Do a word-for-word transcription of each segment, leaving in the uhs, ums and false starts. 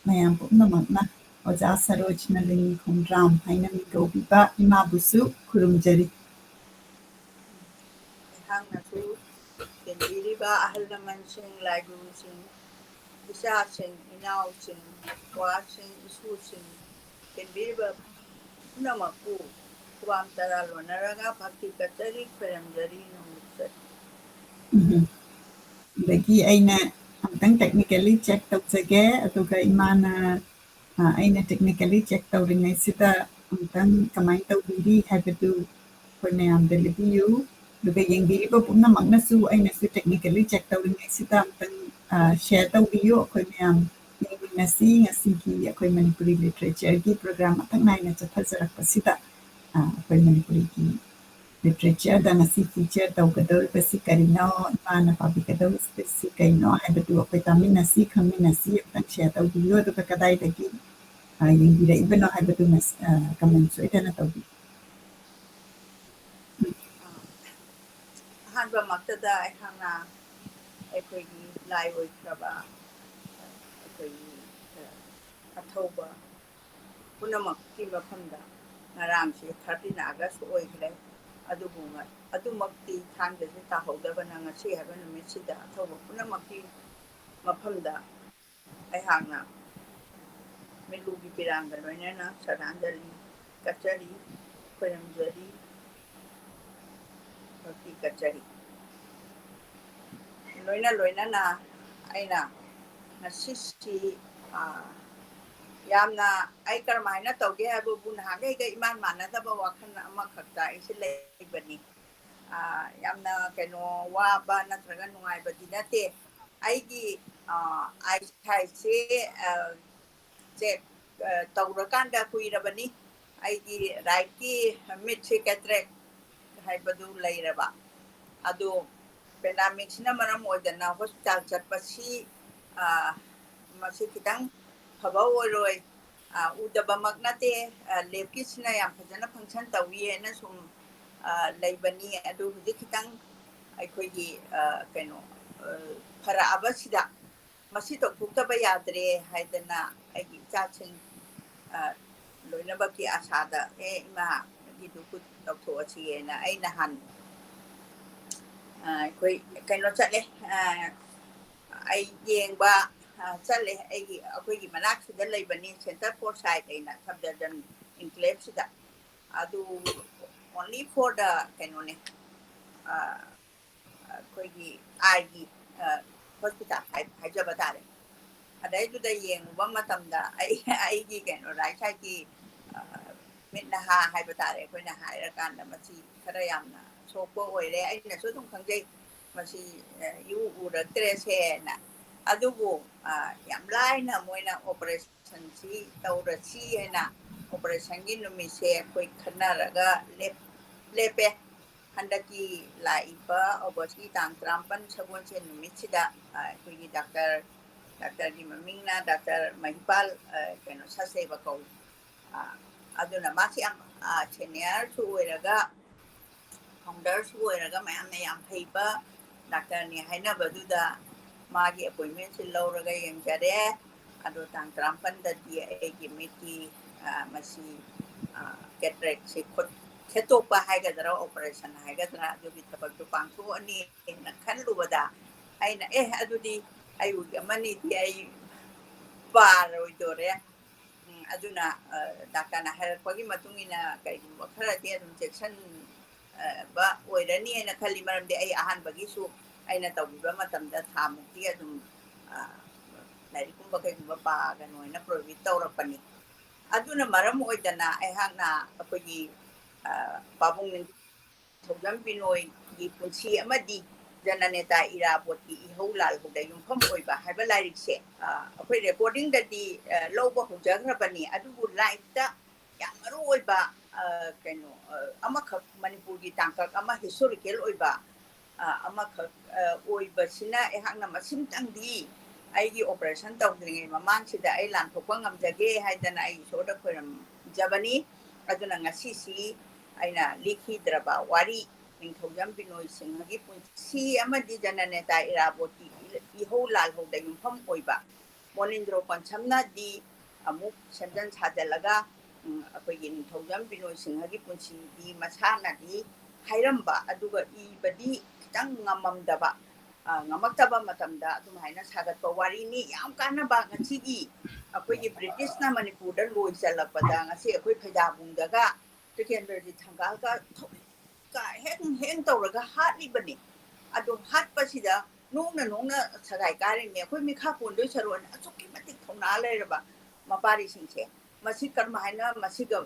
ꯃꯌꯥꯝ ꯄꯨꯝꯅꯃꯛꯅ ꯑꯣꯖꯥ ꯁꯔꯣꯖ ꯅꯂꯤꯅꯤ ꯈꯣꯡꯗ꯭ꯔꯥꯝ ꯍꯥꯏꯅ ꯃꯤꯡꯒꯧꯕꯤꯕ ꯏꯃꯥꯕꯨꯁꯨ ꯈꯨꯔꯨꯝꯖꯔꯤ꯫ ꯑꯩꯍꯥꯛꯅꯁꯨ ꯇꯤꯟꯕꯤꯔꯤꯕ ꯑꯍꯜ ꯂꯃꯟꯁꯤꯡ, ꯂꯥꯏꯒꯨꯔꯨꯁꯤꯡ, ꯏꯆꯥꯁꯤꯡ, ꯏꯅꯥꯎꯁꯤꯡ, ꯋꯥꯁꯤꯡ, ꯏꯁꯨꯁꯤꯡ, ꯇꯤꯟꯕꯤꯔꯤꯕ ꯄꯨꯝꯅꯃꯛꯄꯨ ꯈꯨꯕꯥꯝ ꯇꯔꯥ ꯂꯣꯟꯅꯔꯒ ꯚꯛꯇꯤ ꯀꯠꯆꯔꯤ, ꯈꯣꯏꯔꯝꯖꯔꯤ, ꯅꯣꯡꯂꯨꯛꯆꯔꯤ꯫ ꯎꯝ꯫ ꯑꯗꯒꯤ ꯑꯩꯅ ꯑꯝꯇꯪ technically check ꯇꯧꯖꯒꯦ, ꯑꯗꯨꯒ ꯏꯃꯥꯅ, ꯑ, ꯑꯩꯅ technically check ꯇꯧꯔꯤꯉꯩꯁꯤꯗ ꯑꯝꯇꯪ ꯀꯃꯥꯏꯅ ꯇꯧꯕꯤꯔꯤ ꯍꯥꯏꯕꯗꯨ ꯑꯩꯈꯣꯏ ꯃꯌꯥꯝꯗ ꯂꯤꯕꯤꯌꯨ꯫ ꯑꯗꯨꯒ ꯌꯦꯡꯕꯤꯔꯤꯕ ꯄꯨꯝꯅꯃꯛꯅꯁꯨ ꯑꯩꯅꯁꯨ technically check ꯇꯧꯔꯤꯉꯩꯁꯤꯗ ꯑꯝꯇꯪ, ꯑ, share ꯇꯧꯕꯤꯌꯨ꯫ ꯑꯩꯈꯣꯏ ꯃꯌꯥꯝ ꯌꯦꯡꯃꯤꯟꯅꯁꯤ꯫ ꯉꯁꯤꯒꯤ ꯑꯩꯈꯣꯏ ꯃꯅꯤꯄꯨꯔꯤ literatureꯒꯤ program ꯃꯊꯪ ꯅꯥꯏꯅ ꯆꯠꯊꯖꯔꯛꯄꯁꯤꯗ, ꯑ, ꯑꯩꯈꯣꯏ ꯃꯅꯤꯄꯨꯔꯤꯒꯤ literatureꯗ ꯉꯁꯤ feature ꯇꯧꯒꯗꯧꯔꯤꯕꯁꯤ ꯀꯔꯤꯅꯣ, ꯏꯃꯥꯅ ꯄꯥꯕꯤꯒꯗꯧꯔꯤꯕꯁꯤ ꯀꯩꯅꯣ ꯍꯥꯏꯕꯗꯨ ꯑꯩꯈꯣꯏ ꯇꯥꯃꯤꯟꯅꯁꯤ, ꯈꯪꯃꯤꯟꯅꯁꯤ, ꯑꯃꯨꯛꯇꯪ share ꯇꯧꯕꯤꯌꯨ꯫ ꯑꯗꯨꯒ ꯀꯗꯥꯏꯗꯒꯤ, ꯑ, ꯌꯦꯡꯕꯤꯔꯛꯏꯕꯅꯣ ꯍꯥꯏꯕꯗꯨ ꯃꯁ-, ꯑ, comment ꯁꯣꯏꯗꯅ ꯇꯧꯕꯤꯌꯨ꯫ ꯑꯍꯥꯟꯕꯃꯛꯇꯗ ꯑꯩꯍꯥꯛꯅ ꯑꯩꯈꯣꯏꯒꯤ ꯂꯥꯏ ꯑꯣꯏꯈ꯭ꯔꯕ ꯑꯩꯈꯣꯏꯒꯤ ꯑꯊꯧꯕ ꯄꯨꯝꯅꯃꯛꯀꯤ ꯃꯐꯝꯗ ꯉꯔꯥꯡꯁꯦ thirteen August ꯑꯣꯏꯈ꯭ꯔꯦ꯫ ꯑꯗꯨꯕꯨ ꯉ-, ꯑꯗꯨꯃꯛꯇꯤ ꯊꯥꯡꯖꯁꯦ ꯇꯥꯍꯧꯗꯕꯅ ꯉꯁꯤ ꯍꯥꯏꯕ ꯅꯨꯃꯤꯠꯁꯤꯗ ꯑꯊꯧꯕ ꯄꯨꯝꯅꯃꯛꯀꯤ ꯃꯐꯝꯗ ꯑꯩꯍꯥꯛꯅ ꯃꯤꯠꯂꯨꯒꯤ ꯄꯤꯔꯥꯡꯒ ꯂꯣꯏꯅꯅ ꯁ꯭ꯔꯗꯥꯟꯖꯂꯤ ꯀꯠꯆꯔꯤ, ꯈꯣꯏꯔꯝꯖꯔꯤ, ꯚꯛꯇꯤ ꯀꯠꯆꯔꯤ꯫ ꯂꯣꯏꯅ ꯂꯣꯏꯅꯅ ꯑꯩꯅ ꯉꯁꯤꯁꯤ, ꯑ, ꯌꯥꯝꯅ ꯑꯩ ꯀꯔꯝꯍꯥꯏꯅ ꯇꯧꯒꯦ ꯍꯥꯏꯕꯕꯨ ꯅꯍꯥꯟꯈꯩꯒ ꯏꯃꯥꯟ ꯃꯥꯟꯅꯗꯕ ꯋꯥꯈꯜ ꯑꯃꯈꯛꯇ ꯑꯩꯁꯦ ꯂꯩꯕꯅꯤ꯫ ꯑ, ꯌꯥꯝꯅ ꯀꯩꯅꯣ ꯋꯥꯕ ꯅꯠꯇ꯭ꯔꯒ ꯅꯨꯡꯉꯥꯏꯕꯗꯤ ꯅꯠꯇꯦ꯫ ꯑꯩꯒꯤ, ꯑ, eyesightꯁꯦ, ꯑ, check, ꯑ, ꯇꯧꯔꯀꯥꯟꯗ ꯀꯨꯏꯔꯕꯅꯤ꯫ ꯑꯩꯒꯤ rightꯀꯤ ꯃꯤꯠꯁꯦ cataract ꯍꯥꯏꯕꯗꯨ ꯂꯩꯔꯕ꯫ ꯑꯗꯣ pandemicꯁꯤꯅ ꯃꯔꯝ ꯑꯣꯏꯗꯅ hospital ꯆꯠꯄꯁꯤ, ꯑ, ꯃꯁꯤ ꯈꯤꯇꯪ ꯐꯕ ꯑꯣꯏꯔꯣꯏ꯫ ꯑ, ꯎꯗꯕꯃꯛ ꯅꯠꯇꯦ, ꯑ, ꯂꯦꯞꯀꯤꯁꯤꯅ ꯌꯥꯝ ꯐꯖꯅ function ꯇꯧꯏ ꯍꯥꯏꯅ ꯁꯨꯝ, ꯑ, ꯂꯩꯕꯅꯤ꯫ ꯑꯗꯨ ꯍꯧꯖꯤꯛ ꯈꯤꯇꯪ ꯑꯩꯈꯣꯏꯒꯤ, ꯑ, ꯀꯩꯅꯣ, ꯑ, ꯐꯔꯛꯑꯕꯁꯤꯗ ꯃꯁꯤ ꯇꯧꯊꯣꯛꯇꯕ ꯌꯥꯗ꯭ꯔꯦ ꯍꯥꯏꯗꯅ ꯑꯩꯒꯤ ꯏꯆꯥꯁꯤꯡ, ꯑ, ꯂꯣꯏꯅꯃꯛꯀꯤ ꯑꯁꯥꯗ, "ꯑꯦ, ꯏꯃꯥ, ꯅꯪꯒꯤꯗꯨ ꯈꯨꯠ ꯇꯧꯊꯣꯛꯑꯁꯤꯅ" ꯑꯩ ꯅꯍꯥꯟ, ꯑ, ꯑꯩꯈꯣꯏ ꯀꯩꯅꯣ ꯆꯠꯂꯦ, ꯑ, ꯑꯩ ꯌꯦꯡꯕ, ꯑ, ꯆꯠꯂꯦ꯫ ꯑꯩꯒꯤ, ꯑꯩꯈꯣꯏꯒꯤ ꯃꯅꯥꯛꯁꯤꯗ ꯂꯩꯕꯅꯤ, Center for Sight ꯑꯩꯅ ꯁꯐꯗꯔꯖꯪ enclaveꯁꯤꯗ꯫ ꯑꯗꯨ only for the ꯀꯩꯅꯣꯅꯦ, ꯑ, ꯑꯩꯈꯣꯏꯒꯤ eyeꯒꯤ, ꯑ, hospital ꯍꯥꯏ-, ꯍꯥꯏꯖꯕ ꯇꯥꯔꯦ꯫ ꯑꯗꯩꯗꯨꯗ ꯌꯦꯡꯉꯨꯕ ꯃꯇꯝꯗ ꯑꯩ, ꯑꯩꯒꯤ ꯀꯩꯅꯣ, right sideꯀꯤ, ꯑ, ꯃꯤꯠ ꯅꯍꯥ ꯍꯥꯏꯕ ꯇꯥꯔꯦ, ꯑꯩꯈꯣꯏꯅ ꯍꯥꯏꯔꯀꯥꯟꯗ ꯃꯁꯤ ꯈꯔ ꯌꯥꯝꯅ ꯁꯣꯛꯄ ꯑꯣꯏꯔꯦ꯫ ꯑꯩꯅꯁꯨ ꯑꯗꯨꯝ ꯈꯪꯖꯩ, ꯃꯁꯤ, ꯑ, ꯏꯎ ꯎꯔꯛꯇ꯭ꯔꯦꯁꯦꯅ꯫ ꯑꯗꯨꯕꯨ, ꯑ, ꯌꯥꯝ ꯂꯥꯏꯅ ꯃꯣꯏꯅ operation ꯁꯤ ꯇꯧꯔꯁꯤ ꯍꯥꯏꯅ operationꯒꯤ ꯅꯨꯃꯤꯠꯁꯦ ꯑꯩꯈꯣꯏ ꯈꯟꯅꯔꯒ ꯂꯦꯞ-, ꯂꯦꯞꯄꯦ꯫ ꯍꯟꯗꯛꯀꯤ ꯂꯥꯛꯏꯕ Augustꯀꯤ ꯇꯥꯡ ꯇꯔꯥꯃꯥꯄꯟ ꯁꯒꯣꯜꯁꯦꯟ ꯅꯨꯃꯤꯠꯁꯤꯗ, ꯑ, ꯑꯩꯈꯣꯏꯒꯤ doctor, doctorꯒꯤ ꯃꯃꯤꯡꯅ Doctor ꯃꯍꯤꯄꯥꯜ, ꯑ, ꯀꯩꯅꯣ, ꯁꯆꯗꯦꯕ ꯀꯧꯏ꯫ ꯑ, ꯑꯗꯨꯅ ꯃꯥꯁꯤ ꯌꯥꯝ, ꯑ, seniorꯁꯨ ꯑꯣꯏꯔꯒ, founderꯁꯨ ꯑꯣꯏꯔꯒ ꯃꯌꯥꯝꯅ ꯌꯥꯝ ꯍꯩꯕ doctorꯅꯤ ꯍꯥꯏꯅꯕꯗꯨꯗ ꯃꯥꯒꯤ appointmentꯁꯤ ꯂꯧꯔꯒ ꯌꯦꯡꯖꯔꯦ꯫ ꯑꯗꯣ ꯇꯥꯡ ꯇꯔꯥꯃꯥꯄꯟꯗꯗꯤ ꯑꯩꯒꯤ ꯃꯤꯠꯀꯤ, ꯑ, ꯃꯁꯤ, ꯑ, cataractꯁꯤ ꯈꯨꯠ-, ꯈꯦꯠꯇꯣꯛꯄ ꯍꯥꯏꯒꯗ꯭ꯔꯥ, operation ꯍꯥꯏꯒꯗ꯭ꯔꯥ, ꯑꯗꯨꯒꯤ ꯊꯕꯛꯇꯨ ꯄꯥꯡꯊꯣꯛꯑꯅꯤꯅ ꯈꯜꯂꯨꯕꯗ ꯑꯩꯅ, "ꯑꯦ, ꯑꯗꯨꯗꯤ ꯑꯌꯨꯛ ꯑꯃꯅꯤꯗꯤ ꯑꯩ ꯄꯥꯔꯣꯏꯗꯣꯔꯦ"꯫ ꯎꯝ, ꯑꯗꯨꯅ, ꯑ, doctorꯅ ꯍꯥꯏꯔꯛꯄꯒꯤ ꯃꯇꯨꯡ ꯏꯟꯅ ꯀꯔꯤꯒꯨꯝꯕ ꯈꯔꯗꯤ ꯑꯗꯨꯝ ꯆꯦꯛꯁꯤꯟ-, ꯑ, ꯕ ꯑꯣꯏꯔꯅꯤ ꯍꯥꯏꯅ ꯈꯜꯂꯤ꯫ ꯃꯔꯝꯗꯤ ꯑꯩ ꯑꯍꯥꯟꯕꯒꯤꯁꯨ ꯑꯩꯅ ꯇꯧꯕꯤꯕ ꯃꯇꯝꯗ ꯊꯥ ꯃꯨꯛꯇꯤ ꯑꯗꯨꯝ, ꯑ, ꯂꯥꯏꯔꯤꯛꯀꯨꯝꯕ ꯀꯩꯒꯨꯝꯕ ꯄꯥꯒꯅꯣ ꯍꯥꯏꯅ prohibit ꯇꯧꯔꯛꯄꯅꯤ꯫ ꯑꯗꯨꯅ ꯃꯔꯝ ꯑꯣꯏꯗꯅ ꯑꯩꯍꯥꯛꯅ ꯑꯩꯈꯣꯏꯒꯤ, ꯑ, ꯄꯥꯕꯨꯡ ꯅꯤꯡꯊꯧꯖꯝ ꯕꯤꯅꯣꯏꯒꯤ ꯄꯨꯟꯁꯤ ꯑꯃꯗꯤ ꯖꯅꯅꯦꯇꯥ ꯏꯔꯥꯕꯣꯠꯀꯤ ꯏꯍꯧ ꯂꯥꯜꯍꯧꯗ ꯌꯨꯝꯐꯝ ꯑꯣꯏꯕ ꯍꯥꯏꯕ ꯂꯥꯏꯔꯤꯛꯁꯦ, ꯑ, ꯑꯩꯈꯣꯏ recordingꯗꯗꯤ, ꯑ, ꯂꯧꯕ ꯍꯧꯖꯈ꯭ꯔꯕꯅꯤ, ꯑꯗꯨꯕꯨ liveꯇ ꯌꯥꯝ ꯃꯔꯨ ꯑꯣꯏꯕ, ꯑ, ꯀꯩꯅꯣ, ꯑ, ꯑꯃꯈꯛ, ꯃꯅꯤꯄꯨꯔꯒꯤ ꯇꯥꯡꯀꯛ ꯑꯃ historical ꯑꯣꯏꯕ, ꯑ, ꯑꯃꯈꯛ, ꯑ, ꯑꯣꯏꯕꯁꯤꯅ ꯑꯩꯍꯥꯛꯅ ꯃꯁꯤꯝꯇꯪꯗꯤ ꯑꯩꯒꯤ operation ꯇꯧꯗ꯭ꯔꯤꯉꯩ ꯃꯃꯥꯡꯁꯤꯗ ꯑꯩ ꯂꯥꯟꯊꯣꯛꯄ ꯉꯝꯖꯒꯦ ꯍꯥꯏꯗꯅ ꯑꯩ ꯏꯁꯣꯔꯗ ꯈꯣꯏꯔꯝꯖꯕꯅꯤ꯫ ꯑꯗꯨꯅ ꯉꯁꯤꯁꯤ ꯑꯩꯅ ꯂꯤꯈꯤꯗ꯭ꯔꯕ ꯋꯥꯔꯤ, ꯅꯤꯡꯊꯧꯖꯝ ꯕꯤꯅꯣꯏ ꯁꯤꯡꯍꯒꯤ ꯄꯨꯟꯁꯤ ꯑꯃꯗꯤ ꯖꯅꯅꯦꯇꯥ ꯏꯔꯥꯕꯣꯠꯀꯤ ꯏꯍꯧ ꯂꯥꯜꯍꯧꯗ ꯌꯨꯝꯐꯝ ꯑꯣꯏꯕ ꯃꯣꯅꯤꯟꯗ꯭ꯔꯣ ꯀꯣꯟꯁꯝꯅꯗꯤ ꯑꯃꯨꯛ ꯁꯦꯝꯖꯤꯟ ꯁꯥꯖꯤꯜꯂꯒ, ꯎꯝ, ꯑꯩꯈꯣꯏꯒꯤ ꯅꯤꯡꯊꯧꯖꯝ ꯕꯤꯅꯣꯏ ꯁꯤꯡꯍꯒꯤ ꯄꯨꯟꯁꯤꯗꯤ ꯃꯁꯥꯅꯗꯤ ꯍꯥꯏꯔꯝꯕ, ꯑꯗꯨꯒ ꯏꯕꯗꯤ ꯈꯤꯇꯪ ꯉꯝꯃꯝꯗꯕ, ꯑ, ꯉꯝꯃꯛꯇꯕ ꯃꯇꯝꯗ ꯑꯗꯨꯝ ꯍꯥꯏꯅ ꯁꯥꯒꯠꯄ ꯋꯥꯔꯤꯅꯤ꯫ ꯌꯥꯝ ꯀꯥꯟꯅꯕ ꯉꯁꯤꯒꯤ ꯑꯩꯈꯣꯏꯒꯤ ꯕ꯭ꯔꯤꯇꯤꯁꯅ ꯃꯅꯤꯄꯨꯔꯗ ꯂꯣꯏ ꯆꯜꯂꯛꯄꯗ ꯉꯁꯤ ꯑꯩꯈꯣꯏ ꯐꯩꯖꯥꯕꯨꯡꯗꯒ ꯇꯈꯦꯜ ꯕꯤꯔꯖꯤꯠ ꯊꯪꯒꯥꯜꯒ ꯊꯧꯔꯤꯛꯀ ꯍꯦꯡ ꯍꯦꯡ ꯇꯧꯔꯒ ꯍꯥꯠꯂꯤꯕꯅꯤ꯫ ꯑꯗꯣ ꯍꯥꯠꯄꯁꯤꯗ ꯅꯣꯡꯅ ꯅꯣꯡꯅ ꯁꯒꯥꯏ ꯀꯥꯔꯤꯅꯤ꯫ ꯑꯩꯈꯣꯏ ꯃꯤꯈꯥ ꯄꯣꯟꯗꯣꯏ ꯁꯔꯨꯛ ꯑꯁꯨꯛꯀꯤ ꯃꯇꯤꯛ ꯊꯧꯅꯥ ꯂꯩꯔꯕ ꯃꯄꯥꯔꯤꯁꯤꯡꯁꯦ꯫ ꯃꯁꯤ ꯀꯔꯝ ꯍꯥꯏꯅ ꯃꯁꯤꯒ,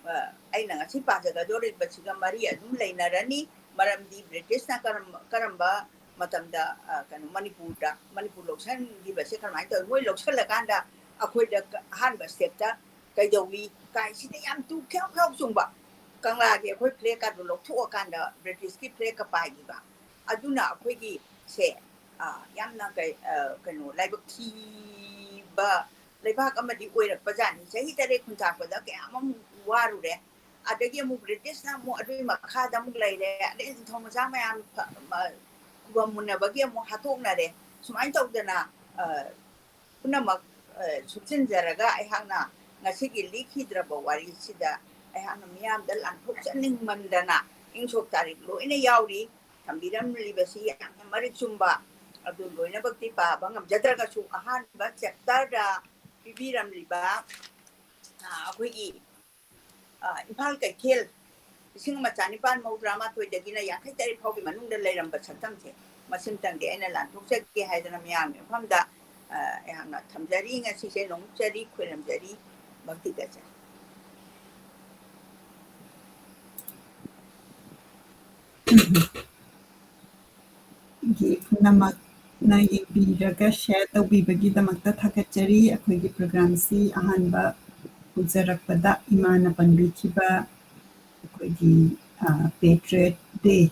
ꯑ, ꯑꯩꯅ ꯉꯁꯤ ꯄꯥꯖꯒꯗꯧꯔꯤꯕꯁꯤꯒ ꯃꯔꯤ ꯑꯗꯨꯝ ꯂꯩꯅꯔꯅꯤ꯫ ꯃꯔꯝꯗꯤ ꯕ꯭ꯔꯤꯇꯤꯁꯅ ꯀꯔꯝ-, ꯀꯔꯝꯕ ꯃꯇꯝꯗ, ꯑ, ꯀꯩꯅꯣ, ꯃꯅꯤꯄꯨꯔꯗ, ꯃꯅꯤꯄꯨꯔ ꯂꯧꯁꯤꯟꯈꯤꯕꯁꯦ ꯀꯔꯝꯍꯥꯏꯅ ꯇꯧꯋꯤ? ꯃꯣꯏ ꯂꯧꯁꯤꯜꯂꯀꯥꯟꯗ ꯑꯩꯈꯣꯏꯗ ꯀ-, ꯑꯍꯥꯟꯕ step ꯇ ꯀꯩꯗꯧꯏ? ꯀꯥꯏꯁꯤꯗ ꯌꯥꯝ ꯇꯨ ꯈ꯭ꯌꯥꯎ ꯈ꯭ꯌꯥꯎ ꯆꯨꯡꯕ ꯀꯪꯂꯥꯒꯤ ꯑꯩꯈꯣꯏ flag ꯀꯥꯗꯣ ꯂꯧꯊꯣꯛꯑꯀꯥꯟꯗ ꯕ꯭ꯔꯤꯇꯤꯁꯀꯤ flag ꯀ ꯄꯥꯏꯈꯤꯕ꯫ ꯑꯗꯨꯅ ꯑꯩꯈꯣꯏꯒꯤ ꯁꯦ, ꯑ, ꯌꯥꯝꯅ ꯀꯩ-, ꯑ, ꯀꯩꯅꯣ, ꯂꯥꯏꯕꯛ ꯊꯤꯕ ꯂꯩꯕꯥꯛ ꯑꯃꯗꯤ ꯑꯣꯏꯔꯛꯄ ꯖꯥꯠꯅꯤ꯫ ꯆꯍꯤ ꯇꯔꯦꯠ ꯈꯨꯟꯇꯥꯛꯄꯗ ꯀꯌꯥ ꯑꯃ ꯋꯥꯔꯨꯔꯦ꯫ ꯑꯗꯒꯤ ꯑꯃꯨꯛ ꯕ꯭ꯔꯤꯇꯤꯁꯅ ꯑꯃꯨꯛ ꯑꯗꯨꯒꯤ ꯃꯈꯥꯗ ꯑꯃꯨꯛ ꯂꯩꯔꯦ꯫ ꯑꯗꯩ ꯅꯤꯡꯊꯧ ꯃꯆꯥ ꯃꯌꯥꯝ ꯐ-, ꯃ-, ꯈꯨꯕꯝ ꯃꯨꯟꯅꯕꯒꯤ ꯑꯃꯨꯛ ꯍꯥꯠꯇꯣꯛꯅꯔꯦ꯫ ꯁꯨꯃꯥꯏꯅ ꯇꯧꯗꯅ, ꯑ, ꯄꯨꯝꯅꯃꯛ, ꯑ, ꯁꯨꯞꯆꯤꯟꯖꯔꯒ ꯑꯩꯍꯥꯛꯅ ꯉꯁꯤꯒꯤ ꯂꯤꯈꯤꯗ꯭ꯔꯕ ꯋꯥꯔꯤꯁꯤꯗ ꯑꯩꯍꯥꯛꯅ ꯃꯤꯌꯥꯝꯗ ꯂꯥꯟꯊꯣꯛꯆꯅꯤꯡꯃꯟꯗꯅ ꯏꯪ ꯁꯣꯛ ꯇꯥꯔꯤꯛ ꯂꯣꯏꯅ ꯌꯥꯎꯔꯤ꯫ ꯊꯝꯕꯤꯔꯝꯂꯤꯕꯁꯤ ꯌꯥꯝꯅ ꯃꯔꯤꯛ ꯆꯨꯝꯕ, ꯑꯗꯨ ꯂꯣꯏꯅꯃꯛꯇꯤ ꯄꯥꯕ ꯉꯝꯖꯗ꯭ꯔꯒꯁꯨ ꯑꯍꯥꯟꯕ chapter ꯗ ꯄꯤꯕꯤꯔꯝꯂꯤꯕ, ꯑ, ꯑꯩꯈꯣꯏꯒꯤ, ꯑ, ꯏꯝꯐꯥꯜ ꯀꯩꯊꯦꯜ ꯂꯤꯁꯤꯡ ꯑꯃ ꯆꯥꯅꯤꯄꯥꯟ ꯃꯧꯗ꯭ꯔꯥ ꯃꯥꯊꯣꯏꯗꯒꯤꯅ ꯌꯥꯡꯈꯩ ꯇꯔꯦꯠ ꯐꯥꯎꯒꯤ ꯃꯅꯨꯡꯗ ꯂꯩꯔꯝꯕ ꯁꯛꯇꯝꯁꯦ ꯃꯁꯤꯝꯇꯪꯗꯤ ꯑꯩꯅ ꯂꯥꯟꯊꯣꯛꯆꯒꯦ ꯍꯥꯏꯗꯅ ꯃꯌꯥꯝꯒꯤ ꯃꯐꯝꯗ, ꯑ, ꯑꯩꯍꯥꯛꯅ ꯊꯝꯖꯔꯤ꯫ ꯉꯁꯤꯁꯦ ꯅꯣꯡꯆꯔꯤ ꯈꯣꯏꯔꯝꯖꯔꯤ꯫ ꯚꯛꯇꯤ ꯀꯠꯆꯔꯤ꯫ ꯒꯤ ꯄꯨꯝꯅꯃꯛꯅ ꯌꯦꯡꯕꯤꯔꯒ share ꯇꯧꯕꯤꯕꯒꯤꯗꯃꯛꯇ ꯊꯥꯒꯠꯆꯔꯤ꯫ ꯑꯩꯈꯣꯏꯒꯤ program ꯁꯤ ꯑꯍꯥꯟꯕ ꯍꯧꯖꯔꯛꯄꯗ ꯏꯃꯥꯅ ꯄꯟꯕꯤꯈꯤꯕ ꯑꯩꯈꯣꯏꯒꯤ, ꯑ, Patriot Day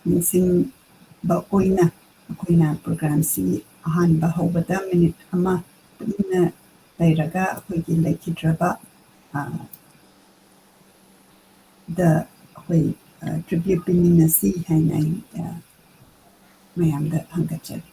ꯅꯤꯡꯁꯤꯡꯕ ꯑꯣꯏꯅ ꯑꯩꯈꯣꯏꯅ program ꯁꯤ ꯑꯍꯥꯟꯕ ꯍꯧꯕꯗ minute ꯑꯃ ꯇꯨꯃꯤꯟꯅ ꯂꯩꯔꯒ ꯑꯩꯈꯣꯏꯒꯤ ꯂꯩꯈꯤꯗ꯭ꯔꯕ, ꯑ, ꯗ ꯑꯩꯈꯣꯏ, ꯑ, tribute ꯄꯤꯃꯤꯟꯅꯁꯤ ꯍꯥꯏꯅ ꯑꯩ, ꯑ, ꯃꯌꯥꯝꯗ ꯊꯥꯡꯒꯠꯆꯔꯤ꯫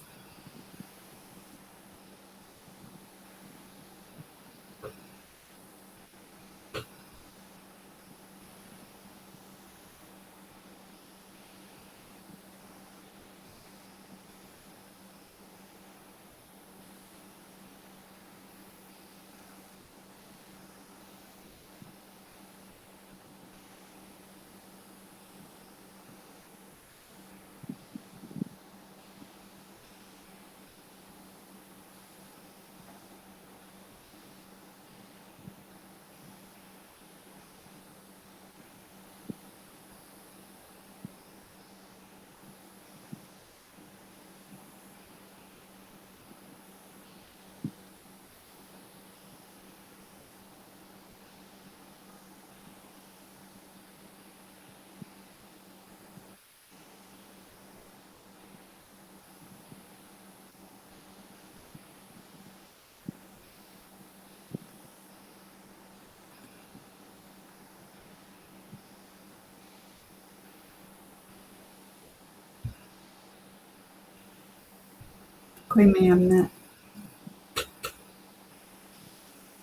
ꯑꯩꯈꯣꯏ ꯃꯌꯥꯝꯅ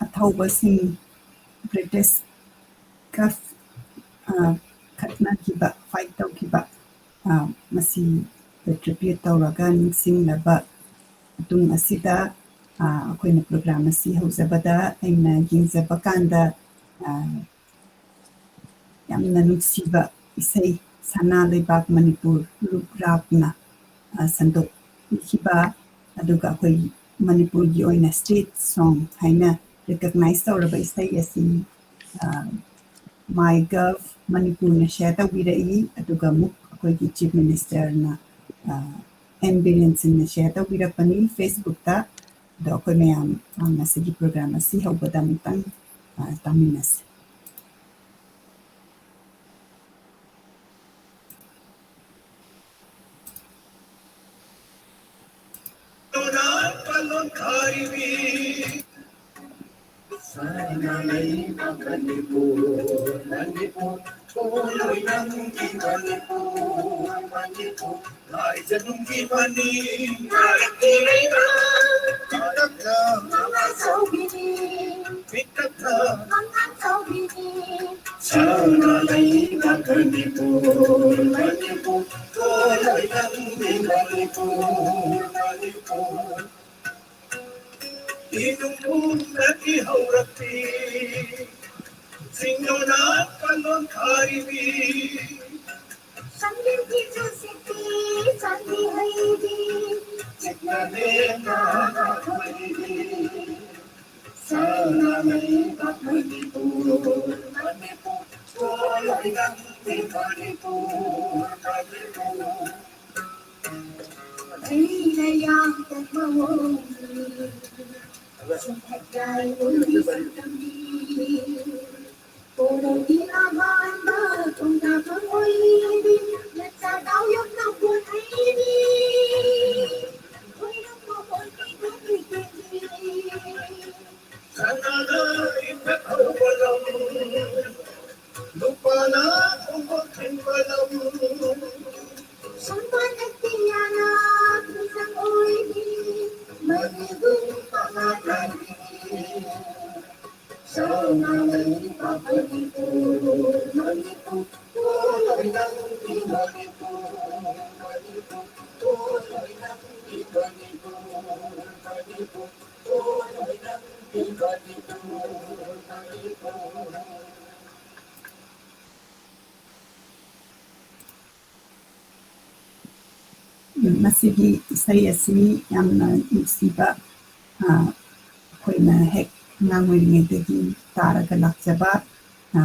ꯑꯊꯧꯕꯁꯤꯡ ꯕ꯭ꯔꯤꯇꯤꯁꯀ, ꯑ, ꯈꯠꯅꯈꯤꯕ, ꯐꯥꯏꯠ ꯇꯧꯈꯤꯕ, ꯑ, ꯃꯁꯤ ꯇ꯭ꯔꯤꯕ꯭ꯌꯨꯠ ꯇꯧꯔꯒ ꯅꯤꯡꯁꯤꯡꯅꯕ ꯃꯇꯨꯡ ꯑꯁꯤꯗ, ꯑ, ꯑꯩꯈꯣꯏꯅ ꯄ꯭ꯔꯣꯒ꯭ꯔꯥꯝ ꯑꯁꯤ ꯍꯧꯖꯕꯗ ꯑꯩꯅ ꯌꯦꯡꯖꯕ ꯀꯥꯟꯗ, ꯑ, ꯌꯥꯝꯅ ꯅꯨꯡꯁꯤꯕ ꯏꯁꯩ ꯁꯅꯥ ꯂꯩꯕꯥꯛ ꯃꯅꯤꯄꯨꯔ ꯂꯨꯞ ꯔꯥꯞꯅ, ꯑ, ꯁꯟꯗꯣꯛꯄꯤꯈꯤꯕ, ꯑꯗꯨꯒ ꯑꯩꯈꯣꯏ ꯃꯅꯤꯄꯨꯔꯒꯤ ꯑꯣꯏꯅ ꯁ꯭ꯇꯦꯠ ꯁꯣꯡ ꯍꯥꯏꯅ ꯔꯤꯀꯛꯅꯥꯏꯁ ꯇꯧꯔꯕ ꯏꯁꯩ ꯑꯁꯤ, ꯑ, ꯃꯥꯏ ꯒꯚ ꯃꯅꯤꯄꯨꯔꯅ ꯁꯤꯌꯔ ꯇꯧꯕꯤꯔꯛꯏ, ꯑꯗꯨꯒ ꯑꯃꯨꯛ ꯑꯩꯈꯣꯏꯒꯤ ꯆꯤꯐ ꯃꯤꯅꯤꯁꯇꯔꯅ, ꯑ, ꯑꯦꯟ ꯕꯤꯔꯦꯟ ꯁꯤꯡꯅ ꯁꯤꯌꯔ ꯇꯧꯕꯤꯔꯛꯄꯅꯤ ꯐꯦꯁꯕꯨꯛꯇ꯫ ꯑꯗꯣ ꯑꯩꯈꯣꯏ ꯃꯌꯥꯝ, ꯑ, ꯉꯁꯤꯒꯤ ꯄ꯭ꯔꯣꯒ꯭ꯔꯥꯝ ꯑꯁꯤ ꯍꯧꯕꯗ ꯑꯃꯨꯛꯇꯪ, ꯑ, ꯇꯥꯃꯤꯟꯅꯁꯤ꯫ ꯎꯝ, ꯃꯁꯤꯒꯤ ꯏꯁꯩ ꯑꯁꯤ ꯌꯥꯝꯅ ꯅꯨꯡꯁꯤꯕ, ꯑ, ꯑꯩꯈꯣꯏꯅ ꯍꯦꯛ ꯑꯉꯥꯡ ꯑꯣꯏꯔꯤꯉꯩꯗꯒꯤ ꯇꯥꯔꯒ ꯂꯥꯛꯆꯕ, ꯑ,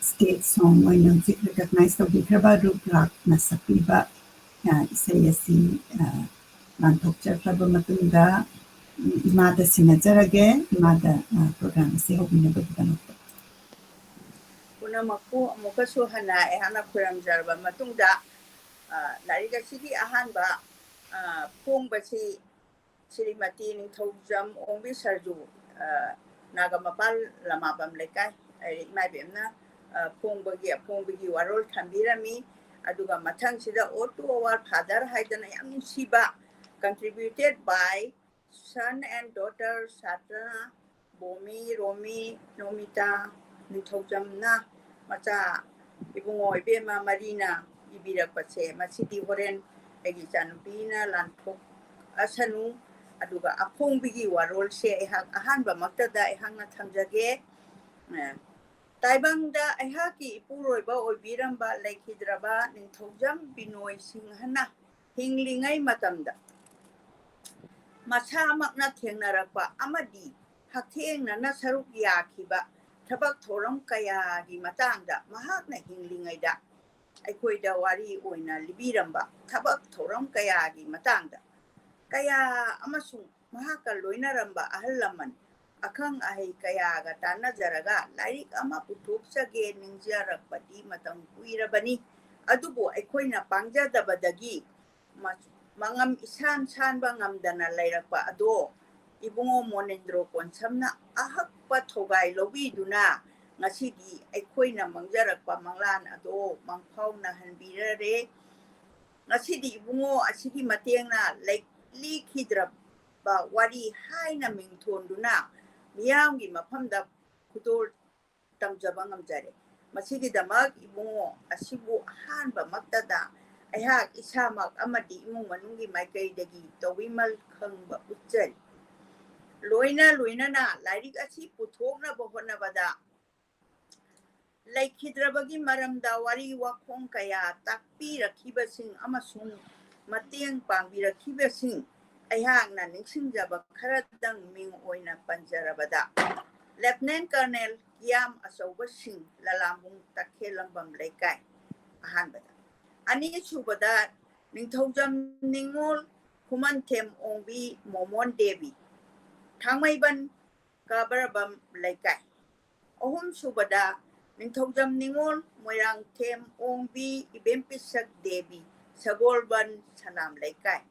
state song ꯑꯣꯏꯅ ꯍꯧꯖꯤꯛ recognize ꯇꯧꯕꯤꯈ꯭ꯔꯕ ꯔꯨꯞ ꯔꯥꯛꯅ ꯁꯛꯄꯤꯕ, ꯑ, ꯏꯁꯩ ꯑꯁꯤ, ꯑ, ꯂꯥꯟꯊꯣꯛꯆꯈ꯭ꯔꯕ ꯃꯇꯨꯡꯗ, ꯎꯝ, ꯏꯃꯥꯗ ꯁꯤꯟꯅꯖꯔꯒꯦ, ꯏꯃꯥꯗ, ꯑ, program ꯑꯁꯤ ꯍꯧꯕꯤꯅꯕꯒꯤꯗꯃꯛꯇ꯫ ꯄꯨꯝꯅꯃꯛꯄꯨ ꯑꯃꯨꯛꯀꯁꯨ ꯍꯟꯅ ꯑꯩꯍꯥꯛꯅ ꯈꯨꯔꯨꯝꯖꯔꯕ ꯃꯇꯨꯡꯗ, ꯑ, ꯂꯥꯏꯔꯤꯛ ꯑꯁꯤꯒꯤ ꯑꯍꯥꯟꯕ, ꯑ, ꯐꯣꯡꯕꯁꯤ ꯁ꯭ꯔꯤꯃꯇꯤ ꯅꯤꯡꯊꯧꯖꯝ ꯑꯣꯡꯕꯤ ꯁꯔꯖꯨ, ꯑ, ꯅꯥꯒꯥꯃꯄꯥꯜ ꯂꯃꯥꯕꯝ ꯂꯩꯀꯥꯏ, ꯑ, ꯏꯃꯥ ꯏꯕꯦꯝꯅ, ꯑ, ꯐꯣꯡꯕꯒꯤ, ꯑꯐꯣꯡꯕꯒꯤ ꯋꯥꯔꯣꯜ ꯊꯝꯕꯤꯔꯝꯃꯤ꯫ ꯑꯗꯨꯒ ꯃꯊꯪꯁꯤꯗ Ode to Our Father ꯍꯥꯏꯗꯅ ꯌꯥꯝ ꯅꯨꯡꯁꯤꯕ, contributed by son and daughter ꯁꯥꯇ꯭ꯔ ꯕꯣꯃꯤ, ꯔꯣꯃꯤ, ꯅꯣꯃꯤꯇꯥ, ꯅꯤꯡꯊꯧꯖꯝꯅ ꯃꯆꯥ ꯏꯕꯨꯡꯉꯣ ꯏꯕꯦꯝꯃ ꯃꯔꯤꯅ ꯏꯕꯤꯔꯛꯄꯁꯦ, ꯃꯁꯤꯗꯤ ꯍꯣꯔꯦꯟ ꯑꯩꯒꯤ ꯏꯆꯥꯅꯨꯄꯤꯅ ꯂꯥꯟꯊꯣꯛꯑꯁꯅꯨ꯫ ꯑꯗꯨꯒ ꯑꯐꯣꯡꯕꯒꯤ ꯋꯥꯔꯣꯜꯁꯦ ꯑꯩꯍꯥꯛ ꯑꯍꯥꯟꯕꯃꯛꯇꯗ ꯑꯩꯍꯥꯛꯅ ꯊꯝꯖꯒꯦ꯫ ꯑ, ꯇꯥꯏꯕꯪꯗ ꯑꯩꯍꯥꯛꯀꯤ ꯏꯄꯨꯔꯣꯏꯕ ꯑꯣꯏꯕꯤꯔꯝꯕ ꯂꯩꯈꯤꯗ꯭ꯔꯕ ꯅꯤꯡꯊꯧꯖꯝ ꯕꯤꯅꯣꯏ ꯁꯤꯡꯍꯅ ꯍꯤꯡꯂꯤꯉꯩ ꯃꯇꯝꯗ ꯃꯁꯥꯃꯛꯅ ꯊꯦꯡꯅꯔꯛꯄ ꯑꯃꯗꯤ ꯍꯛꯊꯦꯡꯅꯅ ꯁꯔꯨꯛ ꯌꯥꯈꯤꯕ ꯊꯕꯛ ꯊꯧꯔꯝ ꯀꯌꯥꯒꯤ ꯃꯇꯥꯡꯗ ꯃꯍꯥꯛꯅ ꯍꯤꯡꯂꯤꯉꯩꯗ ꯑꯩꯈꯣꯏꯗ ꯋꯥꯔꯤ ꯑꯣꯏꯅ ꯂꯤꯕꯤꯔꯝꯕ ꯊꯕꯛ ꯊꯧꯔꯝ ꯀꯌꯥꯒꯤ ꯃꯇꯥꯡꯗ ꯀꯌꯥ ꯑꯃꯁꯨꯡ ꯃꯍꯥꯛꯀ ꯂꯣꯏꯅꯔꯝꯕ ꯑꯍꯜ ꯂꯃꯟ ꯑꯈꯪ ꯑꯍꯩ ꯀꯌꯥꯒ ꯇꯥꯟꯅꯖꯔꯒ ꯂꯥꯏꯔꯤꯛ ꯑꯃ ꯄꯨꯊꯣꯛꯆꯒꯦ ꯅꯤꯡꯖꯔꯛꯄꯗꯤ ꯃꯇꯝ ꯀꯨꯏꯔꯕꯅꯤ꯫ ꯑꯗꯨꯕꯨ ꯑꯩꯈꯣꯏꯅ ꯄꯥꯡꯖꯗꯕꯗꯒꯤ ꯃ-, ꯃꯉꯝ ꯏꯁꯥꯟ ꯁꯥꯟꯕ ꯉꯝꯗꯅ ꯂꯩꯔꯛꯄ ꯑꯗꯣ ꯏꯕꯨꯡꯉꯣ ꯃꯣꯅꯦꯟꯗ꯭ꯔꯣ ꯀꯣꯟꯁꯝꯅ ꯑꯍꯛꯄ ꯊꯧꯒꯥꯏ ꯂꯧꯕꯤꯗꯨꯅ ꯉꯁꯤꯗꯤ ꯑꯩꯈꯣꯏꯅ ꯃꯪꯖꯔꯛꯄ ꯃꯪꯂꯥꯟ ꯑꯗꯣ ꯃꯪꯐꯥꯎꯅꯍꯟꯕꯤꯔꯔꯦ꯫ ꯉꯁꯤꯗꯤ ꯏꯕꯨꯡꯉꯣ ꯑꯁꯤꯒꯤ ꯃꯇꯦꯡꯅ ꯂꯩ-, ꯂꯤꯈꯤꯗ꯭ꯔꯕ ꯋꯥꯔꯤ ꯍꯥꯏꯅ ꯃꯤꯡꯊꯣꯟꯗꯨꯅ ꯃꯤꯌꯥꯝꯒꯤ ꯃꯐꯝꯗ ꯈꯨꯗꯣꯜ ꯇꯝꯖꯕ ꯉꯝꯖꯔꯦ꯫ ꯃꯁꯤꯒꯤꯗꯃꯛ ꯏꯕꯨꯡꯉꯣ ꯑꯁꯤꯕꯨ ꯑꯍꯥꯟꯕꯃꯛꯇꯗ ꯑꯩꯍꯥꯛ ꯏꯁꯥꯃꯛ ꯑꯃꯗꯤ ꯏꯃꯨꯡ ꯃꯅꯨꯡꯒꯤ ꯃꯥꯏꯀꯩꯗꯒꯤ ꯇꯧꯕꯤꯃꯜ ꯈꯪꯕ ꯎꯠꯆꯔꯤ꯫ ꯂꯣꯏꯅ ꯂꯣꯏꯅꯅ ꯂꯥꯏꯔꯤꯛ ꯑꯁꯤ ꯄꯨꯊꯣꯛꯅꯕ ꯍꯣꯠꯅꯕꯗ ꯂꯩꯈꯤꯗ꯭ꯔꯕꯒꯤ ꯃꯔꯝꯗ ꯋꯥꯔꯤ ꯋꯥꯈꯣꯡ ꯀꯌꯥ ꯇꯥꯛꯄꯤꯔꯛꯈꯤꯕꯁꯤꯡ ꯑꯃꯁꯨꯡ ꯃꯇꯦꯡ ꯄꯥꯡꯕꯤꯔꯛꯈꯤꯕꯁꯤꯡ ꯑꯩꯍꯥꯛꯅ ꯅꯤꯡꯁꯤꯡꯖꯕ ꯈꯔꯗꯪ ꯃꯤꯡ ꯑꯣꯏꯅ ꯄꯟꯖꯔꯕꯗ, ꯂꯦꯐꯇꯤꯅꯦꯟ ꯀꯔꯅꯦꯜ ꯀꯤꯌꯥꯝ ꯑꯆꯧꯕꯁꯤꯡ, ꯂꯂꯥꯝꯕꯨꯡ ꯇꯈꯦꯜꯂꯝꯕꯝ ꯂꯩꯀꯥꯏ ꯑꯍꯥꯟꯕꯗ, ꯑꯅꯤꯁꯨꯕꯗ ꯅꯤꯡꯊꯧꯖꯝ ꯅꯤꯉꯣꯜ ꯈꯨꯃꯟꯊꯦꯝ ꯑꯣꯡꯕꯤ ꯃꯣꯃꯣꯟ ꯗꯦꯕꯤ, ꯊꯥꯡꯃꯩꯕꯟ ꯀꯥꯕꯔꯕꯝ ꯂꯩꯀꯥꯏ, ꯑꯍꯨꯝꯁꯨꯕꯗ ꯅꯤꯡꯊꯧꯖꯝ ꯅꯤꯉꯣꯜ ꯃꯣꯏꯔꯥꯡꯊꯦꯝ ꯑꯣꯡꯕꯤ ꯏꯕꯦꯝ ꯄꯤꯁꯛ ꯗꯦꯕꯤ ꯁꯒꯣꯜꯕꯟ ꯁꯂꯥꯝ ꯂꯩꯀꯥꯏ,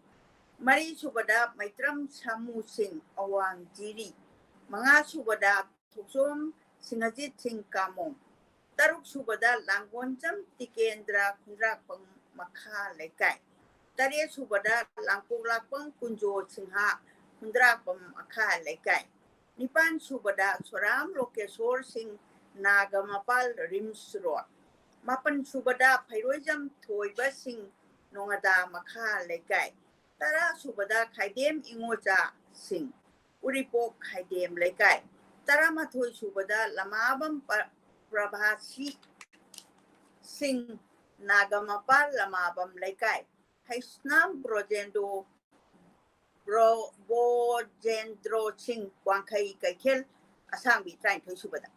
ꯃꯔꯤꯁꯨꯕꯗ ꯃꯩꯇ꯭ꯔꯝ ꯁꯥꯃꯨꯁꯤꯡ ꯑꯋꯥꯡ ꯖꯤꯔꯤ, ꯃꯉꯥꯁꯨꯕꯗ ꯊꯣꯛꯆꯣꯝ ꯁꯤꯡꯍꯖꯤꯠ ꯁꯤꯡ ꯀꯥꯃꯣꯡ, ꯇꯔꯨꯛꯁꯨꯕꯗ ꯂꯥꯡꯒꯣꯟꯖꯝ ꯇꯤꯀꯦꯟꯗ꯭ꯔ ꯈꯨꯟꯗ꯭ꯔꯥꯛꯄꯝ ꯃꯈꯥ ꯂꯩꯀꯥꯏ, ꯇꯔꯦꯠꯁꯨꯕꯗ ꯂꯥꯡꯄꯣꯛꯂꯥꯛꯄꯝ ꯀꯨꯟꯖꯣ ꯁꯤꯡꯍ ꯈꯨꯟꯗ꯭ꯔꯥꯛꯄꯝ ꯃꯈꯥ ꯂꯩꯀꯥꯏ, ꯅꯤꯄꯥꯟꯁꯨꯕꯗ ꯁꯣꯔꯥꯝ ꯂꯣꯀꯦꯁꯣꯔ ꯁꯤꯡ ꯅꯥꯒꯃꯄꯥꯜ ꯔꯤꯝꯁ ꯔꯣꯗ, ꯃꯥꯄꯟꯁꯨꯕꯗ ꯐꯩꯔꯣꯏꯖꯝ ꯊꯣꯏꯕ ꯁꯤꯡ ꯅꯣꯡꯉꯗꯥ ꯃꯈꯥ ꯂꯩꯀꯥꯏ, ꯇꯔꯥꯁꯨꯕꯗ ꯈꯥꯏꯗꯦꯝ ꯏꯉꯣꯆꯥ ꯁꯤꯡ ꯎꯔꯤꯄꯣꯛ ꯈꯥꯏꯗꯦꯝ ꯂꯩꯀꯥꯏ, ꯇꯔꯥꯃꯥꯊꯣꯏꯁꯨꯕꯗ ꯂꯃꯥꯕꯝ ꯄ-, ꯄ꯭ꯔꯚꯥꯁꯤ ꯁꯤꯡ ꯅꯥꯒꯃꯄꯥꯜ ꯂꯃꯥꯕꯝ ꯂꯩꯀꯥꯏ, ꯍꯩꯁꯅꯥꯝ ꯕ꯭ꯔꯣꯖꯦꯟꯗꯣ, ꯕ꯭ꯔꯣ-, ꯕꯣꯖꯦꯟꯗ꯭ꯔꯣ ꯁꯤꯡ ꯋꯥꯡꯈꯩ ꯀꯩꯊꯦꯜ ꯑꯁꯥꯡꯕꯤ ꯇꯔꯥꯅꯤꯊꯣꯏꯁꯨꯕꯗ,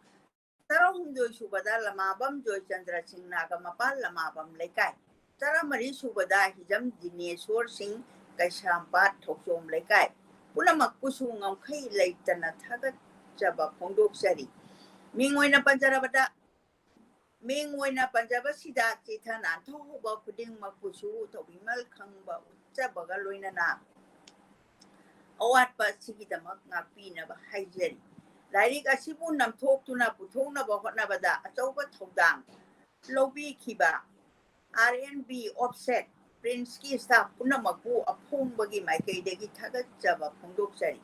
ꯇꯔꯥꯍꯨꯝꯗꯣꯏꯁꯨꯕꯗ ꯂꯃꯥꯕꯝ ꯖꯣꯏꯆꯟꯗ꯭ꯔ ꯁꯤꯡ ꯅꯥꯒꯃꯄꯥꯜ ꯂꯃꯥꯕꯝ ꯂꯩꯀꯥꯏ, ꯇꯔꯥꯃꯔꯤꯁꯨꯕꯗ ꯍꯤꯖꯝ ꯗꯤꯅꯦꯁꯣꯔ ꯁꯤꯡ ꯀꯩꯁꯥꯝꯄꯥꯠ ꯊꯣꯛꯆꯣꯝ ꯂꯩꯀꯥꯏ, ꯄꯨꯝꯅꯃꯛꯄꯨꯁꯨ ꯉꯝꯈꯩ ꯂꯩꯇꯅ ꯊꯥꯒꯠꯆꯕ ꯐꯣꯡꯗꯣꯛꯆꯔꯤ꯫ ꯃꯤꯡ ꯑꯣꯏꯅ ꯄꯟꯖꯔꯕꯗ, ꯃꯤꯡ ꯑꯣꯏꯅ ꯄꯟꯖꯕꯁꯤꯗ ꯆꯤꯊ ꯅꯥꯟꯊꯣꯛꯍꯧꯕ ꯈꯨꯗꯤꯡꯃꯛꯄꯨꯁꯨ ꯇꯧꯕꯤꯃꯜ ꯈꯪꯕ ꯎꯠꯆꯕꯒ ꯂꯣꯏꯅꯅ ꯑꯋꯥꯠꯄ ꯑꯁꯤꯒꯤꯗꯃꯛ ꯉꯥꯛꯄꯤꯅꯕ ꯍꯥꯏꯖꯔꯤ꯫ ꯂꯥꯏꯔꯤꯛ ꯑꯁꯤꯕꯨ ꯅꯝꯊꯣꯛꯇꯨꯅ ꯄꯨꯊꯣꯛꯅꯕ ꯍꯣꯠꯅꯕꯗ ꯑꯆꯧꯕ ꯊꯧꯗꯥꯡ ꯂꯧꯕꯤꯈꯤꯕ R N B Offset Printsꯀꯤ staff ꯄꯨꯝꯅꯃꯛꯄꯨ ꯑꯐꯣꯡꯕꯒꯤ ꯃꯥꯏꯀꯩꯗꯒꯤ ꯊꯥꯒꯠꯆꯕ ꯐꯣꯡꯗꯣꯛꯆꯔꯤ꯫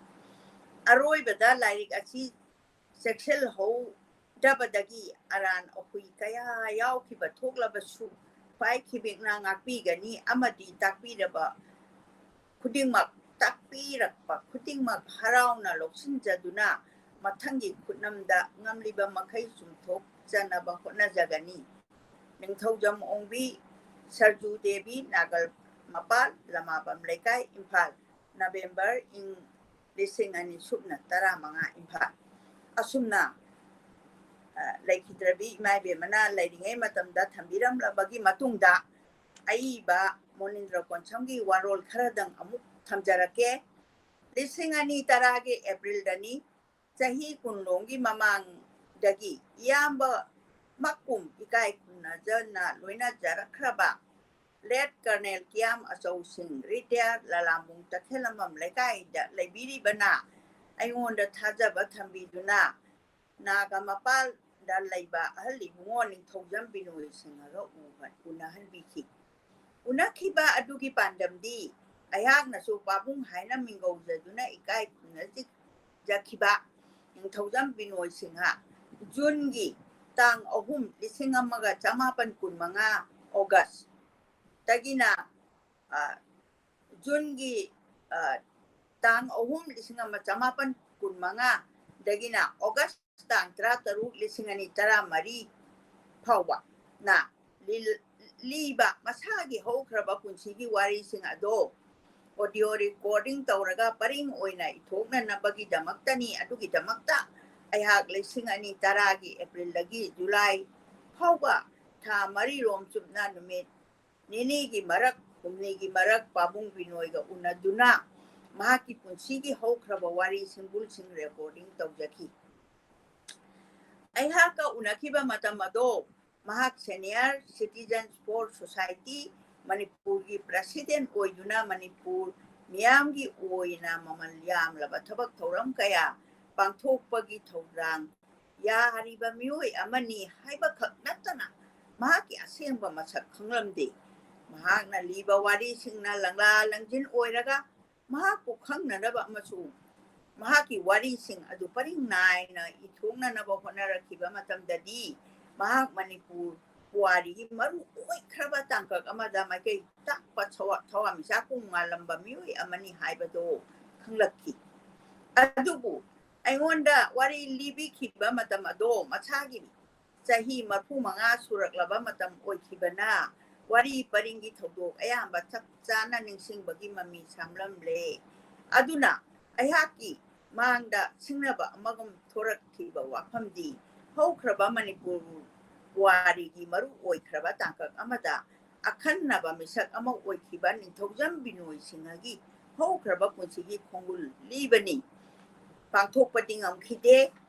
ꯑꯔꯣꯏꯕꯗ ꯂꯥꯏꯔꯤꯛ ꯑꯁꯤ ꯆꯦꯛꯁꯤꯜꯍꯧꯗꯕꯗꯒꯤ ꯑꯔꯥꯟ ꯑꯍꯨꯏ ꯀꯌꯥ ꯌꯥꯎꯈꯤꯕ ꯊꯣꯛꯂꯕꯁꯨ, ꯈ꯭ꯋꯥꯏ ꯈꯤꯕꯤꯛꯅ ꯉꯥꯛꯄꯤꯒꯅꯤ ꯑꯃꯗꯤ ꯇꯥꯛꯄꯤꯔꯕ ꯈꯨꯗꯤꯡꯃꯛ, ꯇꯥꯛꯄꯤꯔꯛꯄ ꯈꯨꯗꯤꯡꯃꯛ ꯍꯔꯥꯎꯅ ꯂꯧꯁꯤꯟꯖꯗꯨꯅ, ꯃꯊꯪꯒꯤ ꯈꯨꯠꯅꯝꯗ ꯉꯝꯂꯤꯕ ꯃꯈꯩ ꯆꯨꯝꯊꯣꯛꯆꯅꯕ ꯍꯣꯠꯅꯖꯒꯅꯤ꯫ ꯅꯤꯡꯊꯧꯖꯝ ꯑꯣꯡꯕꯤ, ꯁꯔꯖꯨ ꯗꯦꯕꯤ, ꯅꯥꯒꯜ ꯃꯄꯥꯜ, ꯂꯃꯥꯕꯝ ꯂꯩꯀꯥꯏ, ꯏꯝꯐꯥꯜ, ꯅꯕꯦꯝꯕꯔ, ꯏꯪ ꯂꯤꯁꯤꯡ ꯑꯅꯤ ꯁꯨꯞꯅ ꯇꯔꯥꯃꯉꯥ, ꯏꯝꯐꯥꯜ꯫ ꯑꯁꯨꯝꯅ, ꯑ, ꯂꯩꯈꯤꯗ꯭ꯔꯕꯤ ꯏꯃꯥ ꯏꯕꯦꯝꯃꯅ ꯂꯩꯔꯤꯉꯩ ꯃꯇꯝꯗ ꯊꯝꯕꯤꯔꯝꯂꯕꯒꯤ ꯃꯇꯨꯡꯗ, ꯑꯏꯕ ꯃꯣꯅꯤꯟꯗ꯭ꯔ ꯀꯣꯟꯁꯝꯒꯤ ꯋꯥꯔꯣꯜ ꯈꯔꯗꯪ ꯑꯃꯨꯛ ꯊꯝꯖꯔꯛꯀꯦ꯫ ꯂꯤꯁꯤꯡ ꯑꯅꯤ ꯇꯔꯥꯒꯤ ꯑꯦꯄ꯭ꯔꯤꯜꯗꯅꯤ꯫ ꯆꯍꯤ ꯀꯨꯟꯂꯣꯝꯒꯤ ꯃꯃꯥꯡꯗꯒꯤ ꯏꯌꯥꯝꯕ ꯃꯛꯀꯨꯝ ꯏꯀꯥꯏ ꯈꯨꯝꯅꯖꯅ ꯂꯣꯏꯅꯖꯔꯛꯈ꯭ꯔꯕ ꯂꯦꯠ ꯀꯔꯅꯦꯜ ꯀꯤꯌꯥꯝ ꯑꯆꯧꯁꯤꯡ, ꯔꯤꯇꯥꯌꯔ ꯂꯂꯥꯝꯕꯨꯡ ꯇꯈꯦꯜꯂꯝꯕꯝ ꯂꯩꯀꯥꯏꯗ ꯂꯩꯕꯤꯔꯤꯕꯅ ꯑꯩꯉꯣꯟꯗ ꯊꯥꯖꯕ ꯊꯝꯕꯤꯗꯨꯅ ꯅꯥꯒꯥ ꯃꯄꯥꯜꯗ ꯂꯩꯕ ꯑꯍꯜ ꯏꯕꯨꯡꯉꯣ ꯅꯤꯡꯊꯧꯖꯝ ꯕꯤꯅꯣꯏ ꯁꯤꯡꯍꯒ ꯎꯍꯟ-, ꯎꯅꯍꯟꯕꯤꯈꯤ꯫ ꯎꯅꯈꯤꯕ ꯑꯗꯨꯒꯤ ꯄꯥꯟꯗꯝꯗꯤ ꯑꯩꯍꯥꯛꯅꯁꯨ ꯄꯥꯕꯨꯡ ꯍꯥꯏꯅ ꯃꯤꯡꯒꯧꯖꯗꯨꯅ ꯏꯀꯥꯏ ꯈꯨꯝꯅꯖꯈꯤꯕ ꯅꯤꯡꯊꯧꯖꯝ ꯕꯤꯅꯣꯏ ꯁꯤꯡꯍ ꯖꯨꯟꯒꯤ ꯇꯥꯡ ꯑꯍꯨꯝ, ꯂꯤꯁꯤꯡ ꯑꯃꯒ ꯆꯃꯥꯄꯟ ꯀꯨꯟꯃꯉꯥ ꯑꯣꯒꯁꯇꯒꯤꯅ, ꯑ, ꯖꯨꯟꯒꯤ, ꯑ, ꯇꯥꯡ ꯑꯍꯨꯝ, ꯂꯤꯁꯤꯡ ꯑꯃ ꯆꯃꯥꯄꯟ ꯀꯨꯟꯃꯉꯥꯗꯒꯤꯅ ꯑꯣꯒꯁ ꯇꯥꯡ ꯇꯔꯥꯇꯔꯨꯛ, ꯂꯤꯁꯤꯡ ꯑꯅꯤ ꯇꯔꯥꯃꯔꯤ ꯐꯥꯎꯕ ꯅ ꯂꯤ-, ꯂꯤꯕ ꯃꯁꯥꯒꯤ ꯍꯧꯈ꯭ꯔꯕ ꯄꯨꯟꯁꯤꯒꯤ ꯋꯥꯔꯤꯁꯤꯡ ꯑꯗꯣ audio recording ꯇꯧꯔꯒ ꯄꯔꯤꯡ ꯑꯣꯏꯅ ꯏꯊꯣꯛꯅꯅꯕꯒꯤꯗꯃꯛꯇꯅꯤ꯫ ꯑꯗꯨꯒꯤꯗꯃꯛꯇ ꯑꯩꯍꯥꯛ ꯂꯤꯁꯤꯡ ꯑꯅꯤ ꯇꯔꯥꯒꯤ ꯑꯦꯄ꯭ꯔꯤꯜꯗꯒꯤ ꯖꯨꯂꯥꯏ ꯐꯥꯎꯕ ꯊꯥ ꯃꯔꯤꯔꯣꯝ ꯆꯨꯞꯅ ꯅꯨꯃꯤꯠ ꯅꯤꯅꯤꯒꯤ ꯃꯔꯛ, ꯍꯨꯝꯅꯤꯒꯤ ꯃꯔꯛ ꯄꯥꯕꯨꯡ ꯕꯤꯅꯣꯏꯒ ꯎꯅꯗꯨꯅ ꯃꯍꯥꯛꯀꯤ ꯄꯨꯟꯁꯤꯒꯤ ꯍꯧꯈ꯭ꯔꯕ ꯋꯥꯔꯤ ꯁꯤꯡꯕꯨꯜꯁꯤꯡ recording ꯇꯧꯖꯈꯤ꯫ ꯑꯩꯍꯥꯛꯀ ꯎꯅꯈꯤꯕ ꯃꯇꯝ ꯑꯗꯣ ꯃꯍꯥꯛ Senior Citizens for Society ꯃꯅꯤꯄꯨꯔꯒꯤ president ꯑꯣꯏꯗꯨꯅ ꯃꯅꯤꯄꯨꯔ ꯃꯤꯌꯥꯝꯒꯤ ꯑꯣꯏꯅ ꯃꯃꯜ ꯌꯥꯝꯂꯕ ꯊꯕꯛ ꯊꯧꯔꯝ ꯀꯌꯥ ꯄꯥꯡꯊꯣꯛꯄꯒꯤ ꯊꯧꯗꯥꯡ ꯌꯥꯔꯤꯕ ꯃꯤꯑꯣꯏ ꯑꯃꯅꯤ ꯍꯥꯏꯕꯈꯛ ꯅꯠꯇꯅ ꯃꯍꯥꯛꯀꯤ ꯑꯁꯦꯡꯕ ꯃꯁꯛ ꯈꯪꯂꯝꯗꯦ꯫ ꯃꯍꯥꯛꯅ ꯂꯤꯕ ꯋꯥꯔꯤꯁꯤꯡꯅ ꯂꯪꯂꯥ ꯂꯪꯖꯤꯟ ꯑꯣꯏꯔꯒ ꯃꯍꯥꯛꯄꯨ ꯈꯪꯅꯅꯕ ꯑꯃꯁꯨꯡ ꯃꯍꯥꯛꯀꯤ ꯋꯥꯔꯤꯁꯤꯡ ꯑꯗꯨ ꯄꯔꯤꯡ ꯅꯥꯏꯅ ꯏꯊꯣꯛꯅꯅꯕ ꯍꯣꯠꯅꯔꯛꯈꯤꯕ ꯃꯇꯝꯗꯗꯤ, ꯃꯍꯥꯛ ꯃꯅꯤꯄꯨꯔ ꯄꯨꯋꯥꯔꯤꯒꯤ ꯃꯔꯨ ꯑꯣꯏꯈ꯭ꯔꯕ ꯇꯥꯡꯀꯛ ꯑꯃꯗ ꯃꯥꯏꯀꯩ ꯇꯥꯛꯄ ꯊꯋꯥ-, ꯊꯋꯥꯟꯃꯤꯆꯥꯛ ꯀꯨꯝ ꯉꯥꯜꯂꯝꯕ ꯃꯤꯑꯣꯏ ꯑꯃꯅꯤ ꯍꯥꯏꯕꯗꯨ ꯈꯪꯂꯛꯈꯤ꯫ ꯑꯗꯨꯕꯨ ꯑꯩꯉꯣꯟꯗ ꯋꯥꯔꯤ ꯂꯤꯕꯤꯈꯤꯕ ꯃꯇꯝ ꯑꯗꯣ ꯃꯁꯥꯒꯤ ꯆꯍꯤ ꯃꯔꯤꯐꯨ ꯃꯉꯥ ꯁꯨꯔꯛꯂꯕ ꯃꯇꯝ ꯑꯣꯏꯈꯤꯕꯅ, ꯋꯥꯔꯤ ꯄꯔꯤꯡꯒꯤ ꯊꯧꯗꯣꯛ ꯑꯌꯥꯝꯕ ꯆꯞ ꯆꯥꯅ ꯅꯤꯡꯁꯤꯡꯕꯒꯤ ꯃꯃꯤ ꯁꯥꯝꯂꯝꯂꯦ꯫ ꯑꯗꯨꯅ ꯑꯩꯍꯥꯛꯀꯤ ꯃꯥꯡꯗ ꯁꯤꯡꯅꯕ ꯑꯃꯒꯨꯝ ꯊꯣꯔꯛꯈꯤꯕ ꯋꯥꯐꯝꯗꯤ, ꯍꯧꯈ꯭ꯔꯕ ꯃꯅꯤꯄꯨꯔ ꯄꯨꯋꯥꯔꯤꯒꯤ ꯃꯔꯨ ꯑꯣꯏꯈ꯭ꯔꯕ ꯇꯥꯡꯀꯛ ꯑꯃꯗ ꯑꯈꯟꯅꯕ ꯃꯤꯁꯛ ꯑꯃ ꯑꯣꯏꯈꯤꯕ ꯅꯤꯡꯊꯧꯖꯝ ꯕꯤꯅꯣꯏ ꯁꯤꯡꯍꯒꯤ ꯍꯧꯈ꯭ꯔꯕ ꯄꯨꯟꯁꯤꯒꯤ ꯈꯣꯡꯒꯨꯜ ꯂꯤꯕꯅꯤ꯫ ꯄꯥꯡꯊꯣꯛꯄꯗꯤ ꯉꯝꯈꯤꯗꯦ,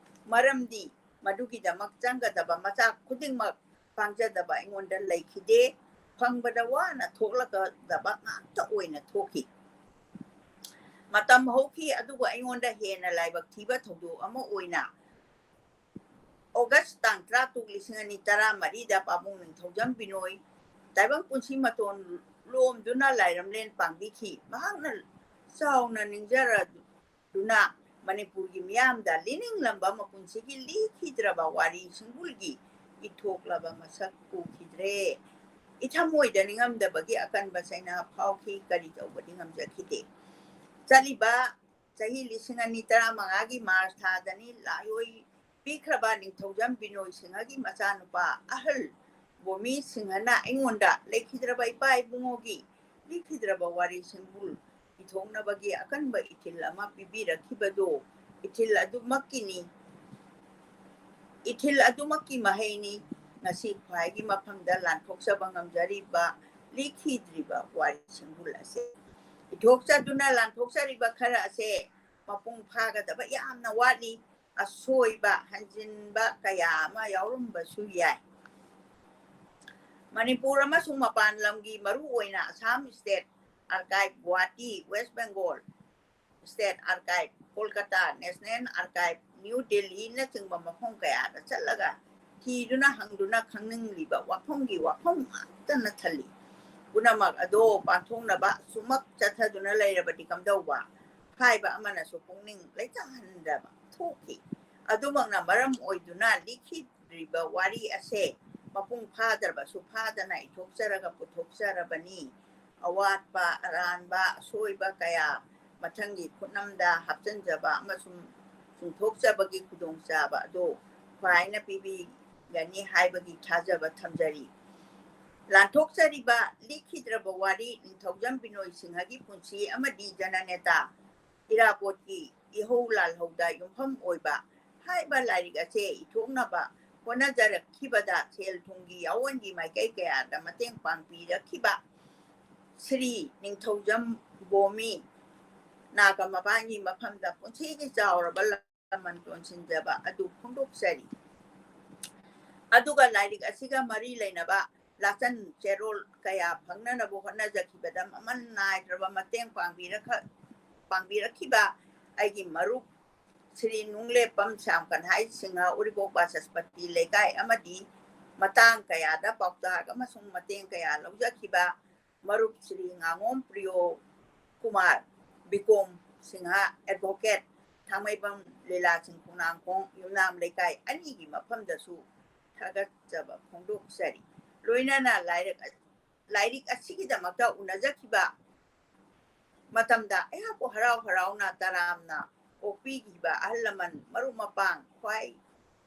ꯃꯔꯝꯗꯤ ꯃꯗꯨꯒꯤꯗꯃꯛ ꯆꯪꯒꯗꯕ ꯃꯆꯥꯛ ꯈꯨꯗꯤꯡꯃꯛ ꯄꯥꯡꯖꯗꯕ ꯑꯩꯉꯣꯟꯗ ꯂꯩꯈꯤꯗꯦ꯫ ꯐꯪꯕꯗ ꯋꯥꯅ ꯊꯣꯛꯂꯛꯀꯗꯕ ꯉꯥꯛꯇ ꯑꯣꯏꯅ ꯊꯣꯛꯈꯤ꯫ ꯃꯇꯝ ꯍꯧꯈꯤ, ꯑꯗꯨꯕꯨ ꯑꯩꯉꯣꯟꯗ ꯍꯦꯟꯅ ꯂꯥꯏꯕꯛ ꯊꯤꯕ ꯊꯧꯗꯣꯛ ꯑꯃ ꯑꯣꯏꯅ, ꯑꯣꯒꯁ ꯇꯥꯡ ꯇꯔꯥꯇꯔꯨꯛ, ꯂꯤꯁꯤꯡ ꯑꯅꯤ ꯇꯔꯥꯃꯔꯤꯗ ꯄꯥꯕꯨꯡ ꯅꯤꯡꯊꯧꯖꯝ ꯕꯤꯅꯣꯏ ꯇꯥꯏꯕꯪ ꯄꯨꯟꯁꯤ ꯃꯇꯣꯟ ꯂꯣꯝꯗꯨꯅ ꯂꯥꯏꯔꯝꯂꯦꯟ ꯄꯥꯡꯕꯤꯈꯤ꯫ ꯃꯍꯥꯛꯅ ꯆꯥꯎꯅ ꯅꯤꯡꯖꯔꯗꯨꯅ ꯃꯅꯤꯄꯨꯔꯒꯤ ꯃꯤꯌꯥꯝꯗ ꯂꯤꯅꯤꯡꯂꯝꯕ ꯃꯄꯨꯟꯁꯤꯒꯤ ꯂꯤꯈꯤꯗ꯭ꯔꯕ ꯋꯥꯔꯤ ꯁꯤꯡꯕꯨꯜꯒꯤ ꯏꯊꯣꯛꯂꯕ ꯃꯁꯛ ꯎꯈꯤꯗ꯭ꯔꯦ꯫ ꯏꯊꯃꯣꯏꯗ ꯅꯤꯡꯉꯝꯗꯕꯒꯤ ꯑꯀꯟꯕ ꯆꯩꯅꯥ ꯐꯥꯎꯈꯤ, ꯀꯔꯤ ꯇꯧꯕꯗꯤ ꯉꯝꯖꯈꯤꯗꯦ꯫ ꯆꯠꯂꯤꯕ ꯆꯍꯤ ꯂꯤꯁꯤꯡ ꯑꯅꯤ ꯇꯔꯥꯃꯉꯥꯒꯤ ꯃꯥꯔꯆ ꯊꯥꯗꯅꯤ ꯂꯥꯏꯑꯣꯏ ꯄꯤꯈ꯭ꯔꯕ ꯅꯤꯡꯊꯧꯖꯝ ꯕꯤꯅꯣꯏ ꯁꯤꯡꯍꯒꯤ ꯃꯆꯥꯅꯨꯄꯥ ꯑꯍꯜ ꯕꯣꯃꯤ ꯁꯤꯡꯍꯅ ꯑꯩꯉꯣꯟꯗ ꯂꯩꯈꯤꯗ꯭ꯔꯕ ꯏꯄꯥ ꯏꯕꯨꯡꯉꯣꯒꯤ ꯂꯤꯈꯤꯗ꯭ꯔꯕ ꯋꯥꯔꯤ ꯁꯤꯡꯕꯨꯜ ꯏꯊꯣꯛꯅꯕꯒꯤ ꯑꯀꯟꯕ ꯏꯊꯤꯜ ꯑꯃ ꯄꯤꯕꯤꯔꯛꯈꯤꯕꯗꯨ ꯏꯊꯤꯜ ꯑꯗꯨꯃꯛꯀꯤꯅꯤ꯫ ꯏꯊꯤꯜ ꯑꯗꯨꯃꯛꯀꯤ ꯃꯍꯩꯅꯤ ꯉꯁꯤ ꯈ꯭ꯋꯥꯏꯒꯤ ꯃꯐꯝꯗ ꯂꯥꯟꯊꯣꯛꯆꯕ ꯉꯝꯖꯔꯤꯕ ꯂꯤꯈꯤꯗ꯭ꯔꯤꯕ ꯋꯥꯔꯤ ꯁꯤꯡꯕꯨꯜ ꯑꯁꯤ꯫ ꯏꯊꯣꯛꯆꯗꯨꯅ ꯂꯥꯟꯊꯣꯛꯆꯔꯤꯕ ꯈꯔ ꯑꯁꯦ ꯃꯄꯨꯡ ꯐꯥꯒꯗꯕ ꯌꯥꯝꯅ ꯋꯥꯠꯂꯤ꯫ ꯑꯁꯣꯏꯕ, ꯍꯟꯖꯤꯟꯕ ꯀꯌꯥ ꯑꯃ ꯌꯥꯎꯔꯝꯕꯁꯨ ꯌꯥꯏ꯫ ꯃꯅꯤꯄꯨꯔ ꯑꯃꯁꯨꯡ ꯃꯄꯥꯟ ꯂꯝꯒꯤ, ꯃꯔꯨꯑꯣꯏꯅ Assam state archive Guwahati, West Bengal state archive Kolkata, national archive new ꯗꯦꯜꯂꯤꯅꯆꯤꯡꯕ ꯃꯐꯝ ꯀꯌꯥꯗ ꯆꯠꯂꯒ ꯊꯤꯗꯨꯅ ꯍꯪꯗꯨꯅ ꯈꯪꯅꯤꯡꯂꯤꯕ ꯋꯥꯐꯝꯒꯤ ꯋꯥꯐꯝ ꯉꯥꯛꯇꯅ ꯊꯜꯂꯤ꯫ ꯄꯨꯝꯅꯃꯛ ꯑꯗꯣ ꯄꯥꯡꯊꯣꯛꯅꯕ ꯁꯨꯃꯛ ꯆꯠꯊꯗꯨꯅ ꯂꯩꯔꯕꯗꯤ ꯀꯝꯗꯧꯕ? ꯍꯥꯏꯕ ꯑꯃꯅꯁꯨ ꯄꯨꯛꯅꯤꯡ ꯂꯩꯇꯥꯍꯟꯗꯕ ꯊꯣꯛꯈꯤ꯫ ꯑꯗꯨꯃꯛꯅ ꯃꯔꯝ ꯑꯣꯏꯗꯨꯅ ꯂꯤꯈꯤꯗ꯭ꯔꯤꯕ ꯋꯥꯔꯤ ꯑꯁꯦ ꯃꯄꯨꯡ ꯐꯥꯗ꯭ꯔꯕꯁꯨ ꯐꯥꯗꯅ ꯏꯊꯣꯛꯆꯔꯒ ꯄꯨꯊꯣꯛꯆꯔꯕꯅꯤ꯫ ꯑꯋꯥꯠꯄ, ꯑꯔꯥꯟꯕ, ꯑꯁꯣꯏꯕ ꯀꯌꯥ ꯃꯊꯪꯒꯤ ꯈꯨꯠꯅꯝꯗ ꯍꯥꯞꯆꯤꯟꯖꯕ ꯑꯃꯁꯨꯡ ꯆꯨꯝꯊꯣꯛꯆꯕꯒꯤ ꯈꯨꯗꯣꯡꯆꯥꯕ ꯑꯗꯨ ꯈ꯭ꯋꯥꯏꯅ ꯄꯤꯕꯤꯒꯅꯤ ꯍꯥꯏꯕꯒꯤ ꯊꯥꯖꯕ ꯊꯝꯖꯔꯤ꯫ ꯂꯥꯟꯊꯣꯛꯆꯔꯤꯕ ꯂꯤꯈꯤꯗ꯭ꯔꯕ ꯋꯥꯔꯤ ꯅꯤꯡꯊꯧꯖꯝ ꯕꯤꯅꯣꯏ ꯁꯤꯡꯍꯒꯤ ꯄꯨꯟꯁꯤ ꯑꯃꯗꯤ ꯖꯅꯅꯦꯇꯥ ꯏꯔꯥꯕꯣꯠꯀꯤ ꯏꯍꯧ ꯂꯥꯜꯍꯧꯗ ꯌꯨꯝꯐꯝ ꯑꯣꯏꯕ ꯍꯥꯏꯕ ꯂꯥꯏꯔꯤꯛ ꯑꯁꯦ ꯏꯊꯣꯛꯅꯕ ꯍꯣꯠꯅꯖꯔꯛꯈꯤꯕꯗ ꯁꯦꯜ ꯊꯨꯝꯒꯤ ꯌꯥꯑꯣꯟꯒꯤ ꯃꯥꯏꯀꯩ ꯀꯌꯥꯗ ꯃꯇꯦꯡ ꯄꯥꯡꯕꯤꯔꯛꯈꯤꯕ ꯁ꯭ꯔꯤ ꯅꯤꯡꯊꯧꯖꯝ ꯕꯣꯃꯤ ꯅꯥꯒ ꯃꯄꯥꯟꯒꯤ ꯃꯐꯝꯗ ꯄꯨꯟꯁꯤꯒꯤ ꯆꯥꯎꯔꯕ ꯂꯃꯟ ꯇꯣꯟꯁꯤꯟꯖꯕ ꯑꯗꯨ ꯐꯣꯡꯗꯣꯛꯆꯔꯤ꯫ ꯑꯗꯨꯒ ꯂꯥꯏꯔꯤꯛ ꯑꯁꯤꯒ ꯃꯔꯤ ꯂꯩꯅꯕ ꯂꯥꯆꯟ ꯆꯦꯔꯣꯜ ꯀꯌꯥ ꯐꯪꯅꯅꯕ ꯍꯣꯠꯅꯖꯈꯤꯕꯗ ꯃꯃꯜ ꯅꯥꯏꯗ꯭ꯔꯕ ꯃꯇꯦꯡ ꯄꯥꯡꯕꯤꯔꯛꯈ-, ꯄꯥꯡꯕꯤꯔꯛꯈꯤꯕ ꯑꯩꯒꯤ ꯃꯔꯨꯞ ꯁ꯭ꯔꯤ ꯅꯨꯡꯂꯦꯞꯄꯝ ꯁ꯭ꯌꯥꯝꯀꯟꯍꯥꯏ ꯁꯤꯡꯍ, ꯎꯔꯤꯄꯣꯛ ꯕꯥꯆꯁꯄꯇꯤ ꯂꯩꯀꯥꯏ ꯑꯃꯗꯤ ꯃꯇꯥꯡ ꯀꯌꯥꯗ ꯄꯥꯎꯇꯥꯛ ꯑꯃꯁꯨꯡ ꯃꯇꯦꯡ ꯀꯌꯥ ꯂꯧꯖꯈꯤꯕ ꯃꯔꯨꯞ ꯁ꯭ꯔꯤ ꯉꯥꯉꯣꯝ ꯄ꯭ꯔꯤꯌꯣ ꯀꯨꯃꯥꯔ, ꯕꯤꯀꯣꯝ ꯁꯤꯡꯍ, advocate, ꯊꯥꯡꯃꯩꯕꯟ ꯂꯤꯂꯥꯁꯤꯡ ꯈꯣꯡꯅꯥꯡꯈꯣꯡ ꯌꯨꯝꯅꯥꯝ ꯂꯩꯀꯥꯏ ꯑꯅꯤꯒꯤ ꯃꯐꯝꯗꯁꯨ ꯊꯥꯒꯠꯆꯕ ꯐꯣꯡꯗꯣꯛꯆꯔꯤ꯫ ꯂꯣꯏꯅꯅ ꯂꯥꯏꯔꯤꯛ, ꯂꯥꯏꯔꯤꯛ ꯑꯁꯤꯒꯤꯗꯃꯛꯇ ꯎꯅꯖꯈꯤꯕ ꯃꯇꯝꯗ ꯑꯩꯍꯥꯛꯄꯨ ꯍꯔꯥꯎ ꯍꯔꯥꯎꯅ ꯇꯔꯥꯝꯅ ꯑꯣꯛꯄꯤꯈꯤꯕ ꯑꯍꯜ ꯂꯃꯟ, ꯃꯔꯨꯞ ꯃꯄꯥꯡ, ꯈ꯭ꯋꯥꯏ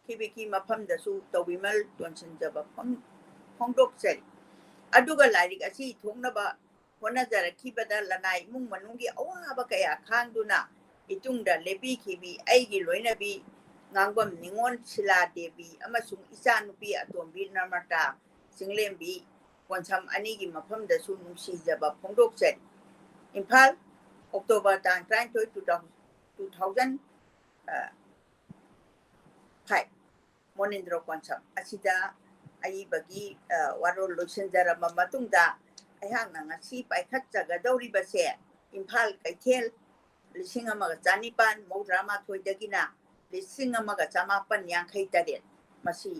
ꯈꯤꯕꯤꯀꯤ ꯃꯐꯝꯗꯁꯨ ꯇꯧꯕꯤꯃꯜ ꯇꯣꯟꯁꯤꯟꯖꯕ ꯐꯣꯡ-, ꯐꯣꯡꯗꯣꯛꯆꯔꯤ꯫ ꯑꯗꯨꯒ ꯂꯥꯏꯔꯤꯛ ꯑꯁꯤ ꯏꯊꯣꯛꯅꯕ ꯍꯣꯠꯅꯖꯔꯛꯈꯤꯕꯗ ꯂꯅꯥꯏ ꯏꯃꯨꯡ ꯃꯅꯨꯡꯒꯤ ꯑꯋꯥꯕ ꯀꯌꯥ ꯈꯥꯡꯗꯨꯅ ꯏꯇꯨꯡꯗ ꯂꯦꯞꯄꯤꯈꯤꯕꯤ ꯑꯩꯒꯤ ꯂꯣꯏꯅꯕꯤ ꯉꯥꯡꯕꯝ ꯅꯤꯉꯣꯜ ꯁꯤꯂꯥ ꯗꯦꯕꯤ ꯑꯃꯁꯨꯡ ꯏꯆꯥꯅꯨꯄꯤ ꯑꯇꯣꯝꯕꯤ ꯅꯔꯃꯇꯥ ꯆꯤꯡꯂꯦꯝꯕꯤ ꯀꯣꯟꯁꯝ ꯑꯅꯤꯒꯤ ꯃꯐꯝꯗꯁꯨ ꯅꯨꯡꯁꯤꯖꯕ ꯐꯣꯡꯗꯣꯛꯆꯔꯤ꯫ ꯏꯝꯐꯥꯜ, ꯑꯣꯛꯇꯣꯕꯔ ꯇꯥꯡ ꯇꯔꯥꯅꯤꯊꯣꯏ, two thousand, two thousand five꯫ ꯃꯣꯅꯤꯟꯗ꯭ꯔꯣ Konsam. ꯑꯁꯤꯗ ꯑꯏꯕꯒꯤ, ꯑ, ꯋꯥꯔꯣꯜ ꯂꯣꯏꯁꯤꯟꯖꯔꯕ ꯃꯇꯨꯡꯗ ꯑꯩꯍꯥꯛꯅ ꯉꯁꯤ ꯄꯥꯏꯈꯠꯆꯒꯗꯧꯔꯤꯕꯁꯦ ꯏꯝꯐꯥꯜ ꯀꯩꯊꯦꯜ ꯂꯤꯁꯤꯡ ꯑꯃꯒ ꯆꯅꯤꯄꯥꯟ ꯃꯧꯗ꯭ꯔꯥ ꯃꯥꯊꯣꯏꯗꯒꯤꯅ ꯂꯤꯁꯤꯡ ꯑꯃꯒ ꯆꯃꯥꯄꯟ ꯌꯥꯡꯈꯩ ꯇꯔꯦꯠ꯫ ꯃꯁꯤ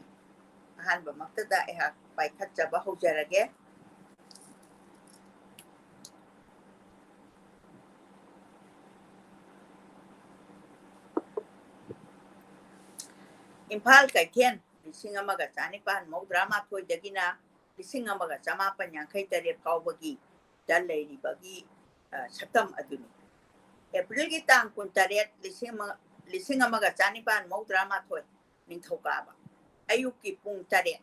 ꯑꯍꯥꯟꯕꯃꯛꯇꯗ ꯑꯩꯍꯥꯛ ꯄꯥꯏꯈꯠꯆꯕ ꯍꯧꯖꯔꯒꯦ꯫ ꯏꯝꯐꯥꯜ ꯀꯩꯊꯦꯜ ꯂꯤꯁꯤꯡ ꯑꯃꯒ ꯆꯥꯅꯤꯄꯥꯟ ꯃꯧꯗ꯭ꯔꯥ ꯃꯥꯊꯣꯏꯗꯒꯤꯅ ꯂꯤꯁꯤꯡ ꯑꯃꯒ ꯆꯥꯃꯥꯄꯟ ꯌꯥꯡꯈꯩ ꯇꯔꯦꯠ ꯐꯥꯎꯕꯒꯤ ꯗ ꯂꯩꯔꯤꯕꯒꯤ, ꯑ, ꯁꯛꯇꯝ ꯑꯗꯨꯅꯤ꯫ ꯑꯦꯄ꯭ꯔꯤꯜꯒꯤ ꯇꯥꯡ ꯀꯨꯟꯇꯔꯦꯠ, ꯂꯤꯁꯤꯡ ꯑꯃ, ꯂꯤꯁꯤꯡ ꯑꯃꯒ ꯆꯥꯅꯤꯄꯥꯟ ꯃꯧꯗ꯭ꯔꯥ ꯃꯥꯊꯣꯏ, ꯅꯤꯡꯊꯧꯀꯥꯕ, ꯑꯌꯨꯛꯀꯤ ꯄꯨꯡ ꯇꯔꯦꯠ,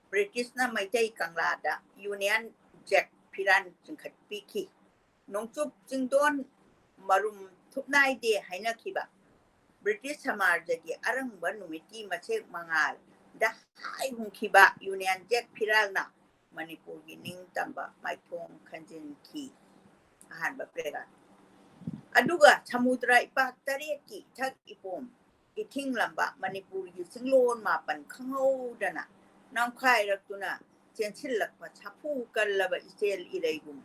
ꯕ꯭ꯔꯤꯇꯤꯁꯅ ꯃꯩꯇꯩ ꯀꯪꯂꯥꯗ ꯌꯨꯅꯤꯌꯟ ꯖꯦꯛ ꯐꯤꯔꯥꯜ ꯆꯤꯡꯈꯠꯄꯤꯈꯤ꯫ ꯅꯣꯡꯆꯨꯞ ꯆꯤꯡꯗꯣꯟ ꯃꯔꯨꯝ ꯊꯨꯞꯅꯥꯏꯗꯦ ꯍꯥꯏꯅꯈꯤꯕ ꯕ꯭ꯔꯤꯇꯤꯁ ꯁꯃꯥꯖꯒꯤ ꯑꯔꯪꯕ ꯅꯨꯃꯤꯠꯀꯤ ꯃꯁꯦꯛ ꯃꯉꯥꯜꯗ ꯍꯥꯏ ꯍꯨꯝꯈꯤꯕ ꯌꯨꯅꯤꯌꯟ ꯖꯦꯛ ꯐꯤꯔꯥꯜꯅ ꯃꯅꯤꯄꯨꯔꯒꯤ ꯅꯤꯡꯇꯝꯕ ꯃꯥꯏꯊꯣꯡ ꯈꯟꯖꯤꯟꯈꯤ꯫ ꯑꯍꯥꯟꯕ ꯄ꯭ꯔꯦꯒꯥ꯫ ꯑꯗꯨꯒ ꯁꯃꯨꯗ꯭ꯔ ꯏꯄꯥꯛ ꯇꯔꯦꯠꯀꯤ ꯏꯊꯛ ꯏꯄꯣꯝ ꯏꯊꯤꯡꯂꯝꯕ ꯃꯅꯤꯄꯨꯔꯒꯤ ꯆꯤꯡꯂꯣꯟ ꯃꯥꯄꯟ ꯈꯪꯍꯧꯗꯅ ꯅꯝꯈꯥꯏꯔꯛꯇꯨꯅ ꯆꯦꯟꯁꯤꯜꯂꯛꯄ ꯁꯥꯐꯨ ꯀꯜꯂꯕ ꯏꯆꯦꯜ ꯏꯔꯩꯒꯨꯝ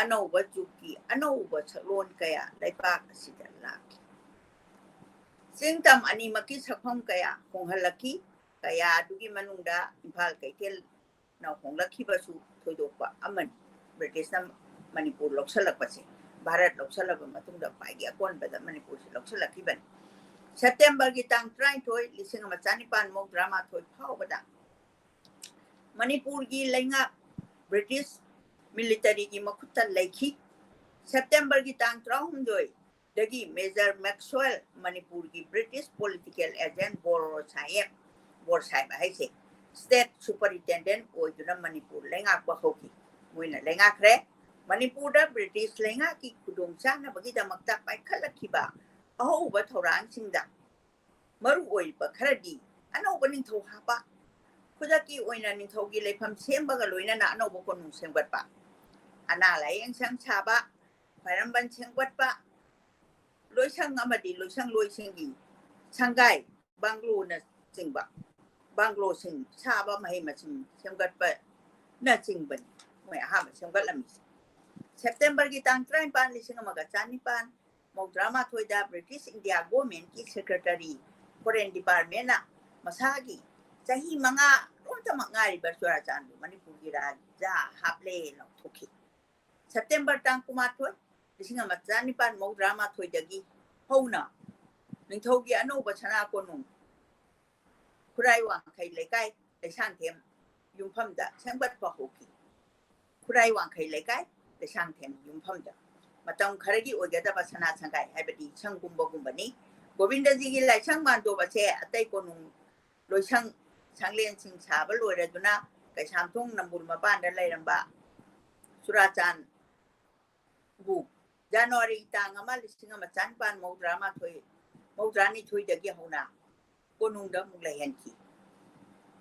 ꯑꯅꯧꯕ ꯆꯨꯛꯀꯤ ꯑꯅꯧꯕ ꯁꯛꯂꯣꯟ ꯀꯌꯥ ꯂꯩꯕꯥꯛ ꯑꯁꯤꯗ ꯂꯥꯛꯈꯤ꯫ ꯆꯤꯡ ꯇꯝ ꯑꯅꯤꯃꯛꯀꯤ ꯁꯛꯐꯝ ꯀꯌꯥ ꯍꯣꯡꯍꯜꯂꯛꯈꯤ꯫ ꯀꯌꯥ ꯑꯗꯨꯒꯤ ꯃꯅꯨꯡꯗ ꯏꯝꯐꯥꯜ ꯀꯩꯊꯦꯜꯅ ꯍꯣꯡꯂꯛꯈꯤꯕꯁꯨ ꯊꯣꯏꯗꯣꯛꯄ ꯑꯃꯅꯤ꯫ ꯕ꯭ꯔꯤꯇꯤꯁꯅ ꯃꯅꯤꯄꯨꯔ ꯂꯧꯁꯤꯜꯂꯛꯄꯁꯦ, ꯚꯥꯔꯠ ꯂꯧꯁꯤꯜꯂꯕ ꯃꯇꯨꯡꯗ ꯈ꯭ꯋꯥꯏꯒꯤ ꯑꯀꯣꯟꯕꯗ ꯃꯅꯤꯄꯨꯔꯁꯤ ꯂꯧꯁꯤꯜꯂꯛꯈꯤꯕꯅꯤ꯫ ꯁꯦꯞꯇꯦꯝꯕꯔꯒꯤ ꯇꯥꯡ ꯇꯔꯥꯅꯤꯊꯣꯏ, ꯂꯤꯁꯤꯡ ꯑꯃ ꯆꯥꯅꯤꯄꯥꯟ ꯃꯧꯗ꯭ꯔꯥ ꯃꯥꯊꯣꯏ ꯐꯥꯎꯕꯗ ꯃꯅꯤꯄꯨꯔꯒꯤ ꯂꯩꯉꯥꯛ ꯕ꯭ꯔꯤꯇꯤꯁ ꯃꯤꯂꯤꯇꯔꯤꯒꯤ ꯃꯈꯨꯠꯇ ꯂꯩꯈꯤ꯫ ꯁꯦꯞꯇꯦꯝꯕꯔꯒꯤ ꯇꯥꯡ ꯇꯔꯥꯍꯨꯝꯗꯣꯏꯗꯒꯤ ꯃꯦꯖꯔ ꯃꯦꯛꯁꯋꯦꯜ ꯃꯅꯤꯄꯨꯔꯒꯤ ꯕ꯭ꯔꯤꯇꯤꯁ ꯄꯣꯂꯤꯇꯤꯀꯦꯜ ꯑꯦꯖꯦꯟ ꯕꯣꯔꯣ ꯁꯥꯍꯦꯕ, ꯕꯣꯔ ꯁꯥꯍꯦꯕ ꯍꯥꯏꯁꯦ, ꯁ꯭ꯇꯦꯠ ꯁꯨꯄꯔꯤꯟꯇꯦꯟꯗꯦꯟ ꯑꯣꯏꯗꯨꯅ ꯃꯅꯤꯄꯨꯔ ꯂꯩꯉꯥꯛꯄ ꯍꯧꯈꯤ꯫ ꯃꯣꯏꯅ ꯂꯩꯉꯥꯛꯈ꯭ꯔꯦ꯫ ꯃꯅꯤꯄꯨꯔꯗ ꯕ꯭ꯔꯤꯇꯤꯁ ꯂꯩꯉꯥꯛꯀꯤ ꯈꯨꯗꯣꯡꯆꯥꯅꯕꯒꯤꯗꯃꯛꯇ ꯄꯥꯏꯈꯠꯂꯛꯈꯤꯕ ꯑꯍꯧꯕ ꯊꯧꯔꯥꯡꯁꯤꯡꯗ ꯃꯔꯨ ꯑꯣꯏꯕ ꯈꯔꯗꯤ ꯑꯅꯧꯕ ꯅꯤꯡꯊꯧ ꯍꯥꯞꯄ, ꯈꯨꯗꯛꯀꯤ ꯑꯣꯏꯅ ꯅꯤꯡꯊꯧꯒꯤ ꯂꯩꯐꯝ ꯁꯦꯝꯕꯒ ꯂꯣꯏꯅꯅ ꯑꯅꯧꯕ ꯀꯣꯅꯨꯡ ꯁꯦꯝꯒꯠꯄ, ꯑꯅꯥ ꯂꯥꯏꯌꯦꯡ ꯁꯪ ꯁꯥꯕ, ꯈ꯭ꯋꯥꯏꯔꯝꯕꯟ ꯁꯦꯝꯒꯠꯄ, ꯂꯣꯏꯁꯪ ꯑꯃꯗꯤ ꯂꯣꯏꯁꯪ ꯂꯣꯏꯁꯤꯡꯒꯤ ꯁꯪꯒꯥꯏ, ꯕꯪꯒ꯭ꯂꯣꯅꯆꯤꯡꯕ, ꯕꯪꯒ꯭ꯂꯣꯁꯤꯡ ꯁꯥꯕ, ꯃꯍꯩ ꯃꯁꯤꯡ ꯁꯦꯝꯒꯠꯄꯅꯆꯤꯡꯕꯅꯤ ꯃꯣꯏ ꯑꯍꯥꯟꯕ ꯁꯦꯝꯒꯠꯂꯝꯃꯤꯁꯦ꯫ ꯁꯦꯞꯇꯦꯝꯕꯔꯒꯤ ꯇꯥꯡ ꯇꯔꯥꯅꯤꯄꯥꯟ, ꯂꯤꯁꯤꯡ ꯑꯃꯒ ꯆꯥꯅꯤꯄꯥꯟ ꯃꯧꯗ꯭ꯔꯥ ꯃꯥꯊꯣꯏꯗ ꯕ꯭ꯔꯤꯇꯤꯁ ꯏꯟꯗꯤꯌꯥ ꯒꯣꯔꯃꯦꯟꯀꯤ ꯁꯦꯀ꯭ꯔꯦꯇꯔꯤ, ꯐꯣꯔꯦꯟ ꯗꯤꯄꯥꯔꯠꯃꯦꯟꯅ ꯃꯁꯥꯒꯤ ꯆꯍꯤ ꯃꯉꯥ ꯂꯣꯝꯇꯃꯛ ꯉꯥꯏꯔꯤꯕ ꯆꯨꯔꯥꯆꯥꯟꯄꯨꯔ ꯃꯅꯤꯄꯨꯔꯒꯤ ꯔꯥꯖꯥ ꯍꯥꯞꯂꯦ ꯂꯥꯎꯊꯣꯛꯈꯤ꯫ ꯁꯦꯞꯇꯦꯝꯕꯔ ꯇꯥꯡ ꯀꯨꯟꯃꯥꯊꯣꯏ, ꯂꯤꯁꯤꯡ ꯑꯃ ꯆꯥꯅꯤꯄꯥꯟ ꯃꯧꯗ꯭ꯔꯥ ꯃꯥꯊꯣꯏꯗꯒꯤ ꯍꯧꯅ ꯅꯤꯡꯊꯧꯒꯤ ꯑꯅꯧꯕ ꯁꯅꯥ ꯀꯣꯅꯨꯡ ꯈꯨꯔꯥꯏ ꯋꯥꯡꯈꯩ ꯂꯩꯀꯥꯏ ꯂꯩꯁꯥꯡꯊꯦꯝ ꯌꯨꯝꯐꯝꯗ ꯁꯦꯝꯒꯠꯄ ꯍꯧꯈꯤ꯫ ꯈꯨꯔꯥꯏ ꯋꯥꯡꯈꯩ ꯂꯩꯀꯥꯏ ꯂꯩꯁꯥꯡꯊꯦꯝ ꯌꯨꯝꯐꯝꯗ ꯃꯇꯝ ꯈꯔꯒꯤ ꯑꯣꯏꯒꯗꯕ ꯁꯅꯥ ꯁꯪꯒꯥꯏ, ꯍꯥꯏꯕꯗꯤ ꯁꯪꯒꯨꯝꯕꯒꯨꯝꯕꯅꯤ꯫ ꯒꯣꯕꯤꯟꯗꯖꯤꯒꯤ ꯂꯥꯏꯁꯪ ꯃꯥꯟꯗꯣꯞ ꯑꯁꯦ ꯑꯇꯩ ꯀꯣꯅꯨꯡ ꯂꯣꯏꯁꯪ ꯁꯪꯂꯦꯟꯁꯤꯡ ꯁꯥꯕ ꯂꯣꯏꯔꯗꯨꯅ ꯀꯩꯁꯥꯝꯊꯣꯡ ꯅꯝꯕꯨꯜ ꯃꯄꯥꯟꯗ ꯂꯩꯔꯝꯕ ꯆꯨꯔꯥꯆꯥꯟ ꯕꯨ ꯖꯅꯋꯥꯔꯤ ꯇꯥꯡ ꯑꯃ, ꯂꯤꯁꯤꯡ ꯑꯃ ꯆꯥꯅꯤꯄꯥꯟ ꯃꯧꯗ꯭ꯔꯥ ꯃꯥꯊꯣꯏ, ꯃꯧꯗ꯭ꯔꯥ ꯅꯤꯊꯣꯏꯗꯒꯤ ꯍꯧꯅ ꯀꯣꯅꯨꯡꯗ ꯑꯃꯨꯛ ꯂꯩꯍꯟꯈꯤ꯫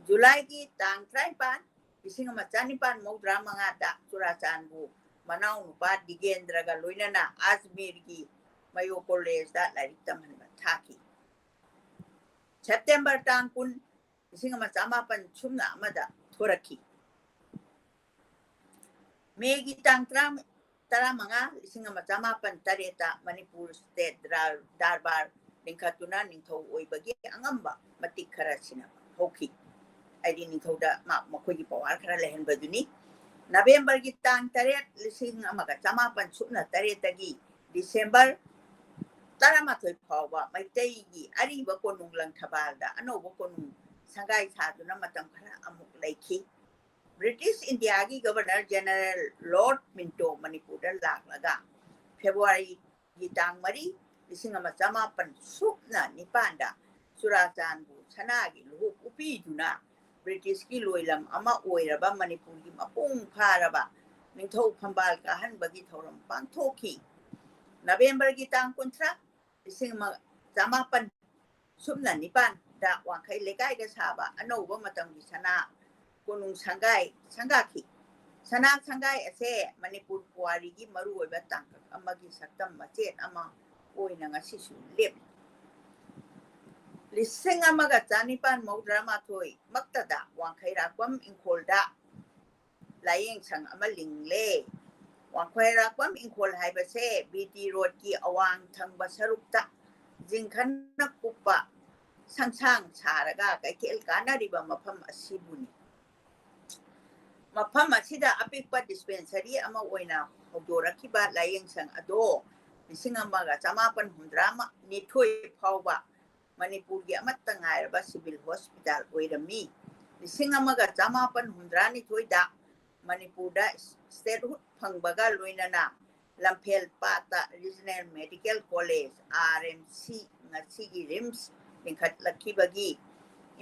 ꯖꯨꯂꯥꯏꯒꯤ ꯇꯥꯡ ꯇꯔꯥꯅꯤꯄꯥꯟ, ꯂꯤꯁꯤꯡ ꯑꯃ ꯆꯥꯅꯤꯄꯥꯟ ꯃꯧꯗ꯭ꯔꯥ ꯃꯉꯥꯗ ꯆꯨꯔꯥꯆꯥꯟꯕꯨ ꯃꯅꯥꯎ ꯅꯨꯄꯥ ꯗꯤꯒꯦꯟꯗ꯭ꯔꯒ ꯂꯣꯏꯅꯅ ꯑꯖꯃꯤꯔꯒꯤ ꯃꯌꯣ ꯀꯣꯂꯦꯖꯇ ꯂꯥꯏꯔꯤꯛ ꯇꯝꯍꯟꯕ ꯊꯥꯈꯤ꯫ ꯁꯦꯞꯇꯦꯝꯕꯔ ꯇꯥꯡ ꯀꯨꯟ, ꯂꯤꯁꯤꯡ ꯑꯃ ꯆꯥꯃꯥꯄꯟ ꯁꯨꯞꯅ ꯑꯃꯗ ꯊꯣꯔꯛꯈꯤ꯫ ꯃꯦꯒꯤ ꯇꯥꯡ ꯇꯔꯥ, ꯇꯔꯥꯃꯉꯥ, ꯂꯤꯁꯤꯡ ꯑꯃ ꯆꯥꯃꯥꯄꯟ ꯇꯔꯦꯠꯇ ꯃꯅꯤꯄꯨꯔ ꯁ꯭ꯇꯦꯠ ꯗꯔꯕꯥꯔ ꯂꯤꯡꯈꯠꯇꯨꯅ ꯅꯤꯡꯊꯧ ꯑꯣꯏꯕꯒꯤ ꯑꯉꯝꯕ ꯃꯇꯤꯛ ꯈꯔ ꯁꯤꯟꯅꯕ ꯍꯧꯈꯤ꯫ ꯍꯥꯏꯗꯤ ꯅꯤꯡꯊꯧꯗ ꯃꯥ-, ꯃꯈꯣꯏꯒꯤ ꯄꯋꯥꯔ ꯈꯔ ꯂꯩꯍꯟꯕꯗꯨꯅꯤ꯫ ꯅꯕꯦꯝꯕꯔꯒꯤ ꯇꯥꯡ ꯇꯔꯦꯠ, ꯂꯤꯁꯤꯡ ꯑꯃꯒ ꯆꯥꯃꯥꯄꯟ ꯁꯨꯞꯅ ꯇꯔꯦꯠꯇꯒꯤ ꯗꯤꯁꯦꯝꯕꯔ ꯇꯔꯥꯃꯥꯊꯣꯏ ꯐꯥꯎꯕ ꯃꯩꯇꯩꯒꯤ ꯑꯔꯤꯕ ꯀꯣꯅꯨꯡ ꯂꯪꯊꯕꯥꯜꯗ ꯑꯅꯧꯕ ꯀꯣꯅꯨꯡ ꯁꯪꯒꯥꯏ ꯁꯥꯗꯨꯅ ꯃꯇꯝ ꯈꯔ ꯑꯃꯨꯛ ꯂꯩꯈꯤ꯫ ꯕ꯭ꯔꯤꯇꯤꯁ ꯏꯟꯗꯤꯌꯥꯒꯤ ꯒꯕꯔꯅꯔ ꯖꯦꯅꯔꯦꯜ ꯂꯣꯔꯗ ꯃꯤꯟꯇꯣ ꯃꯅꯤꯄꯨꯔꯗ ꯂꯥꯛꯂꯒ ꯐꯦꯕ꯭ꯔꯨꯋꯥꯔꯤꯒꯤ ꯇꯥꯡ ꯃꯔꯤ, ꯂꯤꯁꯤꯡ ꯑꯃ ꯆꯥꯃꯥꯄꯟ ꯁꯨꯞꯅ ꯅꯤꯄꯥꯟꯗ ꯆꯨꯔꯥꯆꯥꯟꯄꯨꯔ ꯁꯅꯥꯒꯤ ꯂꯨꯍꯨꯞ ꯎꯞꯄꯤꯗꯨꯅ ꯕ꯭ꯔꯤꯇꯤꯁꯀꯤ ꯂꯣꯏꯂꯝ ꯑꯃ ꯑꯣꯏꯔꯕ ꯃꯅꯤꯄꯨꯔꯒꯤ ꯃꯄꯨꯡ ꯐꯥꯔꯕ ꯅꯤꯡꯊꯧ ꯐꯝꯕꯥꯜ ꯀꯥꯍꯟꯕꯒꯤ ꯊꯧꯔꯝ ꯄꯥꯡꯊꯣꯛꯈꯤ꯫ ꯅꯕꯦꯝꯕꯔꯒꯤ ꯇꯥꯡ ꯀꯨꯟꯊ꯭ꯔꯥ, ꯂꯤꯁꯤꯡ ꯑꯃ ꯆꯥꯃꯥꯄꯟ ꯁꯨꯞꯅ ꯅꯤꯄꯥꯟꯗ ꯋꯥꯡꯈꯩ ꯂꯩꯀꯥꯏꯗ ꯁꯥꯕ ꯑꯅꯧꯕ ꯃꯇꯝꯒꯤ ꯁꯅꯥ ꯀꯣꯅꯨꯡ ꯁꯪꯒꯥꯏ ꯁꯪꯒꯥꯈꯤ꯫ ꯁꯅꯥ ꯁꯪꯒꯥꯏ ꯑꯁꯦ ꯃꯅꯤꯄꯨꯔ ꯄꯨꯋꯥꯔꯤꯒꯤ ꯃꯔꯨꯑꯣꯏꯕ ꯇꯥꯡꯀꯛ ꯑꯃꯒꯤ ꯁꯛꯇꯝ ꯃꯆꯦꯠ ꯑꯃ ꯑꯣꯏꯅ ꯉꯁꯤꯁꯨ ꯂꯦꯞꯂꯤ꯫ ꯂꯤꯁꯤꯡ ꯑꯃꯒ ꯆꯥꯅꯤꯄꯥꯟ ꯃꯧꯗ꯭ꯔꯥ ꯃꯥꯊꯣꯏ ꯃꯛꯇꯗ ꯋꯥꯡꯈꯩꯔꯥꯛꯄꯝ ꯏꯪꯈꯣꯜꯗ ꯂꯥꯏꯌꯦꯡ ꯁꯪ ꯑꯃ ꯂꯤꯡꯂꯦ꯫ ꯋꯥꯡꯈꯩꯔꯥꯛꯄꯝ ꯏꯪꯈꯣꯜ ꯍꯥꯏꯕꯁꯦ ꯕꯤ ꯇꯤ ꯔꯣꯗꯀꯤ ꯑꯋꯥꯡ ꯊꯪꯕ ꯁꯔꯨꯛꯇ ꯖꯤꯡꯈꯟꯅ ꯀꯨꯞꯄ ꯁꯪꯁꯥꯡ ꯁꯥꯔꯒ ꯀꯩꯊꯦꯜ ꯀꯥꯟꯅꯔꯤꯕ ꯃꯐꯝ ꯑꯁꯤꯕꯨꯅꯤ꯫ ꯃꯐꯝ ꯑꯁꯤꯗ ꯑꯄꯤꯛꯄ ꯗꯤꯁꯄꯦꯟꯁꯔꯤ ꯑꯃ ꯑꯣꯏꯅ ꯍꯧꯗꯣꯔꯛꯈꯤꯕ ꯂꯥꯏꯌꯦꯡ ꯁꯪ ꯑꯗꯣ ꯂꯤꯁꯤꯡ ꯑꯃꯒ ꯆꯥꯃꯥꯄꯟ ꯍꯨꯝꯗ꯭ꯔꯥ ꯅꯤꯊꯣꯏ ꯐꯥꯎꯕ ꯃꯅꯤꯄꯨꯔꯒꯤ ꯑꯃꯠꯇ ꯉꯥꯏꯔꯕ civil hospital ꯑꯣꯏꯔꯝꯃꯤ꯫ ꯂꯤꯁꯤꯡ ꯑꯃꯒ ꯆꯃꯥꯄꯟ ꯍꯨꯝꯗ꯭ꯔꯥꯅꯤꯊꯣꯏꯗ ꯃꯅꯤꯄꯨꯔꯗ statehood ꯐꯪꯕꯒ ꯂꯣꯏꯅꯅ ꯂꯝꯐꯦꯜ ꯄꯥꯠꯇ Regional Medical College, R M C, ꯉꯁꯤꯒꯤ RIMS, ꯂꯤꯡꯈꯠꯂꯛꯈꯤꯕꯒꯤ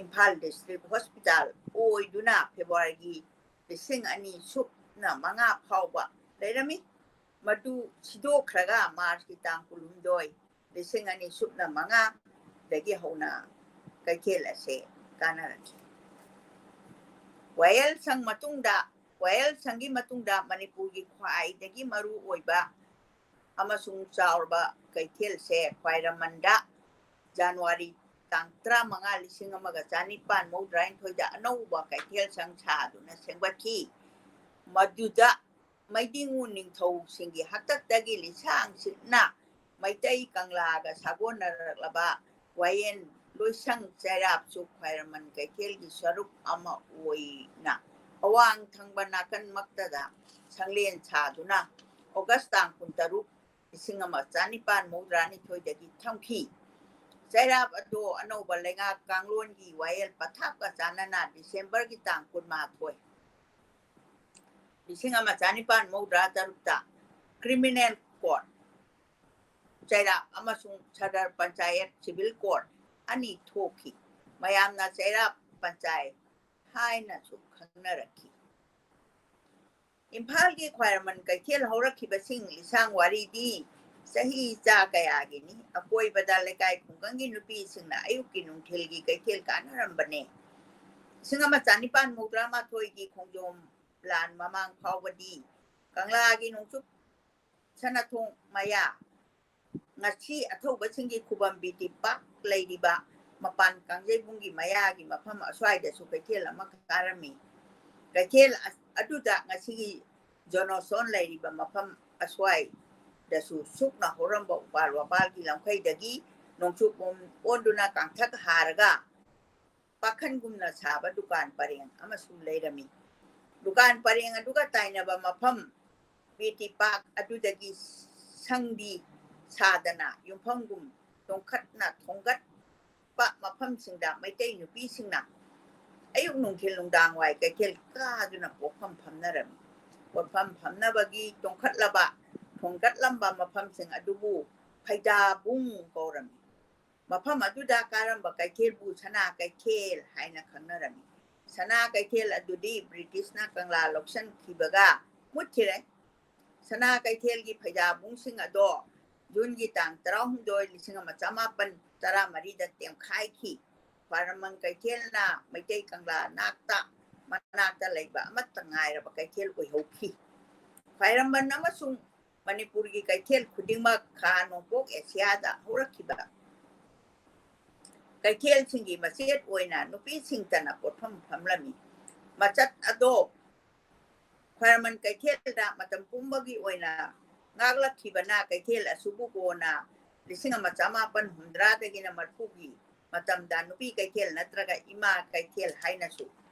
ꯏꯝꯐꯥꯜ District Hospital ꯑꯣꯏꯗꯨꯅ ꯐꯦꯕ꯭ꯔꯨꯋꯥꯔꯤꯒꯤ ꯂꯤꯁꯤꯡ ꯑꯅꯤ ꯁꯨꯞꯅ ꯃꯉꯥ ꯐꯥꯎꯕ ꯂꯩꯔꯝꯃꯤ꯫ ꯃꯗꯨ ꯁꯤꯗꯣꯛꯈ꯭ꯔꯒ ꯃꯥꯔꯆꯀꯤ ꯇꯥꯡ ꯀꯨꯟꯍꯨꯝꯗꯣꯏ, ꯂꯤꯁꯤꯡ ꯑꯅꯤ ꯁꯨꯞꯅ ꯃꯉꯥꯗꯒꯤ ꯍꯧꯅ ꯀꯩꯊꯦꯜ ꯑꯁꯦ ꯀꯥꯟꯅꯔꯛꯈꯤ꯫ ꯋꯥꯌꯦꯜ ꯁꯪ ꯃꯇꯨꯡꯗ, ꯋꯥꯌꯦꯜ ꯁꯪꯒꯤ ꯃꯇꯨꯡꯗ ꯃꯅꯤꯄꯨꯔꯒꯤ ꯈ꯭ꯋꯥꯏꯗꯒꯤ ꯃꯔꯨ ꯑꯣꯏꯕ ꯑꯃꯁꯨꯡ ꯆꯥꯎꯔꯕ ꯀꯩꯊꯦꯜꯁꯦ ꯈ꯭ꯋꯥꯏꯔꯝꯕꯟꯗ ꯖꯅꯋꯥꯔꯤ ꯇꯥꯡ ꯇꯔꯥꯃꯉꯥ, ꯂꯤꯁꯤꯡ ꯑꯃꯒ ꯆꯥꯅꯤꯄꯥꯟ ꯃꯧꯗ꯭ꯔꯥꯅꯤꯊꯣꯏꯗ ꯑꯅꯧꯕ ꯀꯩꯊꯦꯜ ꯁꯪ ꯁꯥꯗꯨꯅ ꯁꯦꯝꯒꯠꯈꯤ꯫ ꯃꯗꯨꯗ ꯃꯩꯗꯤꯡꯉꯨ ꯅꯤꯡꯊꯧꯁꯤꯡꯒꯤ ꯍꯥꯛꯇꯛꯇꯒꯤ ꯂꯤꯁꯥꯡ ꯁꯤꯠꯅ ꯃꯩꯇꯩ ꯀꯪꯂꯥꯒ ꯁꯥꯒꯣꯟꯅꯔꯛꯂꯕ ꯋꯥꯌꯦꯟ ꯂꯣꯏꯁꯪ ꯆꯩꯔꯥꯞꯁꯨ ꯈ꯭ꯋꯥꯏꯔꯝꯕꯟ ꯀꯩꯊꯦꯜꯒꯤ ꯁꯔꯨꯛ ꯑꯃ ꯑꯣꯏꯅ ꯑꯋꯥꯡ ꯊꯪꯕ ꯅꯥꯀꯟꯃꯛꯇꯗ ꯁꯪꯂꯦꯟ ꯁꯥꯗꯨꯅ ꯑꯣꯒꯁ ꯇꯥꯡ ꯀꯨꯟꯇꯔꯨꯛ, ꯂꯤꯁꯤꯡ ꯑꯃ ꯆꯥꯅꯤꯄꯥꯟ ꯃꯧꯗ꯭ꯔꯥꯅꯤꯊꯣꯏꯗꯒꯤ ꯊꯝꯈꯤ꯫ ꯆꯩꯔꯥꯞ ꯑꯗꯣ ꯑꯅꯧꯕ ꯂꯩꯉꯥꯛ ꯀꯥꯡꯂꯣꯟꯒꯤ ꯋꯥꯌꯦꯜ ꯄꯊꯥꯞꯀ ꯆꯥꯟꯅꯅ ꯗꯤꯁꯦꯝꯕꯔꯒꯤ ꯇꯥꯡ ꯀꯨꯟꯃꯥꯊꯣꯏ, ꯂꯤꯁꯤꯡ ꯑꯃ ꯆꯥꯅꯤꯄꯥꯟ ꯃꯧꯗ꯭ꯔꯥ ꯇꯔꯨꯛꯇ criminal court ꯆꯩꯔꯥꯞ ꯑꯃꯁꯨꯡ ꯁꯗꯔ ꯄꯟꯆꯥꯌꯠ civil court ꯑꯅꯤ ꯊꯣꯛꯈꯤ꯫ ꯃꯌꯥꯝꯅ ꯆꯩꯔꯥꯞ ꯄꯟꯆꯥꯌꯠ ꯍꯥꯏꯅꯁꯨ ꯈꯪꯅꯔꯛꯈꯤ꯫ ꯏꯝꯐꯥꯜꯒꯤ ꯈ꯭ꯋꯥꯏꯔꯝꯕꯟ ꯀꯩꯊꯦꯜ ꯍꯧꯔꯛꯈꯤꯕꯁꯤꯡ ꯂꯤꯁꯥꯡ ꯋꯥꯔꯤꯗꯤ ꯆꯍꯤ ꯆꯥ ꯀꯌꯥꯒꯤꯅꯤ꯫ ꯑꯀꯣꯏꯕꯗ ꯂꯩꯀꯥꯏ ꯈꯨꯡꯒꯪꯒꯤ ꯅꯨꯄꯤꯁꯤꯡꯅ ꯑꯌꯨꯛꯀꯤ ꯅꯨꯡꯊꯤꯜꯒꯤ ꯀꯩꯊꯦꯜ ꯀꯥꯟꯅꯔꯝꯕꯅꯦ꯫ ꯂꯤꯁꯤꯡ ꯑꯃ ꯆꯥꯅꯤꯄꯥꯟ ꯃꯧꯗ꯭ꯔꯥ ꯃꯥꯊꯣꯏꯒꯤ ꯈꯣꯡꯖꯣꯝ ꯂꯥꯟ ꯃꯃꯥꯡ ꯐꯥꯎꯕꯗꯤ ꯀꯪꯂꯥꯒꯤ ꯅꯣꯡꯆꯨꯞ ꯁꯅꯥꯊꯣꯡ ꯃꯌꯥ, ꯉꯁꯤ ꯑꯊꯧꯕꯁꯤꯡꯒꯤ ꯈꯨꯕꯝ ꯕꯤ ꯇꯤ ꯄꯥꯛ ꯂꯩꯔꯤꯕ ꯃꯄꯥꯟ ꯀꯥꯡꯖꯩꯕꯨꯡꯒꯤ ꯃꯌꯥꯒꯤ ꯃꯐꯝ ꯑꯁ꯭ꯋꯥꯏꯗꯁꯨ ꯀꯩꯊꯦꯜ ꯑꯃ ꯀꯥꯔꯝꯃꯤ꯫ ꯀꯩꯊꯦꯜ ꯑ-, ꯑꯗꯨꯗ ꯉꯁꯤꯒꯤ ꯖꯣꯅꯣꯁꯣꯟ ꯂꯩꯔꯤꯕ ꯃꯐꯝ ꯑꯁ꯭ꯋꯥꯏꯗꯁꯨ ꯁꯨꯛꯅ ꯍꯧꯔꯝꯕ ꯎꯄꯥꯜ ꯋꯥꯄꯥꯜꯒꯤ ꯂꯝꯈꯩꯗꯒꯤ ꯅꯣꯡꯆꯨꯞ ꯑꯣꯟꯗꯨꯅ ꯀꯥꯡꯊꯛ ꯍꯥꯔꯒ ꯄꯥꯈꯟꯒꯨꯝꯅ ꯁꯥꯕ ꯗꯨꯀꯥꯟ ꯄꯔꯦꯡ ꯑꯃꯁꯨ ꯂꯩꯔꯝꯃꯤ꯫ ꯗꯨꯀꯥꯟ ꯄꯔꯦꯡ ꯑꯗꯨꯒ ꯇꯥꯏꯅꯕ ꯃꯐꯝ ꯕꯤ ꯇꯤ ꯄꯥꯛ ꯑꯗꯨꯗꯒꯤ ꯁꯪꯗꯤ ꯁꯥꯗꯅ ꯌꯨꯝꯐꯝꯒꯨꯝ ꯇꯣꯡꯈꯠꯅ ꯊꯣꯡꯒꯠ ꯃꯐꯝꯁꯤꯡꯗ ꯃꯩꯇꯩ ꯅꯨꯄꯤꯁꯤꯡꯅ ꯑꯌꯨꯛ ꯅꯨꯡꯊꯤꯜ ꯅꯨꯡꯗꯥꯡ ꯋꯥꯏ ꯀꯩꯊꯦꯜ ꯀꯥꯗꯨꯅ ꯄꯣꯠꯐꯝ ꯐꯝꯅꯔꯝꯃꯤ꯫ ꯄꯣꯠꯐꯝ ꯐꯝꯅꯕꯒꯤ ꯇꯣꯡꯈꯠꯂꯕ, ꯊꯣꯡꯒꯠꯂꯝꯕ ꯃꯐꯝꯁꯤꯡ ꯑꯗꯨꯕꯨ ꯐꯩꯖꯥꯕꯨꯡ ꯀꯧꯔꯝꯃꯤ꯫ ꯃꯐꯝ ꯑꯗꯨꯗ ꯀꯥꯔꯝꯕ ꯀꯩꯊꯦꯜꯕꯨ ꯁꯅꯥ ꯀꯩꯊꯦꯜ ꯍꯥꯏꯅ ꯈꯪꯅꯔꯝꯃꯤ꯫ ꯁꯅꯥ ꯀꯩꯊꯦꯜ ꯑꯗꯨꯗꯤ ꯕ꯭ꯔꯤꯇꯤꯁꯅ ꯀꯪꯂꯥ ꯂꯧꯁꯤꯟꯈꯤꯕꯒ ꯃꯨꯠꯈꯤꯔꯦ꯫ ꯁꯅꯥ ꯀꯩꯊꯦꯜꯒꯤ ꯐꯩꯖꯥꯕꯨꯡꯁꯤꯡ ꯑꯗꯣ ꯖꯨꯟꯒꯤ ꯇꯥꯡ ꯇꯔꯥꯍꯨꯝꯗꯣꯏ, ꯂꯤꯁꯤꯡ ꯑꯃ ꯆꯃꯥꯄꯟ ꯇꯔꯥꯃꯔꯤꯗ ꯇꯦꯝꯈꯥꯏꯈꯤ꯫ ꯈ꯭ꯋꯥꯏꯔꯝꯕꯟ ꯀꯩꯊꯦꯜꯅ ꯃꯩꯇꯩ ꯀꯪꯂꯥ ꯅꯥꯛꯇ, ꯃꯅꯥꯛꯇ ꯂꯩꯕ ꯑꯃꯠꯇ ꯉꯥꯏꯔꯕ ꯀꯩꯊꯦꯜ ꯑꯣꯏꯍꯧꯈꯤ꯫ ꯈ꯭ꯋꯥꯏꯔꯝꯕꯟ ꯑꯃꯁꯨꯡ ꯃꯅꯤꯄꯨꯔꯒꯤ ꯀꯩꯊꯦꯜ ꯈꯨꯗꯤꯡꯃꯛ ꯈꯥ ꯅꯣꯡꯄꯣꯛ ꯑꯦꯁꯤꯌꯥꯗ ꯍꯧꯔꯛꯈꯤꯕ ꯀꯩꯊꯦꯜꯁꯤꯡꯒꯤ ꯃꯆꯦꯠ ꯑꯣꯏꯅ ꯅꯨꯄꯤꯁꯤꯡꯇꯅ ꯄꯣꯠꯐꯝ ꯐꯝꯂꯝꯃꯤ꯫ ꯃꯆꯠ ꯑꯗꯣ ꯈ꯭ꯋꯥꯏꯔꯝꯕꯟ ꯀꯩꯊꯦꯜꯗ ꯃꯇꯝ ꯄꯨꯝꯕꯒꯤ ꯑꯣꯏꯅ ꯉꯥꯛꯂꯛꯈꯤꯕꯅ ꯀꯩꯊꯦꯜ ꯑꯁꯤꯕꯨ ꯀꯣꯟꯅ ꯂꯤꯁꯤꯡ ꯑꯃ ꯆꯃꯥꯄꯟ ꯍꯨꯝꯗ꯭ꯔꯥꯗꯒꯤꯅ ꯃꯔꯤꯐꯨꯒꯤ ꯃꯇꯝꯗ ꯅꯨꯄꯤ ꯀꯩꯊꯦꯜ ꯅꯠꯇ꯭ꯔꯒ ꯏꯃꯥ ꯀꯩꯊꯦꯜ ꯍꯥꯏꯅꯁꯨ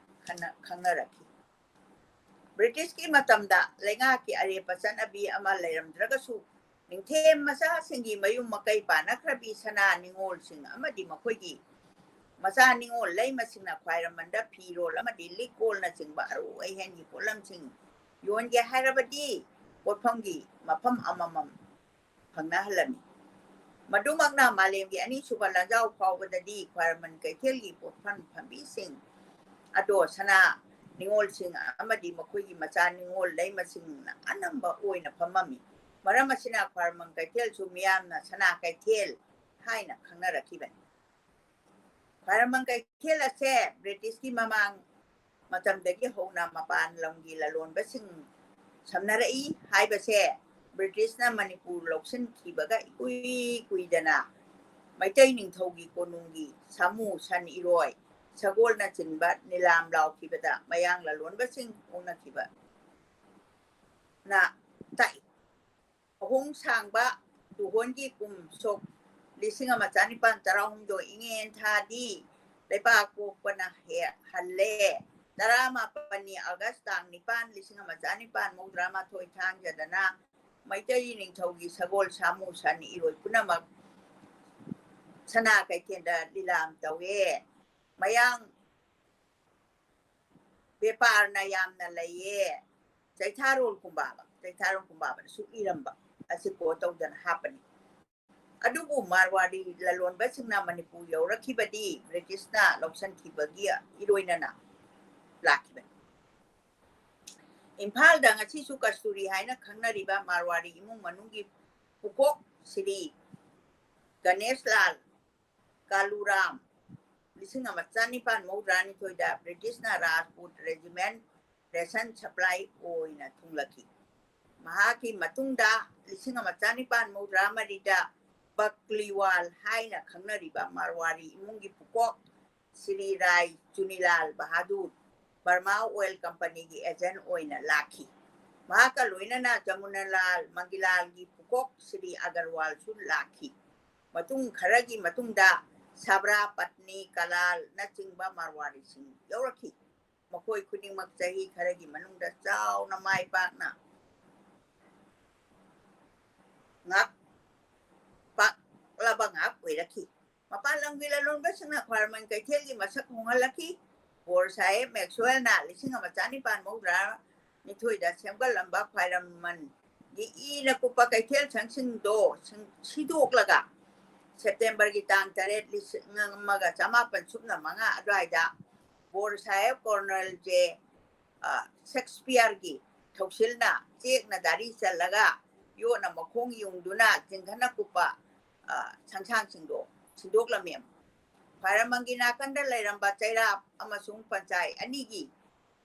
ꯈꯟꯅ-, ꯈꯪꯅꯔꯛꯈꯤ꯫ ꯕ꯭ꯔꯤꯇꯤꯁꯀꯤ ꯃꯇꯝꯗ ꯂꯩꯉꯥꯛꯀꯤ ꯑꯔꯦꯞꯄ ꯆꯠꯅꯕꯤ ꯑꯃ ꯂꯩꯔꯝꯗ꯭ꯔꯒꯁꯨ, ꯅꯤꯡꯊꯦꯝ ꯃꯆꯥꯁꯤꯡꯒꯤ ꯃꯌꯨꯝ ꯃꯀꯩ ꯄꯥꯟꯅꯈ꯭ꯔꯕꯤ ꯁꯅꯥ ꯅꯤꯉꯣꯜꯁꯤꯡ ꯑꯃꯗꯤ ꯃꯈꯣꯏꯒꯤ ꯃꯆꯥ ꯅꯤꯉꯣꯜ ꯂꯩꯃꯁꯤꯡꯅ ꯈ꯭ꯋꯥꯏꯔꯝꯕꯟꯗ ꯐꯤꯔꯣꯜ ꯑꯃꯗꯤ ꯂꯤꯛ ꯀꯣꯜꯅꯆꯤꯡꯕ ꯑꯔꯨ ꯑꯍꯦꯟꯒꯤ ꯄꯣꯠꯂꯝꯁꯤꯡ ꯌꯣꯟꯒꯦ ꯍꯥꯏꯔꯕꯗꯤ ꯄꯣꯠꯐꯝꯒꯤ ꯃꯐꯝ ꯑꯃꯃꯝ ꯐꯪꯅꯍꯜꯂꯝꯃꯤ꯫ ꯃꯗꯨꯃꯛꯅ ꯃꯥꯂꯦꯝꯒꯤ ꯑꯅꯤꯁꯨꯕ ꯂꯥꯟꯖꯥꯎ ꯐꯥꯎꯕꯗꯗꯤ ꯈ꯭ꯋꯥꯏꯔꯝꯕꯟ ꯀꯩꯊꯦꯜꯒꯤ ꯄꯣꯠꯐꯝ ꯐꯝꯕꯤꯁꯤꯡ ꯑꯗꯣ ꯁꯅꯥ ꯅꯤꯉꯣꯜꯁꯤꯡ ꯑꯃꯗꯤ ꯃꯈꯣꯏꯒꯤ ꯃꯆꯥ ꯅꯤꯉꯣꯜ ꯂꯩꯃꯁꯤꯡꯅ ꯑꯅꯝꯕ ꯑꯣꯏꯅ ꯐꯝꯃꯝꯃꯤ꯫ ꯃꯔꯝ ꯑꯁꯤꯅ ꯈ꯭ꯋꯥꯏꯔꯝꯕꯟ ꯀꯩꯊꯦꯜꯁꯨ ꯃꯤꯌꯥꯝꯅ ꯁꯅꯥ ꯀꯩꯊꯦꯜ ꯍꯥꯏꯅ ꯈꯪꯅꯔꯛꯈꯤꯕꯅꯤ꯫ ꯈ꯭ꯋꯥꯏꯔꯝꯕꯟ ꯀꯩꯊꯦꯜ ꯑꯁꯦ ꯕ꯭ꯔꯤꯇꯤꯁꯀꯤ ꯃꯃꯥꯡ ꯃꯇꯝꯗꯒꯤ ꯍꯧꯅ ꯃꯄꯥꯟ ꯂꯝꯒꯤ ꯂꯂꯣꯟꯕꯁꯤꯡ ꯁꯝꯅꯔꯛꯏ ꯍꯥꯏꯕꯁꯦ ꯕ꯭ꯔꯤꯇꯤꯁꯅ ꯃꯅꯤꯄꯨꯔ ꯂꯧꯁꯤꯟꯈꯤꯕꯒ ꯏꯀꯨꯏ ꯀꯨꯏꯗꯅ ꯃꯩꯇꯩ ꯅꯤꯡꯊꯧꯒꯤ ꯀꯣꯅꯨꯡꯒꯤ ꯁꯥꯃꯨ, ꯁꯟ ꯏꯔꯣꯏ, ꯁꯒꯣꯜꯅꯆꯤꯡꯕ ꯅꯤꯂꯥꯝ ꯂꯥꯎꯈꯤꯕꯗ ꯃꯌꯥꯡ ꯂꯂꯣꯟꯕꯁꯤꯡ ꯐꯣꯡꯅꯈꯤꯕꯅ ꯇꯥꯛꯏ꯫ ꯑꯍꯣꯡ ꯁꯥꯡꯕ ꯇꯨꯍꯣꯟꯒꯤ ꯀꯨꯝ ꯁꯣꯛ ꯂꯤꯁꯤꯡ ꯑꯃ ꯆꯅꯤꯄꯥꯟ ꯇꯔꯥꯍꯨꯝꯗꯣꯏ ꯏꯉꯦꯟ ꯊꯥꯗꯤ ꯂꯩꯕꯥꯛ ꯄꯣꯛꯄꯅ ꯍꯦ-, ꯍꯜꯂꯦ꯫ ꯇꯔꯥꯃꯥꯄꯟꯅꯤ ꯑꯥꯒꯁ ꯇꯥꯡ ꯅꯤꯄꯥꯟ, ꯂꯤꯁꯤꯡ ꯑꯃ ꯆꯅꯤꯄꯥꯟ ꯃꯧꯗ꯭ꯔꯥ ꯃꯥꯊꯣꯏ ꯊꯥꯡꯖꯗꯅ ꯃꯩꯇꯩ ꯅꯤꯡꯊꯧꯒꯤ ꯁꯒꯣꯜ, ꯁꯥꯃꯨ, ꯁꯟ, ꯏꯔꯣꯏ ꯄꯨꯝꯅꯃꯛ ꯁꯅꯥ ꯀꯩꯊꯦꯜꯗ ꯂꯤꯂꯥ ꯑꯃ ꯇꯧꯋꯦ꯫ ꯃꯌꯥꯡ ꯕꯦꯄꯥꯔꯅ ꯌꯥꯝꯅ ꯂꯩꯌꯦ꯫ ꯆꯩꯊꯥꯔꯣꯜ ꯀꯨꯝꯕꯥꯕ, ꯆꯩꯊꯥꯔꯣꯜ ꯀꯨꯝꯕꯥꯕꯅꯁꯨ ꯏꯔꯝꯕ ꯑꯁꯤ ꯀꯣꯠ ꯇꯧꯗꯅ ꯍꯥꯞꯄꯅꯤ꯫ ꯑꯗꯨꯕꯨ ꯃꯥꯔꯋꯥꯔꯤ ꯂꯂꯣꯟꯕꯁꯤꯡꯅ ꯃꯅꯤꯄꯨꯔ ꯌꯧꯔꯛꯈꯤꯕꯗꯤ ꯕ꯭ꯔꯤꯇꯤꯁꯅ ꯂꯧꯁꯤꯟꯈꯤꯕꯒꯤ ꯏꯔꯣꯏꯅꯅ ꯂꯥꯛꯈꯤꯕꯅꯤ꯫ ꯏꯝꯐꯥꯜꯗ ꯉꯁꯤꯁꯨ ꯀꯁꯇꯨꯔꯤ ꯍꯥꯏꯅ ꯈꯪꯅꯔꯤꯕ ꯃꯥꯔꯋꯥꯔꯤ ꯏꯃꯨꯡ ꯃꯅꯨꯡꯒꯤ ꯄꯨꯀꯣꯛ ꯁ꯭ꯔꯤ ꯒꯅꯦꯁꯂꯥꯜ ꯀꯥꯂꯨꯔꯥꯝ ꯂꯤꯁꯤꯡ ꯑꯃ ꯆꯅꯤꯄꯥꯟ ꯃꯧꯗ꯭ꯔꯥꯅꯤꯊꯣꯏꯗ ꯕ꯭ꯔꯤꯇꯤꯁꯅ ꯔꯥꯖꯄꯨꯠ ꯔꯦꯖꯤꯃꯦꯟ ꯔꯦꯁꯟ ꯁꯄ꯭ꯂꯥꯏ ꯑꯣꯏꯅ ꯊꯨꯡꯂꯈꯤ꯫ ꯃꯍꯥꯛꯀꯤ ꯃꯇꯨꯡꯗ ꯂꯤꯁꯤꯡ ꯑꯃ ꯆꯅꯤꯄꯥꯟ ꯃꯧꯗ꯭ꯔꯥ ꯃꯔꯤꯗ ꯕꯛꯂꯤꯋꯥꯜ ꯍꯥꯏꯅ ꯈꯪꯅꯔꯤꯕ ꯃꯥꯔꯋꯥꯔꯤ ꯏꯃꯨꯡꯒꯤ ꯄꯨꯀꯣꯛ ꯁ꯭ꯔꯤ ꯔꯥꯏ ꯆꯨꯅꯤꯂꯥꯜ ꯕꯍꯥꯗꯨꯔ ꯕꯔꯃꯥ ꯑꯣꯏꯜ ꯀꯝꯄꯅꯤꯒꯤ ꯑꯦꯖꯦꯟ ꯑꯣꯏꯅ ꯂꯥꯛꯈꯤ꯫ ꯃꯍꯥꯛꯀ ꯂꯣꯏꯅꯅ ꯖꯃꯨꯅꯥꯂꯥꯜ ꯃꯪꯒꯤꯂꯥꯜꯒꯤ ꯄꯨꯀꯣꯛ ꯁ꯭ꯔꯤ ꯑꯒꯔꯋꯥꯜꯁꯨ ꯂꯥꯛꯈꯤ꯫ ꯃꯇꯨꯡ ꯈꯔꯒꯤ ꯃꯇꯨꯡꯗ ꯁꯥꯕ꯭ꯔꯥ, ꯄꯠꯅꯤ, ꯀꯂꯥꯜꯅꯆꯤꯡꯕ ꯃꯥꯔꯋꯥꯔꯤꯁꯤꯡ ꯌꯧꯔꯛꯈꯤ꯫ ꯃꯈꯣꯏ ꯈꯨꯗꯤꯡꯃꯛ ꯆꯍꯤ ꯈꯔꯒꯤ ꯃꯅꯨꯡꯗ ꯆꯥꯎꯅ ꯃꯥꯏ ꯄꯥꯛꯅ ꯉꯥꯛ ꯄꯥꯛꯂꯕ ꯉꯥꯛ ꯑꯣꯏꯔꯛꯈꯤ꯫ ꯃꯄꯥꯟ ꯂꯝꯒꯤ ꯂꯂꯣꯟꯕꯁꯤꯡꯅ ꯈ꯭ꯋꯥꯏꯔꯝꯕꯟ ꯀꯩꯊꯦꯜꯒꯤ ꯃꯁꯛ ꯍꯣꯡꯍꯜꯂꯛꯈꯤ꯫ ꯕꯣꯔ ꯁꯥꯍꯦꯕ ꯃꯦꯛꯁꯋꯦꯜꯅ ꯂꯤꯁꯤꯡ ꯑꯃ ꯆꯅꯤꯄꯥꯟ ꯃꯧꯗ꯭ꯔꯥ ꯅꯤꯊꯣꯏꯗ ꯁꯦꯝꯒꯠꯂꯝꯕ ꯈ꯭ꯋꯥꯏꯔꯝꯕꯟꯒꯤ ꯏꯅ ꯀꯨꯞꯄ ꯀꯩꯊꯦꯜ ꯁꯪꯁꯤꯡꯗꯣ ꯁꯤꯡ-, ꯁꯤꯗꯣꯛꯂꯒ ꯁꯦꯞꯇꯦꯝꯕꯔꯒꯤ ꯇꯥꯡ ꯇꯔꯦꯠ, ꯂꯤꯁꯤꯡ ꯑꯃꯒ ꯆꯃꯥꯄꯟ ꯁꯨꯞꯅ ꯃꯉꯥ ꯑꯗꯨꯋꯥꯏꯗ ꯕꯣꯔ ꯁꯥꯍꯦꯕ ꯀꯣꯔꯅꯦꯜ ꯖꯦ, ꯑ, ꯁꯦꯛꯁꯄꯤꯌꯔꯒꯤ ꯊꯧꯁꯤꯜꯅ ꯆꯦꯛꯅ ꯗꯥꯔꯤ ꯆꯜꯂꯒ ꯌꯣꯠꯅ ꯃꯈꯣꯡ ꯌꯨꯡꯗꯨꯅ ꯆꯤꯡꯈꯠꯅ ꯀꯨꯞꯄ, ꯑ, ꯁꯪꯁꯥꯡꯁꯤꯡꯗꯣ ꯁꯤꯟꯗꯣꯛꯂꯝꯃꯤ꯫ ꯈ꯭ꯋꯥꯏꯔꯝꯕꯟꯒꯤ ꯅꯥꯀꯟꯗ ꯂꯩꯔꯝꯕ ꯆꯩꯔꯥꯞ ꯑꯃꯁꯨꯡ ꯄꯟꯆꯥꯏ ꯑꯅꯤꯒꯤ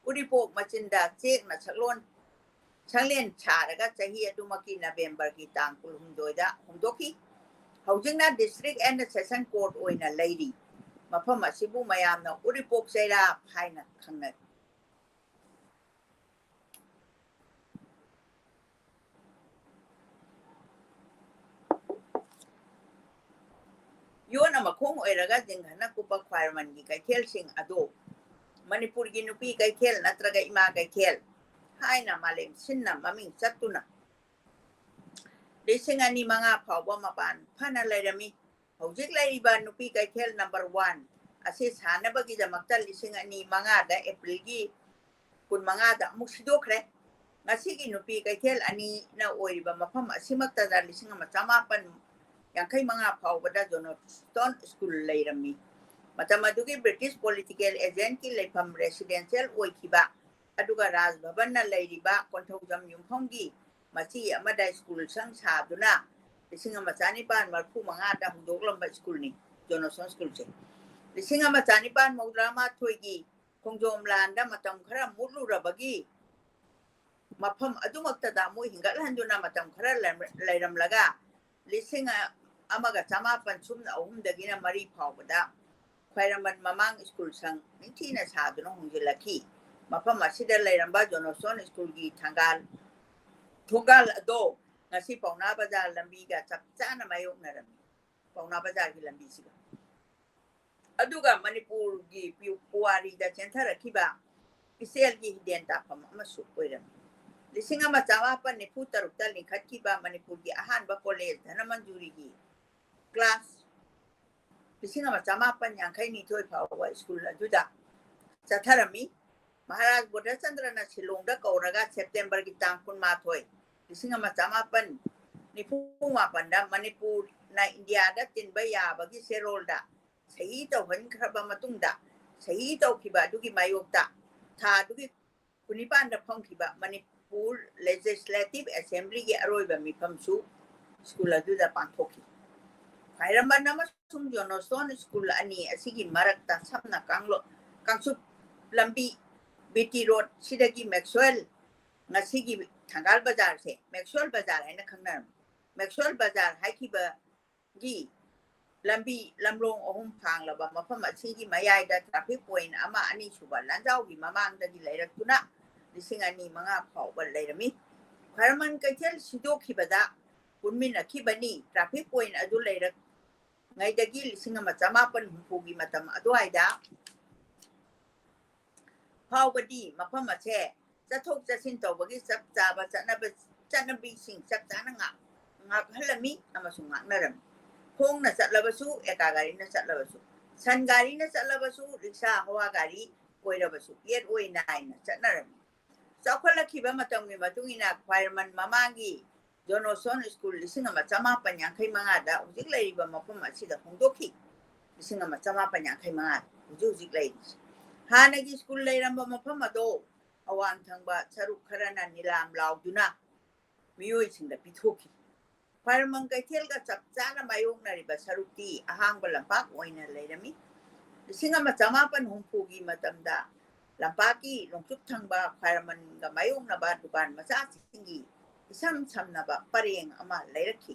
ꯎꯔꯤꯄꯣꯛ ꯃꯆꯤꯟꯗ ꯆꯦꯛꯅ ꯁꯛꯂꯣꯟ, ꯁꯪꯂꯦꯟ ꯁꯥꯔꯒ ꯆꯍꯤ ꯑꯗꯨꯃꯛꯀꯤ ꯅꯕꯦꯝꯕꯔꯒꯤ ꯇꯥꯡ ꯀꯨꯟꯍꯨꯝꯗꯣꯏꯗ ꯍꯣꯡꯗꯣꯛꯈꯤ꯫ ꯍꯧꯖꯤꯛꯅ District and Session Court ꯑꯣꯏꯅ ꯂꯩꯔꯤ꯫ ꯃꯐꯝ ꯑꯁꯤꯕꯨ ꯃꯌꯥꯝꯅ ꯎꯔꯤꯄꯣꯛ ꯆꯩꯔꯥꯞ ꯍꯥꯏꯅ ꯈꯪꯅꯩ꯫ ꯌꯣꯠꯅ ꯃꯈꯣꯡ ꯑꯣꯏꯔꯒ ꯖꯤꯡꯒꯅ ꯀꯨꯞꯄ ꯈ꯭ꯋꯥꯏꯔꯝꯕꯟꯒꯤ ꯀꯩꯊꯦꯜꯁꯤꯡ ꯑꯗꯨ ꯃꯅꯤꯄꯨꯔꯒꯤ ꯅꯨꯄꯤ ꯀꯩꯊꯦꯜ ꯅꯠꯇ꯭ꯔꯒ ꯏꯃꯥ ꯀꯩꯊꯦꯜ ꯍꯥꯏꯅ ꯃꯥꯂꯦꯝ ꯁꯤꯟꯅ ꯃꯃꯤꯡ ꯆꯠꯇꯨꯅ ꯂꯤꯁꯤꯡ ꯑꯅꯤ ꯃꯉꯥ ꯐꯥꯎꯕ ꯃꯄꯥꯟ ꯐꯅ ꯂꯩꯔꯝꯃꯤ꯫ ꯍꯧꯖꯤꯛ ꯂꯩꯔꯤꯕ ꯅꯨꯄꯤ ꯀꯩꯊꯦꯜ ꯅꯝꯕꯔ ꯋꯥꯟ ꯑꯁꯤ ꯁꯥꯅꯕꯒꯤꯗꯃꯛꯇ ꯂꯤꯁꯤꯡ ꯑꯅꯤ ꯃꯉꯥꯗ ꯑꯦꯄ꯭ꯔꯤꯜꯒꯤ ꯀꯨꯟꯃꯉꯥꯗ ꯑꯃꯨꯛ ꯁꯤꯗꯣꯛꯈ꯭ꯔꯦ꯫ ꯉꯁꯤꯒꯤ ꯅꯨꯄꯤ ꯀꯩꯊꯦꯜ ꯑꯅꯤꯅ ꯑꯣꯏꯔꯤꯕ ꯃꯐꯝ ꯑꯁꯤꯃꯛꯇꯗ ꯂꯤꯁꯤꯡ ꯑꯃ ꯆꯃꯥꯄꯟ ꯌꯥꯡꯈꯩ ꯃꯉꯥ ꯐꯥꯎꯕꯗ ꯖꯣꯅꯣꯁꯇꯣꯟ ꯁ꯭ꯀꯨꯜ ꯂꯩꯔꯝꯃꯤ꯫ ꯃꯇꯝ ꯑꯗꯨꯒꯤ ꯕ꯭ꯔꯤꯇꯤꯁ ꯄꯣꯂꯤꯇꯤꯀꯦꯜ ꯑꯦꯖꯦꯟꯠꯀꯤ ꯂꯩꯐꯝ ꯔꯦꯁꯤꯗꯦꯟꯁꯤꯌꯦꯜ ꯑꯣꯏꯈꯤꯕ, ꯑꯗꯨꯒ ꯔꯥꯖ ꯚꯕꯟꯅ ꯂꯩꯔꯤꯕ ꯀꯣꯟꯊꯧꯖꯝ ꯌꯨꯝꯐꯝꯒꯤ ꯃꯆꯤ ꯑꯃꯗ ꯁ꯭ꯀꯨꯜ ꯁꯪ ꯁꯥꯗꯨꯅ ꯂꯤꯁꯤꯡ ꯑꯃ ꯆꯅꯤꯄꯥꯟ ꯃꯔꯤꯐꯨ ꯃꯉꯥꯗ ꯍꯧꯗꯣꯛꯂꯝꯕ ꯁ꯭ꯀꯨꯜꯅꯤ ꯖꯣꯅꯣꯁꯇꯣꯟ ꯁ꯭ꯀꯨꯜꯁꯦ꯫ ꯂꯤꯁꯤꯡ ꯑꯃ ꯆꯅꯤꯄꯥꯟ ꯃꯧꯗ꯭ꯔꯥ ꯃꯥꯊꯣꯏꯒꯤ ꯈꯣꯡꯖꯣꯝ ꯂꯥꯟꯗ ꯃꯇꯝ ꯈꯔ ꯃꯨꯠꯂꯨꯔꯕꯒꯤ ꯃꯐꯝ ꯑꯗꯨꯃꯛꯇꯗ ꯑꯃꯨꯛ ꯍꯤꯡꯒꯠꯍꯟꯗꯨꯅ ꯃꯇꯝ ꯈꯔ ꯂꯩꯔꯝ-, ꯂꯩꯔꯝꯂꯒ ꯂꯤꯁꯤꯡ ꯑꯃꯒ ꯆꯃꯥꯄꯟ ꯁꯨꯞꯅ ꯑꯍꯨꯝꯗꯒꯤꯅ ꯃꯔꯤ ꯐꯥꯎꯕꯗ ꯈ꯭ꯋꯥꯏꯔꯝꯕꯟ ꯃꯃꯥꯡ ꯁ꯭ꯀꯨꯜ ꯁꯪ ꯅꯤꯡꯊꯤꯅ ꯁꯥꯗꯨꯅ ꯍꯣꯡꯖꯤꯜꯂꯛꯈꯤ꯫ ꯃꯐꯝ ꯑꯁꯤꯗ ꯂꯩꯔꯝꯕ ꯖꯣꯅꯣꯁꯇꯣꯟ ꯁ꯭ꯀꯨꯜꯒꯤ ꯊꯪꯒꯥꯜ, ꯊꯣꯡꯒꯥꯜ ꯑꯗꯣ ꯉꯁꯤ ꯄꯥꯎꯅꯥ ꯕꯖꯥꯔ ꯂꯝꯕꯤꯒ ꯆꯞ ꯆꯥꯅ ꯃꯥꯌꯣꯛꯅꯔꯝꯃꯤ꯫ ꯄꯥꯎꯅꯥ ꯕꯖꯥꯔꯒꯤ ꯂꯝꯕꯤꯁꯤꯒ꯫ ꯑꯗꯨꯒ ꯃꯅꯤꯄꯨꯔꯒꯤ ꯄꯨ-, ꯄꯨꯋꯥꯔꯤꯗ ꯆꯦꯟꯊꯔꯛꯈꯤꯕ ꯏꯆꯦꯜꯒꯤ ꯍꯤꯗꯦꯟ ꯇꯥꯐꯝ ꯑꯃꯁꯨ ꯑꯣꯏꯔꯝꯃꯤ꯫ ꯂꯤꯁꯤꯡ ꯑꯃ ꯆꯃꯥꯄꯟ ꯅꯤꯐꯨ ꯇꯔꯨꯛꯇ ꯂꯤꯡꯈꯠꯈꯤꯕ ꯃꯅꯤꯄꯨꯔꯒꯤ ꯑꯍꯥꯟꯕ ꯀꯣꯂꯦꯖ ꯙꯅꯃꯟꯖꯨꯔꯤꯒꯤ ꯀ꯭ꯂꯥꯁ ꯂꯤꯁꯤꯡ ꯑꯃ ꯆꯃꯥꯄꯟ ꯌꯥꯡꯈꯩ ꯅꯤꯊꯣꯏ ꯐꯥꯎꯕ ꯁ꯭ꯀꯨꯜ ꯑꯗꯨꯗ ꯆꯠꯊꯔꯝꯃꯤ꯫ ꯃꯍꯥꯔꯥꯖ ꯕꯣꯙꯆꯟꯗ꯭ꯔꯅ ꯁꯤꯂꯣꯡꯗ ꯀꯧꯔꯒ ꯁꯦꯞꯇꯦꯝꯕꯔꯒꯤ ꯇꯥꯡ ꯀꯨꯟꯃꯥꯊꯣꯏ, ꯂꯤꯁꯤꯡ ꯑꯃ ꯆꯃꯥꯄꯟ ꯅꯤꯐꯨ ꯃꯥꯄꯟꯗ ꯃꯅꯤꯄꯨꯔꯅ ꯏꯟꯗꯤꯌꯥꯗ ꯇꯤꯟꯕ ꯌꯥꯕꯒꯤ ꯆꯦꯔꯣꯜꯗ ꯁꯍꯤ ꯇꯧꯍꯟꯈ꯭ꯔꯕ ꯃꯇꯨꯡꯗ, ꯁꯍꯤ ꯇꯧꯈꯤꯕ ꯑꯗꯨꯒꯤ ꯃꯥꯌꯣꯛꯇ ꯊꯥ ꯑꯗꯨꯒꯤ ꯀꯨꯟꯅꯤꯄꯥꯟꯗ ꯐꯝꯈꯤꯕ ꯃꯅꯤꯄꯨꯔ ꯂꯦꯖꯤꯁꯂꯦꯇꯤꯚ ꯑꯦꯁꯦꯝꯕ꯭ꯂꯤꯒꯤ ꯑꯔꯣꯏꯕ ꯃꯤꯐꯝꯁꯨ ꯁ꯭ꯀꯨꯜ ꯑꯗꯨꯗ ꯄꯥꯡꯊꯣꯛꯈꯤ꯫ ꯈ꯭ꯋꯥꯏꯔꯝꯕꯟ ꯑꯃꯁꯨꯡ ꯖꯣꯅꯣꯁꯇꯣꯟ ꯁ꯭ꯀꯨꯜ ꯑꯅꯤ ꯑꯁꯤꯒꯤ ꯃꯔꯛꯇ ꯁꯝꯅ ꯀꯥꯡꯂꯨꯞ, ꯀꯥꯡꯆꯨꯞ ꯂꯝꯕꯤ, ꯕꯤ ꯇꯤ ꯔꯣꯗ ꯁꯤꯗꯒꯤ ꯃꯦꯛꯁꯋꯦꯜ, ꯉꯁꯤꯒꯤ ꯊꯪꯒꯥꯜ ꯕꯖꯥꯔꯁꯦ ꯃꯦꯛꯁꯋꯦꯜ ꯕꯖꯥꯔ ꯍꯥꯏꯅ ꯈꯪꯅꯔꯝꯃꯤ꯫ ꯃꯦꯛꯁꯋꯦꯜ ꯕꯖꯥꯔ ꯍꯥꯏꯈꯤꯕꯒꯤ ꯂꯝꯕꯤ ꯂꯝꯂꯣꯡ ꯑꯍꯨꯝ ꯐꯥꯡꯂꯕ ꯃꯐꯝ ꯑꯁꯤꯒꯤ ꯃꯌꯥꯏꯗ ꯇ꯭ꯔꯥꯐꯤꯛ ꯄꯣꯏꯟꯠ ꯑꯃ ꯑꯅꯤ ꯁꯨꯕ ꯂꯥꯟꯖꯥꯎꯒꯤ ꯃꯃꯥꯡꯗꯒꯤ ꯂꯩꯔꯛꯇꯨꯅ ꯂꯤꯁꯤꯡ ꯑꯅꯤ ꯃꯉꯥ ꯐꯥꯎꯕ ꯂꯩꯔꯝꯃꯤ꯫ ꯈ꯭ꯋꯥꯏꯔꯝꯕꯟ ꯀꯩꯊꯦꯜ ꯁꯤꯗꯣꯛꯈꯤꯕꯗ ꯄꯨꯟꯃꯤꯟꯅꯈꯤꯕꯅꯤ꯫ ꯇ꯭ꯔꯥꯐꯤꯛ ꯄꯣꯏꯟꯠ ꯑꯗꯨ ꯂꯩꯔꯛꯉꯩꯗꯒꯤ ꯂꯤꯁꯤꯡ ꯑꯃ ꯆꯃꯥꯄꯟ ꯍꯨꯝꯐꯨꯒꯤ ꯃꯇꯝ ꯑꯗꯨꯋꯥꯏꯗ ꯐꯥꯎꯕꯗꯤ ꯃꯐꯝ ꯑꯁꯦ ꯆꯠꯊꯣꯛ ꯆꯠꯁꯤꯟ ꯇꯧꯕꯒꯤ ꯆꯞ ꯆꯥꯕ ꯆꯠꯅꯕ, ꯆꯠꯅꯕꯤꯁꯤꯡ ꯆꯞ ꯆꯥꯅ ꯉꯥꯛ-, ꯉꯥꯛꯍꯜꯂꯝꯃꯤ ꯑꯃꯁꯨꯡ ꯉꯥꯛꯅꯔꯝꯃꯤ꯫ ꯈꯣꯡꯅ ꯆꯠꯂꯕꯁꯨ, ꯑꯦꯀꯥ ꯒꯥꯔꯤꯅ ꯆꯠꯂꯕꯁꯨ, ꯁꯟ ꯒꯥꯔꯤꯅ ꯆꯠꯂꯕꯁꯨ, ꯔꯤꯛꯁꯥ, ꯍꯋꯥ ꯒꯥꯔꯤ ꯑꯣꯏꯔꯕꯁꯨ, ꯌꯦꯠ ꯑꯣꯏ ꯅꯥꯏꯅ ꯆꯠꯅꯔꯝꯃꯤ꯫ ꯆꯥꯎꯈꯠꯂꯛꯈꯤꯕ ꯃꯇꯝꯒꯤ ꯃꯇꯨꯡ ꯏꯟꯅ ꯈ꯭ꯋꯥꯏꯔꯝꯕꯟ ꯃꯃꯥꯡꯒꯤ ꯖꯣꯅꯣꯁꯣꯟ ꯁ꯭ꯀꯨꯜ ꯂꯤꯁꯤꯡ ꯑꯃ ꯆꯃꯥꯄꯟ ꯌꯥꯡꯈꯩ ꯃꯉꯥꯗ ꯍꯧꯖꯤꯛ ꯂꯩꯔꯤꯕ ꯃꯐꯝ ꯑꯁꯤꯗ ꯍꯣꯡꯗꯣꯛꯈꯤ꯫ ꯂꯤꯁꯤꯡ ꯑꯃ ꯆꯃꯥꯄꯟ ꯌꯥꯡꯈꯩ ꯃꯉꯥ, ꯍꯧꯖꯤꯛ ꯍꯧꯖꯤꯛ ꯂꯩꯔꯤꯁꯦ꯫ ꯍꯥꯟꯅꯒꯤ ꯁ꯭ꯀꯨꯜ ꯂꯩꯔꯝꯕ ꯃꯐꯝ ꯑꯗꯣ ꯑꯋꯥꯡ ꯊꯪꯕ ꯁꯔꯨꯛ ꯈꯔꯅ ꯅꯤꯂꯥꯝ ꯂꯥꯎꯗꯨꯅ ꯃꯤꯑꯣꯏꯁꯤꯡꯗ ꯄꯤꯊꯣꯛꯈꯤ꯫ ꯈ꯭ꯋꯥꯏꯔꯝꯕꯟ ꯀꯩꯊꯦꯜꯒ ꯆꯞ ꯆꯥꯅ ꯃꯥꯌꯣꯛꯅꯔꯤꯕ ꯁꯔꯨꯛꯇꯤ ꯑꯍꯥꯡꯕ ꯂꯝꯄꯥꯛ ꯑꯣꯏꯅ ꯂꯩꯔꯝꯃꯤ꯫ ꯂꯤꯁꯤꯡ ꯑꯃ ꯆꯃꯥꯄꯟ ꯍꯨꯝꯐꯨꯒꯤ ꯃꯇꯝꯗ ꯂꯝꯄꯥꯛꯀꯤ ꯅꯣꯡꯆꯨꯞ ꯊꯪꯕ ꯈ꯭ꯋꯥꯏꯔꯝꯕꯟꯒ ꯃꯥꯌꯣꯛꯅꯕ ꯗꯨꯀꯥꯟ ꯃꯆꯥꯁꯤꯡꯒꯤ ꯏꯁꯝ ꯁꯝꯅꯕ ꯄꯔꯦꯡ ꯑꯃ ꯂꯩꯔꯛꯈꯤ꯫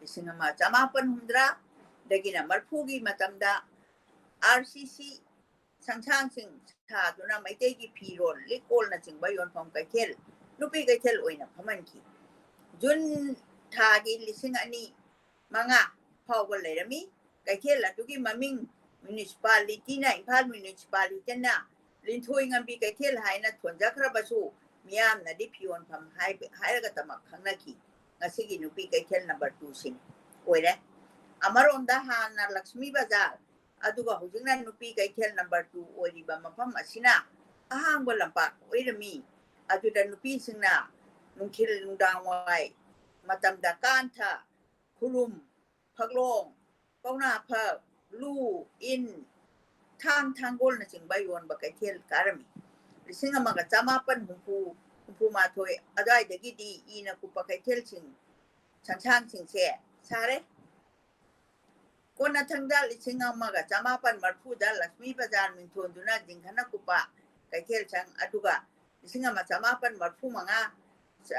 ꯂꯤꯁꯤꯡ ꯑꯃ ꯆꯃꯥꯄꯟ ꯍꯨꯝꯗ꯭ꯔꯥꯗꯒꯤꯅ ꯃꯔꯤꯐꯨꯒꯤ ꯃꯇꯝꯗ ꯑꯥꯔ ꯁꯤ ꯁꯤ ꯁꯪꯁꯥꯡꯁꯤꯡ ꯁꯥꯗꯨꯅ ꯃꯩꯇꯩꯒꯤ ꯐꯤꯔꯣꯜ, ꯂꯤꯛꯀꯣꯜꯅꯆꯤꯡꯕ ꯌꯣꯟꯐꯝ ꯀꯩꯊꯦꯜ, ꯅꯨꯄꯤ ꯀꯩꯊꯦꯜ ꯑꯣꯏꯅ ꯐꯝꯍꯟꯈꯤ꯫ ꯖꯨꯟ ꯊꯥꯒꯤ ꯂꯤꯁꯤꯡ ꯑꯅꯤ ꯃꯉꯥ ꯐꯥꯎꯕ ꯂꯩꯔꯝꯃꯤ꯫ ꯀꯩꯊꯦꯜ ꯑꯗꯨꯒꯤ ꯃꯃꯤꯡ ꯃ꯭ꯌꯨꯅꯤꯁꯤꯄꯥꯂꯤꯇꯤꯅ, ꯏꯝꯐꯥꯜ ꯃ꯭ꯌꯨꯅꯤꯁꯤꯄꯥꯂꯤꯇꯤꯅ ꯂꯤꯟꯊꯣꯏ ꯉꯝꯕꯤ ꯀꯩꯊꯦꯜ ꯍꯥꯏꯅ ꯊꯣꯟꯖꯈ꯭ꯔꯕꯁꯨ, ꯃꯤꯌꯥꯝꯅꯗꯤ ꯐꯤꯌꯣꯟꯐꯝ ꯍꯥꯏꯕ-, ꯍꯥꯏꯔꯒꯇꯃꯛ ꯈꯪꯅꯈꯤ꯫ ꯉꯁꯤꯒꯤ ꯅꯨꯄꯤ ꯀꯩꯊꯦꯜ ꯅꯝꯕꯔ ꯇꯨꯁꯤꯅꯤ ꯑꯣꯏꯔꯦ꯫ ꯑꯃꯔꯣꯝꯗ ꯍꯥꯟꯅ ꯂꯛꯁꯃꯤ ꯕꯖꯥꯔ, ꯑꯗꯨꯒ ꯍꯧꯖꯤꯛꯅ ꯅꯨꯄꯤ ꯀꯩꯊꯦꯜ ꯅꯝꯕꯔ ꯇꯨ ꯑꯣꯏꯔꯤꯕ ꯃꯐꯝ ꯑꯁꯤꯅ ꯑꯍꯥꯡꯕ ꯂꯝꯄꯥꯛ ꯑꯣꯏꯔꯝꯃꯤ꯫ ꯑꯗꯨꯗ ꯅꯨꯄꯤꯁꯤꯡꯅ ꯅꯨꯡꯊꯤꯜ ꯅꯨꯡꯗꯥꯡꯋꯥꯏ ꯃꯇꯝꯗ ꯀꯥꯟꯊ, ꯈꯨꯔꯨꯝ, ꯐꯛꯂꯣꯡ, ꯀꯧꯅꯥ ꯐꯛ, ꯂꯨ, ꯏꯟ, ꯊꯥꯡ, ꯊꯥꯡꯒꯣꯜꯅꯆꯤꯡꯕ ꯌꯣꯟꯕ ꯀꯩꯊꯦꯜ ꯀꯥꯔꯝꯃꯤ꯫ ꯂꯤꯁꯤꯡ ꯑꯃꯒ ꯆꯃꯥꯄꯟ ꯍꯨꯝꯐꯨ, ꯍꯨꯝꯐꯨ ꯃꯥꯊꯣꯏ ꯑꯗꯨꯋꯥꯏꯗꯒꯤꯗꯤ ꯏꯅ ꯀꯨꯞꯄ ꯀꯩꯊꯦꯜꯁꯤꯡ, ꯁꯪꯁꯥꯡꯁꯤꯡꯁꯦ ꯁꯥꯔꯦ꯫ ꯀꯣꯟꯅꯊꯪꯗ ꯂꯤꯁꯤꯡ ꯑꯃꯒ ꯆꯃꯥꯄꯟ ꯃꯔꯤꯐꯨꯗ ꯂꯛꯁꯃꯤ ꯕꯖꯥꯔ ꯃꯤꯡꯊꯣꯟꯗꯨꯅ ꯖꯤꯡꯒꯅ ꯀꯨꯞꯄ ꯀꯩꯊꯦꯜ ꯁꯪ, ꯑꯗꯨꯒ ꯂꯤꯁꯤꯡ ꯑꯃ ꯆꯃꯥꯄꯟ ꯃꯔꯤꯐꯨ ꯃꯉꯥ,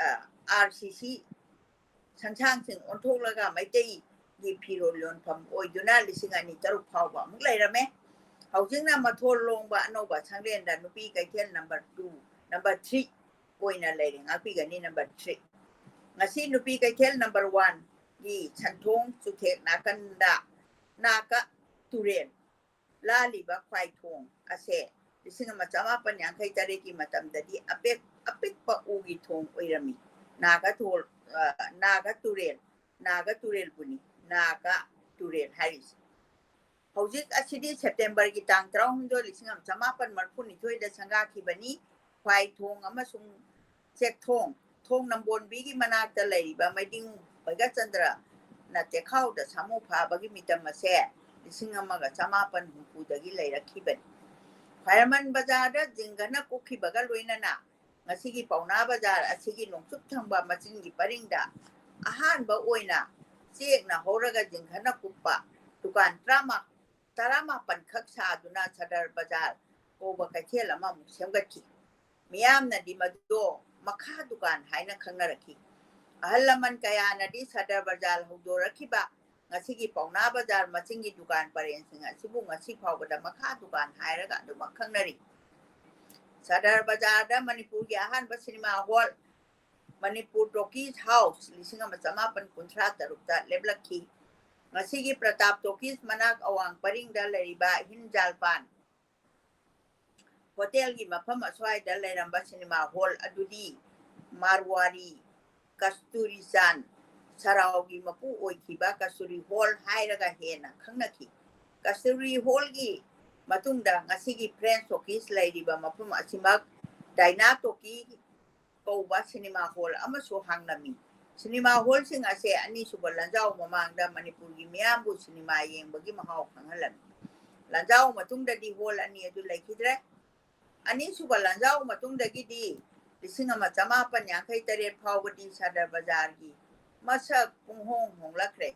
ꯑ, ꯑꯥꯔ ꯁꯤ ꯁꯤ ꯁꯪꯁꯥꯡꯁꯤꯡ ꯑꯣꯟꯊꯣꯛꯂꯒ ꯃꯩꯇꯩꯒꯤ ꯐꯤꯔꯣꯜ ꯌꯣꯟꯐꯝ ꯑꯣꯏꯗꯨꯅ ꯂꯤꯁꯤꯡ ꯑꯅꯤ ꯇꯔꯨꯛ ꯐꯥꯎꯕ ꯑꯃꯨꯛ ꯂꯩꯔꯝꯃꯦ꯫ ꯍꯧꯖꯤꯛꯅ ꯃꯊꯣꯜ ꯂꯣꯡꯕ ꯑꯅꯧꯕ ꯁꯪꯂꯦꯟꯗ ꯅꯨꯄꯤ ꯀꯩꯊꯦꯜ ꯅꯝꯕꯔ ꯇꯨ, ꯅꯝꯕꯔ ꯊ꯭ꯔꯤ ꯑꯣꯏꯅ ꯂꯩꯔꯦ, ꯉꯥꯛꯄꯤꯒꯅꯤ ꯅꯝꯕꯔ ꯊ꯭ꯔꯤ꯫ ꯉꯁꯤ ꯅꯨꯄꯤ ꯀꯩꯊꯦꯜ ꯅꯝꯕꯔ ꯋꯥꯟꯒꯤ ꯁꯟꯊꯣꯡ ꯆꯨꯊꯦꯛ ꯅꯥꯀꯟꯗ ꯅꯥꯀ ꯇꯨꯔꯦꯜ ꯂꯥꯜꯂꯤꯕ ꯈ꯭ꯋꯥꯏꯊꯣꯡ ꯑꯁꯦ ꯂꯤꯁꯤꯡ ꯑꯃ ꯆꯃꯥꯄꯟ ꯌꯥꯡꯈꯩ ꯇꯔꯦꯠꯀꯤ ꯃꯇꯝꯗꯗꯤ ꯑꯄꯤꯛ-, ꯑꯄꯤꯛꯄ ꯎꯒꯤ ꯊꯣꯡ ꯑꯣꯏꯔꯝꯃꯤ꯫ ꯅꯥꯒ ꯊꯣꯜ-, ꯑ, ꯅꯥꯒ ꯇꯨꯔꯦꯜ, ꯅꯥꯒ ꯇꯨꯔꯦꯜꯕꯨꯅꯤ꯫ ꯅꯥꯒ ꯇꯨꯔꯦꯜ ꯍꯥꯏꯔꯤꯁꯦ꯫ ꯍꯧꯖꯤꯛ ꯑꯁꯤꯗꯤ ꯁꯦꯞꯇꯦꯝꯕꯔꯒꯤ ꯇꯥꯡ ꯇꯔꯥꯍꯨꯝꯗꯣꯏ, ꯂꯤꯁꯤꯡ ꯑꯃ ꯆꯃꯥꯄꯟ ꯃꯔꯤꯐꯨꯅꯤꯊꯣꯏꯗ ꯁꯪꯒꯥꯈꯤꯕꯅꯤ꯫ ꯈ꯭ꯋꯥꯏꯊꯣꯡ ꯑꯃꯁꯨꯡ ꯆꯦꯛꯊꯣꯡ, ꯊꯣꯡ ꯅꯝꯕꯣꯟꯕꯤꯒꯤ ꯃꯅꯥꯛꯇ ꯂꯩꯔꯤꯕ ꯃꯩꯗꯤꯡ ꯕꯩꯒꯆꯟꯗ꯭ꯔꯅ ꯆꯦꯈꯥꯎꯗ ꯁꯥꯃꯨ ꯐꯥꯕꯒꯤ ꯃꯤꯇꯝ ꯑꯁꯦ ꯂꯤꯁꯤꯡ ꯑꯃꯒ ꯆꯃꯥꯄꯟ ꯍꯨꯝꯐꯨꯗꯒꯤ ꯂꯩꯔꯛꯈꯤꯕꯅꯤ꯫ ꯈ꯭ꯋꯥꯏꯔꯝꯕꯟ ꯕꯖꯥꯔꯗ ꯖꯤꯡꯒꯅ ꯀꯨꯞꯈꯤꯕꯒ ꯂꯣꯏꯅꯅ ꯉꯁꯤꯒꯤ ꯄꯥꯎꯅꯥ ꯕꯖꯥꯔ ꯑꯁꯤꯒꯤ ꯅꯣꯡꯆꯨꯞ ꯊꯪꯕ ꯃꯆꯤꯟꯒꯤ ꯄꯔꯤꯡꯗ ꯑꯍꯥꯟꯕ ꯑꯣꯏꯅ ꯆꯦꯛꯅ ꯍꯧꯔꯒ ꯖꯤꯡꯒꯅ ꯀꯨꯞꯄ ꯗꯨꯀꯥꯟ ꯇꯔꯥꯃꯥ-, ꯇꯔꯥꯃꯥꯄꯟ ꯈꯛ ꯁꯥꯗꯨꯅ ꯁꯗꯔ ꯕꯖꯥꯔ ꯀꯧꯕ ꯀꯩꯊꯦꯜ ꯑꯃꯃꯨꯛ ꯁꯦꯝꯒꯠꯈꯤ꯫ ꯃꯤꯌꯥꯝꯅꯗꯤ ꯃꯗꯨ ꯃꯈꯥ ꯗꯨꯀꯥꯟ ꯍꯥꯏꯅ ꯈꯪꯅꯔꯛꯈꯤ꯫ ꯑꯍꯜ ꯂꯃꯟ ꯀꯌꯥꯅꯗꯤ ꯁꯗꯔ ꯕꯖꯥꯔ ꯍꯧꯗꯣꯔꯛꯈꯤꯕ ꯉꯁꯤꯒꯤ ꯄꯥꯎꯅꯥ ꯕꯖꯥꯔ ꯃꯆꯤꯟꯒꯤ ꯗꯨꯀꯥꯟ ꯄꯔꯦꯡꯁꯤꯡ ꯑꯁꯤꯕꯨ ꯉꯁꯤ ꯐꯥꯎꯕꯗ ꯃꯈꯥ ꯗꯨꯀꯥꯟ ꯍꯥꯏꯔꯒ ꯑꯗꯨꯃꯛ ꯈꯪꯅꯔꯤ꯫ ꯁꯗꯔ ꯕꯖꯥꯔꯗ ꯃꯅꯤꯄꯨꯔꯒꯤ ꯑꯍꯥꯟꯕ cinema hall, Manipur talkies house, ꯂꯤꯁꯤꯡ ꯑꯃ ꯆꯃꯥꯄꯟ ꯀꯨꯟꯊ꯭ꯔꯥ ꯇꯔꯨꯛꯇ ꯂꯦꯞꯂꯛꯈꯤ꯫ ꯉꯁꯤꯒꯤ ꯄ꯭ꯔꯇꯥꯞ ꯇꯣꯀꯤꯁ ꯃꯅꯥꯛ ꯑꯋꯥꯡ ꯄꯔꯤꯡꯗ ꯂꯩꯔꯤꯕ ꯍꯤꯟꯖꯥꯜꯄꯥꯟ ꯍꯣꯇꯦꯜꯒꯤ ꯃꯐꯝ ꯑꯁ꯭ꯋꯥꯏꯗ ꯂꯩꯔꯝꯕ ꯁꯤꯅꯦꯃꯥ ꯍꯣꯜ ꯑꯗꯨꯗꯤ ꯃꯥꯔꯋꯥꯔꯤ ꯀꯁꯇꯨꯔꯤ ꯆꯥꯟ ꯁꯔꯥꯎꯒꯤ ꯃꯄꯨ ꯑꯣꯏꯈꯤꯕ ꯀꯁꯇꯨꯔꯤ ꯍꯣꯜ ꯍꯥꯏꯔꯒ ꯍꯦꯟꯅ ꯈꯪꯅꯈꯤ꯫ ꯀꯁꯇꯨꯔꯤ ꯍꯣꯜꯒꯤ ꯃꯇꯨꯡꯗ ꯉꯁꯤꯒꯤ ꯐ꯭ꯔꯦꯟꯁ ꯇꯣꯀꯤꯁ ꯂꯩꯔꯤꯕ ꯃꯐꯝ ꯑꯁꯤꯃꯛ ꯗꯥꯏꯅꯥ ꯇꯣꯀꯤ ꯀꯧꯕ ꯁꯤꯅꯦꯃꯥ ꯍꯣꯜ ꯑꯃꯁꯨ ꯍꯥꯡꯂꯝꯃꯤ꯫ ꯁꯤꯅꯦꯃꯥ ꯍꯣꯜꯁꯤꯡ ꯑꯁꯦ ꯑꯅꯤꯁꯨꯕ ꯂꯥꯟꯖꯥꯎ ꯃꯃꯥꯡꯗ ꯃꯅꯤꯄꯨꯔꯒꯤ ꯃꯤꯌꯥꯝꯕꯨ ꯁꯤꯅꯦꯃꯥ ꯌꯦꯡꯕꯒꯤ ꯃꯍꯥꯎ ꯈꯪꯍꯜꯂꯝꯃꯤ꯫ ꯂꯥꯟꯖꯥꯎ ꯃꯇꯨꯡꯗꯗꯤ ꯍꯣꯜ ꯑꯅꯤ ꯑꯗꯨ ꯂꯩꯈꯤꯗ꯭ꯔꯦ꯫ ꯑꯅꯤꯁꯨꯕ ꯂꯥꯟꯖꯥꯎ ꯃꯇꯨꯡꯗꯒꯤꯗꯤ ꯂꯤꯁꯤꯡ ꯑꯃ ꯆꯃꯥꯄꯟ ꯌꯥꯡꯈꯩ ꯇꯔꯦꯠ ꯐꯥꯎꯕꯗꯤ ꯁꯗꯔ ꯕꯖꯥꯔꯒꯤ ꯃꯁꯛ ꯄꯨꯡꯍꯣꯡ ꯍꯣꯡꯂꯛꯈ꯭ꯔꯦ꯫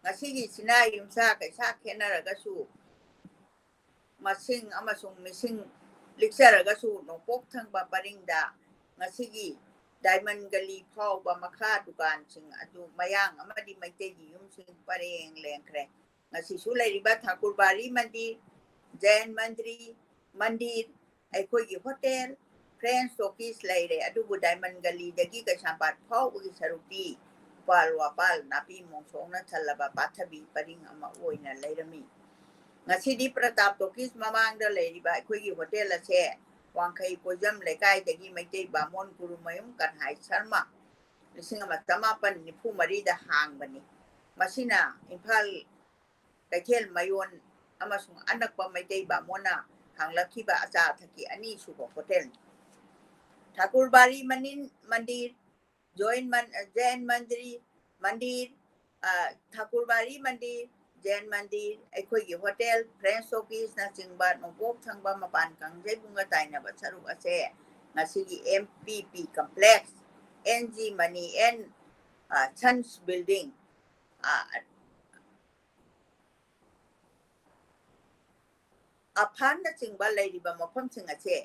ꯉꯁꯤꯒꯤ ꯁꯤꯅꯥ ꯌꯨꯝꯁꯥ ꯀꯩꯁꯥ ꯈꯦꯠꯅꯔꯒꯁꯨ, ꯃꯁꯤꯡ ꯑꯃꯁꯨꯡ ꯃꯤꯁꯤꯡ ꯂꯤꯛꯆꯔꯒꯁꯨ, ꯅꯣꯡꯄꯣꯛ ꯊꯪꯕ ꯄꯔꯤꯡꯗ ꯉꯁꯤꯒꯤ ꯗꯥꯏꯃꯟ ꯒꯂꯤ ꯐꯥꯎꯕ ꯃꯈꯥ ꯗꯨꯀꯥꯟꯁꯤꯡ ꯑꯗꯨ ꯃꯌꯥꯡ ꯑꯃꯗꯤ ꯃꯩꯇꯩꯒꯤ ꯌꯨꯝꯁꯤꯡ ꯄꯔꯦꯡ ꯂꯦꯡꯈ꯭ꯔꯦ꯫ ꯉꯁꯤꯁꯨ ꯂꯩꯔꯤꯕ ꯊꯥꯀꯨꯔꯕꯥꯔꯤ ꯃꯟꯗꯤꯔ, ꯖꯌꯟ ꯃꯟꯗ꯭ꯔꯤ ꯃꯟꯗꯤꯔ, ꯑꯩꯈꯣꯏꯒꯤ ꯍꯣꯇꯦꯜ, ꯐ꯭ꯔꯦꯟꯁ ꯇꯣꯀꯤꯁ ꯂꯩꯔꯦ, ꯑꯗꯨꯕꯨ ꯗꯥꯏꯃꯟ ꯒꯂꯤꯗꯒꯤ ꯀꯩꯁꯥꯝꯄꯥꯠ ꯐꯥꯎꯕꯒꯤ ꯁꯔꯨꯛꯇꯤ ꯎꯄꯥꯜ ꯋꯥꯄꯥꯜ, ꯅꯥꯄꯤ ꯃꯣꯡꯁꯣꯡꯅ ꯊꯜꯂꯕ ꯄꯥꯊꯕꯤ ꯄꯔꯤꯡ ꯑꯃ ꯑꯣꯏꯅ ꯂꯩꯔꯝꯃꯤ꯫ ꯉꯁꯤꯗꯤ ꯄ꯭ꯔꯇꯥꯞ ꯇꯣꯀꯤꯁ ꯃꯃꯥꯡꯗ ꯂꯩꯔꯤꯕ ꯑꯩꯈꯣꯏꯒꯤ ꯍꯣꯇꯦꯜ ꯑꯁꯦ ꯋꯥꯡꯈꯩ ꯀꯣꯏꯖꯝ ꯂꯩꯀꯥꯏꯗꯒꯤ ꯃꯩꯇꯩ ꯕꯥꯃꯣꯟ ꯒꯨꯔꯨꯃꯌꯨꯝ ꯀꯟꯍꯥꯏ ꯁꯔꯃ ꯂꯤꯁꯤꯡ ꯑꯃ ꯆꯃꯥꯄꯟ ꯅꯤꯐꯨ ꯃꯔꯤꯗ ꯍꯥꯡꯕꯅꯤ꯫ ꯃꯁꯤꯅ ꯏꯝꯐꯥꯜ ꯀꯩꯊꯦꯜ ꯃꯌꯣꯟ ꯑꯃꯁꯨꯡ ꯑꯅꯛꯄ ꯃꯩꯇꯩ ꯕꯥꯃꯣꯟꯅ ꯍꯥꯡꯂꯛꯈꯤꯕ ꯑꯆꯥ ꯑꯊꯛꯀꯤ ꯑꯅꯤꯁꯨꯕ ꯍꯣꯇꯦꯜꯅꯤ꯫ ꯊꯥꯀꯨꯔꯕꯥꯔꯤ ꯃꯅꯤꯟ ꯃꯟꯗꯤꯔ, ꯖꯣꯏꯟ ꯃꯟ-, ꯖꯦꯟ ꯃꯟꯗꯤꯔ, ꯃꯟꯗꯤꯔ, ꯑ, ꯊꯥꯀꯨꯔꯕꯥꯔꯤ ꯃꯟꯗꯤꯔ, ꯖꯦꯟ ꯃꯟꯗꯤꯔ, ꯑꯩꯈꯣꯏꯒꯤ ꯍꯣꯇꯦꯜ, ꯐ꯭ꯔꯦꯟꯁ ꯇꯣꯀꯤꯁꯅꯆꯤꯡꯕ ꯅꯣꯡꯄꯣꯛ ꯊꯪꯕ ꯃꯄꯥꯟ ꯀꯥꯡꯖꯩꯕꯨꯡꯒ ꯇꯥꯏꯅꯕ ꯁꯔꯨꯛ ꯑꯁꯦ ꯉꯁꯤꯒꯤ M P P complex, N G Money and, ꯑ, Sons Building, ꯑ, ꯑꯐꯥꯟꯅꯆꯤꯡꯕ ꯂꯩꯔꯤꯕ ꯃꯐꯝꯁꯤꯡ ꯑꯁꯦ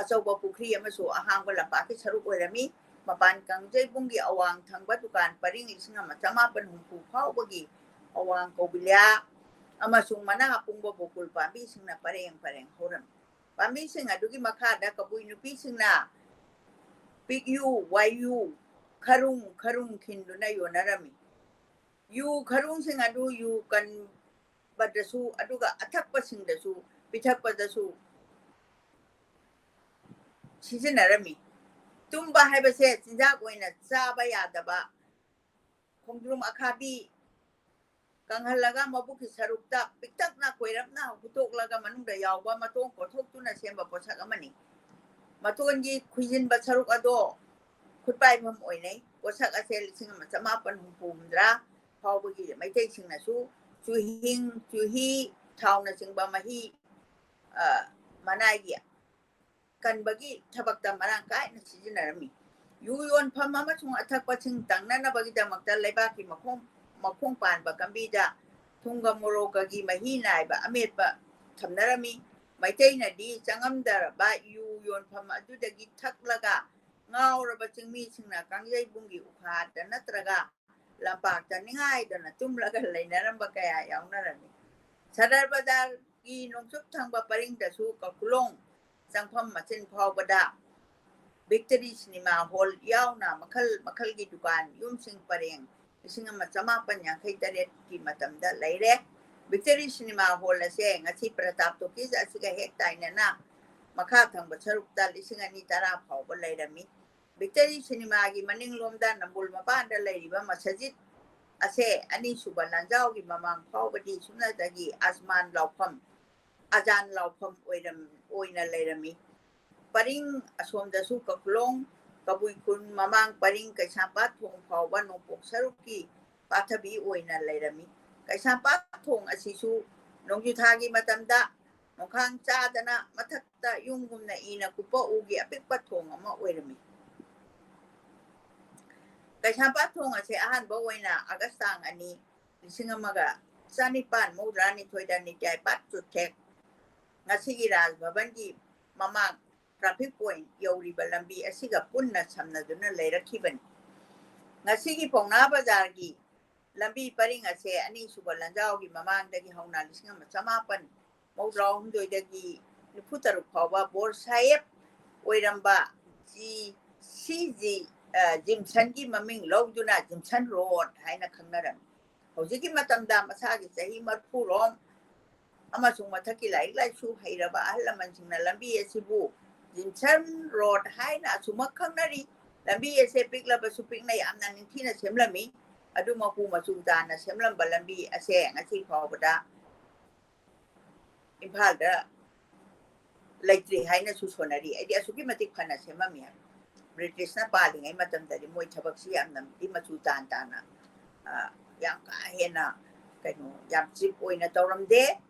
ꯑꯆꯧꯕ ꯄꯨꯈ꯭ꯔꯤ ꯑꯃꯁꯨ ꯑꯍꯥꯡꯕ ꯂꯝꯄꯥꯛꯀꯤ ꯁꯔꯨꯛ ꯑꯣꯏꯔꯝꯃꯤ꯫ ꯃꯄꯥꯟ ꯀꯥꯡꯖꯩꯕꯨꯡꯒꯤ ꯑꯋꯥꯡ ꯊꯪꯕ ꯗꯨꯀꯥꯟ ꯄꯔꯤꯡ ꯂꯤꯁꯤꯡ ꯑꯃ ꯆꯃꯥꯄꯟ ꯍꯨꯝꯐꯨ ꯐꯥꯎꯕꯒꯤ ꯑꯋꯥꯡ ꯀꯧꯕꯤꯂꯥ ꯑꯃꯁꯨꯡ ꯃꯅꯥ ꯑꯄꯨꯡꯕ ꯕꯣꯀꯨꯜ ꯄꯥꯝꯕꯤꯁꯤꯡꯅ ꯄꯔꯦꯡ ꯄꯔꯦꯡ ꯍꯧꯔꯝꯃꯤ꯫ ꯄꯥꯝꯕꯤꯁꯤꯡ ꯑꯗꯨꯒꯤ ꯃꯈꯥꯗ ꯀꯕꯨꯏ ꯅꯨꯄꯤꯁꯤꯡꯅ ꯄꯤꯛꯌꯨ, ꯋꯥꯏꯌꯨ, ꯈꯔꯨꯡ, ꯈꯔꯨꯡ ꯈꯤꯟꯗꯨꯅ ꯌꯣꯟꯅꯔꯝꯃꯤ꯫ ꯌꯨ ꯈꯔꯨꯡꯁꯤꯡ ꯑꯗꯨ ꯌꯨ ꯀꯟꯕꯗꯁꯨ, ꯑꯗꯨꯒ ꯑꯊꯛꯄꯁꯤꯡꯗꯁꯨ, ꯄꯤꯊꯛꯄꯗꯁꯨ ꯁꯤꯖꯤꯟꯅꯔꯝꯃꯤ꯫ ꯇꯨꯝꯕ ꯍꯥꯏꯕꯁꯦ ꯆꯤꯟꯖꯥꯛ ꯑꯣꯏꯅ ꯆꯥꯕ ꯌꯥꯗꯕ ꯈꯣꯡꯗ꯭ꯔꯨꯝ ꯑꯈꯥꯕꯤ ꯀꯪꯍꯜꯂꯒ ꯃꯕꯨꯛꯀꯤ ꯁꯔꯨꯛꯇ ꯄꯤꯛꯇꯛꯅ ꯀꯣꯏꯔꯞꯅ ꯍꯨꯠꯇꯣꯛꯂꯒ ꯃꯅꯨꯡꯗ ꯌꯥꯎꯕ ꯃꯇꯣꯡ ꯀꯣꯊꯣꯛꯇꯨꯅ ꯁꯦꯝꯕ ꯄꯣꯠꯁꯛ ꯑꯃꯅꯤ꯫ ꯃꯇꯣꯟꯒꯤ ꯈꯨꯏꯖꯤꯟꯕ ꯁꯔꯨꯛ ꯑꯗꯣ ꯈꯨꯠꯄꯥꯏꯐꯝ ꯑꯣꯏꯅꯩ꯫ ꯄꯣꯠꯁꯛ ꯑꯁꯦ ꯂꯤꯁꯤꯡ ꯑꯃ ꯆꯃꯥꯄꯟ ꯍꯨꯝꯐꯨ ꯍꯨꯝꯗ꯭ꯔꯥ ꯐꯥꯎꯕꯒꯤ ꯃꯩꯇꯩꯁꯤꯡꯅꯁꯨ ꯆꯨꯍꯤꯡ, ꯆꯨꯍꯤ, ꯊꯥꯎꯅꯆꯤꯡꯕ ꯃꯍꯤ, ꯑ, ꯃꯅꯥꯏꯒꯤ ꯀꯟꯕꯒꯤ ꯊꯕꯛꯇ ꯃꯔꯥꯡ ꯀꯥꯏꯅ ꯁꯤꯖꯤꯟꯅꯔꯝꯃꯤ꯫ ꯌꯨ ꯌꯣꯟꯐꯝ ꯑꯃꯁꯨꯡ ꯑꯊꯛꯄꯁꯤꯡ ꯇꯪꯅꯅꯕꯒꯤꯗꯃꯛꯇ ꯂꯩꯕꯥꯛꯀꯤ ꯃꯈꯣꯡ, ꯃꯈꯣꯡ ꯄꯥꯟꯕ ꯀꯝꯕꯤꯗ ꯊꯨꯝꯒ ꯃꯣꯔꯣꯛꯀꯒꯤ ꯃꯍꯤ ꯅꯥꯏꯕ ꯑꯃꯦꯠꯄ ꯊꯝꯅꯔꯝꯃꯤ꯫ ꯃꯩꯇꯩꯅꯗꯤ ꯆꯪꯉꯝꯗ꯭ꯔꯕ ꯌꯨ ꯌꯣꯟꯐꯝ ꯑꯗꯨꯗꯒꯤ ꯊꯛꯂꯒ ꯉꯥꯎꯔꯕ ꯆꯤꯡꯃꯤꯁꯤꯡꯅ ꯀꯥꯡꯖꯩꯕꯨꯡꯒꯤ ꯎꯈꯥꯗ ꯅꯠꯇ꯭ꯔꯒ ꯂꯝꯄꯥꯛꯇ ꯅꯤꯡꯉꯥꯏꯗꯅ ꯇꯨꯝꯂꯒ ꯂꯩꯅꯔꯝꯕ ꯀꯌꯥ ꯌꯥꯎꯅꯔꯝꯃꯤ꯫ ꯁꯗꯔ ꯕꯖꯥꯔꯒꯤ ꯅꯣꯡꯆꯨꯞ ꯊꯪꯕ ꯄꯔꯤꯡꯗꯁꯨ ꯀꯈꯨꯂꯣꯡ ꯆꯪꯐꯝ ꯃꯆꯤꯟ ꯐꯥꯎꯕꯗ ꯚꯤꯛꯇꯔꯤ ꯁꯤꯅꯦꯃꯥ ꯍꯣꯜ ꯌꯥꯎꯅ ꯃꯈꯜ ꯃꯈꯜꯒꯤ ꯗꯨꯀꯥꯟ ꯌꯨꯝꯁꯤꯡ ꯄꯔꯦꯡ ꯂꯤꯁꯤꯡ ꯑꯃ ꯆꯃꯥꯄꯟ ꯌꯥꯡꯈꯩ ꯇꯔꯦꯠꯀꯤ ꯃꯇꯝꯗ ꯂꯩꯔꯦ꯫ ꯚꯤꯛꯇꯔꯤ ꯁꯤꯅꯦꯃꯥ ꯍꯣꯜ ꯑꯁꯦ ꯉꯁꯤ ꯄ꯭ꯔꯇꯥꯞ ꯇꯣꯀꯤꯁ ꯑꯁꯤꯒ ꯍꯦꯛ ꯇꯥꯏꯅꯅ ꯃꯈꯥ ꯊꯪꯕ ꯁꯔꯨꯛꯇ ꯂꯤꯁꯤꯡ ꯑꯅꯤ ꯇꯔꯥ ꯐꯥꯎꯕ ꯂꯩꯔꯝꯃꯤ꯫ ꯚꯤꯛꯇꯔꯤ ꯁꯤꯅꯦꯃꯥꯒꯤ ꯃꯅꯤꯡꯂꯣꯝꯗ ꯅꯝꯕꯨꯜ ꯃꯄꯥꯟꯗ ꯂꯩꯔꯤꯕ ꯃꯁꯖꯤꯗ ꯑꯁꯦ ꯑꯅꯤꯁꯨꯕ ꯂꯥꯟꯖꯥꯎꯒꯤ ꯃꯃꯥꯡ ꯐꯥꯎꯕꯗꯤ ꯁꯨꯞꯅꯇꯒꯤ ꯑꯖꯃꯥꯟ ꯂꯥꯎꯐꯝ, ꯑꯖꯥꯟ ꯂꯥꯎꯐꯝ ꯑꯣꯏꯔꯝ-, ꯑꯣꯏꯅ ꯂꯩꯔꯝꯃꯤ꯫ ꯄꯔꯤꯡ ꯑꯁꯣꯝꯗꯁꯨ ꯀꯈꯨꯂꯣꯡ, ꯀꯕꯨꯏ ꯈꯨꯜ ꯃꯃꯥꯡ ꯄꯔꯤꯡ ꯀꯩꯁꯥꯝꯄꯥꯠ ꯊꯣꯡ ꯐꯥꯎꯕ ꯅꯣꯡꯄꯣꯛ ꯁꯔꯨꯛꯀꯤ ꯄꯥꯊꯕꯤ ꯑꯣꯏꯅ ꯂꯩꯔꯝꯃꯤ꯫ ꯀꯩꯁꯥꯝꯄꯥꯠ ꯊꯣꯡ ꯑꯁꯤꯁꯨ ꯅꯣꯡꯖꯨ ꯊꯥꯒꯤ ꯃꯇꯝꯗ ꯅꯣꯡꯈꯥꯡ ꯆꯥꯗꯅ ꯃꯊꯛꯇ ꯌꯨꯝꯒꯨꯝꯅ ꯏꯅ ꯀꯨꯞꯄ ꯎꯒꯤ ꯑꯄꯤꯛꯄ ꯊꯣꯡ ꯑꯃ ꯑꯣꯏꯔꯝꯃꯤ꯫ ꯀꯩꯁꯥꯝꯄꯥꯠ ꯊꯣꯡ ꯑꯁꯤ ꯑꯍꯥꯟꯕ ꯑꯣꯏꯅ ꯑꯥꯒꯁ ꯇꯥꯡ ꯑꯅꯤ, ꯂꯤꯁꯤꯡ ꯑꯃꯒ ꯆꯥꯅꯤꯄꯥꯟ ꯃꯧꯗ꯭ꯔꯥ ꯅꯤꯊꯣꯏꯗ ꯅꯤꯇ꯭ꯌꯥꯏ ꯄꯥꯠ ꯆꯨꯊꯦꯛ, ꯉꯁꯤꯒꯤ ꯔꯥꯖ ꯚꯕꯟꯒꯤ ꯃꯃꯥꯡ traffic point ꯌꯧꯔꯤꯕ ꯂꯝꯕꯤ ꯑꯁꯤꯒ ꯄꯨꯟꯅ ꯁꯝꯅꯗꯨꯅ ꯂꯩꯔꯛꯈꯤꯕꯅꯤ꯫ ꯉꯁꯤꯒꯤ ꯄꯥꯎꯅꯥ ꯕꯖꯥꯔꯒꯤ ꯂꯝꯕꯤ ꯄꯔꯤꯡ ꯑꯁꯦ ꯑꯅꯤꯁꯨꯕ ꯂꯥꯟꯖꯥꯎꯒꯤ ꯃꯃꯥꯡꯗꯒꯤ ꯍꯧꯅ ꯂꯤꯁꯤꯡ ꯑꯃ ꯆꯃꯥꯄꯟ ꯃꯧꯗ꯭ꯔꯥ ꯍꯨꯝꯗꯣꯏꯗꯒꯤ ꯅꯤꯐꯨ ꯇꯔꯨꯛ ꯐꯥꯎꯕ ꯕꯣꯔ ꯁꯥꯍꯦꯕ ꯑꯣꯏꯔꯝꯕ ꯖꯤ, ꯁꯤ ꯖꯤ, ꯑ, ꯖꯤꯝꯁꯟꯒꯤ ꯃꯃꯤꯡ ꯂꯧꯗꯨꯅ ꯖꯤꯝꯁꯟ ꯔꯣꯗ ꯍꯥꯏꯅ ꯈꯪꯅꯔꯝꯃꯤ꯫ ꯍꯧꯖꯤꯛꯀꯤ ꯃꯇꯝꯗ ꯃꯁꯥꯒꯤ ꯆꯍꯤ ꯃꯔꯐꯨ ꯔꯣꯝ ꯑꯃꯁꯨꯡ ꯃꯊꯛꯀꯤ ꯂꯥꯏꯔꯤꯛ ꯂꯥꯏꯁꯨ ꯍꯩꯔꯕ ꯑꯍꯜ ꯂꯃꯟꯁꯤꯡꯅ ꯂꯝꯕꯤ ꯑꯁꯤꯕꯨ ꯖꯤꯝꯁꯟ ꯔꯣꯗ ꯍꯥꯏꯅ ꯑꯁꯨꯃꯛ ꯈꯪꯅꯔꯤ꯫ ꯂꯝꯕꯤ ꯑꯁꯦ ꯄꯤꯛꯂꯕꯁꯨ ꯄꯤꯛꯅ ꯌꯥꯝꯅ ꯅꯤꯡꯊꯤꯅ ꯁꯦꯝꯂꯝꯃꯤ꯫ ꯑꯗꯨꯃꯛꯄꯨ ꯃꯆꯨ ꯇꯥꯅ ꯁꯦꯝꯂꯝꯕ ꯂꯝꯕꯤ ꯑꯁꯦ ꯉꯁꯤ ꯐꯥꯎꯕꯗ ꯏꯝꯐꯥꯜꯗ ꯂꯩꯇ꯭ꯔꯤ ꯍꯥꯏꯅꯁꯨ ꯁꯣꯟꯅꯔꯤ꯫ ꯍꯥꯏꯗꯤ ꯑꯁꯨꯛꯀꯤ ꯃꯇꯤꯛ ꯐꯅ ꯁꯦꯝꯃꯝꯃꯤ ꯍꯥꯏꯕ꯫ ꯕ꯭ꯔꯤꯇꯤꯁꯅ ꯄꯥꯜꯂꯤꯉꯩ ꯃꯇꯝꯗꯗꯤ ꯃꯣꯏ ꯊꯕꯛꯁꯤ ꯌꯥꯝꯅ ꯃꯇꯤꯛ ꯃꯆꯨ ꯇꯥꯟ ꯇꯥꯅ, ꯑ, ꯌꯥꯝ ꯀꯥ ꯍꯦꯟꯅ ꯀꯩꯅꯣ, ꯌꯥꯝ ꯆꯤꯞ ꯑꯣꯏꯅ ꯇꯧꯔꯝꯗꯦ꯫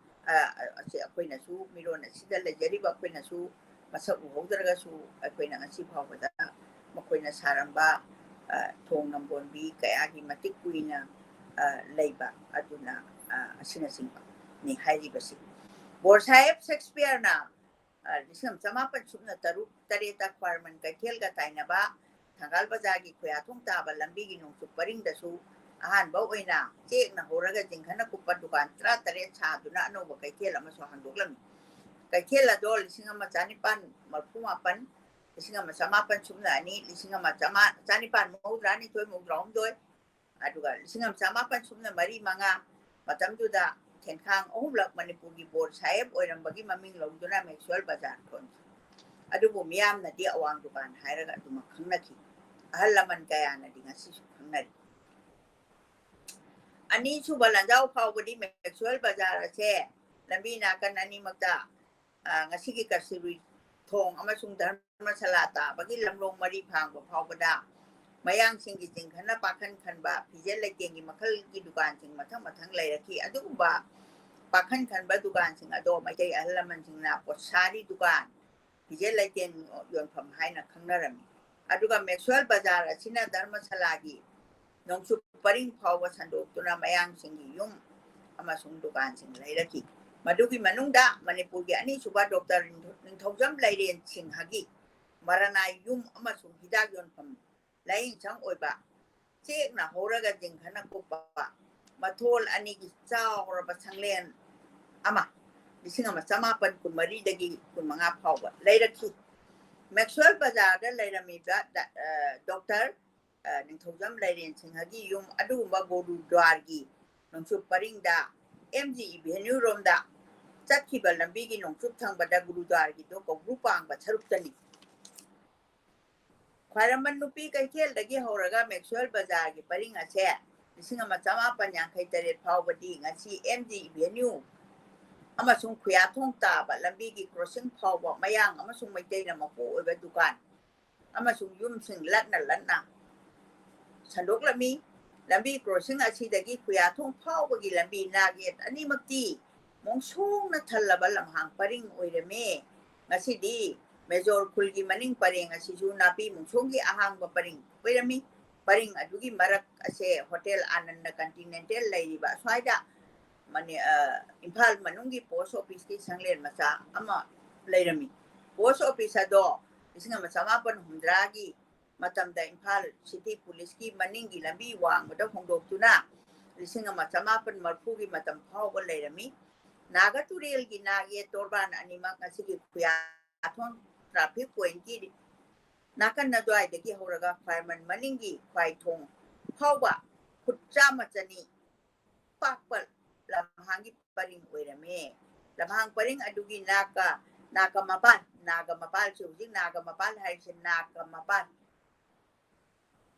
ꯑ, ꯑ, ꯑꯁꯤ ꯑꯩꯈꯣꯏꯅꯁꯨ, ꯃꯤꯔꯣꯟ ꯑꯁꯤꯗ ꯂꯩꯖꯔꯤꯕ ꯑꯩꯈꯣꯏꯅꯁꯨ ꯃꯁꯛ ꯎꯍꯧꯗ꯭ꯔꯒꯁꯨ ꯑꯩꯈꯣꯏꯅ ꯉꯁꯤ ꯐꯥꯎꯕꯗ ꯃꯈꯣꯏꯅ ꯁꯥꯔꯝꯕ, ꯑ, ꯊꯣꯡ ꯅꯝꯕꯣꯟꯕꯤ ꯀꯌꯥꯒꯤ ꯃꯇꯤꯛ ꯀꯨꯏꯅ, ꯑ, ꯂꯩꯕ ꯑꯗꯨꯅ, ꯑ, ꯑꯁꯤꯅꯆꯤꯡꯕꯅꯤ ꯍꯥꯏꯔꯤꯕꯁꯤ꯫ ꯕꯣꯔ ꯁꯥꯍꯦꯕ ꯁꯦꯛꯁꯄꯤꯌꯔꯅ, ꯑ, ꯂꯤꯁꯤꯡ ꯑꯃ ꯆꯃꯥꯄꯟ ꯁꯨꯞꯅ ꯇꯔꯨꯛ ꯇꯔꯦꯠꯇ ꯈ꯭ꯋꯥꯏꯔꯝꯕꯟ ꯀꯩꯊꯦꯜꯒ ꯇꯥꯏꯅꯕ ꯊꯪꯒꯥꯜ ꯕꯖꯥꯔꯒꯤ ꯈꯨꯌꯥꯊꯣꯡ ꯇꯥꯕ ꯂꯝꯕꯤꯒꯤ ꯅꯣꯡꯆꯨꯞ ꯄꯔꯤꯡꯗꯁꯨ ꯑꯍꯥꯟꯕ ꯑꯣꯏꯅ ꯆꯦꯛꯅ ꯍꯧꯔꯒ ꯖꯤꯡꯒꯅ ꯀꯨꯞꯄ ꯗꯨꯀꯥꯟ ꯇꯔꯥꯇꯔꯦꯠ ꯁꯥꯗꯨꯅ ꯑꯅꯧꯕ ꯀꯩꯊꯦꯜ ꯑꯃꯁꯨ ꯍꯥꯡꯗꯣꯛꯂꯝꯃꯤ꯫ ꯀꯩꯊꯦꯜ ꯑꯗꯣ ꯂꯤꯁꯤꯡ ꯑꯃ ꯆꯥꯅꯤꯄꯥꯟ ꯃꯔꯐꯨ ꯃꯥꯄꯟ, ꯂꯤꯁꯤꯡ ꯑꯃ ꯆꯃꯥꯄꯟ ꯁꯨꯞꯅ ꯑꯅꯤ, ꯂꯤꯁꯤꯡ ꯑꯃ ꯆꯃꯥ-, ꯆꯥꯅꯤꯄꯥꯟ ꯃꯧꯗ꯭ꯔꯥ ꯅꯤꯊꯣꯏ, ꯃꯧꯗ꯭ꯔꯥ ꯍꯨꯝꯗꯣꯏ, ꯑꯗꯨꯒ ꯂꯤꯁꯤꯡ ꯑꯃ ꯆꯃꯥꯄꯟ ꯁꯨꯞꯅ ꯃꯔꯤ ꯃꯉꯥ ꯃꯇꯝꯗꯨꯗ ꯊꯦꯟꯈꯥꯡ ꯑꯍꯨꯝꯂꯛ ꯃꯅꯤꯄꯨꯔꯒꯤ ꯕꯣꯔ ꯁꯥꯍꯦꯕ ꯑꯣꯏꯔꯝꯕꯒꯤ ꯃꯃꯤꯡ ꯂꯧꯗꯨꯅ ꯃꯦꯛꯁꯋꯦꯜ ꯕꯖꯥꯔ ꯊꯣꯟꯈꯤ꯫ ꯑꯗꯨꯕꯨ ꯃꯤꯌꯥꯝꯅꯗꯤ ꯑꯋꯥꯡ ꯗꯨꯀꯥꯟ ꯍꯥꯏꯔꯒ ꯑꯗꯨꯃꯛ ꯈꯪꯅꯈꯤ꯫ ꯑꯍꯜ ꯂꯃꯟ ꯀꯌꯥꯅꯗꯤ ꯉꯁꯤꯁꯨ ꯈꯪꯅꯔꯤ꯫ ꯑꯅꯤꯁꯨꯕ ꯂꯟꯖꯥꯎ ꯐꯥꯎꯕꯗꯤ ꯃꯦꯛꯁꯋꯦꯜ ꯕꯖꯥꯔ ꯑꯁꯦ ꯂꯝꯕꯤ ꯅꯥꯀꯟ ꯑꯅꯤꯃꯛꯇ, ꯑ, ꯉꯁꯤꯒꯤ ꯀꯁꯇꯨꯔꯤ ꯊꯣꯡ ꯑꯃꯁꯨꯡ ꯙꯔꯃꯁꯥꯂꯥ ꯇꯥꯕꯒꯤ ꯂꯝꯂꯣꯡ ꯃꯔꯤ ꯐꯥꯡꯕ ꯐꯥꯎꯕꯗ ꯃꯌꯥꯡꯁꯤꯡꯒꯤ ꯆꯤꯡꯈꯠꯅ ꯄꯥꯈꯟ ꯈꯟꯕ ꯐꯤꯖꯦꯠ ꯂꯩꯇꯦꯡꯒꯤ ꯃꯈꯜꯒꯤ ꯗꯨꯀꯥꯟꯁꯤꯡ ꯃꯊꯪ ꯃꯊꯪ ꯂꯩꯔꯛꯈꯤ꯫ ꯑꯗꯨꯒꯨꯝꯕ ꯄꯥꯈꯟ ꯈꯟꯕ ꯗꯨꯀꯥꯟꯁꯤꯡ ꯑꯗꯣ ꯃꯩꯇꯩ ꯑꯍꯜ ꯂꯃꯟꯁꯤꯡꯅ ꯄꯣꯠꯁꯥꯔꯤ ꯗꯨꯀꯥꯟ, ꯐꯤꯖꯦꯠ ꯂꯩꯇꯦꯡ ꯌꯣꯟꯐꯝ ꯍꯥꯏꯅ ꯈꯪꯅꯔꯝꯃꯤ꯫ ꯑꯗꯨꯒ ꯃꯦꯛꯁꯋꯦꯜ ꯕꯖꯥꯔ ꯑꯁꯤꯅ ꯙꯔꯃꯁꯥꯂꯥꯒꯤ ꯅꯣꯡꯆꯨꯞ ꯄꯔꯤꯡ ꯐꯥꯎꯕ ꯁꯟꯗꯣꯛꯇꯨꯅ ꯃꯌꯥꯡꯁꯤꯡꯒꯤ ꯌꯨꯝ ꯑꯃꯁꯨꯡ ꯗꯨꯀꯥꯟꯁꯤꯡ ꯂꯩꯔꯛꯈꯤ꯫ ꯃꯗꯨꯒꯤ ꯃꯅꯨꯡꯗ ꯃꯅꯤꯄꯨꯔꯒꯤ ꯑꯅꯤꯁꯨꯕ ꯗꯣꯛꯇꯔ ꯅꯤꯡꯊꯧꯖꯝ ꯂꯩꯔꯦꯟ ꯁꯤꯡꯍꯒꯤ ꯃꯔꯥꯅꯥꯏ ꯌꯨꯝ ꯑꯃꯁꯨꯡ ꯍꯤꯗꯥꯛ ꯌꯣꯟꯐꯝ ꯂꯥꯏꯌꯦꯡꯁꯪ ꯑꯣꯏꯕ ꯆꯦꯛꯅ ꯍꯧꯔꯒ ꯖꯤꯡꯒꯅ ꯀꯨꯞꯄ ꯃꯊꯣꯜ ꯑꯅꯤꯒꯤ ꯆꯥꯎꯔꯕ ꯁꯪꯂꯦꯟ ꯑꯃ, ꯂꯤꯁꯤꯡ ꯑꯃ ꯆꯃꯥꯄꯟ ꯀꯨꯟꯃꯔꯤꯗꯒꯤ ꯀꯨꯟꯃꯉꯥ ꯐꯥꯎꯕ ꯂꯩꯔꯛꯈꯤ꯫ ꯃꯦꯛꯁꯋꯦꯜ ꯕꯖꯥꯔꯗ ꯂꯩꯔꯝꯃꯤꯕ ꯗ-, ꯑ, ꯗꯣꯛꯇꯔ, ꯑ, ꯅꯤꯡꯊꯧꯖꯝ ꯂꯩꯔꯦꯟ ꯁꯤꯡꯍꯒꯤ ꯌꯨꯝ ꯑꯗꯨꯒꯨꯝꯕ ꯒꯨꯔꯨꯗ꯭ꯋꯥꯔꯒꯤ ꯅꯣꯡꯆꯨꯞ ꯄꯔꯤꯡꯗ ꯑꯦꯝ ꯖꯤ ꯏꯚꯦꯅ꯭ꯌꯨ ꯔꯣꯝꯗ ꯆꯠꯈꯤꯕ ꯂꯝꯕꯤꯒꯤ ꯅꯣꯡꯆꯨꯞ ꯊꯪꯕꯗ ꯒꯨꯔꯨꯗ꯭ꯋꯥꯔꯒꯤꯗꯣ ꯀꯧꯕ꯭ꯔꯨ ꯄꯥꯡꯕ ꯁꯔꯨꯛꯇꯅꯤ꯫ ꯈ꯭ꯋꯥꯏꯔꯝꯕꯟ ꯅꯨꯄꯤ ꯀꯩꯊꯦꯜꯗꯒꯤ ꯍꯧꯔꯒ ꯃꯦꯛꯁꯋꯦꯜ ꯕꯖꯥꯔꯒꯤ ꯄꯔꯤꯡ ꯑꯁꯦ ꯂꯤꯁꯤꯡ ꯑꯃ ꯆꯃꯥꯄꯟ ꯌꯥꯡꯈꯩ ꯇꯔꯦꯠ ꯐꯥꯎꯕꯗꯤ ꯉꯁꯤ ꯑꯦꯝ ꯖꯤ ꯏꯚꯦꯅ꯭ꯌꯨ ꯑꯃꯁꯨꯡ ꯈꯨꯌꯥꯊꯣꯡ ꯇꯥꯕ ꯂꯝꯕꯤꯒꯤ ꯀ꯭ꯔꯣꯁꯤꯡ ꯐꯥꯎꯕ ꯃꯌꯥꯡ ꯑꯃꯁꯨꯡ ꯃꯩꯇꯩꯅ ꯃꯄꯨ ꯑꯣꯏꯕ ꯗꯨꯀꯥꯟ ꯑꯃꯁꯨꯡ ꯌꯨꯝꯁꯤꯡ ꯂꯠꯅ ꯂꯠꯅ ꯁꯟꯗꯣꯛꯂꯝꯃꯤ꯫ ꯂꯝꯕꯤ ꯀ꯭ꯔꯣꯁꯤꯡ ꯑꯁꯤꯗꯒꯤ ꯈꯨꯌꯥꯊꯣꯡ ꯐꯥꯎꯕꯒꯤ ꯂꯝꯕꯤ ꯅꯥꯛꯌꯦꯠ ꯑꯅꯤꯃꯛꯇꯤ ꯃꯣꯡꯁꯣꯡꯅ ꯊꯜꯂꯕ ꯂꯝꯍꯥꯡ ꯄꯔꯤꯡ ꯑꯣꯏꯔꯝꯃꯤ꯫ ꯉꯁꯤꯗꯤ ꯃꯦꯖꯣꯔ ꯈꯨꯜꯒꯤ ꯃꯅꯤꯡ ꯄꯔꯦꯡ ꯑꯁꯤꯁꯨ ꯅꯥꯄꯤ ꯃꯣꯡꯁꯣꯡꯒꯤ ꯑꯍꯥꯡꯕ ꯄꯔꯤꯡ ꯑꯣꯏꯔꯝꯃꯤ꯫ ꯄꯔꯤꯡ ꯑꯗꯨꯒꯤ ꯃꯔꯛ ꯑꯁꯦ ꯍꯣꯇꯦꯜ ꯑꯥꯅꯟꯗ ꯀꯟꯇꯤꯅꯦꯟꯇꯦꯜ ꯂꯩꯔꯤꯕ ꯑꯁ꯭ꯋꯥꯏꯗ ꯃꯅꯤ-, ꯑ, ꯏꯝꯐꯥꯜ ꯃꯅꯨꯡꯒꯤ ꯄꯣꯁ ꯑꯣꯐꯤꯁꯀꯤ ꯁꯪꯂꯦꯟ ꯃꯆꯥ ꯑꯃ ꯂꯩꯔꯝꯃꯤ꯫ ꯄꯣꯁ ꯑꯣꯐꯤꯁ ꯑꯗꯣ ꯂꯤꯁꯤꯡ ꯑꯃ ꯆꯃꯥꯄꯟ ꯍꯨꯝꯗ꯭ꯔꯥꯒꯤ ꯃꯇꯝꯗ ꯏꯝꯐꯥꯜ ꯁꯤꯇꯤ ꯄꯨꯂꯤꯁꯀꯤ ꯃꯅꯤꯡꯒꯤ ꯂꯝꯕꯤ ꯋꯥꯡꯃꯗ ꯍꯣꯡꯗꯣꯛꯇꯨꯅ ꯂꯤꯁꯤꯡ ꯑꯃ ꯆꯃꯥꯄꯟ ꯃꯔꯐꯨꯒꯤ ꯃꯇꯝ ꯐꯥꯎꯕ ꯂꯩꯔꯝꯃꯤ꯫ ꯅꯥꯒꯥ ꯇꯨꯔꯦꯜꯒꯤ ꯅꯥꯛ ꯌꯦꯠ ꯇꯣꯔꯕꯥꯟ ꯑꯅꯤꯃꯛ ꯉꯁꯤꯒꯤ ꯈꯨꯌꯥꯊꯣꯡ ꯇ꯭ꯔꯥꯐꯤꯛ ꯄꯣꯏꯟꯠꯀꯤ ꯅꯥꯀꯟ ꯑꯗꯨꯋꯥꯏꯗꯒꯤ ꯍꯧꯔꯒ ꯈ꯭ꯋꯥꯏꯔꯝꯕꯟ ꯃꯅꯤꯡꯒꯤ ꯈ꯭ꯋꯥꯏꯊꯣꯡ ꯐꯥꯎꯕ ꯐꯨꯠ ꯆꯥꯝꯃ ꯆꯅꯤ ꯄꯥꯛꯄ ꯂꯝꯍꯥꯡꯒꯤ ꯄꯔꯤꯡ ꯑꯣꯏꯔꯝꯃꯦ꯫ ꯂꯝꯍꯥꯡ ꯄꯔꯤꯡ ꯑꯗꯨꯒꯤ ꯅꯥꯀ, ꯅꯥꯀ ꯃꯄꯥꯟ, ꯅꯥꯒ ꯃꯄꯥꯜꯁꯦ, ꯍꯧꯖꯤꯛ ꯅꯥꯒ ꯃꯄꯥꯜ ꯍꯥꯏꯔꯤꯁꯦ ꯅꯥꯀ ꯃꯄꯥꯟ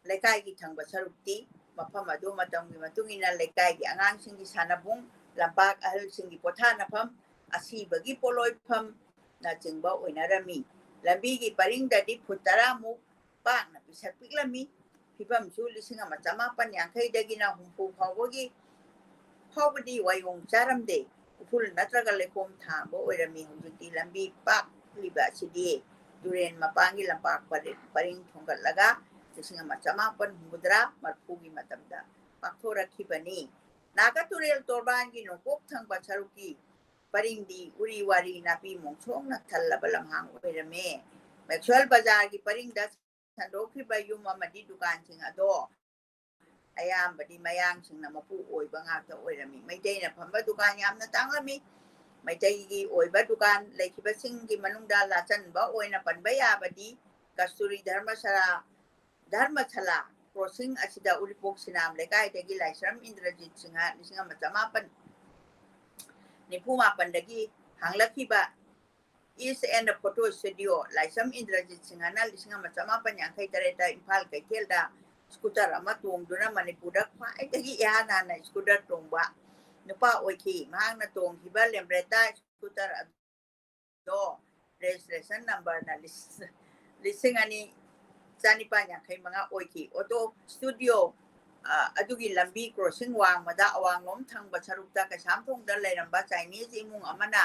ꯂꯩꯀꯥꯏꯒꯤ ꯊꯪꯕ ꯁꯔꯨꯛꯇꯤ ꯃꯐꯝ ꯑꯗꯨ ꯃꯇꯝꯒꯤ ꯃꯇꯨꯡ ꯏꯟꯅ ꯂꯩꯀꯥꯏꯒꯤ ꯑꯉꯥꯡꯁꯤꯡꯒꯤ ꯁꯥꯟꯅꯕꯨꯡ, ꯂꯝꯄꯥꯛ ꯑꯍꯜꯁꯤꯡꯒꯤ ꯄꯣꯊꯥꯅꯐꯝ, ꯑꯁꯤꯕꯒꯤ ꯄꯣꯠꯂꯣꯏꯐꯝꯅꯆꯤꯡꯕ ꯑꯣꯏꯅꯔꯝꯃꯤ꯫ ꯂꯝꯕꯤꯒꯤ ꯄꯔꯤꯡꯗꯗꯤ ꯐꯨꯠ ꯇꯔꯥꯃꯨꯛ ꯄꯥꯛꯅ ꯄꯤꯁꯛ ꯄꯤꯛꯂꯝꯃꯤ꯫ ꯐꯤꯕꯝꯁꯨ ꯂꯤꯁꯤꯡ ꯑꯃ ꯆꯃꯥꯄꯟ ꯌꯥꯡꯈꯩꯗꯒꯤꯅ ꯍꯨꯝꯐꯨ ꯐꯥꯎꯕꯒꯤ ꯐꯥꯎꯕꯗꯤ ꯋꯥꯌꯣꯡ ꯆꯥꯔꯝꯗꯦ꯫ ꯎꯐꯨꯜ ꯅꯠꯇ꯭ꯔꯒ ꯂꯩꯈꯣꯝ ꯊꯥꯡꯕ ꯑꯣꯏꯔꯝꯃꯤ꯫ ꯍꯧꯖꯤꯛꯇꯤ ꯂꯝꯕꯤ ꯄꯥꯛꯂꯤꯕ ꯑꯁꯤꯗꯤ ꯇꯨꯔꯦꯟ ꯃꯄꯥꯟꯒꯤ ꯂꯝꯄꯥꯛ ꯄꯔꯤ-, ꯄꯔꯤꯡ ꯊꯣꯡꯒꯠꯂꯒ ꯂꯤꯁꯤꯡ ꯑꯃ ꯆꯃꯥꯄꯟ ꯍꯨꯝꯐꯨꯇꯔꯥ ꯃꯔꯤꯐꯨꯒꯤ ꯃꯇꯝꯗ ꯄꯥꯛꯊꯣꯔꯛꯈꯤꯕꯅꯤ꯫ ꯅꯥꯒꯥ ꯇꯨꯔꯦꯜ ꯇꯣꯔꯕꯥꯟꯒꯤ ꯅꯣꯡꯄꯣꯛ ꯊꯪꯕ ꯁꯔꯨꯛꯀꯤ ꯄꯔꯤꯡꯗꯤ ꯎꯔꯤ ꯋꯥꯔꯤ ꯅꯥꯄꯤ ꯃꯣꯡꯁꯣꯡꯅ ꯊꯜꯂꯕ ꯂꯝꯍꯥꯡ ꯑꯣꯏꯔꯝꯃꯦ꯫ ꯃꯦꯛꯁꯋꯦꯜ ꯕꯖꯥꯔꯒꯤ ꯄꯔꯤꯡꯗ ꯁꯟꯗꯣꯛꯈꯤꯕ ꯌꯨꯝ ꯑꯃꯗꯤ ꯗꯨꯀꯥꯟꯁꯤꯡ ꯑꯗꯣ ꯑꯌꯥꯝꯕꯗꯤ ꯃꯌꯥꯡꯁꯤꯡꯅ ꯃꯄꯨ ꯑꯣꯏꯕ ꯉꯥꯛꯇ ꯑꯣꯏꯔꯝꯃꯤ꯫ ꯃꯩꯇꯩꯅ ꯐꯝꯕ ꯗꯨꯀꯥꯟ ꯌꯥꯝꯅ ꯇꯥꯡꯂꯝꯃꯤ꯫ ꯃꯩꯇꯩꯒꯤ ꯑꯣꯏꯕ ꯗꯨꯀꯥꯟ ꯂꯩꯈꯤꯕꯁꯤꯡꯒꯤ ꯃꯅꯨꯡꯗ ꯂꯥꯆꯟꯕ ꯑꯣꯏꯅ ꯄꯟꯕ ꯌꯥꯕꯗꯤ ꯀꯁꯇꯨꯔꯤ ꯙꯔꯃꯁꯥꯂꯥ, ꯙꯔꯃꯁꯥꯂꯥ ꯀ꯭ꯔꯣꯁꯤꯡ ꯑꯁꯤꯗ ꯎꯔꯤꯄꯣꯛ ꯁꯤꯅꯥꯝ ꯂꯩꯀꯥꯏꯗꯒꯤ ꯂꯥꯏꯁ꯭ꯔꯝ ꯏꯟꯗ꯭ꯔꯖꯤꯠ ꯁꯤꯡꯍ ꯂꯤꯁꯤꯡ ꯑꯃ ꯆꯃꯥꯄꯟ ꯅꯤꯐꯨ ꯃꯥꯄꯟꯗꯒꯤ ꯍꯥꯡꯂꯛꯈꯤꯕ ꯏꯁ ꯑꯦꯟ ꯐꯣꯇꯣ ꯁ꯭ꯇꯨꯗꯤꯑꯣ ꯂꯥꯏꯁ꯭ꯔꯝ ꯏꯟꯗ꯭ꯔꯖꯤꯠ ꯁꯤꯡꯍꯅ ꯂꯤꯁꯤꯡ ꯑꯃ ꯆꯃꯥꯄꯟ ꯌꯥꯡꯈꯩ ꯇꯔꯦꯠꯇ ꯏꯝꯐꯥꯜ ꯀꯩꯊꯦꯜꯗ ꯁ꯭ꯀꯨꯇꯔ ꯑꯃ ꯇꯣꯡꯗꯨꯅ ꯃꯅꯤꯄꯨꯔꯗ ꯈ꯭ꯋꯥꯏꯗꯒꯤ ꯏꯍꯥꯟ ꯍꯥꯟꯅ ꯁ꯭ꯀꯨꯇꯔ ꯇꯣꯡꯕ ꯅꯨꯄꯥ ꯑꯣꯏꯈꯤ꯫ ꯃꯍꯥꯛꯅ ꯇꯣꯡꯈꯤꯕ ꯂꯦꯝꯕ꯭ꯔꯦꯇꯥ ꯁ꯭ꯀꯨꯇꯔ ꯑꯗꯣ ꯔꯦꯖꯤꯁꯇ꯭ꯔꯦꯁꯟ ꯅꯝꯕꯔꯅ ꯂꯤꯁ-, ꯂꯤꯁꯤꯡ ꯑꯅꯤ ꯆꯅꯤꯄꯥꯟ ꯌꯥꯡꯈꯩ ꯃꯉꯥ ꯑꯣꯏꯈꯤ꯫ ꯑꯣꯇꯣ ꯁ꯭ꯇꯨꯗꯤꯑꯣ, ꯑ, ꯑꯗꯨꯒꯤ ꯂꯝꯕꯤ ꯀ꯭ꯔꯣꯁꯤꯡ ꯋꯥꯡꯃꯗ ꯑꯋꯥꯡꯂꯣꯝ ꯊꯪꯕ ꯁꯔꯨꯛꯇ ꯀꯩꯁꯥꯝꯊꯣꯡꯗ ꯂꯩꯔꯝꯕ ꯆꯥꯏꯅꯤꯖ ꯏꯃꯨꯡ ꯑꯃꯅ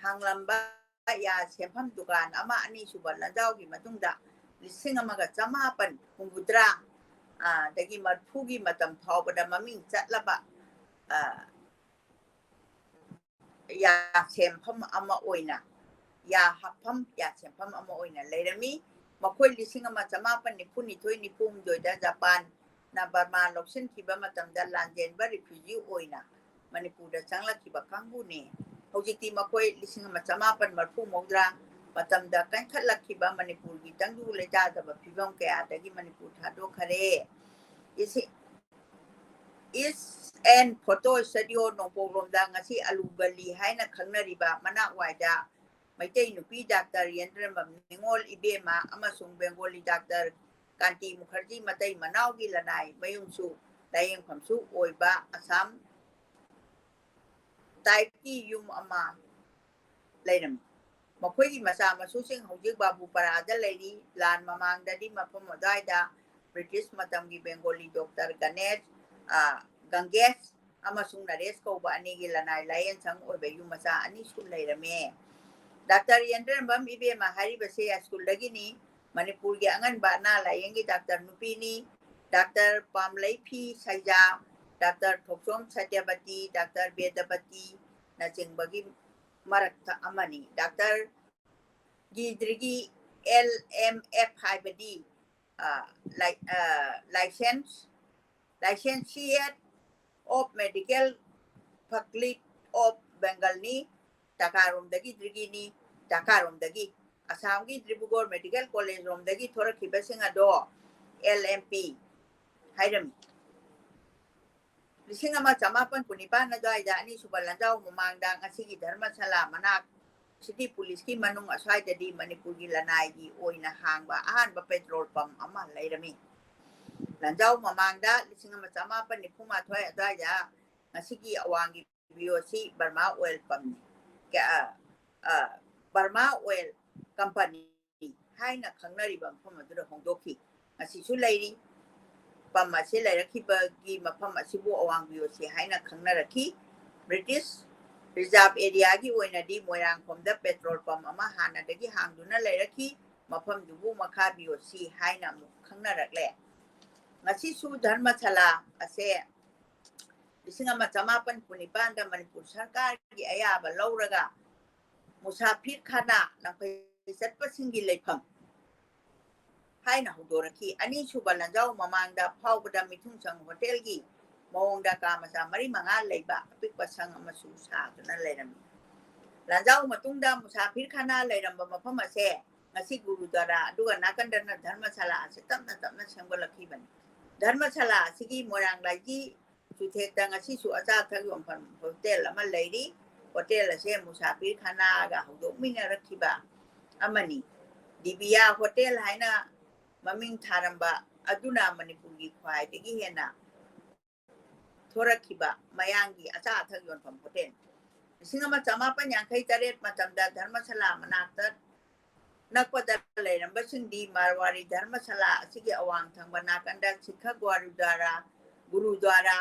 ꯍꯥꯡꯂꯝꯕ ꯌꯥ ꯁꯦꯝꯐꯝ ꯗꯨꯀꯥꯟ ꯑꯃ ꯑꯅꯤꯁꯨꯕ ꯂꯥꯟꯖꯥꯎꯒꯤ ꯃꯇꯨꯡꯗ ꯂꯤꯁꯤꯡ ꯑꯃꯒ ꯆꯃꯥꯄꯟ ꯍꯨꯝꯐꯨꯇꯔꯥ, ꯑ, ꯗꯒꯤ ꯃꯔꯤꯐꯨꯒꯤ ꯃꯇꯝ ꯐꯥꯎꯕꯗ ꯃꯃꯤꯡ ꯆꯠꯂꯕ, ꯑ, ꯌꯥ ꯁꯦꯝꯐꯝ ꯑꯃ ꯑꯣꯏꯅ, ꯌꯥ ꯍꯥꯞꯐꯝ, ꯌꯥ ꯁꯦꯝꯐꯝ ꯑꯃ ꯑꯣꯏꯅ ꯂꯩꯔꯝꯃꯤ꯫ ꯃꯈꯣꯏ ꯂꯤꯁꯤꯡ ꯑꯃ ꯆꯃꯥꯄꯟ ꯅꯤꯐꯨꯅꯤꯊꯣꯏ ꯅꯤꯐꯨꯍꯨꯝꯗꯣꯏꯗ ꯖꯄꯥꯟꯅ ꯕꯔꯃꯥ ꯂꯧꯁꯤꯟꯈꯤꯕ ꯃꯇꯝꯗ ꯂꯥꯟꯖꯦꯟꯕ ꯔꯤꯐ꯭ꯌꯨꯖꯤ ꯑꯣꯏꯅ ꯃꯅꯤꯄꯨꯔꯗ ꯆꯪꯂꯛꯈꯤꯕ ꯀꯥꯡꯕꯨꯅꯤ꯫ ꯍꯧꯖꯤꯛꯇꯤ ꯃꯈꯣꯏ ꯂꯤꯁꯤꯡ ꯑꯃ ꯆꯃꯥꯄꯟ ꯃꯔꯤꯐꯨ ꯃꯧꯗ꯭ꯔꯥ ꯃꯇꯝꯗ ꯀꯟꯈꯠꯂꯛꯈꯤꯕ ꯃꯅꯤꯄꯨꯔꯒꯤ ꯇꯪꯗꯨ ꯂꯩꯇꯥꯗꯕ ꯐꯤꯕꯝ ꯀꯌꯥꯗꯒꯤ ꯃꯅꯤꯄꯨꯔ ꯊꯥꯗꯣꯛꯈꯔꯦ꯫ ꯏꯁꯤ-, ꯏꯁ ꯑꯦꯟ ꯐꯣꯇꯣ ꯁ꯭ꯇꯨꯗꯤꯑꯣ ꯅꯣꯡꯄꯣꯛꯂꯣꯝꯗ ꯉꯁꯤ ꯑꯂꯨ ꯒꯂꯤ ꯍꯥꯏꯅ ꯈꯪꯅꯔꯤꯕ ꯃꯅꯥꯛꯋꯥꯏꯗ ꯃꯩꯇꯩ ꯅꯨꯄꯤ ꯗꯥꯛꯇꯔ ꯌꯦꯟꯗ꯭ꯔꯦꯝꯕꯝ ꯅꯤꯉꯣꯜ ꯏꯕꯦꯝꯃ ꯑꯃꯁꯨꯡ ꯕꯦꯡꯒꯣꯂꯤ ꯗꯥꯛꯇꯔ ꯀꯥꯟꯇꯤ ꯃꯨꯈꯔꯖꯤ ꯃꯇꯩ ꯃꯅꯥꯎꯒꯤ ꯂꯅꯥꯏ ꯃꯌꯨꯝꯁꯨ ꯂꯥꯏꯌꯦꯡꯐꯝꯁꯨ ꯑꯣꯏꯕ ꯑꯁꯥꯝ type ꯀꯤ ꯌꯨꯝ ꯑꯃ ꯂꯩꯔꯝꯃꯤ꯫ ꯃꯈꯣꯏꯒꯤ ꯃꯆꯥ ꯃꯁꯨꯁꯤꯡ ꯍꯧꯖꯤꯛ ꯕꯥꯕꯨꯄꯥꯔꯥꯗ ꯂꯩꯔꯤ꯫ ꯂꯥꯟ ꯃꯃꯥꯡꯗꯗꯤ ꯃꯐꯝ ꯑꯗꯨꯋꯥꯏꯗ ꯕ꯭ꯔꯤꯇꯤꯁ ꯃꯇꯝꯒꯤ ꯕꯦꯡꯒꯣꯂꯤ ꯗꯣꯛꯇꯔ ꯒꯅꯦꯁ, ꯑ, ꯒꯪꯒꯦꯁ ꯑꯃꯁꯨꯡ ꯅꯔꯦꯁ ꯀꯧꯕ ꯑꯅꯤꯒꯤ ꯂꯅꯥꯏ ꯂꯥꯏꯌꯦꯡꯁꯪ ꯑꯣꯏꯕ ꯌꯨꯝ ꯃꯆꯥ ꯑꯅꯤꯁꯨ ꯂꯩꯔꯝꯃꯦ꯫ ꯗꯥꯛꯇꯔ ꯌꯦꯟꯗ꯭ꯔꯦꯝꯕꯝ ꯏꯕꯦꯝꯃ ꯍꯥꯏꯔꯤꯕꯁꯦ ꯁ꯭ꯀꯨꯜꯗꯒꯤꯅꯤ꯫ ꯃꯅꯤꯄꯨꯔꯒꯤ ꯑꯉꯟꯕ ꯑꯅꯥ ꯂꯥꯏꯌꯦꯡꯒꯤ ꯗꯥꯛꯇꯔ ꯅꯨꯄꯤꯅꯤ꯫ ꯗꯥꯛꯇꯔ ꯄꯥꯝꯂꯩꯐꯤ ꯁꯩꯖꯥ, ꯗꯥꯛꯇꯔ ꯊꯣꯛꯆꯣꯝ ꯁꯇ꯭ꯌꯕꯇꯤ, ꯗꯥꯛꯇꯔ ꯕꯦꯗꯕꯇꯤꯅꯆꯤꯡꯕꯒꯤ ꯃꯔꯛꯇ ꯑꯃꯅꯤ꯫ ꯗꯥꯛꯇꯔ ꯒꯤꯗ꯭ꯔꯤꯒꯤ L M F ꯍꯥꯏꯕꯗꯤ, ꯑ, ꯂꯥꯏ-, ꯑ, licence, Licentiate of Medical Faculty of Bengal ꯅꯤ, ꯙꯥꯀꯥꯔꯣꯝꯗꯒꯤ ꯗ꯭ꯔꯤꯒꯤꯅꯤ, ꯙꯥꯀꯥꯔꯣꯝꯗꯒꯤ꯫ ꯑꯁꯥꯝꯒꯤ ꯗꯤꯕ꯭ꯔꯨꯒꯔ ꯃꯦꯗꯤꯀꯦꯜ ꯀꯣꯂꯦꯖ ꯔꯣꯝꯗꯒꯤ ꯊꯣꯔꯛꯈꯤꯕꯁꯤꯡ ꯑꯗꯣ L M P ꯍꯥꯏꯔꯝꯃꯤ꯫ ꯂꯤꯁꯤꯡ ꯑꯃ ꯆꯃꯥꯄꯟ ꯀꯨꯟꯅꯤꯄꯥꯟ ꯑꯗꯨꯋꯥꯏꯗ ꯑꯅꯤꯁꯨꯕ ꯂꯥꯟꯖꯥꯎ ꯃꯃꯥꯡꯗ ꯉꯁꯤꯒꯤ ꯙꯔꯃꯁꯥꯂꯥ ꯃꯅꯥꯛ ꯁꯤꯇꯤ ꯄꯨꯂꯤꯁꯀꯤ ꯃꯅꯨꯡ ꯑꯁ꯭ꯋꯥꯏꯗꯗꯤ ꯃꯅꯤꯄꯨꯔꯒꯤ ꯂꯅꯥꯏꯒꯤ ꯑꯣꯏꯅ ꯍꯥꯡꯕ ꯑꯍꯥꯟꯕ ꯄꯦꯇ꯭ꯔꯣꯜ ꯄꯝ ꯑꯃ ꯂꯩꯔꯝꯃꯤ꯫ ꯂꯥꯟꯖꯥꯎ ꯃꯃꯥꯡꯗ ꯂꯤꯁꯤꯡ ꯑꯃ ꯆꯃꯥꯄꯟ ꯅꯤꯐꯨ ꯃꯥꯊꯣꯏ ꯑꯗꯨꯋꯥꯏꯗ ꯉꯁꯤꯒꯤ ꯑꯋꯥꯡꯒꯤ ꯕꯤ ꯑꯣ ꯁꯤ ꯕꯔꯃꯥ ꯑꯣꯏꯜ ꯄꯝꯅꯤ꯫ ꯀ-, ꯑ, ꯑ, ꯕꯔꯃꯥ ꯑꯣꯏꯜ ꯀꯝꯄꯅꯤ ꯍꯥꯏꯅ ꯈꯪꯅꯔꯤꯕ ꯃꯐꯝ ꯑꯗꯨꯗ ꯍꯣꯡꯗꯣꯛꯈꯤ꯫ ꯉꯁꯤꯁꯨ ꯂꯩꯔꯤ꯫ ꯄꯝ ꯑꯁꯤ ꯂꯩꯔꯛꯈꯤꯕꯒꯤ ꯃꯐꯝ ꯑꯁꯤꯕꯨ ꯑꯋꯥꯡ ꯕꯤ ꯑꯣ ꯁꯤ ꯍꯥꯏꯅ ꯈꯪꯅꯔꯛꯈꯤ꯫ ꯕ꯭ꯔꯤꯇꯤꯁ ꯔꯤꯖꯥꯔꯚ ꯑꯦꯔꯤꯌꯥꯒꯤ ꯑꯣꯏꯅꯗꯤ ꯃꯣꯏꯔꯥꯡꯈꯣꯝꯗ ꯄꯦꯇ꯭ꯔꯣꯜ ꯄꯝ ꯑꯃ ꯍꯥꯟꯅꯗꯒꯤ ꯍꯥꯡꯗꯨꯅ ꯂꯩꯔꯛꯈꯤ꯫ ꯃꯐꯝꯗꯨꯕꯨ ꯃꯈꯥ ꯕꯤ ꯑꯣ ꯁꯤ ꯍꯥꯏꯅ ꯑꯃꯨꯛ ꯈꯪꯅꯔꯛꯂꯦ꯫ ꯉꯁꯤꯁꯨ ꯙꯔꯃꯁꯥꯂꯥ ꯑꯁꯦ ꯂꯤꯁꯤꯡ ꯑꯃ ꯆꯃꯥꯄꯟ ꯀꯨꯟꯅꯤꯄꯥꯟꯗ ꯃꯅꯤꯄꯨꯔ ꯁꯔꯀꯥꯔꯒꯤ ꯑꯌꯥꯕ ꯂꯧꯔꯒ ꯃꯨꯁꯥꯐꯤꯔ ꯈꯥꯅꯥ, ꯂꯝꯐꯩ ꯆꯠꯄꯁꯤꯡꯒꯤ ꯂꯩꯐꯝ ꯍꯥꯏꯅ ꯍꯧꯗꯣꯔꯛꯈꯤ꯫ ꯑꯅꯤꯁꯨꯕ ꯂꯥꯟꯖꯥꯎ ꯃꯃꯥꯡꯗ ꯐꯥꯎꯕꯗ ꯃꯤꯊꯨꯡꯁꯪ ꯍꯣꯇꯦꯜꯒꯤ ꯃꯑꯣꯡꯗ ꯀꯥ ꯃꯆꯥ ꯃꯔꯤ ꯃꯉꯥ ꯂꯩꯕ ꯑꯄꯤꯛꯄ ꯁꯪ ꯑꯃꯁꯨ ꯁꯥꯗꯨꯅ ꯂꯩꯔꯝꯃꯤ꯫ ꯂꯥꯟꯖꯥꯎ ꯃꯇꯨꯡꯗ ꯃꯨꯁꯥꯐꯤꯔ ꯈꯥꯅꯥ ꯂꯩꯔꯝꯕ ꯃꯐꯝ ꯑꯁꯦ ꯉꯁꯤ ꯒꯨꯔꯨꯗ꯭ꯋꯥꯔꯥ, ꯑꯗꯨꯒ ꯅꯥꯀꯟꯗꯅ ꯙꯔꯃꯁꯥꯂꯥ ꯑꯁꯤ ꯇꯞꯅ ꯇꯞꯅ ꯁꯦꯝꯒꯠꯂꯛꯈꯤꯕꯅꯤ꯫ ꯙꯔꯃꯁꯥꯂꯥ ꯑꯁꯤꯒꯤ ꯃꯣꯏꯔꯥꯡ ꯂꯥꯏꯖꯤ ꯆꯨꯊꯦꯛꯇ ꯉꯁꯤꯁꯨ ꯑꯆꯥ ꯑꯊꯛ ꯌꯣꯟꯐꯝ ꯍꯣꯇꯦꯜ ꯑꯃ ꯂꯩꯔꯤ꯫ ꯍꯣꯇꯦꯜ ꯑꯁꯦ ꯃꯨꯁꯥꯐꯤꯔ ꯈꯥꯅꯥꯒ ꯍꯧꯗꯣꯛꯃꯤꯟꯅꯔꯛꯈꯤꯕ ꯑꯃꯅꯤ꯫ ꯗꯤꯕꯤꯌꯥ ꯍꯣꯇꯦꯜ ꯍꯥꯏꯅ ꯃꯃꯤꯡ ꯊꯥꯔꯝꯕ ꯑꯗꯨꯅ ꯃꯅꯤꯄꯨꯔꯒꯤ ꯈ꯭ꯋꯥꯏꯗꯒꯤ ꯍꯦꯟꯅ ꯊꯣꯔꯛꯈꯤꯕ ꯃꯌꯥꯡꯒꯤ ꯑꯆꯥ ꯑꯊꯛ ꯌꯣꯟꯐꯝ ꯍꯣꯇꯦꯜ꯫ ꯂꯤꯁꯤꯡ ꯑꯃ ꯆꯃꯥꯄꯟ ꯌꯥꯡꯈꯩ ꯇꯔꯦꯠ ꯃꯇꯝꯗ ꯙꯔꯃꯁꯥꯂꯥ ꯃꯅꯥꯛꯇ ꯅꯛꯄꯗ ꯂꯩꯔꯝꯕꯁꯤꯡꯗꯤ ꯃꯥꯔꯋꯥꯔꯤ ꯙꯔꯃꯁꯥꯂꯥ ꯑꯁꯤꯒꯤ ꯑꯋꯥꯡ ꯊꯪꯕ ꯅꯥꯀꯟꯗ ꯁꯤꯈ ꯒꯨꯔꯨꯗ꯭ꯋꯥꯔꯥ, ꯒꯨꯔꯨꯗ꯭ꯋꯥꯔꯥ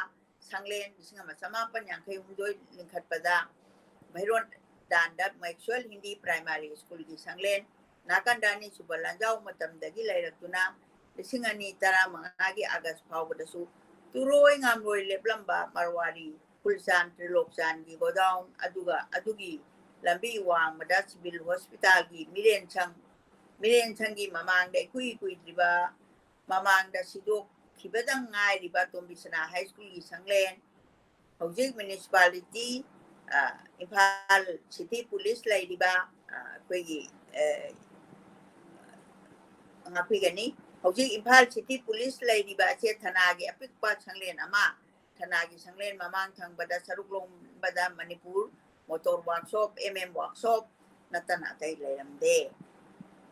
ꯁꯪꯂꯦꯟ, ꯂꯤꯁꯤꯡ ꯑꯃ ꯆꯃꯥꯄꯟ ꯌꯥꯡꯈꯩ ꯍꯨꯝꯗꯣꯏ ꯂꯤꯡꯈꯠꯄꯗ ꯚꯩꯔꯣꯟꯗꯥꯟꯗ ꯃꯦꯛꯁꯋꯦꯜ ꯍꯤꯟꯗꯤ ꯄ꯭ꯔꯥꯏꯃꯥꯔꯤ ꯁ꯭ꯀꯨꯜꯒꯤ ꯁꯪꯂꯦꯟ, ꯅꯥꯀꯟꯗ ꯑꯅꯤꯁꯨꯕ ꯂꯥꯟꯖꯥꯎ ꯃꯇꯝꯗꯒꯤ ꯂꯩꯔꯛꯇꯨꯅ ꯂꯤꯁꯤꯡ ꯑꯅꯤ ꯇꯔꯥꯃꯉꯥꯒꯤ ꯑꯥꯒꯁ ꯐꯥꯎꯕꯗꯁꯨ ꯇꯨꯔꯣꯏ ꯉꯥꯝꯂꯣꯏ ꯂꯦꯞꯂꯝꯕ ꯃꯔꯋꯥꯔꯤ ꯈꯨꯜꯆꯥꯟ ꯇ꯭ꯔꯤꯂꯣꯛꯆꯥꯟꯒꯤ ꯒꯣꯗꯥꯎꯟ ꯑꯗꯨꯒ ꯑꯗꯨꯒꯤ ꯂꯝꯕꯤ ꯋꯥꯡꯃꯗ ꯁꯤꯚꯤꯜ ꯍꯣꯁꯄꯤꯇꯥꯜꯒꯤ ꯃꯤꯔꯦꯟꯁꯪ, ꯃꯤꯔꯦꯟꯁꯪꯒꯤ ꯃꯃꯥꯡꯗ ꯏꯀꯨꯏ ꯀꯨꯏꯗ꯭ꯔꯤꯕ ꯃꯃꯥꯡꯗ ꯁꯤꯗꯣꯛꯈꯤꯕꯗ ꯉꯥꯏꯔꯤꯕ ꯇꯣꯝꯕꯤꯁꯅꯥ ꯍꯥꯏ ꯁ꯭ꯀꯨꯜꯒꯤ ꯁꯪꯂꯦꯟ, ꯍꯧꯖꯤꯛ ꯃ꯭ꯌꯨꯅꯤꯁꯤꯄꯥꯂꯤꯇꯤ, ꯑ, ꯏꯝꯐꯥꯜ ꯁꯤꯇꯤ ꯄꯨꯂꯤꯁ ꯂꯩꯔꯤꯕ, ꯑ, ꯑꯩꯈꯣꯏꯒꯤ, ꯑ, ꯉꯥꯛꯄꯤꯒꯅꯤ꯫ ꯍꯧꯖꯤꯛ ꯏꯝꯐꯥꯜ ꯁꯤꯇꯤ ꯄꯨꯂꯤꯁ ꯂꯩꯔꯤꯕ ꯑꯁꯦ ꯊꯅꯥꯒꯤ ꯑꯄꯤꯛꯄ ꯁꯪꯂꯦꯟ ꯑꯃ, ꯊꯅꯥꯒꯤ ꯁꯪꯂꯦꯟ ꯃꯃꯥꯡ ꯊꯪꯕꯗ ꯁꯔꯨꯛ ꯂꯣꯝꯕꯗ Manipur motor workshop, M M workshop ꯅꯠꯇꯅ ꯑꯇꯩ ꯂꯩꯔꯝꯗꯦ꯫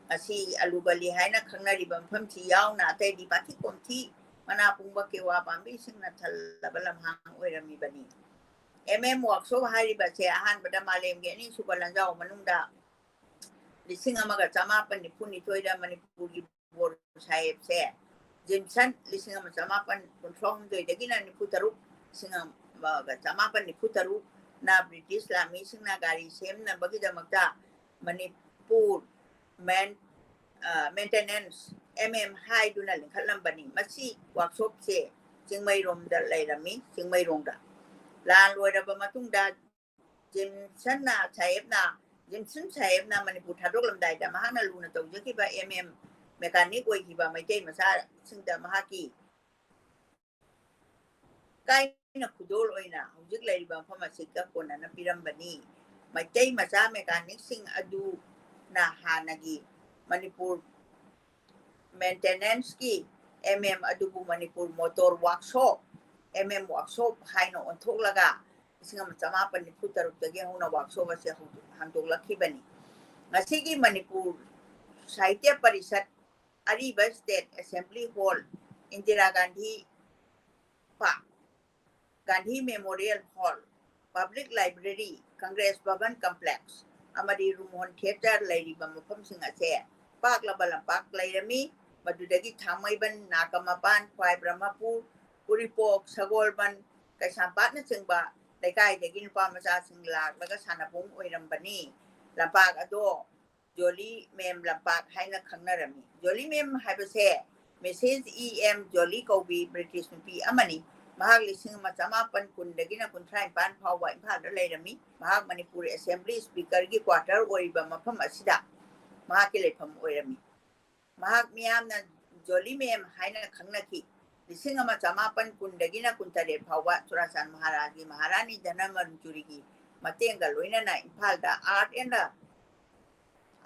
ꯉꯁꯤ ꯑꯂꯨ ꯒꯂꯤ ꯍꯥꯏꯅ ꯈꯪꯅꯔꯤꯕ ꯃꯐꯝꯁꯤ ꯌꯥꯎꯅ ꯑꯇꯩꯗꯤ ꯄꯥꯊꯤ ꯀꯣꯝꯊꯤ, ꯃꯅꯥ ꯄꯨꯡꯕ ꯀꯦꯋꯥ ꯄꯥꯝꯕꯤꯁꯤꯡꯅ ꯊꯜꯂꯕ ꯂꯝꯍꯥꯡ ꯑꯣꯏꯔꯝꯃꯤꯕꯅꯤ꯫ ꯑꯦꯝ ꯑꯦꯝ ꯋꯥꯛꯁꯣꯞ ꯍꯥꯏꯔꯤꯕꯁꯦ ꯑꯍꯥꯟꯕꯗ ꯃꯥꯂꯦꯝꯒꯤ ꯑꯅꯤꯁꯨꯕ ꯂꯥꯟꯖꯥꯎ ꯃꯅꯨꯡꯗ ꯂꯤꯁꯤꯡ ꯑꯃꯒ ꯆꯃꯥꯄꯟ ꯅꯤꯐꯨ ꯅꯤꯊꯣꯏꯗ ꯃꯅꯤꯄꯨꯔꯒꯤ ꯕꯣꯔ ꯁꯥꯍꯦꯕꯁꯦ ꯖꯤꯝꯁꯟ ꯂꯤꯁꯤꯡ ꯑꯃ ꯆꯃꯥꯄꯟ ꯀꯨꯟꯊ꯭ꯔꯥ ꯍꯨꯝꯗꯣꯏꯗꯒꯤꯅ ꯅꯤꯐꯨ ꯇꯔꯨꯛ, ꯂꯤꯁꯤꯡ ꯑꯃꯒ ꯆꯃꯥꯄꯟ ꯅꯤꯐꯨ ꯇꯔꯨꯛꯅ ꯕ꯭ꯔꯤꯇꯤꯁ ꯂꯥꯟꯃꯤꯁꯤꯡꯅ ꯒꯥꯔꯤ ꯁꯦꯝꯅꯕꯒꯤꯗꯃꯛꯇ ꯃꯅꯤꯄꯨꯔ ꯃꯦꯟ-, ꯑ, ꯃꯦꯟꯇꯦꯅꯦꯟꯁ, ꯑꯦꯝ ꯑꯦꯝ ꯍꯥꯏꯗꯨꯅ ꯂꯤꯡꯈꯠꯂꯝꯕꯅꯤ꯫ ꯃꯁꯤ ꯋꯥꯛꯁꯣꯞꯁꯦ ꯆꯤꯡꯃꯩꯔꯣꯡꯗ ꯂꯩꯔꯝꯃꯤ, ꯆꯤꯡꯃꯩꯔꯣꯡꯗ꯫ ꯂꯥꯟ ꯂꯣꯏꯔꯕ ꯃꯇꯨꯡꯗ ꯖꯤꯝꯁꯟꯅ ꯁꯥꯍꯦꯕꯅ, ꯖꯤꯝꯁꯟ ꯁꯥꯍꯦꯕꯅ ꯃꯅꯤꯄꯨꯔ ꯊꯥꯗꯣꯛꯂꯝꯗꯥꯏꯗ ꯃꯍꯥꯛꯅ ꯂꯨꯅ ꯇꯧꯖꯈꯤꯕ ꯑꯦꯝ ꯑꯦꯝ ꯃꯦꯀꯥꯅꯤꯛ ꯑꯣꯏꯈꯤꯕ ꯃꯩꯇꯩ ꯃꯆꯥꯁꯤꯡꯗ ꯃꯍꯥꯛꯀꯤ ꯀꯥꯏꯅ ꯈꯨꯗꯣꯜ ꯑꯣꯏꯅ ꯍꯧꯖꯤꯛ ꯂꯩꯔꯤꯕ ꯃꯐꯝ ꯑꯁꯤꯒ ꯀꯣꯟꯅꯅ ꯄꯤꯔꯝꯕꯅꯤ꯫ ꯃꯩꯇꯩ ꯃꯆꯥ ꯃꯦꯀꯥꯅꯤꯛꯁꯤꯡ ꯑꯗꯨꯅ ꯍꯥꯟꯅꯒꯤ ꯃꯅꯤꯄꯨꯔ ꯃꯦꯟꯇꯦꯅꯦꯟꯁꯀꯤ ꯑꯦꯝ ꯑꯦꯝ ꯑꯗꯨꯕꯨ Manipur motor workshop, M M workshop ꯍꯥꯏꯅ ꯑꯣꯟꯊꯣꯛꯂꯒ ꯂꯤꯁꯤꯡ ꯑꯃ ꯆꯃꯥꯄꯟ ꯅꯤꯐꯨ ꯇꯔꯨꯛꯇꯒꯤ ꯍꯧꯅ ꯋꯥꯛꯁꯣꯞ ꯑꯁꯤ ꯍꯧꯗꯣꯛ-, ꯍꯥꯡꯗꯣꯛꯂꯛꯈꯤꯕꯅꯤ꯫ ꯉꯁꯤꯒꯤ ꯃꯅꯤꯄꯨꯔ ꯁꯥꯍꯤꯇ꯭ꯌ ꯄꯔꯤꯁꯠ ꯑꯔꯤꯕ State Assembly Hall, Indira Gandhi Park, Gandhi Memorial Hall, Public Library, Congress Bhavan Complex ꯑꯃꯗꯤ ꯔꯨꯃꯣꯍꯟ Theatre ꯂꯩꯔꯤꯕ ꯃꯐꯝꯁꯤꯡ ꯑꯁꯦ ꯄꯥꯛꯂꯕ ꯂꯝꯄꯥꯛ ꯂꯩꯔꯝꯃꯤ꯫ ꯃꯗꯨꯗꯒꯤ ꯊꯥꯡꯃꯩꯕꯟ, ꯅꯥꯒꯥꯃꯄꯥꯟ, ꯈ꯭ꯋꯥꯏ ꯕ꯭ꯔꯍꯃꯄꯨꯔ, ꯎꯔꯤꯄꯣꯛ, ꯁꯒꯣꯜꯕꯟ, ꯀꯩꯁꯥꯝꯄꯥꯠꯅꯆꯤꯡꯕ ꯂꯩꯀꯥꯏꯗꯒꯤ ꯅꯨꯄꯥ ꯃꯆꯥꯁꯤꯡ ꯂꯥꯛꯂꯒ ꯁꯥꯟꯅꯕꯨꯡ ꯑꯣꯏꯔꯝꯕꯅꯤ꯫ ꯂꯝꯄꯥꯛ ꯑꯗꯣ ꯖꯣꯂꯤ ꯃꯦꯝ ꯂꯝꯄꯥꯛ ꯍꯥꯏꯅ ꯈꯪꯅꯔꯝꯃꯤ꯫ ꯖꯣꯂꯤ ꯃꯦꯝ ꯍꯥꯏꯕꯁꯦ Missus E M Jolie ꯀꯧꯕꯤ British ꯅꯨꯄꯤ ꯑꯃꯅꯤ꯫ ꯃꯍꯥꯛ ꯂꯤꯁꯤꯡ ꯑꯃ ꯆꯃꯥꯄꯟ ꯀꯨꯟꯗꯒꯤꯅ ꯀꯨꯟꯊ꯭ꯔꯥ ꯅꯤꯄꯥꯟ ꯐꯥꯎꯕ ꯏꯝꯐꯥꯜꯗ ꯂꯩꯔꯝꯃꯤ꯫ ꯃꯍꯥꯛ ꯃꯅꯤꯄꯨꯔ Assembly Speaker ꯒꯤ quarter ꯑꯣꯏꯔꯤꯕ ꯃꯐꯝ ꯑꯁꯤꯗ ꯃꯍꯥꯛꯀꯤ ꯂꯩꯐꯝ ꯑꯣꯏꯔꯝꯃꯤ꯫ ꯃꯍꯥꯛ ꯃꯤꯌꯥꯝꯅ ꯖꯣꯂꯤ ꯃꯦꯝ ꯍꯥꯏꯅ ꯈꯪꯅꯈꯤ꯫ ꯂꯤꯁꯤꯡ ꯑꯃ ꯆꯃꯥꯄꯟ ꯀꯨꯟꯗꯒꯤꯅ ꯀꯨꯟꯇꯔꯦꯠ ꯐꯥꯎꯕ ꯆꯨꯔꯥꯆꯥꯟ ꯃꯍꯥꯔꯥꯖꯒꯤ ꯃꯍꯥꯔꯥꯅꯤ ꯙꯅꯃꯟꯖꯨꯔꯤꯒꯤ ꯃꯇꯦꯡꯒ ꯂꯣꯏꯅꯅ ꯏꯝꯐꯥꯜꯗ Art and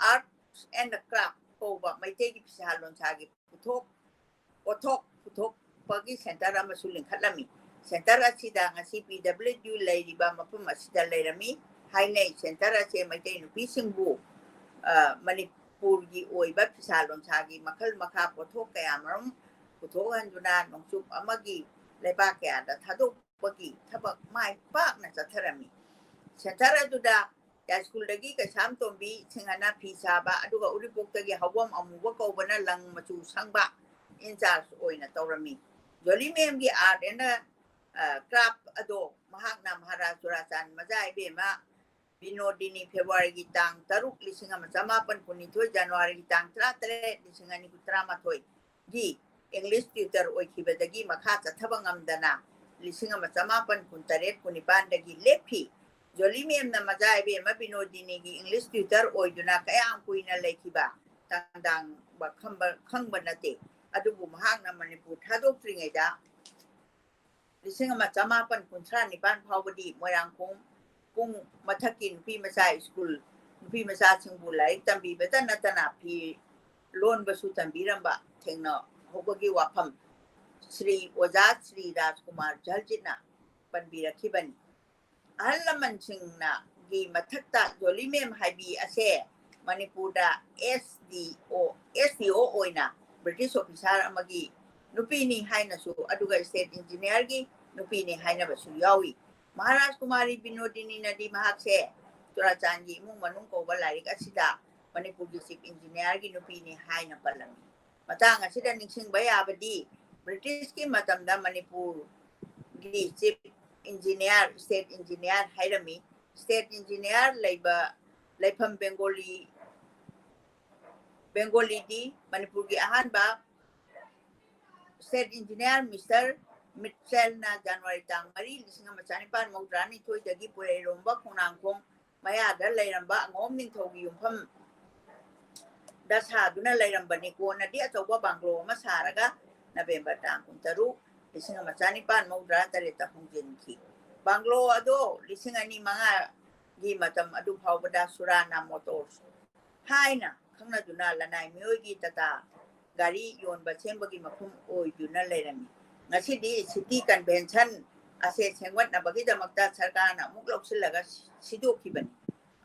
Arts and Craft ꯀꯧꯕ ꯃꯩꯇꯩꯒꯤ ꯐꯤꯁꯥ ꯂꯣꯟꯁꯥꯒꯤ ꯄꯨꯊꯣꯛ ꯄꯣꯠꯊꯣꯛ ꯄꯨꯊꯣꯛꯄꯒꯤ centre ꯑꯃꯁꯨ ꯂꯤꯡꯈꯠꯂꯝꯃꯤ꯫ Centre ꯑꯁꯤꯗ ꯉꯁꯤ P W D ꯂꯩꯔꯤꯕ ꯃꯐꯝ ꯑꯁꯤꯗ ꯂꯩꯔꯝꯃꯤ ꯍꯥꯏꯅꯩ꯫ Centre ꯑꯁꯦ ꯃꯩꯇꯩ ꯅꯨꯄꯤꯁꯤꯡꯕꯨ, ꯑ, ꯃꯅꯤꯄꯨꯔꯒꯤ ꯑꯣꯏꯕ ꯐꯤꯁꯥ ꯂꯣꯟꯁꯥꯒꯤ ꯃꯈꯜ ꯃꯈꯥ ꯄꯣꯠꯊꯣꯛ ꯀꯌꯥ ꯃꯔꯨꯝ ꯄꯨꯊꯣꯛꯍꯟꯗꯨꯅ ꯅꯣꯡꯆꯨꯞ ꯑꯃꯒꯤ ꯂꯩꯕꯥꯛ ꯀꯌꯥꯗ ꯊꯥꯗꯣꯛꯄꯒꯤ ꯊꯕꯛ ꯃꯥꯏ ꯄꯥꯛꯅ ꯆꯠꯊꯔꯝꯃꯤ꯫ Centre ꯑꯗꯨꯗ ꯌꯥꯏꯁ꯭ꯀꯨꯜꯗꯒꯤ ꯀꯩꯁꯥꯝꯇꯣꯝꯕꯤ ꯁꯤꯡꯍꯅ ꯐꯤ ꯁꯥꯕ, ꯑꯗꯨꯒ ꯎꯔꯤꯄꯣꯛꯇꯒꯤ ꯍꯧꯕꯝ ꯑꯃꯨꯕ ꯀꯧꯕꯅ ꯂꯪ ꯃꯆꯨ ꯁꯪꯕ in charge ꯑꯣꯏꯅ ꯇꯧꯔꯝꯃꯤ꯫ ꯖꯣꯂꯤ ꯃꯦꯝꯒꯤ Art and, ꯑ, Craft ꯑꯗꯣ ꯃꯍꯥꯛꯅ ꯃꯍꯥꯔꯥꯖ ꯆꯨꯔꯥꯆꯥꯟ ꯃꯖꯥ ꯏꯕꯦꯝꯃ ꯕꯤꯅꯣꯗꯤꯅꯤ February ꯒꯤ ꯇꯥꯡ ꯇꯔꯨꯛ, ꯂꯤꯁꯤꯡ ꯑꯃ ꯆꯃꯥꯄꯟ ꯀꯨꯟꯅꯤꯊꯣꯏ, January ꯒꯤ ꯇꯥꯡ ꯇꯔꯥꯇꯔꯦꯠ, ꯂꯤꯁꯤꯡ ꯑꯅꯤ ꯀꯨꯟꯊ꯭ꯔꯥꯃꯥꯊꯣꯏ ꯒꯤ English tutor ꯑꯣꯏꯈꯤꯕꯗꯒꯤ ꯃꯈꯥ ꯆꯠꯊꯕ ꯉꯝꯗꯅ ꯂꯤꯁꯤꯡ ꯑꯃ ꯆꯃꯥꯄꯟ ꯀꯨꯟꯇꯔꯦꯠ ꯀꯨꯟꯅꯤꯄꯥꯟꯗꯒꯤ ꯂꯦꯞꯈꯤ꯫ ꯖꯣꯂꯤ ꯃꯦꯝꯅ ꯃꯖꯥ ꯏꯕꯦꯝꯃ ꯕꯤꯅꯣꯗꯤꯅꯤꯒꯤ English tutor ꯑꯣꯏꯗꯨꯅ ꯀꯌꯥꯝ ꯀꯨꯏꯅ ꯂꯩꯈꯤꯕ ꯇꯥꯡꯗꯥꯡꯕ ꯈꯪꯕ, ꯈꯪꯕ ꯅꯠꯇꯦ꯫ ꯑꯗꯨꯕꯨ ꯃꯍꯥꯛꯅ ꯃꯅꯤꯄꯨꯔ ꯊꯥꯗꯣꯛꯇ꯭ꯔꯤꯉꯩꯗ ꯂꯤꯁꯤꯡ ꯑꯃ ꯆꯃꯥꯄꯟ ꯀꯨꯟꯊ꯭ꯔꯥ ꯅꯤꯄꯥꯟ ꯐꯥꯎꯕꯗꯤ ꯃꯣꯏꯔꯥꯡꯈꯣꯡ ꯄꯨꯡ ꯃꯊꯛꯀꯤ ꯅꯨꯄꯤ ꯃꯆꯥ ꯁ꯭ꯀꯨꯜ, ꯅꯨꯄꯤ ꯃꯆꯥꯁꯤꯡꯕꯨ ꯂꯥꯏꯔꯤꯛ ꯇꯝꯕꯤꯕꯇ ꯅꯠꯇꯅ ꯐꯤ ꯂꯣꯟꯕꯁꯨ ꯇꯝꯕꯤꯔꯝꯕ ꯊꯦꯡꯅꯍꯧꯕꯒꯤ ꯋꯥꯐꯝ ꯁ꯭ꯔꯤ ꯑꯣꯖꯥ ꯁ꯭ꯔꯤ ꯔꯥꯖꯀꯨꯃꯥꯔ ꯖꯍꯜꯖꯤꯠꯅ ꯄꯟꯕꯤꯔꯛꯈꯤꯕꯅꯤ꯫ ꯑꯍꯜ ꯂꯃꯟꯁꯤꯡꯅꯒꯤ ꯃꯊꯛꯇ ꯖꯣꯂꯤ ꯃꯦꯝ ꯍꯥꯏꯕꯤ ꯑꯁꯦ ꯃꯅꯤꯄꯨꯔꯗ SDO, SDO ꯑꯣꯏꯅ British officer ꯑꯃꯒꯤ ꯅꯨꯄꯤꯅꯤ ꯍꯥꯏꯅꯁꯨ, ꯑꯗꯨꯒ state engineerꯒꯤ ꯅꯨꯄꯤꯅꯤ ꯍꯥꯏꯅꯕꯁꯨ ꯌꯥꯎꯏ꯫ ꯃꯍꯥꯔꯥꯖ ꯀꯨꯃꯥꯔꯤ ꯕꯤꯅꯣꯗꯤꯅꯤꯅꯗꯤ ꯃꯍꯥꯛꯁꯦ ꯆꯨꯔꯥꯆꯥꯟꯒꯤ ꯏꯃꯨꯡ ꯃꯅꯨꯡ ꯀꯧꯕ ꯂꯥꯏꯔꯤꯛ ꯑꯁꯤꯗ ꯃꯅꯤꯄꯨꯔꯒꯤ chief engineerꯒꯤ ꯅꯨꯄꯤꯅꯤ ꯍꯥꯏꯅ ꯄꯜꯂꯝꯃꯤ꯫ ꯃꯇꯥꯡ ꯑꯁꯤꯗ ꯅꯤꯡꯁꯤꯡꯕ ꯌꯥꯕꯗꯤ, Britishꯀꯤ ꯃꯇꯝꯗ ꯃꯅꯤꯄꯨꯔꯒꯤ chief engineer, state engineer ꯍꯥꯏꯔꯝꯃꯤ꯫ State engineer ꯂꯩꯕ ꯂꯩꯐꯝ ꯕꯦꯡꯒꯣꯂꯤ, ꯕꯦꯡꯒꯣꯂꯤꯗꯤ ꯃꯅꯤꯄꯨꯔꯒꯤ ꯑꯍꯥꯟꯕ state engineer Mister Mitchellꯅ January ꯇꯥꯡ ꯃꯔꯤ, ꯂꯤꯁꯤꯡ ꯑꯃ ꯆꯥꯅꯤꯄꯥꯟ ꯃꯧꯗ꯭ꯔꯥ ꯅꯤꯊꯣꯏꯗꯒꯤ ꯄꯨꯔꯩꯔꯣꯝꯕ ꯈꯣꯡꯅꯥꯡꯈꯣꯡ ꯃꯌꯥꯗ ꯂꯩꯔꯝꯕ ꯑꯉꯣꯝ ꯅꯤꯡꯊꯧꯒꯤ ꯌꯨꯝꯐꯝ ꯗ ꯁꯥꯗꯨꯅ ꯂꯩꯔꯝꯕꯅꯤ꯫ ꯀꯣꯟꯅꯗꯤ ꯑꯆꯧꯕ bungalow ꯑꯃ ꯁꯥꯔꯒ November ꯇꯥꯡ ꯀꯨꯟꯇꯔꯨꯛ, ꯂꯤꯁꯤꯡ ꯑꯃ ꯆꯥꯅꯤꯄꯥꯟ ꯃꯧꯗ꯭ꯔꯥ ꯇꯔꯦꯠꯇ ꯍꯣꯡꯖꯤꯟꯈꯤ꯫ Bungalow ꯑꯗꯣ ꯂꯤꯁꯤꯡ ꯑꯅꯤ ꯃꯉꯥꯒꯤ ꯃꯇꯝ ꯑꯗꯨ ꯐꯥꯎꯕꯗ Surana Motors ꯍꯥꯏꯅ ꯈꯪꯅꯗꯨꯅ ꯂꯅꯥꯏ ꯃꯤꯑꯣꯏꯒꯤ ꯇꯥꯇꯥ ꯒꯥꯔꯤ ꯌꯣꯟꯕ ꯁꯦꯝꯕꯒꯤ ꯃꯐꯝ ꯑꯣꯏꯗꯨꯅ ꯂꯩꯔꯝꯃꯤ꯫ ꯉꯁꯤꯗꯤ city convention ꯑꯁꯦ ꯁꯦꯝꯒꯠꯅꯕꯒꯤꯗꯃꯛꯇ ꯁꯔꯀꯥꯔꯅ ꯑꯃꯨꯛ ꯂꯧꯁꯤꯜꯂꯒ ꯁꯤꯗꯣꯛꯈꯤꯕꯅꯤ꯫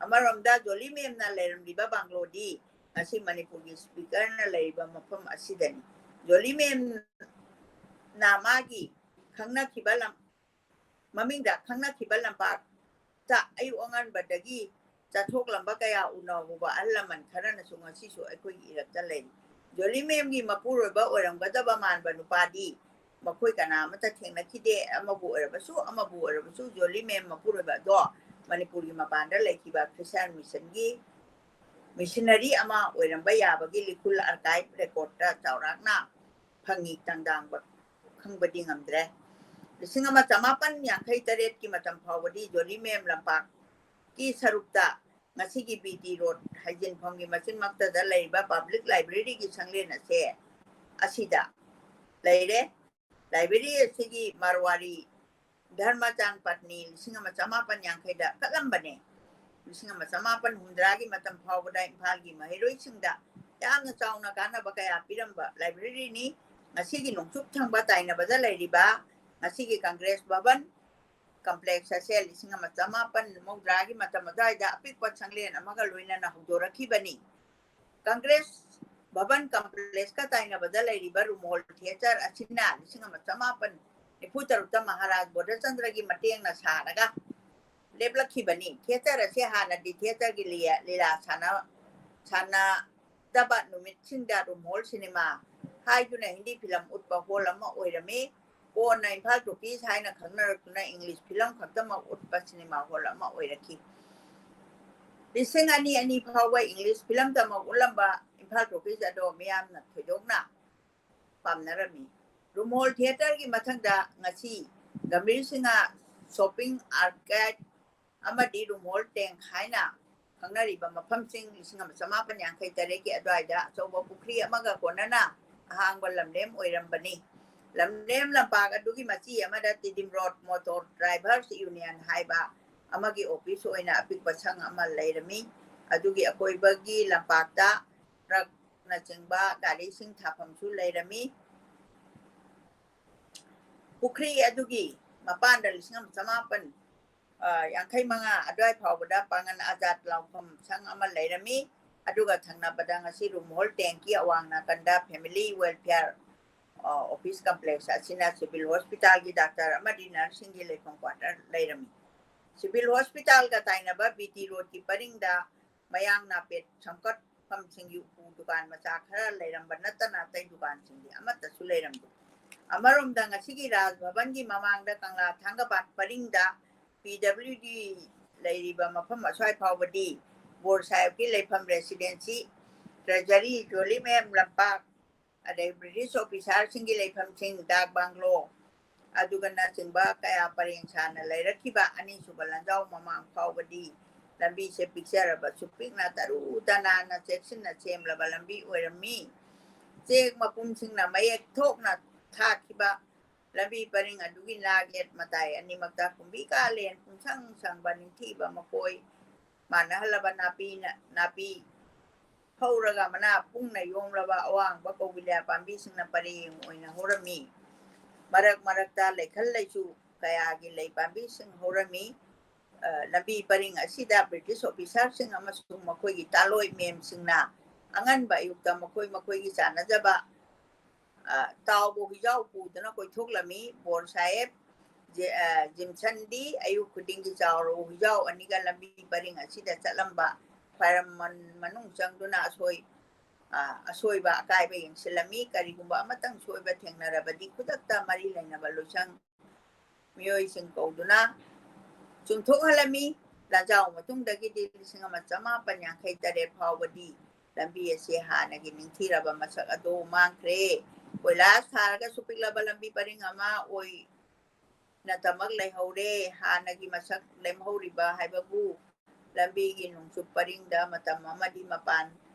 ꯑꯃꯔꯣꯝꯗ ꯖꯣꯂꯤ ꯃꯦꯝꯅ ꯂꯩꯔꯝꯂꯤꯕ bungalow ꯗꯤ ꯉꯁꯤ ꯃꯅꯤꯄꯨꯔꯒꯤ speaker ꯅ ꯂꯩꯔꯤꯕ ꯃꯐꯝ ꯑꯁꯤꯗꯅꯤ꯫ ꯖꯣꯂꯤ ꯃꯦꯝꯅ ꯃꯥꯒꯤ ꯈꯪꯅꯈꯤꯕ ꯂꯝ-, ꯃꯃꯤꯡꯗ ꯈꯪꯅꯈꯤꯕ ꯂꯝꯄꯥꯛꯇ ꯑꯌꯨꯛ ꯑꯉꯟꯕꯗꯒꯤ ꯆꯠꯊꯣꯛꯂꯝꯕ ꯀꯌꯥ ꯎꯅꯍꯧꯕ ꯑꯍꯜ ꯂꯃꯟ ꯈꯔꯅꯁꯨ ꯉꯁꯤꯁꯨ ꯑꯩꯈꯣꯏꯒꯤ ꯏꯔꯛꯇ ꯂꯩꯔꯤ꯫ ꯖꯣꯂꯤ ꯃꯦꯝꯒꯤ ꯃꯄꯨꯔꯣꯏꯕ ꯑꯣꯏꯔꯝꯒꯗꯕ ꯃꯥꯟꯕ ꯅꯨꯄꯥꯗꯤ ꯃꯈꯣꯏ ꯀꯅꯥ ꯑꯃꯠꯇ ꯊꯦꯡꯅꯈꯤꯗꯦ꯫ ꯑꯃꯕꯨ ꯑꯣꯏꯔꯕꯁꯨ, ꯑꯃꯕꯨ ꯑꯣꯏꯔꯕꯁꯨ, ꯖꯣꯂꯤ ꯃꯦꯝ ꯃꯄꯨꯔꯣꯏꯕ ꯑꯗꯣ ꯃꯅꯤꯄꯨꯔꯒꯤ ꯃꯄꯥꯟꯗ ꯂꯩꯈꯤꯕ Christian mission ꯒꯤ missionary ꯑꯃ ꯑꯣꯏꯔꯝꯕ ꯌꯥꯕꯒꯤ ꯂꯤꯈꯨꯜ archive record ꯇ ꯆꯥꯎꯔꯥꯛꯅ ꯐꯪꯉꯤ꯫ ꯇꯥꯡꯗꯥꯡꯕ ꯈꯪꯕꯗꯤ ꯉꯝꯗ꯭ꯔꯦ꯫ ꯂꯤꯁꯤꯡ ꯑꯃ ꯆꯃꯥꯄꯟ ꯌꯥꯡꯈꯩ ꯇꯔꯦꯠꯀꯤ ꯃꯇꯝ ꯐꯥꯎꯕꯗꯤ ꯖꯣꯂꯤ ꯃꯦꯝ ꯂꯝꯄꯥꯛꯀꯤ ꯁꯔꯨꯛꯇ ꯉꯁꯤꯒꯤ BT Road ꯍꯥꯏꯖꯤꯟꯐꯝꯒꯤ ꯃꯆꯤꯟꯃꯛꯇꯗ ꯂꯩꯔꯤꯕ public library ꯒꯤ ꯁꯪꯂꯦꯟ ꯑꯁꯦ, ꯑꯁꯤꯗ ꯂꯩꯔꯦ꯫ Library ꯑꯁꯤꯒꯤ ꯃꯥꯔꯋꯥꯔꯤ ꯙꯔꯃꯆꯥꯟ ꯄꯠꯅꯤ ꯂꯤꯁꯤꯡ ꯑꯃ ꯆꯃꯥꯄꯟ ꯌꯥꯡꯈꯩꯗ ꯀꯠꯂꯝꯕꯅꯦ꯫ ꯂꯤꯁꯤꯡ ꯑꯃ ꯆꯃꯥꯄꯟ ꯍꯨꯝꯗ꯭ꯔꯥꯒꯤ ꯃꯇꯝ ꯐꯥꯎꯕꯗ ꯏꯝꯐꯥꯜꯒꯤ ꯃꯍꯩꯔꯣꯏꯁꯤꯡꯗ ꯌꯥꯝꯅ ꯆꯥꯎꯅ ꯀꯥꯟꯅꯕ ꯀꯌꯥ ꯄꯤꯔꯝꯕ library ꯅꯤ꯫ ꯉꯁꯤꯒꯤ ꯅꯣꯡꯆꯨꯞ ꯊꯪꯕ ꯇꯥꯏꯅꯕꯗ ꯂꯩꯔꯤꯕ ꯉꯁꯤꯒꯤ Congress ꯚꯕꯟ, ꯀꯝꯄ꯭ꯂꯦꯛꯁ ꯑꯁꯦ ꯂꯤꯁꯤꯡ ꯑꯃ ꯆꯃꯥꯄꯟ ꯃꯧꯗ꯭ꯔꯥꯒꯤ ꯃꯇꯝ ꯑꯗꯨꯋꯥꯏꯗ ꯑꯄꯤꯛꯄ ꯁꯪꯂꯦꯟ ꯑꯃꯒ ꯂꯣꯏꯅꯅ ꯍꯧꯗꯣꯔꯛꯈꯤꯕꯅꯤ꯫ ꯀꯪꯒ꯭ꯔꯦꯁ ꯚꯕꯟ ꯀꯝꯄ꯭ꯂꯦꯛꯁꯀ ꯇꯥꯏꯅꯕꯗ ꯂꯩꯔꯤꯕ ꯔꯨꯃꯣꯜ ꯊꯤꯌꯦꯇꯔ ꯑꯁꯤꯅ ꯂꯤꯁꯤꯡ ꯑꯃ ꯆꯃꯥꯄꯟ ꯅꯤꯐꯨ ꯇꯔꯨꯛꯇ ꯃꯍꯥꯔꯥꯖ ꯕꯣꯙꯆꯟꯗ꯭ꯔꯒꯤ ꯃꯇꯦꯡꯅ ꯁꯥꯔꯒ ꯂꯦꯞꯂꯛꯈꯤꯕꯅꯤ꯫ ꯊꯤꯌꯦꯇꯔ ꯑꯁꯤ ꯍꯥꯟꯅꯗꯤ ꯊꯤꯌꯦꯇꯔꯒꯤ ꯂꯤꯌꯥ-, ꯂꯤꯂꯥ ꯁꯥꯟꯅ-, ꯁꯥꯟꯅꯗꯕ ꯅꯨꯃꯤꯠꯁꯤꯡꯗ ꯔꯨꯃꯣꯜ ꯁꯤꯅꯦꯃꯥ ꯍꯥꯏꯗꯨꯅ ꯍꯤꯟꯗꯤ ꯐꯤꯂꯝ ꯎꯠꯄ ꯍꯣꯜ ꯑꯃ ꯑꯣꯏꯔꯝꯃꯤ꯫ ꯀꯣꯟꯅ ꯏꯝꯐꯥꯜ ꯇꯣꯀꯤꯁ ꯍꯥꯏꯅ ꯈꯪꯅꯔꯛꯇꯨꯅ ꯏꯪꯂꯤꯁ ꯐꯤꯂꯝ ꯈꯛꯇꯃꯛ ꯎꯠꯄ ꯁꯤꯅꯦꯃꯥ ꯍꯣꯜ ꯑꯃ ꯑꯣꯏꯔꯛꯈꯤ꯫ ꯂꯤꯁꯤꯡ ꯑꯅꯤ ꯑꯅꯤ ꯐꯥꯎꯕ ꯏꯪꯂꯤꯁ ꯐꯤꯂꯝꯗꯃꯛ ꯎꯠꯂꯝꯕ ꯏꯝꯐꯥꯜ ꯇꯣꯀꯤꯁ ꯑꯗꯣ ꯃꯤꯌꯥꯝꯅ ꯊꯣꯏꯗꯣꯛꯅ ꯄꯥꯝꯅꯔꯝꯃꯤ꯫ ꯔꯨꯃꯣꯜ ꯊꯤꯌꯦꯇꯔꯒꯤ ꯃꯊꯪꯗ ꯉꯁꯤ ꯒꯝꯚꯤꯔ ꯁꯤꯡꯍ ꯁꯣꯄꯤꯡ ꯑꯥꯔꯀꯦꯗ ꯑꯃꯗꯤ ꯔꯨꯃꯣꯜ ꯇꯦꯡ ꯍꯥꯏꯅ ꯈꯪꯅꯔꯤꯕ ꯃꯐꯝꯁꯤꯡ ꯂꯤꯁꯤꯡ ꯑꯃ ꯆꯃꯥꯄꯟ ꯌꯥꯡꯈꯩ ꯇꯔꯦꯠꯀꯤ ꯑꯗꯨꯋꯥꯏꯗ ꯑꯆꯧꯕ ꯄꯨꯈ꯭ꯔꯤ ꯑꯃꯒ ꯀꯣꯟꯅꯅ ꯑꯍꯥꯡꯕ ꯂꯝꯂꯦꯝ ꯑꯣꯏꯔꯝꯕꯅꯤ꯫ ꯂꯝꯂꯦꯝ ꯂꯝꯄꯥꯛ ꯑꯗꯨꯒꯤ ꯃꯆꯤ ꯑꯃꯗ Tiddim road motor drivers union ꯍꯥꯏꯕ ꯑꯃꯒꯤ ꯑꯣꯐꯤꯁ ꯑꯣꯏꯅ ꯑꯄꯤꯛꯄ ꯁꯪ ꯑꯃ ꯂꯩꯔꯝꯃꯤ꯫ ꯑꯗꯨꯒꯤ ꯑꯀꯣꯏꯕꯒꯤ ꯂꯝꯄꯥꯛꯇ ꯇ꯭ꯔꯛꯅꯆꯤꯡꯕ ꯒꯥꯔꯤꯁꯤꯡ ꯊꯥꯐꯝꯁꯨ ꯂꯩꯔꯝꯃꯤ꯫ ꯄꯨꯈ꯭ꯔꯤ ꯑꯗꯨꯒꯤ ꯃꯄꯥꯟꯗ ꯂꯤꯁꯤꯡ ꯑꯃ ꯆꯃꯥꯄꯟ, ꯑ, ꯌꯥꯡꯈꯩ ꯃꯉꯥ ꯑꯗꯨꯋꯥꯏ ꯐꯥꯎꯕꯗ ꯄꯥꯉꯟ ꯑꯖꯥꯗ ꯂꯥꯎꯐꯝ ꯁꯪ ꯑꯃ ꯂꯩꯔꯝꯃꯤ꯫ ꯑꯗꯨꯒ ꯊꯪꯅꯕꯗ ꯉꯁꯤ ꯔꯨꯃꯣꯜ ꯇꯦꯡꯀꯤ ꯑꯋꯥꯡ ꯅꯥꯀꯟꯗ ꯐꯦꯃꯤꯂꯤ ꯋꯦꯜꯐꯤꯌꯔ, ꯑ, ꯑꯣꯐꯤꯁ ꯀꯝꯄ꯭ꯂꯦꯛꯁ ꯑꯁꯤꯅ ꯁꯤꯚꯤꯜ ꯍꯣꯁꯄꯤꯇꯥꯜꯒꯤ ꯗꯥꯛꯇꯔ ꯑꯃꯗꯤ ꯅꯔꯁꯁꯤꯡꯒꯤ ꯂꯩꯐꯝ ꯀ꯭ꯋꯥꯇꯔ ꯂꯩꯔꯝꯃꯤ꯫ ꯁꯤꯚꯤꯜ ꯍꯣꯁꯄꯤꯇꯥꯜꯒ ꯇꯥꯏꯅꯕ ꯕꯤ ꯇꯤ ꯔꯣꯗꯀꯤ ꯄꯔꯤꯡꯗ ꯃꯌꯥꯡ ꯅꯥꯄꯦꯠ ꯁꯝꯀꯠꯐꯝꯁꯤꯡꯒꯤ ꯎꯄꯨ ꯗꯨꯀꯥꯟ ꯃꯆꯥ ꯈꯔ ꯂꯩꯔꯝꯕ ꯅꯠꯇꯅ ꯑꯇꯩ ꯗꯨꯀꯥꯟꯁꯤꯡꯗꯤ ꯑꯃꯠꯇꯁꯨ ꯂꯩꯔꯝꯗꯦ꯫ ꯑꯃꯔꯣꯝꯗ ꯉꯁꯤꯒꯤ ꯔꯥꯖ ꯚꯕꯟꯒꯤ ꯃꯃꯥꯡꯗ ꯀꯪꯂꯥ ꯊꯥꯡꯒꯄꯥꯠ ꯄꯔꯤꯡꯗ ꯄꯤ ꯗꯕ꯭ꯂꯤꯎ ꯗꯤ ꯂꯩꯔꯤꯕ ꯃꯐꯝ ꯑꯁ꯭ꯋꯥꯏ ꯐꯥꯎꯕꯗꯤ ꯕꯣꯔ ꯁꯥꯍꯦꯕꯀꯤ ꯂꯩꯐꯝ ꯔꯦꯁꯤꯗꯦꯟꯁꯤ, ꯇ꯭ꯔꯦꯖꯔꯤ, ꯖꯣꯂꯤꯃꯦꯝ ꯂꯝꯄꯥꯛ, ꯑꯗꯩ ꯕ꯭ꯔꯤꯇꯤꯁ ꯑꯣꯐꯤꯁꯥꯔꯁꯤꯡꯒꯤ ꯂꯩꯐꯝꯁꯤꯡ, ꯗꯥꯛ ꯕꯪꯒ꯭ꯂꯣ, ꯑꯗꯨꯒꯅꯆꯤꯡꯕ ꯀꯌꯥ ꯄꯔꯦꯡ ꯁꯥꯅ ꯂꯩꯔꯛꯈꯤꯕ ꯑꯅꯤꯁꯨꯕ ꯂꯟꯖꯥꯎ ꯃꯃꯥꯡ ꯐꯥꯎꯕꯗꯤ ꯂꯝꯕꯤꯁꯦ ꯄꯤꯛꯆꯔꯕꯁꯨ ꯄꯤꯛꯅ ꯇꯔꯨ ꯇꯅꯥꯟꯅ ꯆꯦꯛꯁꯤꯟꯅ ꯁꯦꯝꯂꯕ ꯂꯝꯕꯤ ꯑꯣꯏꯔꯝꯃꯤ꯫ ꯆꯦꯛ ꯃꯄꯨꯝꯁꯤꯡꯅ ꯃꯌꯦꯛ ꯊꯣꯛꯅ ꯊꯥꯈꯤꯕ ꯂꯝꯕꯤ ꯄꯔꯤꯡ ꯑꯗꯨꯒꯤ ꯅꯥꯛ ꯌꯦꯠ ꯃꯇꯥꯏ ꯑꯅꯤꯃꯛꯇ ꯀꯨꯝꯕꯤ ꯀꯥꯂꯦꯟ ꯄꯨꯡꯁꯪ ꯁꯪꯕ ꯅꯤꯡꯊꯤꯕ ꯃꯀꯣꯏ ꯃꯥꯟꯅꯍꯜꯂꯕ ꯅꯥꯄꯤꯅ, ꯅꯥꯄꯤ ꯍꯧꯔꯒ ꯃꯅꯥ ꯄꯨꯡꯅ ꯌꯣꯝꯂꯕ ꯑꯋꯥꯡꯕ ꯀꯧꯕꯤꯂꯥ ꯄꯥꯝꯕꯤꯁꯤꯡꯅ ꯄꯔꯦꯡ ꯑꯣꯏꯅ ꯍꯧꯔꯝꯃꯤ꯫ ꯃꯔꯛ ꯃꯔꯛꯇ ꯂꯩꯈꯜ ꯂꯩꯆꯨ ꯀꯌꯥꯒꯤ ꯂꯩ ꯄꯥꯝꯕꯤꯁꯤꯡ ꯍꯧꯔꯝꯃꯤ꯫ ꯑ, ꯂꯝꯕꯤ ꯄꯔꯤꯡ ꯑꯁꯤꯗ ꯕ꯭ꯔꯤꯇꯤꯁ ꯑꯣꯐꯤꯁꯥꯔꯁꯤꯡ ꯑꯃꯁꯨꯡ ꯃꯈꯣꯏꯒꯤ ꯇꯥꯂꯣꯏ ꯃꯦꯝꯁꯤꯡꯅ ꯑꯉꯟꯕ ꯑꯌꯨꯛꯇ ꯃꯈꯣꯏ ꯃꯈꯣꯏꯒꯤ ꯆꯥꯅꯖꯕ, ꯑ, ꯇꯥꯎꯕ ꯍꯨꯏꯖꯥꯎ ꯄꯨꯗꯨꯅ ꯀꯣꯏꯊꯣꯛꯂꯝꯃꯤ꯫ ꯕꯣꯔ ꯁꯥꯍꯦꯕ ꯖꯦ-, ꯑ, ꯖꯤꯝꯁꯟꯗꯤ ꯑꯌꯨꯛ ꯈꯨꯗꯤꯡꯒꯤ ꯆꯥꯎꯔꯕ ꯍꯨꯏꯖꯥꯎ ꯑꯅꯤꯒ ꯂꯝꯕꯤ ꯄꯔꯤꯡ ꯑꯁꯤꯗ ꯆꯠꯂꯝꯕ ꯈ꯭ꯋꯥꯏꯔꯝꯕꯟ ꯃꯅꯨꯡ ꯆꯪꯗꯨꯅ ꯑꯁꯣꯏ-, ꯑ, ꯑꯁꯣꯏꯕ ꯑꯀꯥꯏꯕ ꯌꯦꯡꯁꯤꯜꯂꯝꯃꯤ꯫ ꯀꯔꯤꯒꯨꯝꯕ ꯑꯃꯇꯪ ꯁꯣꯏꯕ ꯊꯦꯡꯅꯔꯕꯗꯤ ꯈꯨꯗꯛꯇ ꯃꯔꯤ ꯂꯩꯅꯕ ꯂꯣꯏꯁꯪ ꯃꯤꯑꯣꯏꯁꯤꯡ ꯀꯧꯗꯨꯅ ꯆꯨꯝꯊꯣꯛꯍꯜꯂꯝꯃꯤ꯫ ꯂꯥꯟꯖꯥꯎ ꯃꯇꯨꯡꯗꯒꯤꯗꯤ ꯂꯤꯁꯤꯡ ꯑꯃ ꯆꯃꯥꯄꯟ ꯌꯥꯡꯈꯩ ꯇꯔꯦꯠ ꯐꯥꯎꯕꯗꯤ ꯂꯝꯕꯤ ꯑꯁꯤ ꯍꯥꯟꯅꯒꯤ ꯅꯤꯡꯊꯤꯔꯕ ꯃꯁꯛ ꯑꯗꯨ ꯃꯥꯡꯈ꯭ꯔꯦ꯫ ꯀꯣꯏꯂꯥꯁ ꯊꯥꯔꯒꯁꯨ ꯄꯤꯛꯂꯕ ꯂꯝꯕꯤ ꯄꯔꯤꯡ ꯑꯃ ꯑꯣꯏꯅꯇꯃꯛ ꯂꯩꯍꯧꯔꯦ꯫ ꯍꯥꯟꯅꯒꯤ ꯃꯁꯛ ꯂꯦꯝꯍꯧꯔꯤꯕ ꯍꯥꯏꯕꯕꯨ ꯂꯝꯕꯤꯒꯤ ꯅꯣꯡꯆꯨꯞ ꯄꯔꯤꯡꯗ ꯃꯇꯝ ꯑꯃꯗꯤ ꯃꯄꯥꯟ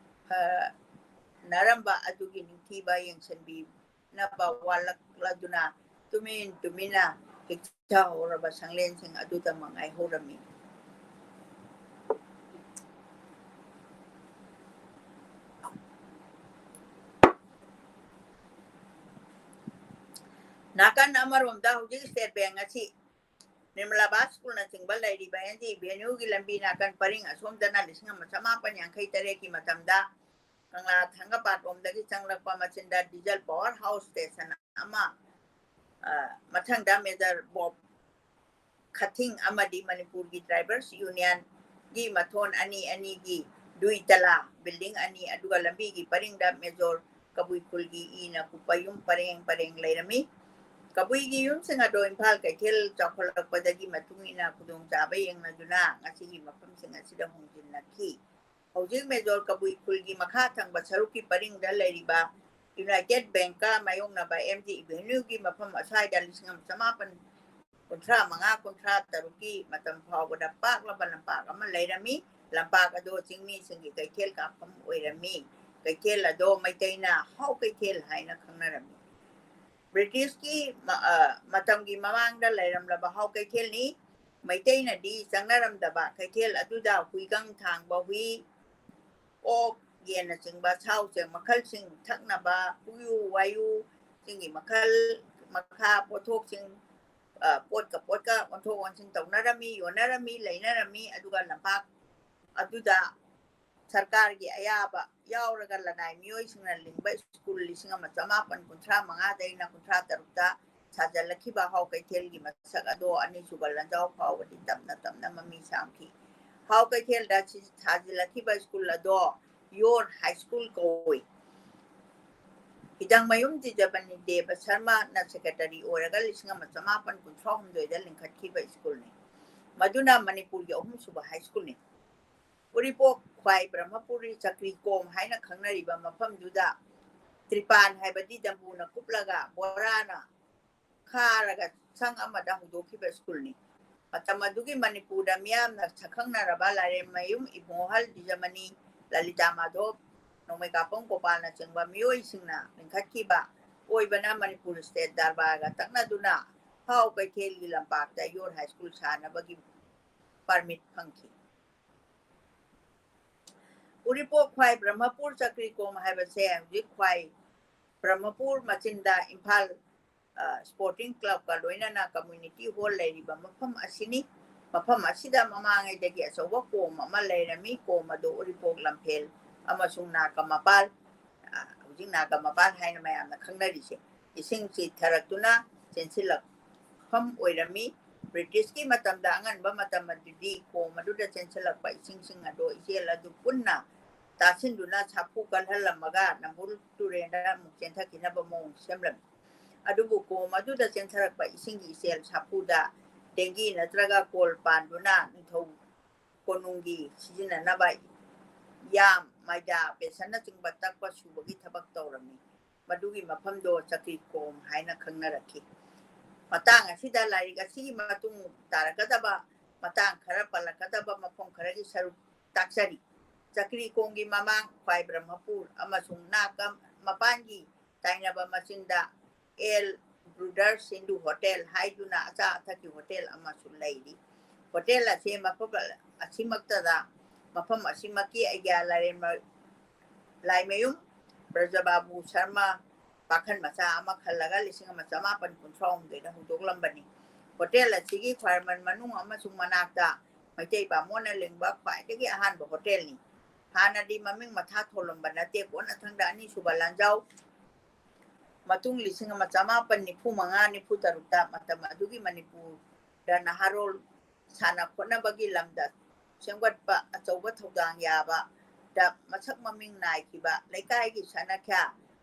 ꯐꯅꯔꯝꯕ ꯑꯗꯨꯒꯤ ꯅꯤꯡꯊꯤꯕ ꯌꯦꯡꯁꯤꯟꯕꯤꯅꯕ ꯋꯥꯠꯂꯛꯂꯗꯨꯅ ꯇꯨꯃꯤꯟ ꯇꯨꯃꯤꯟꯅ ꯍꯤꯛꯊꯍꯧꯔꯕ ꯁꯪꯂꯦꯟꯁꯤꯡ ꯑꯗꯨꯗ ꯃꯉꯥꯏꯍꯧꯔꯝꯃꯤ꯫ ꯅꯥꯀꯟ ꯑꯃꯔꯣꯝꯗ ꯍꯧꯖꯤꯛ ꯁ꯭ꯇꯦꯠ ꯕꯦꯡꯛ ꯑꯁꯤ ꯅꯤꯔꯃꯂꯥꯕꯥꯗ ꯁ꯭ꯀꯨꯜꯅꯆꯤꯡꯕ ꯂꯩꯔꯤꯕ ꯑꯦꯟ ꯖꯤ ꯑꯦꯚꯦꯅ꯭ꯌꯨꯒꯤ ꯂꯝꯕꯤ ꯅꯥꯀꯟ ꯄꯔꯤꯡ ꯑꯁꯣꯝꯗꯅ ꯂꯤꯁꯤꯡ ꯑꯃ ꯆꯃꯥꯄꯟ ꯌꯥꯡꯈꯩ ꯇꯔꯦꯠꯀꯤ ꯃꯇꯝꯗ ꯀꯪꯂꯥ ꯊꯥꯡꯒꯄꯥꯠꯂꯣꯝꯗꯒꯤ ꯆꯪꯂꯛꯄ ꯃꯆꯤꯟꯗ ꯗꯤꯖꯜ ꯄꯋꯥꯔ ꯍꯥꯎꯁ ꯁ꯭ꯇꯦꯁꯟ ꯑꯃ, ꯑ, ꯃꯊꯪꯗ ꯃꯦꯖꯔ ꯕꯣꯕ ꯈꯊꯤꯡ ꯑꯃꯗꯤ ꯃꯅꯤꯄꯨꯔꯒꯤ ꯗ꯭ꯔꯥꯏꯚꯔꯁ ꯌꯨꯅꯤꯌꯟꯒꯤ ꯃꯊꯣꯟ ꯑꯅꯤ ꯑꯅꯤꯒꯤ ꯗꯨꯏ ꯇꯂꯥ ꯕꯤꯜꯗꯤꯡ ꯑꯅꯤ, ꯑꯗꯨꯒ ꯂꯝꯕꯤꯒꯤ ꯄꯔꯤꯡꯗ ꯃꯦꯖꯣꯔ ꯀꯕꯨꯏ ꯈꯨꯜꯒꯤ ꯏꯅ ꯀꯨꯞꯄ ꯌꯨꯝ ꯄꯔꯦꯡ ꯄꯔꯦꯡ ꯂꯩꯔꯝꯃꯤ꯫ ꯀꯕꯨꯏꯒꯤ ꯌꯨꯝꯁꯤꯡ ꯑꯗꯣ ꯏꯝꯐꯥꯜ ꯀꯩꯊꯦꯜ ꯆꯥꯎꯈꯠꯂꯛꯄꯗꯒꯤ ꯃꯇꯨꯡ ꯏꯟꯅ ꯈꯨꯗꯣꯡꯆꯥꯕ ꯌꯦꯡꯅꯗꯨꯅ ꯉꯁꯤꯒꯤ ꯃꯐꯝꯁꯤꯡ ꯑꯁꯤꯗ ꯍꯣꯡꯖꯤꯟꯅꯈꯤ꯫ ꯍꯧꯖꯤꯛ ꯃꯦꯖꯣꯔ ꯀꯕꯨꯏ ꯈꯨꯜꯒꯤ ꯃꯈꯥ ꯊꯪꯕ ꯁꯔꯨꯛꯀꯤ ꯄꯔꯤꯡꯗ ꯂꯩꯔꯤꯕ ꯌꯨꯅꯥꯏꯇꯦꯗ ꯕꯦꯡꯛꯀ ꯃꯥꯌꯣꯛꯅꯕ ꯑꯦꯝ ꯖꯤ ꯑꯦꯚꯦꯅ꯭ꯌꯨꯒꯤ ꯃꯐꯝ ꯑꯁ꯭ꯋꯥꯏꯗ ꯂꯤꯁꯤꯡ ꯑꯃ ꯆꯃꯥꯄꯟ ꯀꯨꯟꯊ꯭ꯔꯥ ꯃꯉꯥ ꯀꯨꯟꯊ꯭ꯔꯥ ꯇꯔꯨꯛꯀꯤ ꯃꯇꯝ ꯐꯥꯎꯕꯗ ꯄꯥꯛꯂꯕ ꯂꯝꯄꯥꯛ ꯑꯃ ꯂꯩꯔꯝꯃꯤ꯫ ꯂꯝꯄꯥꯛ ꯑꯗꯣ ꯆꯤꯡꯃꯤꯁꯤꯡꯒꯤ ꯀꯩꯊꯦꯜ ꯀꯥꯐꯝ ꯑꯣꯏꯔꯝꯃꯤ꯫ ꯀꯩꯊꯦꯜ ꯑꯗꯣ ꯃꯩꯇꯩꯅ ꯍꯥꯎ ꯀꯩꯊꯦꯜ ꯍꯥꯏꯅ ꯈꯪꯅꯔꯝꯃꯤ꯫ ꯕ꯭ꯔꯤꯇꯤꯁꯀꯤ ꯃ-, ꯑ, ꯃꯇꯝꯒꯤ ꯃꯃꯥꯡꯗ ꯂꯩꯔꯝꯂꯕ ꯍꯥꯎ ꯀꯩꯊꯦꯜꯅꯤ꯫ ꯃꯩꯇꯩꯅꯗꯤ ꯆꯪꯅꯔꯝꯗꯕ ꯀꯩꯊꯦꯜ ꯑꯗꯨꯗ ꯍꯨꯏꯒꯪ ꯊꯥꯡꯕ ꯍꯨꯏ, ꯑꯣꯛ, ꯌꯦꯟꯅꯆꯤꯡꯕ ꯁꯥ ꯎꯆꯦꯛ ꯃꯈꯜꯁꯤꯡ, ꯊꯛꯅꯕ ꯎꯌꯨ ꯋꯥꯌꯨ, ꯆꯤꯡꯒꯤ ꯃꯈꯜ ꯃꯈꯥ ꯄꯣꯠꯊꯣꯛꯁꯤꯡ, ꯄꯣꯠꯀ ꯄꯣꯠꯀ ꯑꯣꯟꯊꯣꯛ ꯑꯣꯟꯁꯤꯟ ꯇꯧꯅꯔꯝꯃꯤ, ꯌꯣꯟꯅꯔꯝꯃꯤ, ꯂꯩꯅꯔꯝꯃꯤ꯫ ꯑꯗꯨꯒ ꯂꯝꯄꯥꯛ ꯑꯗꯨꯗ ꯁꯔꯀꯥꯔꯒꯤ ꯑꯌꯥꯕ ꯌꯥꯎꯔꯒ ꯂꯅꯥꯏ ꯃꯤꯑꯣꯏꯁꯤꯡꯅ ꯂꯤꯡꯕ ꯁ꯭ꯀꯨꯜ ꯂꯤꯁꯤꯡ ꯑꯃ ꯆꯃꯥꯄꯟ ꯀꯨꯟꯊ꯭ꯔꯥ ꯃꯉꯥꯗꯩꯅ ꯀꯨꯟꯊ꯭ꯔꯥ ꯇꯔꯨꯛꯇ ꯁꯥꯖꯜꯂꯛꯈꯤꯕ ꯍꯥꯎ ꯀꯩꯊꯦꯜꯒꯤ ꯃꯁꯛ ꯑꯗꯣ ꯑꯅꯤꯁꯨꯕ ꯂꯥꯟꯖꯥꯎ ꯐꯥꯎꯕꯗꯤ ꯇꯞꯅ ꯇꯞꯅ ꯃꯃꯤ ꯁꯥꯝꯈꯤ꯫ ꯍꯥꯎ ꯀꯩꯊꯦꯜꯗ ꯁꯥꯖꯤꯜꯂꯛꯈꯤꯕ ꯁ꯭ꯀꯨꯜ ꯑꯗꯣ ꯌꯣꯔ ꯍꯥꯏ ꯁ꯭ꯀꯨꯜ ꯀꯧꯏ꯫ ꯍꯤꯗꯥꯡꯃꯌꯨꯝ ꯇꯤꯖꯕꯅꯤ ꯗꯦꯕ ꯁꯔꯃꯅ ꯁꯦꯀ꯭ꯔꯦꯇꯔꯤ ꯑꯣꯏꯔꯒ ꯂꯤꯁꯤꯡ ꯑꯃ ꯆꯃꯥꯄꯟ ꯀꯨꯟꯊ꯭ꯔꯥ ꯍꯨꯝꯗꯣꯏꯗ ꯂꯤꯡꯈꯠꯈꯤꯕ ꯁ꯭ꯀꯨꯜꯅꯤ꯫ ꯃꯗꯨꯅ ꯃꯅꯤꯄꯨꯔꯒꯤ ꯑꯍꯨꯝꯁꯨꯕ ꯍꯥꯏ ꯁ꯭ꯀꯨꯜꯅꯤ꯫ ꯎꯔꯤꯄꯣꯛ ꯈ꯭ꯋꯥꯏ ꯕ꯭ꯔꯍ꯭ꯃꯄꯨꯔꯤ ꯆꯀ꯭ꯔꯤ ꯀꯣꯝ ꯍꯥꯏꯅ ꯈꯪꯅꯔꯤꯕ ꯃꯐꯝꯗꯨꯗ ꯇ꯭ꯔꯤꯄꯥꯟ ꯍꯥꯏꯕꯗꯤ ꯗꯝꯕꯨꯅ ꯀꯨꯞꯂꯒ ꯕꯣꯔꯥꯅ ꯈꯥꯔꯒ ꯁꯪ ꯑꯃꯗ ꯍꯧꯗꯣꯛꯈꯤꯕ ꯁ꯭ꯀꯨꯜꯅꯤ꯫ ꯃꯇꯝ ꯑꯗꯨꯒꯤ ꯃꯅꯤꯄꯨꯔꯗ ꯃꯤꯌꯥꯝꯅ ꯁꯛꯈꯪꯅꯔꯕ ꯂꯥꯏꯔꯦꯝꯃꯌꯨꯝ ꯏꯕꯣꯍꯜ ꯗꯤꯖꯃꯅꯤ, ꯂꯂꯤꯇꯥ ꯃꯥꯙꯣꯞ, ꯅꯣꯡꯃꯩꯀꯥꯄꯝ ꯒꯣꯄꯥꯜꯅꯆꯤꯡꯕ ꯃꯤꯑꯣꯏꯁꯤꯡꯅ ꯂꯤꯡꯈꯠꯈꯤꯕ ꯑꯣꯏꯕꯅ ꯃꯅꯤꯄꯨꯔ ꯁ꯭ꯇꯦꯠ ꯗꯔꯕꯥꯔꯒ ꯇꯛꯅꯗꯨꯅ ꯍꯥꯎ ꯀꯩꯊꯦꯜꯒꯤ ꯂꯝꯄꯥꯛꯇ ꯌꯣꯔ ꯍꯥꯏ ꯁ꯭ꯀꯨꯜ ꯁꯥꯅꯕꯒꯤ ꯄꯔꯃꯤꯠ ꯐꯪꯈꯤ꯫ ꯎꯔꯤꯄꯣꯛ ꯈ꯭ꯋꯥꯏ ꯕ꯭ꯔꯍ꯭ꯃꯄꯨꯔ ꯆꯀ꯭ꯔꯤ ꯀꯣꯝ ꯍꯥꯏꯕꯁꯦ ꯍꯧꯖꯤꯛ ꯈ꯭ꯋꯥꯏ ꯕ꯭ꯔꯍ꯭ꯃꯄꯨꯔ ꯃꯆꯤꯟꯗ ꯏꯝꯐꯥꯜ, ꯑ, ꯁ꯭ꯄꯣꯔꯇꯤꯡ ꯀ꯭ꯂꯕꯀ ꯂꯣꯏꯅꯅ ꯀꯝꯃ꯭ꯌꯨꯅꯤꯇꯤ ꯍꯣꯜ ꯂꯩꯔꯤꯕ ꯃꯐꯝ ꯑꯁꯤꯅꯤ꯫ ꯃꯐꯝ ꯑꯁꯤꯗ ꯃꯃꯥꯡꯉꯩꯗꯒꯤ ꯑꯆꯧꯕ ꯀꯣꯝ ꯑꯃ ꯂꯩꯔꯝꯃꯤ꯫ ꯀꯣꯝ ꯑꯗꯨ ꯎꯔꯤꯄꯣꯛ ꯂꯝꯐꯦꯜ ꯑꯃꯁꯨꯡ ꯅꯥꯒ ꯃꯄꯥꯜ, ꯑ, ꯍꯧꯖꯤꯛ ꯅꯥꯒ ꯃꯄꯥꯜ ꯍꯥꯏꯅ ꯃꯌꯥꯝꯅ ꯈꯪꯅꯔꯤꯁꯦ, ꯏꯁꯤꯡ ꯆꯤꯊꯔꯛꯇꯨꯅ ꯆꯦꯟꯁꯤꯜꯂꯛꯐꯝ ꯑꯣꯏꯔꯝꯃꯤ꯫ ꯕ꯭ꯔꯤꯇꯤꯁꯀꯤ ꯃꯇꯝꯗ ꯑꯉꯟꯕ ꯃꯇꯝ ꯑꯗꯨꯗꯤ ꯀꯣꯝ ꯑꯗꯨꯗ ꯆꯦꯟꯁꯤꯜꯂꯛꯄ ꯏꯁꯤꯡꯁꯤꯡ ꯑꯗꯨ ꯏꯆꯦꯜ ꯑꯗꯨ ꯄꯨꯟꯅ ꯇꯥꯁꯤꯟꯗꯨꯅ ꯁꯥꯐꯨ ꯀꯜꯍꯜꯂꯝꯃꯒ ꯅꯝꯕꯨꯜ ꯇꯨꯔꯦꯜꯗ ꯑꯃꯨꯛ ꯆꯦꯟꯊꯈꯤꯅꯕ ꯃꯑꯣꯡ ꯁꯦꯝꯂꯝꯃꯤ꯫ ꯑꯗꯨꯕꯨ ꯀꯣꯝ ꯑꯗꯨꯗ ꯆꯦꯟꯊꯔꯛꯄ ꯏꯁꯤꯡꯒꯤ ꯏꯆꯦꯜ ꯁꯥꯐꯨꯗ ꯗꯦꯡꯒꯤ ꯅꯠꯇ꯭ꯔꯒ ꯀꯣꯜ ꯄꯥꯟꯗꯨꯅ ꯅꯤꯡꯊꯧ ꯀꯣꯅꯨꯡꯒꯤ ꯁꯤꯖꯤꯟꯅꯅꯕ ꯌꯥꯝ, ꯃꯩꯗꯥ, ꯕꯦꯁꯟꯅꯆꯤꯡꯕ ꯇꯛꯄ ꯁꯨꯕꯒꯤ ꯊꯕꯛ ꯇꯧꯔꯝꯃꯤ꯫ ꯃꯗꯨꯒꯤ ꯃꯐꯝꯗꯣ ꯆꯀ꯭ꯔꯤ ꯀꯣꯝ ꯍꯥꯏꯅ ꯈꯪꯅꯔꯛꯈꯤ꯫ ꯃꯇꯥꯡ ꯑꯁꯤꯗ ꯂꯥꯏꯔꯤꯛ ꯑꯁꯤꯒꯤ ꯃꯇꯨꯡ ꯇꯥꯔꯛꯀꯗꯕ ꯃꯇꯥꯡ ꯈꯔ ꯄꯜꯂꯛꯀꯗꯕ ꯃꯐꯝ ꯈꯔꯒꯤ ꯁꯔꯨꯛ ꯇꯥꯛꯆꯔꯤ꯫ ꯆꯀ꯭ꯔꯤ ꯀꯣꯝꯒꯤ ꯃꯃꯥꯡ ꯈ꯭ꯋꯥꯏ ꯕ꯭ꯔꯍ꯭ꯃꯄꯨꯔ ꯑꯃꯁꯨꯡ ꯅꯥꯀꯝ ꯃꯄꯥꯟꯒꯤ ꯇꯥꯏꯅꯕ ꯃꯆꯤꯟꯗ ꯑꯦꯜ ꯕ꯭ꯔꯨꯗꯔꯁ ꯍꯤꯟꯗꯨ ꯍꯣꯇꯦꯜ ꯍꯥꯏꯗꯨꯅ ꯑꯆꯥ ꯑꯊꯛꯀꯤ ꯍꯣꯇꯦꯜ ꯑꯃꯁꯨ ꯂꯩꯔꯤ꯫ ꯍꯣꯇꯦꯜ ꯑꯁꯤ ꯃꯐꯝ ꯑꯁꯤꯃꯛꯇꯗ, ꯃꯐꯝ ꯑꯁꯤꯃꯛꯀꯤ ꯑꯩꯒ꯭ꯌꯥ ꯂꯥꯏꯔꯦꯝꯕ-, ꯂꯥꯏꯃꯌꯨꯝ ꯕ꯭ꯔꯖꯕꯥꯕꯨ ꯁꯔꯃ ꯄꯥꯈꯟ ꯃꯆꯥ ꯑꯃ ꯈꯜꯂꯒ ꯂꯤꯁꯤꯡ ꯑꯃ ꯆꯃꯥꯄꯟ ꯀꯨꯟꯊ꯭ꯔꯥ ꯍꯨꯝꯗꯣꯏꯗ ꯍꯧꯗꯣꯛꯂꯝꯕꯅꯤ꯫ ꯍꯣꯇꯦꯜ ꯑꯁꯤꯒꯤ ꯈ꯭ꯋꯥꯏꯔꯝꯕꯟ ꯃꯅꯨꯡ ꯑꯃꯁꯨꯡ ꯃꯅꯥꯛꯇ ꯃꯩꯇꯩ ꯕꯥꯃꯣꯟꯅ ꯂꯤꯡꯕ ꯈ꯭ꯋꯥꯏꯗꯒꯤ ꯑꯍꯥꯟꯕ ꯍꯣꯇꯦꯜꯅꯤ꯫ ꯍꯥꯟꯅꯗꯤ ꯃꯃꯤꯡ ꯃꯊꯥ ꯊꯣꯜꯂꯝꯕ ꯅꯠꯇꯦ꯫ ꯀꯣꯟꯅꯊꯪꯗ ꯑꯅꯤꯁꯨꯕ ꯂꯥꯟꯖꯥꯎ ꯃꯇꯨꯡ ꯂꯤꯁꯤꯡ ꯑꯃ ꯆꯃꯥꯄꯟ ꯅꯤꯐꯨ ꯃꯉꯥ ꯅꯤꯐꯨ ꯇꯔꯨꯛꯇ ꯃꯇꯝ ꯑꯗꯨꯒꯤ ꯃꯅꯤꯄꯨꯔꯗ ꯅꯍꯥꯔꯣꯜ ꯁꯥꯟꯅ ꯈꯣꯠꯅꯕꯒꯤ ꯂꯝꯗ ꯁꯦꯝꯒꯠꯄ ꯑꯆꯧꯕ ꯊꯧꯗꯥꯡ ꯌꯥꯕꯗ ꯃꯁꯛ ꯃꯃꯤꯡ ꯅꯥꯏꯈꯤꯕ ꯂꯩꯀꯥꯏꯒꯤ ꯁꯅꯥꯈ꯭ꯌꯥ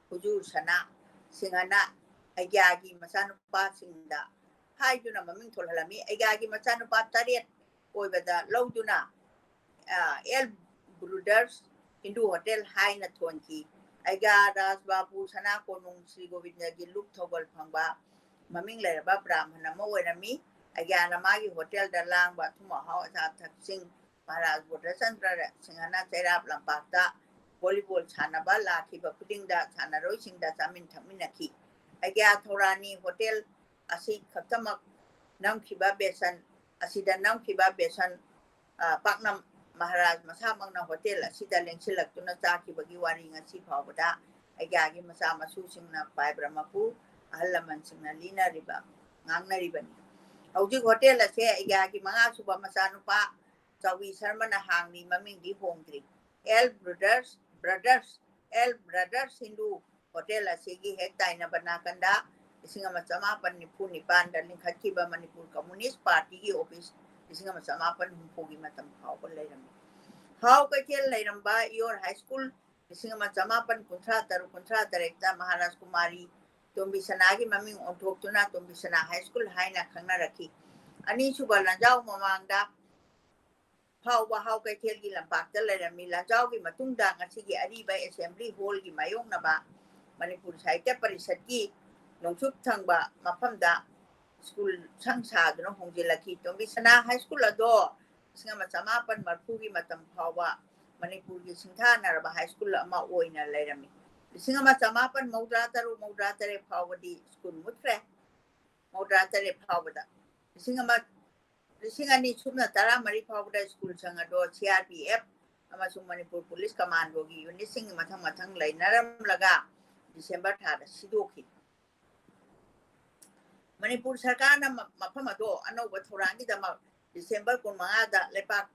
ꯍꯨꯖꯨꯔ ꯁꯅꯥ ꯁꯤꯡꯍꯅ ꯑꯩꯒ꯭ꯌꯥꯒꯤ ꯃꯆꯥꯅꯨꯄꯥꯁꯤꯡꯗ ꯍꯥꯏꯗꯨꯅ ꯃꯃꯤꯡ ꯊꯣꯜꯍꯜꯂꯝꯃꯤ꯫ ꯑꯩꯒ꯭ꯌꯥꯒꯤ ꯃꯆꯥꯅꯨꯄꯥ ꯇꯔꯦꯠ ꯑꯣꯏꯕꯗ ꯂꯧꯗꯨꯅ, ꯑ, ꯑꯦꯜ ꯕ꯭ꯔꯨꯗꯔꯁ ꯍꯤꯟꯗꯨ ꯍꯣꯇꯦꯜ ꯍꯥꯏꯅ ꯊꯣꯟꯈꯤ꯫ ꯑꯩꯒ꯭ꯌꯥ ꯔꯥꯖꯕꯥꯕꯨ ꯁꯅꯥ ꯀꯣꯅꯨꯡ ꯁ꯭ꯔꯤ ꯒꯣꯕꯤꯟꯗꯒꯤ ꯂꯨꯞ ꯊꯧꯒꯜ ꯐꯪꯕ ꯃꯃꯤꯡ ꯂꯩꯔꯕ ꯕ꯭ꯔꯥꯍꯃꯟ ꯑꯃ ꯑꯣꯏꯔꯝꯃꯤ꯫ ꯑꯩꯒ꯭ꯌꯥꯅ ꯃꯥꯒꯤ ꯍꯣꯇꯦꯜꯗ ꯂꯥꯡꯕ ꯑꯊꯨꯝ ꯑꯍꯥꯎ ꯑꯆꯥ ꯑꯊꯛꯁꯤꯡ ꯃꯍꯥꯔꯥꯖ ꯕꯣꯙꯆꯟꯗ꯭ꯔ ꯁꯤꯡꯍꯅ ꯆꯩꯔꯥꯞ ꯂꯝꯄꯥꯛꯇ ꯚꯣꯂꯤꯕꯣꯜ ꯁꯥꯟꯅꯕ ꯂꯥꯛꯈꯤꯕ ꯈꯨꯗꯤꯡꯗ ꯁꯥꯟꯅꯔꯣꯏꯁꯤꯡꯗ ꯆꯥꯃꯤꯟ ꯊꯛꯃꯤꯟꯅꯈꯤ꯫ ꯑꯩꯒ꯭ꯌꯥ ꯊꯧꯔꯥꯅꯤ ꯍꯣꯇꯦꯜ ꯑꯁꯤ ꯈꯛꯇꯃꯛ ꯅꯝꯈꯤꯕ ꯕꯦꯁꯟ, ꯑꯁꯤꯗ ꯅꯝꯈꯤꯕ ꯕꯦꯁꯟ, ꯑ, ꯄꯥꯛꯅꯝ ꯃꯍꯥꯔꯥꯖ ꯃꯁꯥꯃꯛꯅ ꯍꯣꯇꯦꯜ ꯑꯁꯤꯗ ꯂꯦꯡꯁꯤꯜꯂꯛꯇꯨꯅ ꯆꯥꯈꯤꯕꯒꯤ ꯋꯥꯔꯤ ꯉꯁꯤ ꯐꯥꯎꯕꯗ ꯑꯩꯒ꯭ꯌꯥꯒꯤ ꯃꯆꯥ ꯃꯁꯨꯁꯤꯡꯅ ꯄꯥꯏꯕ꯭ꯔ ꯃꯄꯨ ꯑꯍꯜ ꯂꯃꯟꯁꯤꯡꯅ ꯂꯤꯅꯔꯤꯕ, ꯉꯥꯡꯅꯔꯤꯕꯅꯤ꯫ ꯍꯧꯖꯤꯛ ꯍꯣꯇꯦꯜ ꯑꯁꯦ ꯑꯩꯒ꯭ꯌꯥꯒꯤ ꯃꯉꯥꯁꯨꯕ ꯃꯆꯥꯅꯨꯄꯥ ꯆꯥꯎꯕꯤ ꯁꯔꯃꯅ ꯍꯥꯡꯂꯤ, ꯃꯃꯤꯡꯗꯤ ꯍꯣꯡꯗ꯭ꯔꯤ꯫ L brothers, brothers, L brothers Hindu hotel ꯑꯁꯤꯒꯤ ꯍꯦꯛ ꯇꯥꯏꯅꯕ ꯅꯥꯀꯟꯗ ꯂꯤꯁꯤꯡ ꯑꯃ ꯆꯃꯥꯄꯟ ꯅꯤꯐꯨ ꯅꯤꯄꯥꯟꯗ ꯂꯤꯡꯈꯠꯈꯤꯕ ꯃꯅꯤꯄꯨꯔ ꯀꯝꯃꯨꯅꯤꯁ ꯄꯥꯔꯇꯤꯒꯤ ꯑꯣꯐꯤꯁ ꯂꯤꯁꯤꯡ ꯑꯃ ꯆꯃꯥꯄꯟ ꯍꯨꯝꯐꯨꯒꯤ ꯃꯇꯝ ꯐꯥꯎꯕ ꯂꯩꯔꯝꯃꯤ꯫ ꯍꯥꯎ ꯀꯩꯊꯦꯜ ꯂꯩꯔꯝꯕ ꯏꯌꯣꯔ ꯍꯥꯏ ꯁ꯭ꯀꯨꯜ ꯂꯤꯁꯤꯡ ꯑꯃ ꯆꯃꯥꯄꯟ ꯀꯨꯟꯊ꯭ꯔꯥ ꯇꯔꯨꯛ ꯀꯨꯟꯊ꯭ꯔꯥ ꯇꯔꯦꯠꯇ ꯃꯍꯥꯔꯥꯖ ꯀꯨꯃꯥꯔꯤ ꯇꯣꯝꯕꯤ ꯁꯅꯥꯒꯤ ꯃꯃꯤꯡ ꯑꯣꯟꯊꯣꯛꯇꯨꯅ ꯇꯣꯝꯕꯤ ꯁꯅꯥ ꯍꯥꯏ ꯁ꯭ꯀꯨꯜ ꯍꯥꯏꯅ ꯈꯪꯅꯔꯛꯈꯤ꯫ ꯑꯅꯤꯁꯨꯕ ꯂꯥꯟꯖꯥꯎ ꯃꯃꯥꯡꯗ ꯐꯥꯎꯕ ꯍꯥꯎ ꯀꯩꯊꯦꯜꯒꯤ ꯂꯝꯄꯥꯛꯇ ꯂꯩꯔꯝꯃꯤ꯫ ꯂꯥꯟꯖꯥꯎꯒꯤ ꯃꯇꯨꯡꯗ ꯉꯁꯤꯒꯤ ꯑꯔꯤꯕ ꯑꯦꯁꯦꯝꯕ꯭ꯂꯤ ꯍꯣꯜꯒꯤ ꯃꯥꯌꯣꯛꯅꯕ ꯃꯅꯤꯄꯨꯔ ꯁꯥꯍꯤꯇ꯭ꯌ ꯄꯔꯤꯁꯠꯀꯤ ꯅꯣꯡꯆꯨꯞ ꯊꯪꯕ ꯃꯐꯝꯗ ꯁ꯭ꯀꯨꯜ ꯁꯪ ꯁꯥꯗꯨꯅ ꯍꯣꯡꯖꯤꯜꯂꯛꯈꯤ꯫ ꯇꯣꯝꯕꯤ ꯁꯅꯥ ꯍꯥꯏ ꯁ꯭ꯀꯨꯜ ꯑꯗꯣ ꯂꯤꯁꯤꯡ ꯑꯃ ꯆꯃꯥꯄꯟ ꯃꯔꯤꯐꯨꯒꯤ ꯃꯇꯝ ꯐꯥꯎꯕ ꯃꯅꯤꯄꯨꯔꯒꯤ ꯁꯤꯡꯊꯥꯅꯔꯕ ꯍꯥꯏ ꯁ꯭ꯀꯨꯜ ꯑꯃ ꯑꯣꯏꯅ ꯂꯩꯔꯝꯃꯤ꯫ ꯂꯤꯁꯤꯡ ꯑꯃ ꯆꯃꯥꯄꯟ ꯃꯧꯗ꯭ꯔꯥ ꯇꯔꯨꯛ ꯃꯧꯗ꯭ꯔꯥ ꯇꯔꯦꯠ ꯐꯥꯎꯕꯗꯤ ꯁ꯭ꯀꯨꯜ ꯃꯨꯠꯈ꯭ꯔꯦ꯫ ꯃꯧꯗ꯭ꯔꯥ ꯇꯔꯦꯠ ꯐꯥꯎꯕꯗ, ꯂꯤꯁꯤꯡ ꯑꯃ, ꯂꯤꯁꯤꯡ ꯑꯅꯤ ꯁꯨꯞꯅ ꯇꯔꯥ ꯃꯔꯤ ꯐꯥꯎꯕꯗ ꯁ꯭ꯀꯨꯜ ꯁꯪ ꯑꯗꯣ ꯁꯤ ꯑꯥꯔ ꯄꯤ ꯑꯦꯐ ꯑꯃꯁꯨꯡ ꯃꯅꯤꯄꯨꯔ ꯄꯨꯂꯤꯁ ꯀꯃꯥꯟꯗꯣꯒꯤ ꯌꯨꯅꯤꯠꯁꯤꯡ ꯃꯊꯪ ꯃꯊꯪ ꯂꯩꯅꯔꯝꯂꯒ ꯗꯤꯁꯦꯝꯕꯔ ꯊꯥꯗ ꯁꯤꯗꯣꯛꯈꯤ꯫ ꯃꯅꯤꯄꯨꯔ ꯁꯔꯀꯥꯔꯅ ꯃ-, ꯃꯐꯝ ꯑꯗꯣ ꯑꯅꯧꯕ ꯊꯧꯔꯥꯡꯒꯤꯗꯃꯛ ꯗꯤꯁꯦꯝꯕꯔ ꯀꯨꯟꯃꯉꯥꯗ ꯂꯩꯄꯥꯛ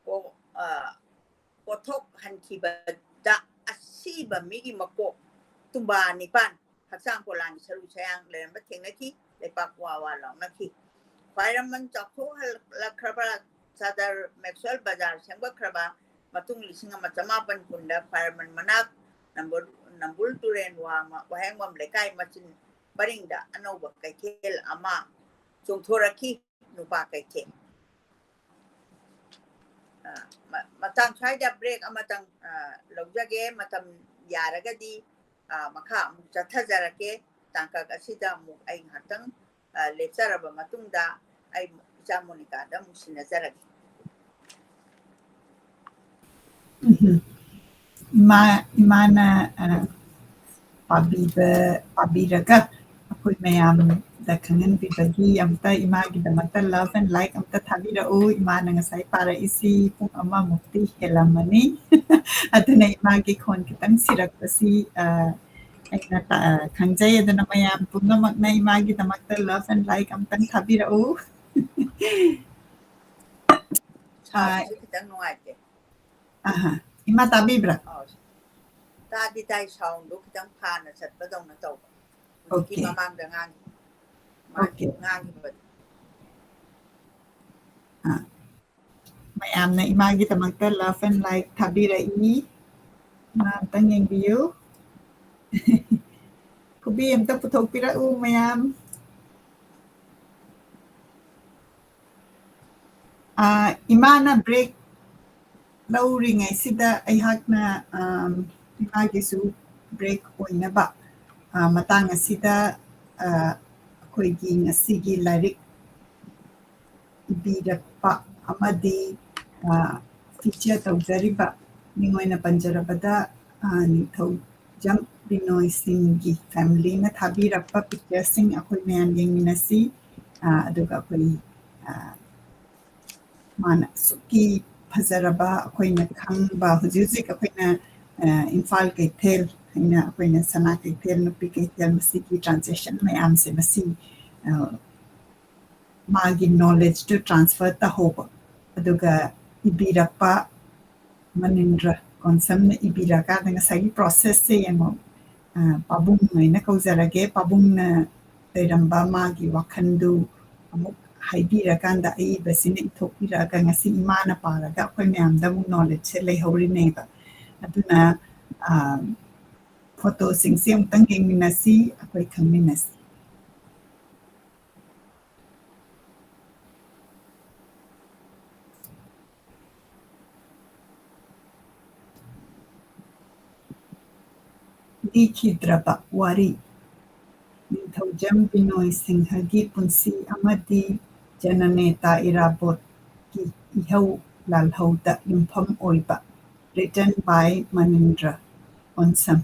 ꯀꯣ-, ꯑ, ꯀꯣꯊꯣꯛꯍꯟꯈꯤꯕꯗ ꯑꯁꯤꯕ ꯃꯤꯒꯤ ꯃꯀꯣꯛ ꯇꯨꯝꯕꯥ ꯅꯤꯄꯥꯟ ꯍꯛꯆꯥꯡ ꯄꯣꯂꯥꯡꯒꯤ ꯁꯔꯨ ꯁꯌꯥꯡ ꯂꯩꯔꯝꯕ ꯊꯦꯡꯅꯈꯤ꯫ ꯂꯩꯄꯥꯛ ꯋꯥ ꯋꯥ ꯂꯥꯎꯅꯈꯤ꯫ ꯈ꯭ꯋꯥꯏꯔꯝꯕꯟ ꯆꯥꯎꯊꯣꯛꯍꯜꯂꯛꯈ꯭ꯔꯕ ꯁꯗꯔ ꯃꯦꯛꯁꯋꯦꯜ ꯕꯖꯥꯔ ꯁꯦꯝꯒꯠꯈ꯭ꯔꯕ ꯃꯇꯨꯡ ꯂꯤꯁꯤꯡ ꯑꯃ ꯆꯃꯥꯄꯟ ꯀꯨꯟꯗ ꯈ꯭ꯋꯥꯏꯔꯝꯕꯟ ꯃꯅꯥꯛ ꯅꯝꯕꯨꯜ-, ꯅꯝꯕꯨꯜ ꯇꯨꯔꯦꯟ ꯋꯥꯡꯃ ꯋꯥꯍꯦꯡꯕꯝ ꯂꯩꯀꯥꯏ ꯃꯆꯤꯟ ꯄꯔꯤꯡꯗ ꯑꯅꯧꯕ ꯀꯩꯊꯦꯜ ꯑꯃ ꯆꯣꯡꯊꯣꯔꯛꯈꯤ, ꯅꯨꯄꯥ ꯀꯩꯊꯦꯜ꯫ ꯑ, ꯃ-, ꯃꯇꯥꯡ ꯁ꯭ꯋꯥꯏꯗ break ꯑꯃꯇꯪ, ꯑ, ꯂꯧꯖꯒꯦ꯫ ꯃꯇꯝ ꯌꯥꯔꯒꯗꯤ, ꯑ, ꯃꯈꯥ ꯑꯃꯨꯛ ꯆꯠꯊꯖꯔꯛꯀꯦ꯫ ꯇꯥꯡꯀꯛ ꯑꯁꯤꯗ ꯑꯃꯨꯛ ꯑꯩ ꯉꯥꯏꯍꯥꯛꯇꯪ, ꯑ, ꯂꯦꯞꯆꯔꯕ ꯃꯇꯨꯡꯗ ꯑꯩ ꯏꯆꯥ ꯃꯣꯅꯤꯀꯥꯗ ꯑꯃꯨꯛ ꯁꯤꯟꯅꯖꯔꯒꯦ꯫ ꯎꯝ꯫ ꯏꯃꯥ, ꯏꯃꯥꯅ, ꯑ, ꯄꯥꯕꯤꯕ, ꯄꯥꯕꯤꯔꯒ ꯑꯩꯈꯣꯏ ꯃꯌꯥꯝꯗ ꯈꯪꯍꯟꯕꯤꯕꯒꯤ ꯑꯝꯇ ꯏꯃꯥꯒꯤꯗꯃꯛꯇ love and like ꯑꯝꯇ ꯊꯥꯕꯤꯔꯛꯎ꯫ ꯏꯃꯥꯅ ꯉꯁꯥꯏ ꯄꯥꯔꯛꯏꯁꯤ ꯄꯨꯡ ꯑꯃꯃꯨꯛꯇꯤ ꯍꯦꯜꯂꯝꯃꯅꯤ꯫ ꯑꯗꯨꯅ ꯏꯃꯥꯒꯤ ꯈꯣꯟ ꯈꯤꯇꯪ ꯁꯤꯔꯛꯄꯁꯤ, ꯑ, ꯑꯩꯅ ꯇ-, ꯑ, ꯈꯪꯖꯩ꯫ ꯑꯗꯨꯅ ꯃꯌꯥꯝ ꯄꯨꯝꯅꯃꯛꯅ ꯏꯃꯥꯒꯤꯗꯃꯛꯇ love and like ꯑꯝꯇꯪ ꯊꯥꯕꯤꯔꯛꯎ꯫ Sound ꯑ, ꯁꯦ ꯈꯤꯇꯪ ꯅꯨꯡꯉꯥꯏꯇꯦ꯫ ꯑꯍꯥ꯫ ꯏꯃꯥ ꯇꯥꯕꯤꯕ꯭ꯔꯥ? ꯑꯧ꯫ ꯇꯥꯗꯤ ꯇꯥꯏ, sound ꯗꯣ ꯈꯤꯇꯪ ꯐꯥꯅ ꯆꯠꯄꯗꯧꯅ ꯇꯧꯕ꯫ ꯍꯧꯖꯤꯛꯀꯤ Okay꯫ ꯃꯃꯥꯡꯗ ꯉꯥꯡꯈꯤ-, ꯃꯥ-, Okay꯫ ꯉꯥꯡꯈꯤꯕꯗꯣ꯫ ꯑꯥ꯫ ꯃꯌꯥꯝꯅ ꯏꯃꯥꯒꯤꯗꯃꯛꯇ love and like ꯊꯥꯕꯤꯔꯛꯏ꯫ ꯏꯃꯥ ꯑꯝꯇꯪ ꯌꯦꯡꯕꯤꯌꯨ꯫ ꯈꯨꯕꯤ ꯑꯝꯇ ꯄꯨꯊꯣꯛꯄꯤꯔꯛꯎ ꯃꯌꯥꯝ꯫ ꯑꯥ, ꯏꯃꯥꯅ break ꯂꯧꯔꯤꯉꯩꯁꯤꯗ ꯑꯩꯍꯥꯛꯅ, ꯑꯥꯝ, ꯏꯃꯥꯒꯤꯁꯨ break ꯑꯣꯏꯅꯕ, ꯑꯥ, ꯃꯇꯥꯡ ꯑꯁꯤꯗ, ꯑꯥ, ꯑꯩꯈꯣꯏꯒꯤ ꯉꯁꯤꯒꯤ ꯂꯥꯏꯔꯤꯛ ꯏꯕꯤꯔꯛꯄ ꯑꯃꯗꯤ, ꯑꯥ, feature ꯇꯧꯖꯔꯤꯕ ꯃꯤꯡ ꯑꯣꯏꯅ ꯄꯟꯖꯔꯕꯗ, ꯑꯥ, ꯅꯤꯡꯊꯧꯖꯝ ꯕꯤꯅꯣꯏ ꯁꯤꯡꯒꯤ family ꯅ ꯊꯥꯕꯤꯔꯛꯄ picture ꯁꯤꯡ ꯑꯩꯈꯣꯏ ꯃꯌꯥꯝ ꯌꯦꯡꯃꯤꯟꯅꯁꯤ꯫ ꯑꯥ, ꯑꯗꯨꯒ ꯑꯩꯈꯣꯏ, ꯑꯥ, ꯃꯥꯅ ꯑꯁꯨꯛꯀꯤ ꯐꯖꯔꯕ, ꯑꯩꯈꯣꯏꯅ ꯈꯪꯕ, ꯍꯧꯖꯤꯛ ꯍꯧꯖꯤꯛ ꯑꯩꯈꯣꯏꯅ, ꯑ, ꯏꯝꯐꯥꯜ ꯀꯩꯊꯦꯜ ꯍꯥꯏꯅ ꯑꯩꯈꯣꯏꯅ ꯁꯅꯥ ꯀꯩꯊꯦꯜ, ꯅꯨꯄꯤ ꯀꯩꯊꯦꯜ, ꯃꯁꯤꯒꯤ transaction ꯃꯌꯥꯝꯁꯦ ꯃꯁꯤ, ꯃꯥꯒꯤ ꯅꯣꯂꯦꯖꯇꯨ ꯇ꯭ꯔꯥꯟꯁꯐꯔ ꯇꯧꯍꯧꯕ꯫ ꯑꯗꯨꯒ ꯏꯕꯤꯔꯛꯄ, ꯃꯅꯤꯟꯗ꯭ꯔ ꯀꯣꯟꯁꯝꯅ ꯏꯕꯤꯔꯀꯥꯟꯗ ꯉꯁꯥꯏꯒꯤ ꯄ꯭ꯔꯣꯁꯦꯁꯁꯦ ꯌꯦꯡꯉꯣ꯫ ꯄꯥꯕꯨꯡ ꯍꯥꯏꯅ ꯀꯧꯖꯔꯒꯦ꯫ ꯄꯥꯕꯨꯡꯅ ꯂꯩꯔꯝꯕ ꯃꯥꯒꯤ ꯋꯥꯈꯜꯗꯨ ꯑꯃꯨꯛ ꯍꯥꯏꯕꯤꯔꯀꯥꯟꯗ ꯑꯏꯕꯁꯤꯅ ꯏꯊꯣꯛꯄꯤꯔꯛꯑꯒ ꯉꯁꯤ ꯏꯃꯥꯅ ꯄꯥꯔꯒ ꯑꯩꯈꯣꯏ ꯃꯌꯥꯝꯗ ꯑꯃꯨꯛ ꯅꯣꯂꯦꯖꯁꯦ ꯂꯩꯍꯧꯔꯤꯅꯦꯕ꯫ ꯑꯗꯨꯅ ꯐꯣꯇꯣꯁꯤꯡꯁꯦ ꯑꯃꯨꯛꯇꯪ ꯌꯦꯡꯃꯤꯟꯅꯁꯤ, ꯑꯩꯈꯣꯏ ꯈꯪꯃꯤꯟꯅꯁꯤ꯫ ꯂꯤꯈꯤꯗ꯭ꯔꯕ ꯋꯥꯔꯤ꯫ ꯅꯤꯡꯊꯧꯖꯝ ꯕꯤꯅꯣꯏ ꯁꯤꯡꯍꯒꯤ ꯄꯨꯟꯁꯤ ꯑꯃꯗꯤ ꯖꯅꯅꯦꯇꯥ ꯏꯔꯥꯕꯣꯠꯀꯤ ꯏꯍꯧ ꯂꯥꯜꯍꯧꯗ ꯌꯨꯝꯐꯝ ꯑꯣꯏꯕ꯫ Written by ꯃꯅꯤꯟꯗ꯭ꯔ ꯑꯣꯟꯁꯝ꯫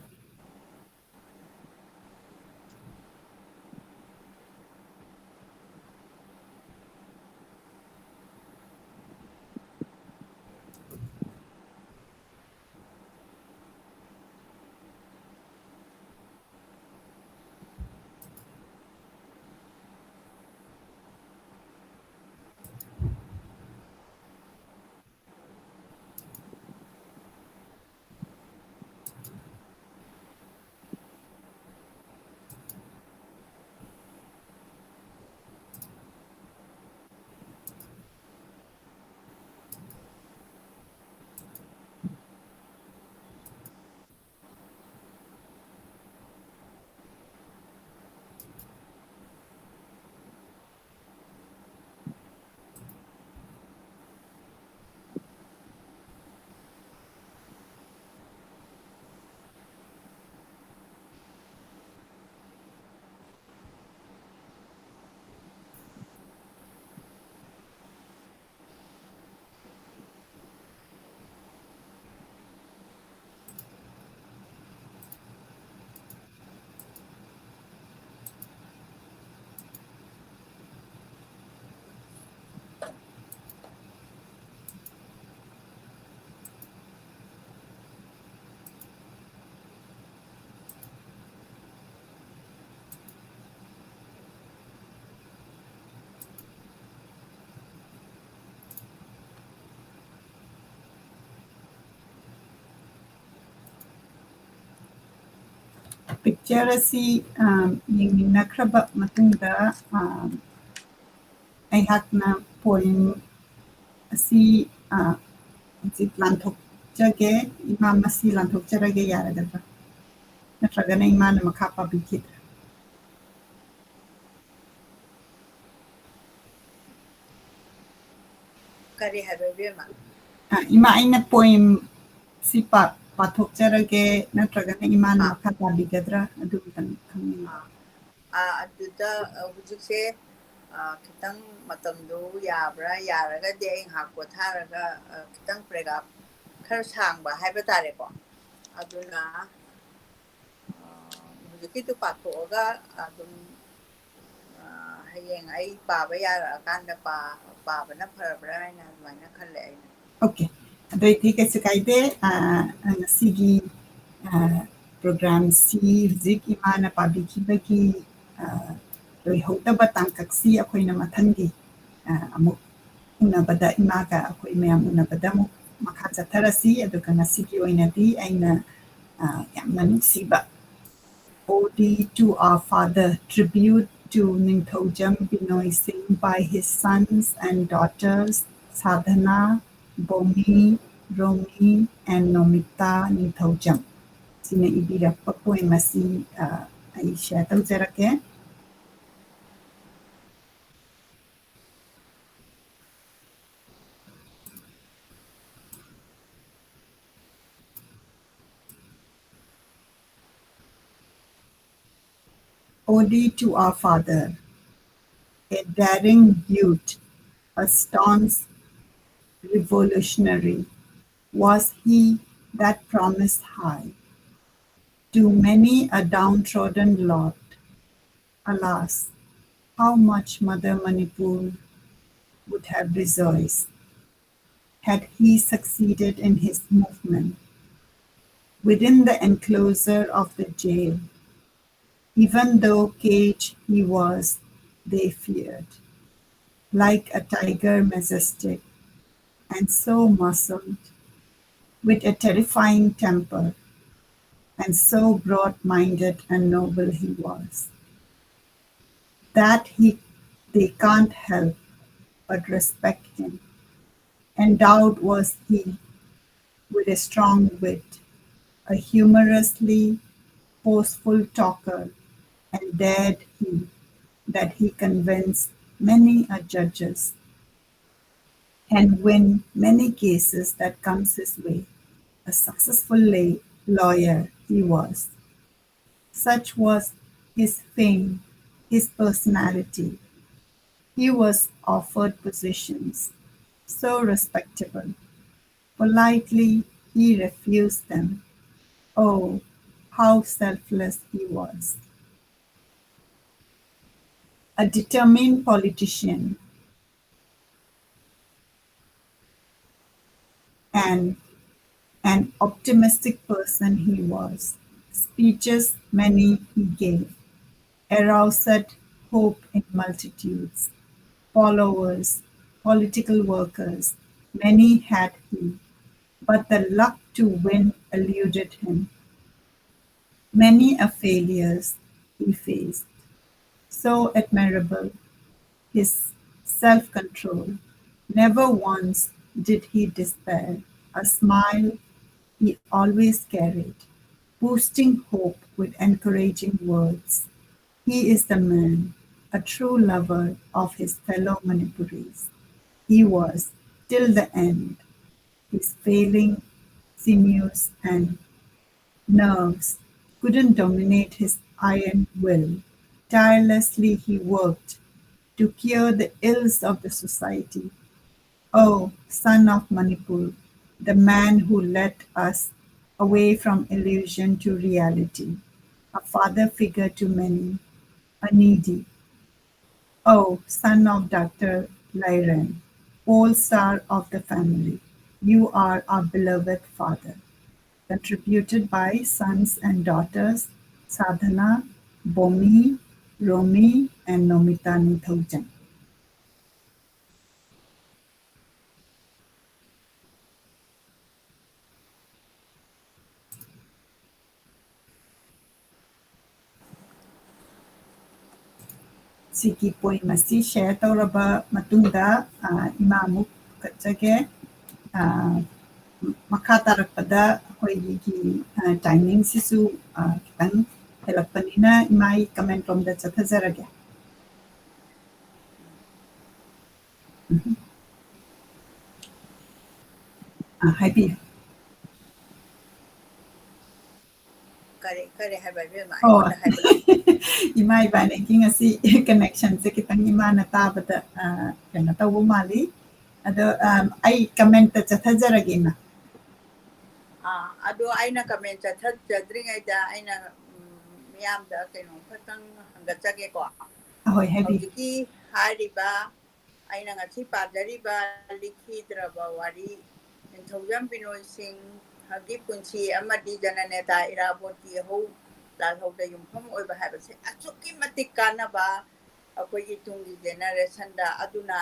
Picture ꯑꯁꯤ, ꯑ, ꯌꯦꯡꯃꯤꯟꯅꯈ꯭ꯔꯕ ꯃꯇꯨꯡꯗ, ꯑ, ꯑꯩꯍꯥꯛꯅ poem ꯑꯁꯤ, ꯑ, ꯍꯧꯖꯤꯛ ꯂꯥꯟꯊꯣꯛꯆꯒꯦ, ꯏꯃꯥ ꯃꯁꯤ ꯂꯥꯟꯊꯣꯛꯆꯔꯒꯦ, ꯌꯥꯔꯒꯗ꯭ꯔꯥ? ꯅꯠꯇ꯭ꯔꯒꯅ ꯏꯃꯥꯅ ꯃꯈꯥ ꯄꯥꯕꯤꯈꯤꯗ꯭ꯔꯥ? ꯀꯔꯤ ꯍꯥꯏꯕ, ꯏꯕꯦꯝꯃ? ꯑ, ꯏꯃꯥ, ꯑꯩꯅ poem ꯁꯤ ꯄꯥ-, ꯄꯥꯊꯣꯛꯆꯔꯒꯦ, ꯅꯠꯇ꯭ꯔꯒꯅ ꯏꯃꯥꯅ ꯑꯥ꯫ ꯃꯈꯥ ꯄꯥꯕꯤꯒꯗ꯭ꯔꯥ? ꯑꯗꯨ ꯈꯤꯇꯪ ꯈꯪꯅꯤꯡꯕ꯫ ꯑꯥ, ꯑꯥ, ꯑꯗꯨꯗ, ꯑ, ꯍꯧꯖꯤꯛꯁꯦ, ꯑ, ꯈꯤꯇꯪ ꯃꯇꯝꯗꯣ ꯌꯥꯕ꯭ꯔꯥ? ꯌꯥꯔꯒꯗꯤ ꯑꯩ ꯉꯥꯏꯍꯥꯛ ꯄꯣꯊꯥꯔꯒ, ꯑ, ꯈꯤꯇꯪ paragraph ꯈꯔ ꯁꯥꯡꯕ ꯍꯥꯏꯕ ꯇꯥꯔꯦꯀꯣ꯫ ꯑꯗꯨꯅ, ꯑ, ꯍꯧꯖꯤꯛꯀꯤꯗꯨ ꯄꯥꯊꯣꯛꯑꯒ ꯑꯗꯨꯝ, ꯑ, ꯍꯌꯦꯡ ꯑꯩ ꯄꯥꯕ ꯌꯥꯔꯛꯑꯀꯥꯟꯗ ꯄꯥ-, ꯄꯥꯕꯅ ꯐꯔꯕ꯭ꯔꯥ ꯍꯥꯏꯅ ꯑꯗꯨꯃꯥꯏꯅ ꯈꯜꯂꯦ ꯑꯩꯅ꯫ Okay, ꯑꯗꯨ ꯑꯣꯏꯗꯤ ꯀꯩꯁꯨ ꯀꯥꯏꯗꯦ꯫ ꯑ, ꯉꯁꯤꯒꯤ, ꯑ, programꯁꯤ ꯍꯧꯖꯤꯛ ꯏꯃꯥꯅ ꯄꯥꯕꯤꯈꯤꯕꯒꯤ, ꯑ, ꯂꯣꯏꯍꯧꯗꯕ ꯇꯥꯡꯀꯛꯁꯤ ꯑꯩꯈꯣꯏꯅ ꯃꯊꯪꯒꯤ, ꯑ, ꯑꯃꯨꯛ ꯎꯅꯕꯗ, ꯏꯃꯥꯒ ꯑꯩꯈꯣꯏ ꯃꯌꯥꯝ ꯎꯅꯕꯗ ꯑꯃꯨꯛ ꯃꯈꯥ ꯆꯠꯊꯔꯁꯤ꯫ ꯑꯗꯨꯒ ꯉꯁꯤꯒꯤ ꯑꯣꯏꯅꯗꯤ ꯑꯩꯅ, ꯑ, ꯌꯥꯝꯅ ꯅꯨꯡꯁꯤꯕ Ode to Our Father, tribute to ꯅꯤꯡꯊꯧꯖꯝ ꯕꯤꯅꯣꯏ ꯁꯤꯡ by his sons and daughters, Sadhana, Bomi, Romi, and Nomita ꯅꯤꯡꯊꯧꯖꯝ꯫ ꯁꯤꯅ ꯏꯕꯤꯔꯛꯄ poem ꯑꯁꯤ, ꯑ, ꯑꯩ share ꯇꯧꯖꯔꯛꯀꯦ꯫ Ode to Our Father. A daring youth, a staunch revolutionary, was he that promised high to many a downtrodden lot. Alas, how much Mother Manipur would have rejoiced had he succeeded in his movement. Within the enclosure of the jail, even though caged he was, they feared, like a tiger majestic and so muscled, with a terrifying temper, and so broad-minded and noble he was, that he, they can't help but respect him. Endowed was he with a strong wit, a humorously forceful talker, and dared he that he convince many a judges and win many cases that comes his way. A successful lay-, lawyer he was. Such was his fame, his personality. He was offered positions so respectable. Politely, he refused them. Oh, how selfless he was. A determined politician and an optimistic person he was. Speeches many he gave aroused hope in multitudes. Followers, political workers, many had he, but the luck to win eluded him. Many a failures he faced. So admirable his self-control. Never once did he despair. A smile he always carried, boosting hope with encouraging words. He is the man, a true lover of his fellow Manipuris. He was, till the end. His failing sinews and nerves couldn't dominate his iron will. Tirelessly he worked to cure the ills of the society. Oh, son of Manipur, the man who led us away from illusion to reality, a father figure to many, a needy. Oh, son of Doctor Lairen, pole star of the family, you are our beloved father. Contributed by sons and daughters Sadhana, Bomi, Romi, and Nomita Nithoujam. ꯁꯤꯒꯤ point ꯑꯁꯤ ꯁꯤꯌꯔ ꯇꯧꯔꯕ ꯃꯇꯨꯡꯗ, ꯑ, ꯏꯃꯥ ꯑꯃꯨꯛ ꯀꯠꯆꯒꯦ꯫ ꯑ, ꯃꯈꯥ ꯇꯥꯔꯛꯄꯗ ꯑꯩꯈꯣꯏꯒꯤ, ꯑ, ꯇꯥꯏꯃꯤꯡꯁꯤꯁꯨ, ꯑ, ꯈꯤꯇꯪ ꯍꯦꯜꯂꯛꯄꯅꯤꯅ ꯏꯃꯥ ꯑꯩ ꯀꯃꯦꯟ ꯔꯣꯝꯗ ꯆꯠꯊꯖꯔꯒꯦ꯫ ꯎꯝ꯫ ꯑ, ꯍꯥꯏꯕꯤꯌꯨ꯫ ꯀꯔꯤ, ꯀꯔꯤ ꯍꯥꯏꯕ ꯏꯕꯦꯝꯃ? ꯑꯣ꯫ ꯑꯩꯉꯣꯟꯗ ꯍꯥꯏꯕ? ꯏꯃꯥ ꯏꯕꯥꯅꯤꯒꯤ ꯉꯁꯤ ꯀꯅꯦꯛꯁꯟꯁꯦ ꯈꯤꯇꯪ ꯏꯃꯥꯅ ꯇꯥꯕꯗ, ꯑ, ꯀꯩꯅꯣ ꯇꯧꯕ ꯃꯥꯜꯂꯤ꯫ ꯑꯗꯣ, ꯑ, ꯑꯩ ꯀꯃꯦꯟꯇ ꯆꯠꯊꯖꯔꯒꯦ, ꯏꯃꯥ꯫ ꯑꯥ, ꯑꯗꯣ ꯑꯩꯅ ꯀꯃꯦꯟ ꯆꯠꯊꯖꯗ꯭ꯔꯤꯉꯩꯗ ꯑꯩꯅ, ꯎꯝ, ꯃꯤꯌꯥꯝꯗ ꯀꯩꯅꯣꯝ ꯈꯛꯇꯪ ꯍꯪꯒꯠꯆꯒꯦꯀꯣ꯫ ꯑꯍꯣꯏ, ꯍꯥꯏꯕꯤꯌꯨ꯫ ꯍꯧꯖꯤꯛꯀꯤ ꯍꯥꯏꯔꯤꯕ ꯑꯩꯅ ꯉꯁꯤ ꯄꯥꯖꯔꯤꯕ ꯂꯤꯈꯤꯗ꯭ꯔꯕ ꯋꯥꯔꯤ ꯅꯤꯡꯊꯧꯖꯝ ꯕꯤꯅꯣꯏ ꯁꯤꯡꯍꯒꯤ ꯄꯨꯟꯁꯤ ꯑꯃꯗꯤ ꯖꯅꯅꯦꯇꯥ ꯏꯔꯥꯕꯣꯠꯀꯤ ꯍꯧ ꯂꯥꯜꯍꯧꯗ ꯌꯨꯝꯐꯝ ꯑꯣꯏꯕ ꯍꯥꯏꯕꯁꯦ ꯑꯁꯨꯛꯀꯤ ꯃꯇꯤꯛ ꯀꯥꯟꯅꯕ ꯑꯩꯈꯣꯏꯒꯤ ꯇꯨꯡꯒꯤ ꯖꯦꯅꯦꯔꯦꯁꯟꯗ꯫ ꯑꯗꯨꯅ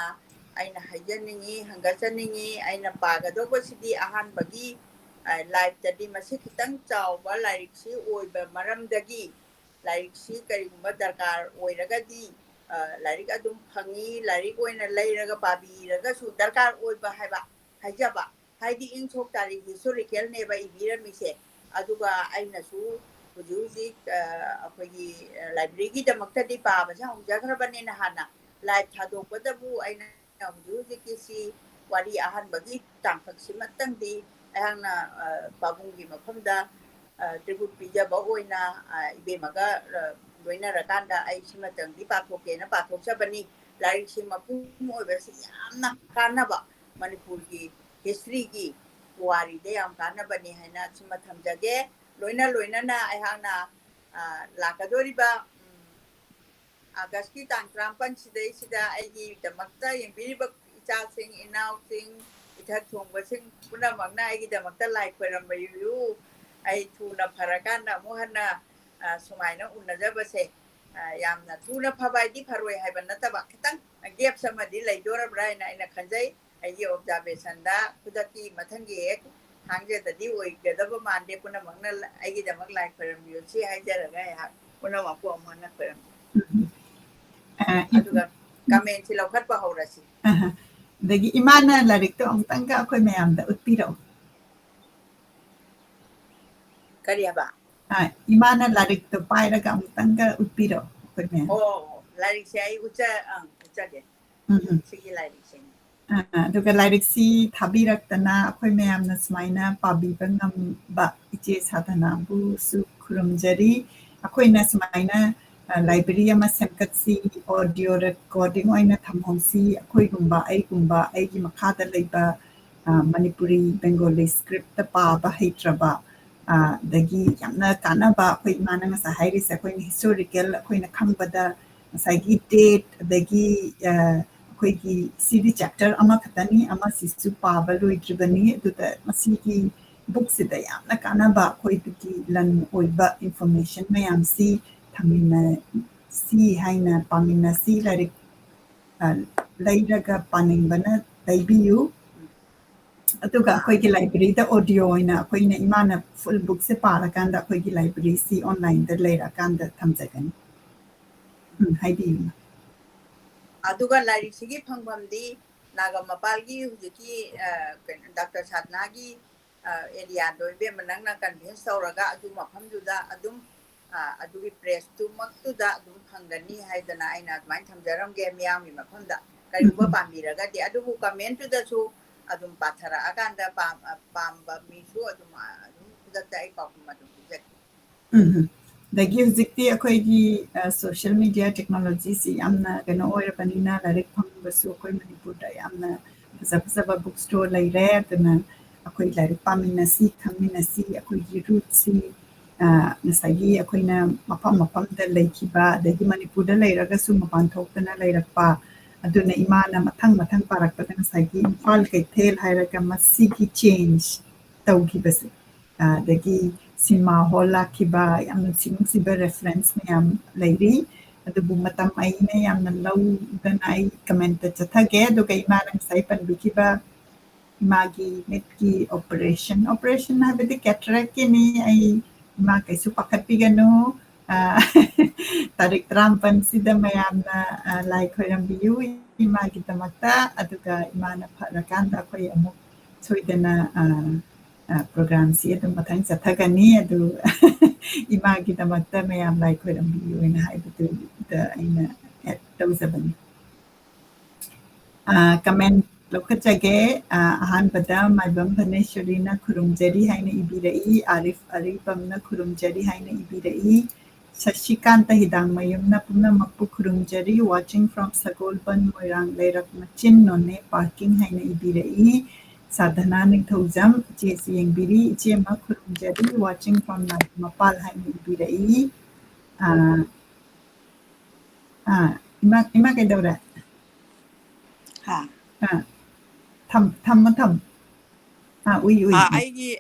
ꯑꯩꯅ ꯍꯥꯏꯖꯅꯤꯡꯉꯤ, ꯍꯪꯒꯠꯆꯅꯤꯡꯉꯤ, ꯑꯩꯅ ꯄꯥꯒꯗꯧꯕꯁꯤꯗꯤ ꯑꯍꯥꯟꯕꯒꯤ, ꯑ, ꯂꯥꯏꯐꯇꯗꯤ ꯃꯁꯤ ꯈꯤꯇꯪ ꯆꯥꯎꯕ ꯂꯥꯏꯔꯤꯛꯁꯤ ꯑꯣꯏꯕ ꯃꯔꯝꯗꯒꯤ ꯂꯥꯏꯔꯤꯛꯁꯤ ꯀꯔꯤꯒꯨꯝꯕ ꯗꯔꯀꯥꯔ ꯑꯣꯏꯔꯒꯗꯤ, ꯑ, ꯂꯥꯏꯔꯤꯛ ꯑꯗꯨꯝ ꯐꯪꯉꯤ, ꯂꯥꯏꯔꯤꯛ ꯑꯣꯏꯅ ꯂꯩꯔꯒ ꯄꯥꯕꯤꯔꯒꯁꯨ ꯗꯔꯀꯥꯔ ꯑꯣꯏꯕ ꯍꯥꯏꯕ ꯍꯥꯏꯖꯕ, ꯍꯥꯏꯗꯤ ꯏꯪ ꯁꯣꯛ ꯇꯥꯔꯤꯛ ꯍꯤꯁꯇꯣꯔꯤꯀꯦꯜꯅꯦꯕ ꯏꯕꯤꯔꯝꯃꯤꯁꯦ꯫ ꯑꯗꯨꯒ ꯑꯩꯅꯁꯨ ꯍꯧꯖꯤꯛ ꯍꯧꯖꯤꯛ, ꯑ, ꯑꯩꯈꯣꯏꯒꯤ, ꯑ, ꯂꯥꯏꯕ꯭ꯔꯦꯔꯤꯒꯤꯗꯃꯛꯇꯗꯤ ꯄꯥꯕꯁꯦ ꯍꯧꯖꯈ꯭ꯔꯕꯅꯤꯅ ꯍꯥꯟꯅ ꯂꯥꯏꯐ ꯊꯥꯗꯣꯛꯄꯗꯕꯨ ꯑꯩꯅ ꯍꯧꯖꯤꯛ ꯍꯧꯖꯤꯛꯀꯤꯁꯤ ꯋꯥꯔꯤ ꯑꯍꯥꯟꯕꯒꯤ ꯇꯥꯡꯀꯛꯁꯤꯃꯇꯪꯗꯤ ꯑꯩꯍꯥꯛꯅ, ꯑ, ꯄꯥꯕꯨꯡꯒꯤ ꯃꯐꯝꯗ, ꯑ, ꯇ꯭ꯔꯤꯕꯨꯠ ꯄꯤꯖꯕ ꯑꯣꯏꯅ, ꯑ, ꯏꯕꯦꯝꯃꯒ, ꯑ, ꯂꯣꯏꯅꯔꯀꯥꯟꯗ ꯑꯩ ꯁꯤꯃꯇꯪꯗꯤ ꯄꯥꯊꯣꯛꯀꯦꯅ ꯄꯥꯊꯣꯛꯆꯕꯅꯤ꯫ ꯂꯥꯏꯔꯤꯛꯁꯤ ꯃꯄꯨꯝ ꯑꯣꯏꯕꯁꯤ ꯌꯥꯝꯅ ꯀꯥꯟꯅꯕ ꯃꯅꯤꯄꯨꯔꯒꯤ ꯍꯤꯁꯇ꯭ꯔꯤꯒꯤ ꯄꯨꯋꯥꯔꯤꯗ ꯌꯥꯝ ꯀꯥꯟꯅꯕꯅꯤ ꯍꯥꯏꯅ ꯁꯤꯃ ꯊꯝꯖꯒꯦ꯫ ꯂꯣꯏꯅ ꯂꯣꯏꯅꯅ ꯑꯩꯍꯥꯛꯅ, ꯑ, ꯂꯥꯛꯀꯗꯧꯔꯤꯕ, ꯎꯝ, ꯑꯥꯒꯁꯀꯤ ꯇꯥꯡ ꯇꯔꯥꯃꯥꯄꯟ ꯁꯤꯗꯩꯁꯤꯗ ꯑꯩꯒꯤꯗꯃꯛꯇ ꯌꯦꯡꯕꯤꯔꯤꯕ ꯏꯆꯥꯁꯤꯡ, ꯏꯅꯥꯎꯁꯤꯡ, ꯏꯊꯛ ꯊꯣꯡꯕꯁꯤꯡ ꯄꯨꯝꯅꯃꯛꯅ ꯑꯩꯒꯤꯗꯃꯛꯇ ꯂꯥꯏ ꯈꯣꯏꯔꯝꯕꯤꯌꯨ꯫ ꯑꯩ ꯊꯨꯅ ꯐꯔꯀꯥꯟꯗ ꯑꯃꯨꯛ ꯍꯟꯅ, ꯑ, ꯁꯨꯃꯥꯏꯅ ꯎꯅꯖꯕꯁꯦ, ꯑ, ꯌꯥꯝꯅ ꯊꯨꯅ ꯐꯕ ꯍꯥꯏꯗꯤ ꯐꯔꯣꯏ ꯍꯥꯏꯕ ꯅꯠꯇꯕ, ꯈꯤꯇꯪ ꯒꯦꯞꯁ ꯑꯃꯗꯤ ꯂꯩꯗꯣꯔꯕ꯭ꯔꯥ ꯍꯥꯏꯅ ꯑꯩꯅ ꯈꯟꯖꯩ꯫ ꯑꯩꯒꯤ ꯑꯣꯕꯖꯥꯔꯕꯦꯁꯟꯗ ꯈꯨꯗꯛꯀꯤ ꯃꯊꯪꯒꯤ ꯍꯦꯛ ꯊꯥꯡꯖꯗꯗꯤ ꯑꯣꯏꯒꯗꯕ ꯃꯥꯟꯗꯦ꯫ ꯄꯨꯝꯅꯃꯛꯅ ꯑꯩꯒꯤꯗꯃꯛ ꯂꯥꯏ ꯈꯣꯏꯔꯝꯕꯤꯌꯨ꯫ ꯁꯤ ꯍꯥꯏꯖꯔꯒ ꯑꯩꯍꯥꯛ ꯄꯨꯝꯅꯃꯛꯄꯨ ꯑꯃꯨꯛ ꯍꯟꯅ ꯈꯣꯏꯔꯝꯖꯔꯤ꯫ ꯎꯝ꯫ ꯑ, ꯑ, ꯏ- ꯑꯗꯨꯒ comment ꯁꯤ ꯂꯧꯈꯠꯄ ꯍꯧꯔꯁꯤ꯫ ꯑꯍ꯫ ꯑꯗꯒꯤ ꯏꯃꯥꯅ ꯂꯥꯏꯔꯤꯛꯇꯣ ꯑꯃꯨꯛꯇꯪꯒ ꯑꯩꯈꯣꯏ ꯃꯌꯥꯝꯗ ꯎꯠꯄꯤꯔꯛꯑꯣ꯫ ꯀꯔꯤ ꯍꯥꯏꯕ? ꯑ, ꯏꯃꯥꯅ ꯂꯥꯏꯔꯤꯛꯇꯣ ꯄꯥꯏꯔꯒ ꯑꯃꯨꯛꯇꯪꯒ ꯎꯠꯄꯤꯔꯛꯑꯣ ꯑꯩꯈꯣꯏ ꯃꯌꯥꯝ꯫ ꯑꯣ, ꯂꯥꯏꯔꯤꯛꯁꯦ ꯑꯩ ꯎꯠꯆ-, ꯑꯪ, ꯎꯠꯆꯒꯦ꯫ ꯎꯝ, ꯎꯝ꯫ ꯁꯤꯒꯤ ꯂꯥꯏꯔꯤꯛꯁꯤꯅꯤ꯫ ꯑ, ꯑꯗꯨꯒ ꯂꯥꯏꯔꯤꯛꯁꯤ ꯊꯥꯕꯤꯔꯛꯇꯅ ꯑꯩꯈꯣꯏ ꯃꯌꯥꯝꯅ ꯁꯨꯃꯥꯏꯅ ꯄꯥꯕꯤꯕ ꯉꯝꯕ ꯏꯆꯦ ꯁꯥꯙꯅꯥꯕꯨꯁꯨ ꯈꯨꯔꯨꯝꯖꯔꯤ꯫ ꯑꯩꯈꯣꯏꯅ ꯁꯨꯃꯥꯏꯅ, ꯑ, library ꯑꯃ ꯁꯦꯝꯒꯠꯁꯤ, audio recording ꯑꯣꯏꯅ ꯊꯝꯍꯧꯁꯤ, ꯑꯩꯈꯣꯏꯒꯨꯝꯕ, ꯑꯩꯒꯨꯝꯕ, ꯑꯩꯒꯤ ꯃꯈꯥꯗ ꯂꯩꯕ, ꯑ, ꯃꯅꯤꯄꯨꯔꯤ, Bengali script ꯄꯥꯕ ꯍꯩꯇ꯭ꯔꯕ, ꯑ, ꯑꯗꯒꯤ ꯌꯥꯝꯅ ꯀꯥꯟꯅꯕ, ꯑꯩꯈꯣꯏ ꯏꯃꯥꯅ ꯉꯁꯥꯏ ꯍꯥꯏꯔꯤꯁꯦ, ꯑꯩꯈꯣꯏꯅ historical, ꯑꯩꯈꯣꯏꯅ ꯈꯪꯕꯗ ꯉꯁꯥꯏꯒꯤ date, ꯑꯗꯒꯤ, ꯑ, ꯑꯩꯈꯣꯏꯒꯤ ꯁꯤꯗꯤ chapter ꯑꯃꯈꯛꯇꯅꯤ, ꯑꯃꯁꯤꯁꯨ ꯄꯥꯕ ꯂꯣꯏꯗ꯭ꯔꯤꯕꯅꯤ, ꯑꯗꯨꯗ ꯃꯁꯤꯒꯤ book ꯁꯤꯗ ꯌꯥꯝꯅ ꯀꯥꯟꯅꯕ ꯑꯩꯈꯣꯏꯗꯒꯤ ꯂꯟ ꯑꯣꯏꯕ information ꯃꯌꯥꯝꯁꯤ ꯊꯝꯃꯤꯟꯅꯁꯤ ꯍꯥꯏꯅ, ꯄꯥꯃꯤꯟꯅꯁꯤ꯫ ꯂꯥꯏꯔꯤꯛ, ꯑ, ꯂꯩꯔꯒ ꯄꯥꯅꯤꯡꯕꯅ ꯂꯩꯕꯤꯌꯨ꯫ ꯑꯗꯨꯒ ꯑꯩꯈꯣꯏꯒꯤ library ꯗ audio ꯑꯣꯏꯅ ꯑꯩꯈꯣꯏꯅ, ꯏꯃꯥꯅ full book ꯁꯦ ꯄꯥꯔꯀꯥꯟꯗ ꯑꯩꯈꯣꯏꯒꯤ library ꯁꯤ online ꯗ ꯂꯩꯔꯀꯥꯟꯗ ꯊꯝꯖꯒꯅꯤ꯫ ꯎꯝ, ꯍꯥꯏꯕꯤꯌꯨ꯫ ꯑꯗꯨꯒ ꯂꯥꯏꯔꯤꯛꯁꯤꯒꯤ ꯐꯪꯐꯝꯗꯤ ꯅꯥꯒꯥꯃꯄꯥꯜꯒꯤ ꯍꯧꯖꯤꯛꯀꯤ, ꯑ, ꯀꯩꯅꯣ, ꯗꯥꯛꯇꯔ ꯁꯥꯗꯅꯥꯒꯤ, ꯑ, area ꯗꯣ ꯏꯕꯦꯝꯃ ꯅꯪꯅ convince ꯇꯧꯔꯒ ꯑꯗꯨ ꯃꯐꯝꯗꯨꯗ ꯑꯗꯨꯝ, ꯑ, ꯑꯗꯨꯒꯤ press ꯇꯨꯃꯛꯇꯨꯗ ꯑꯗꯨꯝ ꯐꯪꯒꯅꯤ ꯍꯥꯏꯗꯅ ꯑꯩꯅ ꯑꯗꯨꯃꯥꯏꯅ ꯊꯝꯖꯔꯝꯒꯦ ꯃꯤꯌꯥꯝꯒꯤ ꯃꯐꯝꯗ꯫ ꯀꯔꯤꯒꯨꯝꯕ ꯎꯝ, ꯎꯝ꯫ ꯄꯥꯝꯕꯤꯔꯒꯗꯤ ꯑꯗꯨꯕꯨ comment ꯇꯨꯗꯁꯨ ꯑꯗꯨꯝ ꯄꯥꯊꯔꯛꯑꯀꯥꯟꯗ ꯄꯥꯝ-, ꯑ, ꯄꯥꯝꯕ ꯃꯤꯁꯨ ꯑꯗꯨꯝ, ꯑ, ꯑꯗꯨꯝ ꯈꯨꯗꯛꯇ ꯑꯩ ꯄꯥꯎꯈꯨꯝ ꯑꯗꯨꯝ ꯄꯤꯖꯒꯦ꯫ ꯎꯝ, ꯎꯝ꯫ ꯑꯗꯒꯤ ꯍꯧꯖꯤꯛꯇꯤ ꯑꯩꯈꯣꯏꯒꯤ, ꯑ, social media technology ꯁꯤ ꯌꯥꯝꯅ ꯀꯩꯅꯣ ꯑꯣꯏꯔꯕꯅꯤꯅ ꯂꯥꯏꯔꯤꯛ ꯐꯪꯕꯁꯨ ꯑꯩꯈꯣꯏ ꯃꯅꯤꯄꯨꯔꯗ ꯌꯥꯝꯅ ꯐꯖ ꯐꯖꯕ book store ꯂꯩꯔꯦ꯫ ꯑꯗꯨꯅ ꯑꯩꯈꯣꯏ ꯂꯥꯏꯔꯤꯛ ꯄꯥꯃꯤꯟꯅꯁꯤ, ꯈꯪꯃꯤꯟꯅꯁꯤ, ꯑꯩꯈꯣꯏꯒꯤ root ꯁꯤ, ꯑ, ꯉꯁꯥꯏꯒꯤ ꯑꯩꯈꯣꯏꯅ ꯃꯐꯝ ꯃꯐꯝꯗ ꯂꯩꯈꯤꯕ, ꯑꯗꯒꯤ ꯃꯅꯤꯄꯨꯔꯗ ꯂꯩꯔꯒꯁꯨ ꯃꯄꯥꯟ ꯊꯣꯛꯇꯅ ꯂꯩꯔꯛꯄ꯫ ꯑꯗꯨꯅ ꯏꯃꯥꯅ ꯃꯊꯪ ꯃꯊꯪ ꯄꯥꯔꯛꯄꯗ ꯉꯁꯥꯏꯒꯤ ꯏꯝꯐꯥꯜ ꯀꯩꯊꯦꯜ ꯍꯥꯏꯔꯒ ꯃꯁꯤꯒꯤ change ꯇꯧꯈꯤꯕꯁꯦ, ꯑ, ꯑꯗꯒꯤ cinema hall ꯂꯥꯛꯈꯤꯕ, ꯌꯥꯝ ꯅꯨꯡꯁꯤ ꯅꯨꯡꯁꯤꯕ reference ꯃꯌꯥꯝ ꯂꯩꯔꯤ꯫ ꯑꯗꯨꯕꯨ ꯃꯇꯝ ꯑꯩꯅ ꯌꯥꯝꯅ ꯂꯧꯗꯅ ꯑꯩ comment ꯇ ꯆꯠꯊꯒꯦ꯫ ꯑꯗꯨꯒ ꯏꯃꯥꯅ ꯉꯁꯥꯏ ꯄꯟꯕꯤꯈꯤꯕ ꯏꯃꯥꯒꯤ ꯃꯤꯠꯀꯤ operation, operation ꯍꯥꯏꯕꯗꯤ cataract ꯀꯤꯅꯤ꯫ ꯑꯩ, ꯏꯃꯥ ꯀꯩꯁꯨ ꯄꯥꯈꯠꯄꯤꯒꯅꯨ, ꯑ, ꯇꯥꯔꯤꯛ ꯇꯔꯥꯃꯥꯄꯟꯁꯤꯗ ꯃꯌꯥꯝꯅ, ꯑ, ꯂꯥꯏ ꯈꯣꯏꯔꯝꯕꯤꯌꯨ ꯏꯃꯥꯒꯤꯗꯃꯛꯇ, ꯑꯗꯨꯒ ꯏꯃꯥꯅ ꯐꯔꯀꯥꯟꯗ ꯑꯩꯈꯣꯏ ꯑꯃꯨꯛ ꯁꯣꯏꯗꯅ, ꯑ, ꯑ, programꯁꯤ ꯑꯗꯨꯝ ꯃꯊꯪ ꯆꯠꯊꯒꯅꯤ꯫ ꯑꯗꯨ ꯏꯃꯥꯒꯤꯗꯃꯛꯇ ꯃꯌꯥꯝ ꯂꯥꯏ ꯈꯣꯏꯔꯝꯕꯤꯌꯨ ꯍꯥꯏꯅ ꯍꯥꯏꯕꯗꯨꯗ ꯑꯩꯅ add ꯇꯧꯖꯕꯅꯤ꯫ ꯑ, comment ꯂꯧꯈꯠꯆꯒꯦ꯫ ꯑ, ꯑꯍꯥꯟꯕꯗ ꯃꯥꯏꯕꯝ ꯚꯅꯦꯁ꯭ꯋꯔꯤꯅ ꯈꯨꯔꯨꯝꯖꯔꯤ ꯍꯥꯏꯅ ꯏꯕꯤꯔꯛꯏ, ꯑꯥꯔꯤꯐ ꯑꯔꯤꯕꯝꯅ ꯈꯨꯔꯨꯝꯖꯔꯤ ꯍꯥꯏꯅ ꯏꯕꯤꯔꯛꯏ, ꯁꯁꯤꯀꯥꯟꯇ ꯍꯤꯗꯥꯡꯃꯌꯨꯝꯅ ꯄꯨꯝꯅꯃꯛꯄꯨ ꯈꯨꯔꯨꯝꯖꯔꯤ, watching from ꯁꯒꯣꯜꯕꯟ ꯃꯣꯏꯔꯥꯡ ꯂꯩꯔꯛ ꯃꯆꯤꯟ ꯅꯣꯅꯦ parking ꯍꯥꯏꯅ ꯏꯕꯤꯔꯛꯏ, ꯁꯥꯙꯅꯥ ꯅꯤꯡꯊꯧꯖꯝ ꯏꯆꯦꯁꯨ ꯌꯦꯡꯕꯤꯔꯤ, ꯏꯆꯦꯃ ꯈꯨꯔꯨꯝꯖꯔꯤ, watching from ꯅꯥꯏ ꯃꯄꯥꯜ ꯍꯥꯏꯅ ꯏꯕꯤꯔꯛꯏ꯫ ꯑ, ꯑ, ꯏꯃꯥ, ꯏꯃꯥ ꯀꯩꯗꯧꯔꯦ? ꯍꯥ? ꯑ, ꯊꯝ-, ꯊꯝꯃꯣ, ꯊꯝꯃꯣ꯫ ꯑ, ꯎꯏ, ꯎꯏ, ꯑ, ꯎꯏ꯫ ꯑꯩꯒꯤ,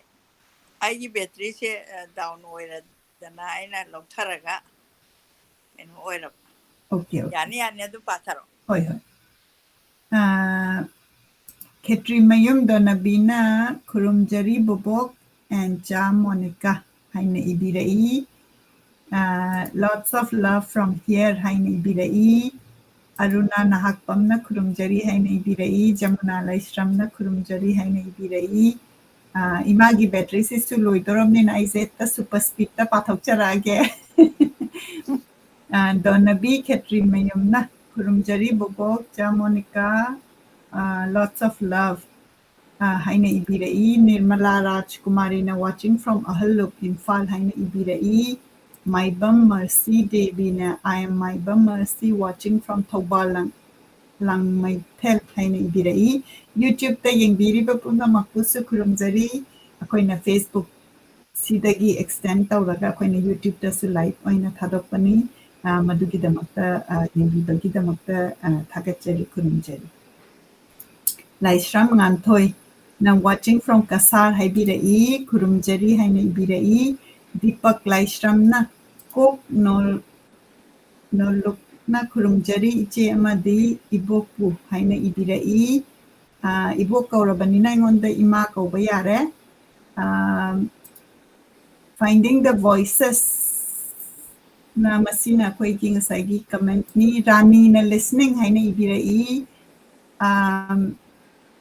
ꯑꯩꯒꯤ batteryꯁꯦ, ꯑ, down ꯑꯣꯏꯔꯗꯅ ꯑꯩꯅ ꯂꯧꯊꯔꯒ ꯀꯩꯅꯣ ꯑꯣꯏꯔꯕ꯫ Okay, okay. ꯌꯥꯅꯤ, ꯌꯥꯅꯤ, ꯑꯗꯨꯝ ꯄꯥꯊꯔꯛꯑꯣ꯫ ꯍꯣꯏ, ꯍꯣꯏ꯫ ꯑ, ꯈꯦꯇ꯭ꯔꯤꯃꯌꯨꯝ ꯗꯣꯅꯕꯤꯅ ꯈꯨꯔꯨꯝꯖꯔꯤ ꯕꯣꯕꯣꯛ and ꯆꯥ ꯃꯣꯅꯤꯀꯥ ꯍꯥꯏꯅ ꯏꯕꯤꯔꯛꯏ꯫ ꯑ, lots of love from here ꯍꯥꯏꯅ ꯏꯕꯤꯔꯛꯏ꯫ ꯑꯔꯨꯅꯥ ꯅꯍꯥꯛꯄꯝꯅ ꯈꯨꯔꯨꯝꯖꯔꯤ ꯍꯥꯏꯅ ꯏꯕꯤꯔꯛꯏ꯫ ꯖꯃꯨꯅꯥ ꯂꯩꯁ꯭ꯔꯝꯅ ꯈꯨꯔꯨꯝꯖꯔꯤ ꯍꯥꯏꯅ ꯏꯕꯤꯔꯛꯏ꯫ ꯑ, ꯏꯃꯥꯒꯤ batteryꯁꯤꯁꯨ ꯂꯣꯏꯗꯣꯔꯕꯅꯤꯅ ꯑꯩꯁꯦ ꯍꯦꯛꯇ super speedꯇ ꯄꯥꯊꯣꯛꯆꯔꯛꯑꯒꯦ꯫ ꯑ, ꯗꯣꯅꯕꯤ ꯈꯦꯇ꯭ꯔꯤꯃꯌꯨꯝꯅ ꯈꯨꯔꯨꯝꯖꯔꯤ ꯕꯣꯕꯣꯛ, ꯆꯥ ꯃꯣꯅꯤꯀꯥ, ꯑ, lots of love, ꯑ, ꯍꯥꯏꯅ ꯏꯕꯤꯔꯛꯏ꯫ ꯅꯤꯔꯃꯂꯥ ꯔꯥꯖꯀꯨꯃꯥꯔꯤꯅ watching from ꯑꯍꯜꯂꯨꯞ ꯏꯝꯐꯥꯜ ꯍꯥꯏꯅ ꯏꯕꯤꯔꯛꯏ꯫ ꯃꯥꯏꯕꯝ ꯃꯔꯁꯤ ꯗꯦꯕꯤꯅ I am Maibam ꯃꯔꯁꯤ watching from Thoubal ꯂꯪ-, ꯂꯥꯡꯃꯩꯊꯦꯜ ꯍꯥꯏꯅ ꯏꯕꯤꯔꯛꯏ꯫ YouTubeꯇ ꯌꯦꯡꯕꯤꯔꯤꯕ ꯄꯨꯝꯅꯃꯛꯄꯨꯁꯨ ꯈꯨꯔꯨꯝꯖꯔꯤ꯫ ꯑꯩꯈꯣꯏꯅ Facebook ꯁꯤꯗꯒꯤ extend ꯇꯧꯔꯒ ꯑꯩꯈꯣꯏꯅ YouTubeꯇꯁꯨ live ꯑꯣꯏꯅ ꯊꯥꯗꯣꯛꯄꯅꯤ꯫ ꯑ, ꯃꯗꯨꯒꯤꯗꯃꯛꯇ, ꯑ, ꯌꯦꯡꯕꯤꯕꯒꯤꯗꯃꯛꯇ, ꯑ, ꯊꯥꯒꯠꯆꯔꯤ, ꯈꯨꯔꯨꯝꯖꯔꯤ꯫ ꯂꯥꯏꯁ꯭ꯔꯝ ꯉꯥꯟꯊꯣꯏ, ꯅꯪ watching from ꯀꯁꯥꯔ ꯍꯥꯏꯕꯤꯔꯛꯏ, ꯈꯨꯔꯨꯝꯖꯔꯤ ꯍꯥꯏꯅ ꯏꯕꯤꯔꯛꯏ꯫ ꯗꯤꯄꯛ ꯂꯥꯏꯁ꯭ꯔꯝꯅ ꯀꯣꯛ ꯅꯣꯜ-, ꯅꯣꯜꯂꯨꯛꯅ ꯈꯨꯔꯨꯝꯖꯔꯤ ꯏꯆꯦ ꯑꯃꯗꯤ ꯏꯕꯣꯛꯄꯨ ꯍꯥꯏꯅ ꯏꯕꯤꯔꯛꯏ꯫ ꯑ, ꯏꯕꯣꯛ ꯀꯧꯔꯕꯅꯤꯅ ꯑꯩꯉꯣꯟꯗ ꯏꯃꯥ ꯀꯧꯕ ꯌꯥꯔꯦ꯫ ꯑ, Finding the Voices ꯅ ꯃꯁꯤꯅ ꯑꯩꯈꯣꯏꯒꯤ ꯉꯁꯥꯏꯒꯤ commentꯅꯤ꯫ ꯔꯥꯅꯤꯅ listening ꯍꯥꯏꯅ ꯏꯕꯤꯔꯛꯏ꯫ ꯑꯥꯝ,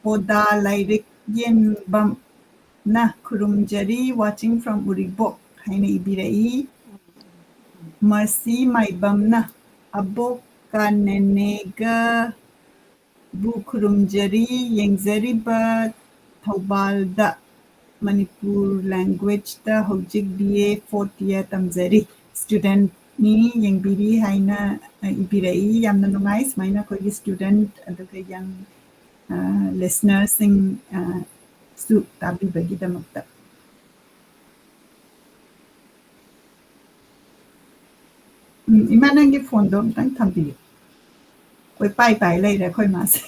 ꯄꯣꯗꯥ ꯂꯥꯏꯔꯤꯛ ꯌꯦꯟꯕꯝꯅ ꯈꯨꯔꯨꯝꯖꯔꯤ, watching from ꯎꯔꯤꯄꯣꯛ ꯍꯥꯏꯅ ꯏꯕꯤꯔꯛꯏ꯫ ꯃꯔꯁꯤ ꯃꯥꯏꯕꯝꯅ ꯑꯕꯣꯛꯀ ꯅꯦꯅꯦꯒ ꯕꯨ ꯈꯨꯔꯨꯝꯖꯔꯤ, ꯌꯦꯡꯖꯔꯤꯕ ꯊꯧꯕꯥꯜꯗ ꯃꯅꯤꯄꯨꯔ languageꯇ ꯍꯧꯖꯤꯛ B A fourth year ꯇꯝꯖꯔꯤ, studentꯅꯤ, ꯌꯦꯡꯕꯤꯔꯤ ꯍꯥꯏꯅ, ꯑ, ꯏꯕꯤꯔꯛꯏ꯫ ꯌꯥꯝꯅ ꯅꯨꯡꯉꯥꯏ ꯁꯨꯃꯥꯏꯅ ꯑꯩꯈꯣꯏꯒꯤ student ꯑꯗꯨꯒ young, ꯑ, listenerꯁꯤꯡ, ꯑ, ꯁꯨ ꯇꯥꯕꯤꯕꯒꯤꯗꯃꯛꯇ꯫ ꯎꯝ, ꯏꯃꯥ, ꯅꯪꯒꯤ phoneꯗꯣ ꯑꯝꯇꯪ ꯊꯝꯕꯤꯌꯨ꯫ ꯀꯣꯏ ꯄꯥꯏ ꯄꯥꯏ ꯂꯩꯔꯦ ꯑꯩꯈꯣꯏ ꯃꯥꯁꯦ꯫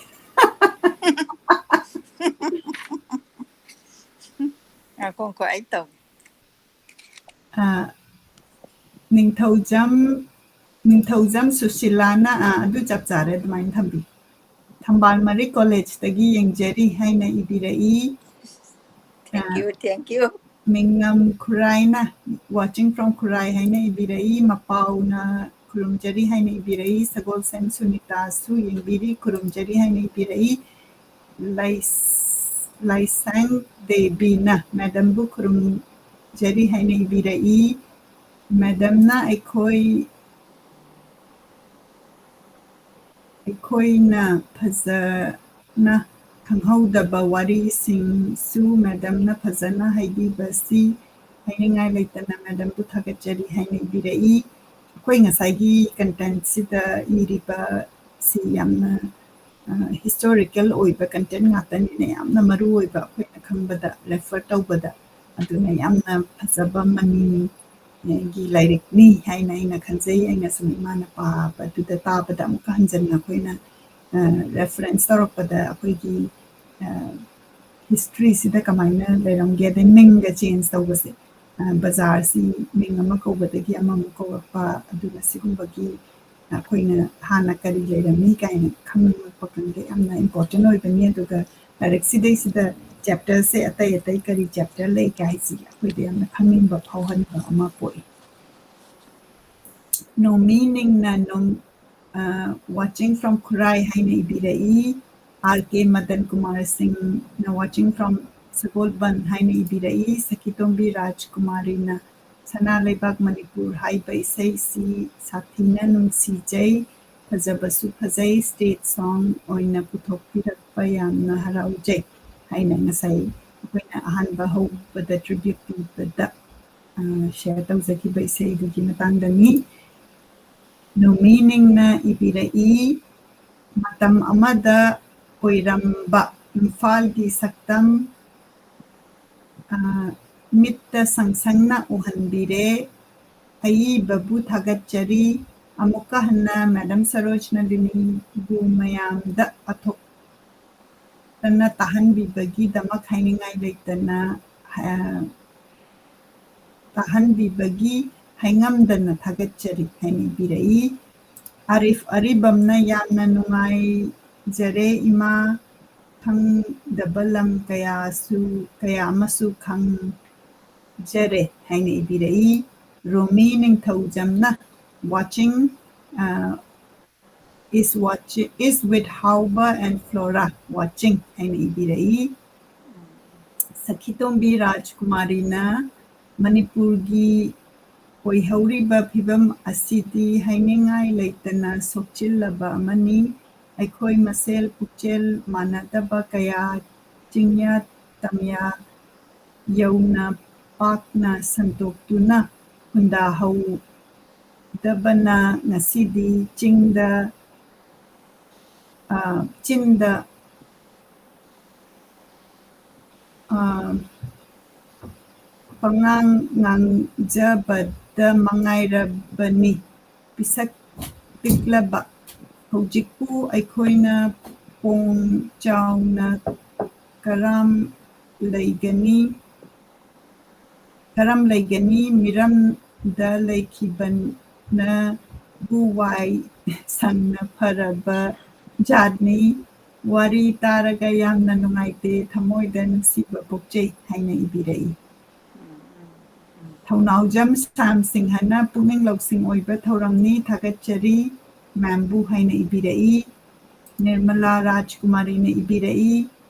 ꯉꯥꯏꯈꯣ, ꯉꯥꯏꯈꯣ, ꯑꯩ ꯇꯧꯒꯦ꯫ ꯑ, ꯅꯤꯡꯊꯧꯖꯝ, ꯅꯤꯡꯊꯧꯖꯝ ꯁꯨꯁꯤꯂꯥꯅ, ꯑ, ꯑꯗꯨ ꯆꯞ ꯆꯥꯔꯦ, ꯑꯗꯨꯃꯥꯏꯅ ꯊꯝꯕꯤ꯫ ꯊꯝꯕꯥꯜ ꯃꯔꯤꯛ collegeꯇꯒꯤ ꯌꯦꯡꯖꯔꯤ ꯍꯥꯏꯅ ꯏꯕꯤꯔꯛꯏ꯫ Thank you, thank you. ꯃꯤꯡꯉꯝ ꯈꯨꯔꯥꯏꯅ, watching from ꯈꯨꯔꯥꯏ ꯍꯥꯏꯅ ꯏꯕꯤꯔꯛꯏ꯫ ꯃꯄꯥꯎꯅ ꯈꯨꯔꯨꯝꯖꯔꯤ ꯍꯥꯏꯅ ꯏꯕꯤꯔꯛꯏ꯫ ꯁꯒꯣꯜꯁꯦꯝ ꯁꯨꯅꯤꯇꯥꯁꯨ ꯌꯦꯡꯕꯤꯔꯤ, ꯈꯨꯔꯨꯝꯖꯔꯤ ꯍꯥꯏꯅ ꯏꯕꯤꯔꯛꯏ꯫ ꯂꯥꯏꯁ-, ꯂꯥꯏꯁꯥꯡ ꯗꯦꯕꯤꯅ madamꯕꯨ ꯈꯨꯔꯨꯝꯖꯔꯤ ꯍꯥꯏꯅ ꯏꯕꯤꯔꯛꯏ꯫ Madamꯅ ꯑꯩꯈꯣꯏ, ꯑꯩꯈꯣꯏꯅ ꯐꯖꯅ ꯈꯪꯍꯧꯗꯕ ꯋꯥꯔꯤꯁꯤꯡꯁꯨ madamꯅ ꯐꯖꯅ ꯍꯥꯏꯕꯤꯕꯁꯤ ꯍꯥꯏꯅꯤꯡꯉꯥꯏ ꯂꯩꯇꯅ madamꯕꯨ ꯊꯥꯒꯠꯆꯔꯤ ꯍꯥꯏꯅ ꯏꯕꯤꯔꯛꯏ꯫ ꯑꯩꯈꯣꯏ ꯉꯁꯥꯏꯒꯤ contentꯁꯤꯗ ꯏꯔꯤꯕꯁꯤ ꯌꯥꯝꯅ, ꯑ, historical ꯑꯣꯏꯕ content ꯉꯥꯛꯇꯅꯤꯅ ꯌꯥꯝꯅ ꯃꯔꯨ ꯑꯣꯏꯕ ꯑꯩꯈꯣꯏꯅ ꯈꯪꯕꯗ, refer ꯇꯧꯕꯗ꯫ ꯑꯗꯨꯅ ꯌꯥꯝꯅ ꯐꯖꯕ ꯃꯅꯤꯒꯤ ꯂꯥꯏꯔꯤꯛꯅꯤ ꯍꯥꯏꯅ ꯑꯩꯅ ꯈꯟꯖꯩ꯫ ꯑꯩꯅ ꯁꯨꯝ ꯏꯃꯥꯅ ꯄꯥꯕꯗꯨꯗ, ꯇꯥꯕꯗ ꯑꯃꯨꯛꯀ ꯍꯟꯖꯟꯅ ꯑꯩꯈꯣꯏꯅ, ꯑ, reference ꯇꯧꯔꯛꯄꯗ ꯑꯩꯈꯣꯏꯒꯤ, ꯑ, historyꯁꯤꯗ ꯀꯃꯥꯏꯅ ꯂꯩꯔꯝꯒꯦ, ꯑꯗꯩ ꯃꯤꯡꯒ change ꯇꯧꯕꯁꯦ, ꯑ, ꯕꯖꯥꯔꯁꯤ ꯃꯤꯡ ꯑꯃ ꯀꯧꯕꯗꯒꯤ ꯑꯃꯃꯨꯛ ꯀꯧꯔꯛꯄ, ꯑꯗꯨꯅ ꯁꯤꯒꯨꯝꯕꯒꯤ ꯑꯩꯈꯣꯏꯅ ꯍꯥꯟꯅ ꯀꯔꯤ ꯂꯩꯔꯝꯃꯤ ꯀꯥꯏꯅ ꯈꯪꯅꯤꯡꯂꯛꯄ ꯀꯥꯟꯗ ꯌꯥꯝꯅ important ꯑꯣꯏꯕꯅꯤ꯫ ꯑꯗꯨꯒ ꯂꯥꯏꯔꯤꯛꯁꯤꯗꯩꯁꯤꯗ chapterꯁꯦ ꯑꯇꯩ ꯑꯇꯩ ꯀꯔꯤ chapter ꯂꯩꯒꯦ ꯍꯥꯏꯁꯤ ꯑꯩꯈꯣꯏꯗ ꯌꯥꯝꯅ ꯈꯪꯅꯤꯡꯕ ꯐꯥꯎꯍꯟꯕ ꯑꯃ ꯄꯣꯛꯏ꯫ ꯅꯣꯃꯤꯅꯤꯡꯅ ꯅꯣꯝ-, ꯑ, watching from ꯈꯨꯔꯥꯏ ꯍꯥꯏꯅ ꯏꯕꯤꯔꯛꯏ꯫ ꯑꯥꯔ ꯀꯦ ꯃꯗꯟ ꯀꯨꯃꯥꯔ ꯁꯤꯡꯅ watching from ꯁꯒꯣꯜꯕꯟ ꯍꯥꯏꯅ ꯏꯕꯤꯔꯛꯏ꯫ ꯁꯈꯤꯇꯣꯝꯕꯤ ꯔꯥꯖꯀꯨꯃꯥꯔꯤꯅ ꯁꯅꯥ ꯂꯩꯕꯥꯛ ꯃꯅꯤꯄꯨꯔ ꯍꯥꯏꯕ ꯏꯁꯩꯁꯤ ꯁꯥꯊꯤꯅ ꯅꯨꯡꯁꯤꯖꯩ, ꯐꯖꯕꯁꯨ ꯐꯖꯩ, state song ꯑꯣꯏꯅ ꯄꯨꯊꯣꯛꯄꯤꯔꯛꯄ ꯌꯥꯝꯅ ꯍꯔꯥꯎꯖꯩ ꯍꯥꯏꯅ ꯉꯁꯥꯏ ꯑꯩꯈꯣꯏꯅ ꯑꯍꯥꯟꯕ ꯍꯧꯕꯗ tribute ꯄꯤꯕꯗ, ꯑ, share ꯇꯧꯖꯈꯤꯕ ꯏꯁꯩꯗꯨꯒꯤ ꯃꯇꯥꯡꯗꯅꯤ꯫ ꯅꯣꯃꯤꯅꯤꯡꯅ ꯏꯕꯤꯔꯛꯏ, ꯃꯇꯝ ꯑꯃꯗ ꯑꯣꯏꯔꯝꯕ ꯏꯝꯐꯥꯜꯒꯤ ꯁꯛꯇꯝ, ꯑ, ꯃꯤꯠꯇ ꯁꯪꯁꯪꯅ ꯎꯍꯟꯕꯤꯔꯦ꯫ ꯑꯏꯕꯕꯨ ꯊꯥꯒꯠꯆꯔꯤ꯫ ꯑꯃꯨꯛꯀ ꯍꯟꯅ Madam ꯁꯔꯣꯖ ꯅꯟꯗꯤꯅꯤꯕꯨ ꯃꯌꯥꯝꯗ ꯑꯊꯣꯛ-, ꯇꯅ ꯇꯥꯍꯟꯕꯤꯕꯒꯤꯗꯃꯛ ꯍꯥꯏꯅꯤꯡꯉꯥꯏ ꯂꯩꯇꯅ, ꯑ, ꯇꯥꯍꯟꯕꯤꯕꯒꯤ ꯍꯥꯏꯉꯝꯗꯅ ꯊꯥꯒꯠꯆꯔꯤ ꯍꯥꯏꯅ ꯏꯕꯤꯔꯛꯏ꯫ ꯑꯥꯔꯤꯐ ꯑꯔꯤꯕꯝꯅ ꯌꯥꯝꯅ ꯅꯨꯡꯉꯥꯏꯖꯔꯦ ꯏꯃꯥ, ꯈꯪꯗꯕ ꯂꯝ ꯀꯌꯥꯁꯨ, ꯀꯌꯥ ꯑꯃꯁꯨ ꯈꯪꯖꯔꯦ ꯍꯥꯏꯅ ꯏꯕꯤꯔꯛꯏ꯫ ꯔꯣꯃꯤ ꯅꯤꯡꯊꯧꯖꯝꯅ watching, ꯑ, is watching, is with Hauba and Flora watching ꯍꯥꯏꯅ ꯏꯕꯤꯔꯛꯏ꯫ ꯁꯈꯤꯇꯣꯝꯕꯤ ꯔꯥꯖꯀꯨꯃꯥꯔꯤꯅ ꯃꯅꯤꯄꯨꯔꯒꯤ ꯑꯣꯏꯍꯧꯔꯤꯕ ꯐꯤꯕꯝ ꯑꯁꯤꯗꯤ ꯍꯥꯏꯅꯤꯡꯉꯥꯏ ꯂꯩꯇꯅ ꯁꯣꯛꯆꯤꯜꯂꯕ ꯑꯃꯅꯤ꯫ ꯑꯩꯈꯣꯏ ꯃꯁꯦꯜ ꯄꯨꯛꯆꯦꯜ ꯃꯥꯟꯅꯗꯕ ꯀꯌꯥ ꯆꯤꯡꯌꯥ ꯇꯝꯌꯥ ꯌꯧꯅ ꯄꯥꯛꯅ ꯁꯟꯗꯣꯛꯇꯨꯅ ꯈꯨꯟꯗꯥꯍꯧꯗꯕꯅ ꯉꯁꯤꯗꯤ ꯆꯤꯡꯗ, ꯑ, ꯆꯤꯟꯗ, ꯑ, ꯄꯉꯥꯡ ꯉꯥꯡꯖꯕꯗ ꯃꯉꯥꯏꯔꯕꯅꯤ꯫ ꯄꯤꯁꯛ ꯄꯤꯛꯂꯕ ꯍꯧꯖꯤꯛꯄꯨ ꯑꯩꯈꯣꯏꯅ ꯄꯣꯡ ꯆꯥꯎꯅ ꯀꯔꯝ ꯂꯩꯒꯅꯤ? ꯀꯔꯝ ꯂꯩꯒꯅꯤ? ꯃꯤꯔꯝꯗ ꯂꯩꯈꯤꯕꯅꯕꯨ ꯋꯥꯏ ꯁꯪꯅ ꯐꯔꯕ ꯖꯥꯠꯅꯤ꯫ ꯋꯥꯔꯤ ꯇꯥꯔꯒ ꯌꯥꯝꯅ ꯅꯨꯡꯉꯥꯏꯇꯦ, ꯊꯃꯣꯏꯗ ꯅꯨꯡꯁꯤꯕ ꯄꯣꯛꯆꯩ ꯍꯥꯏꯅ ꯏꯕꯤꯔꯛꯏ꯫ ꯊꯧꯅꯥꯎꯖꯝ ꯁ꯭ꯌꯥꯝ ꯁꯤꯡꯍꯅ ꯄꯨꯛꯅꯤꯡ ꯂꯧꯁꯤꯡ ꯑꯣꯏꯕ ꯊꯧꯔꯝꯅꯤ, ꯊꯥꯒꯠꯆꯔꯤ ꯃꯦꯝꯕꯨ ꯍꯥꯏꯅ ꯏꯕꯤꯔꯛꯏ꯫ ꯅꯤꯔꯃꯂꯥ ꯔꯥꯖꯀꯨꯃꯥꯔꯤꯅ ꯏꯕꯤꯔꯛꯏ,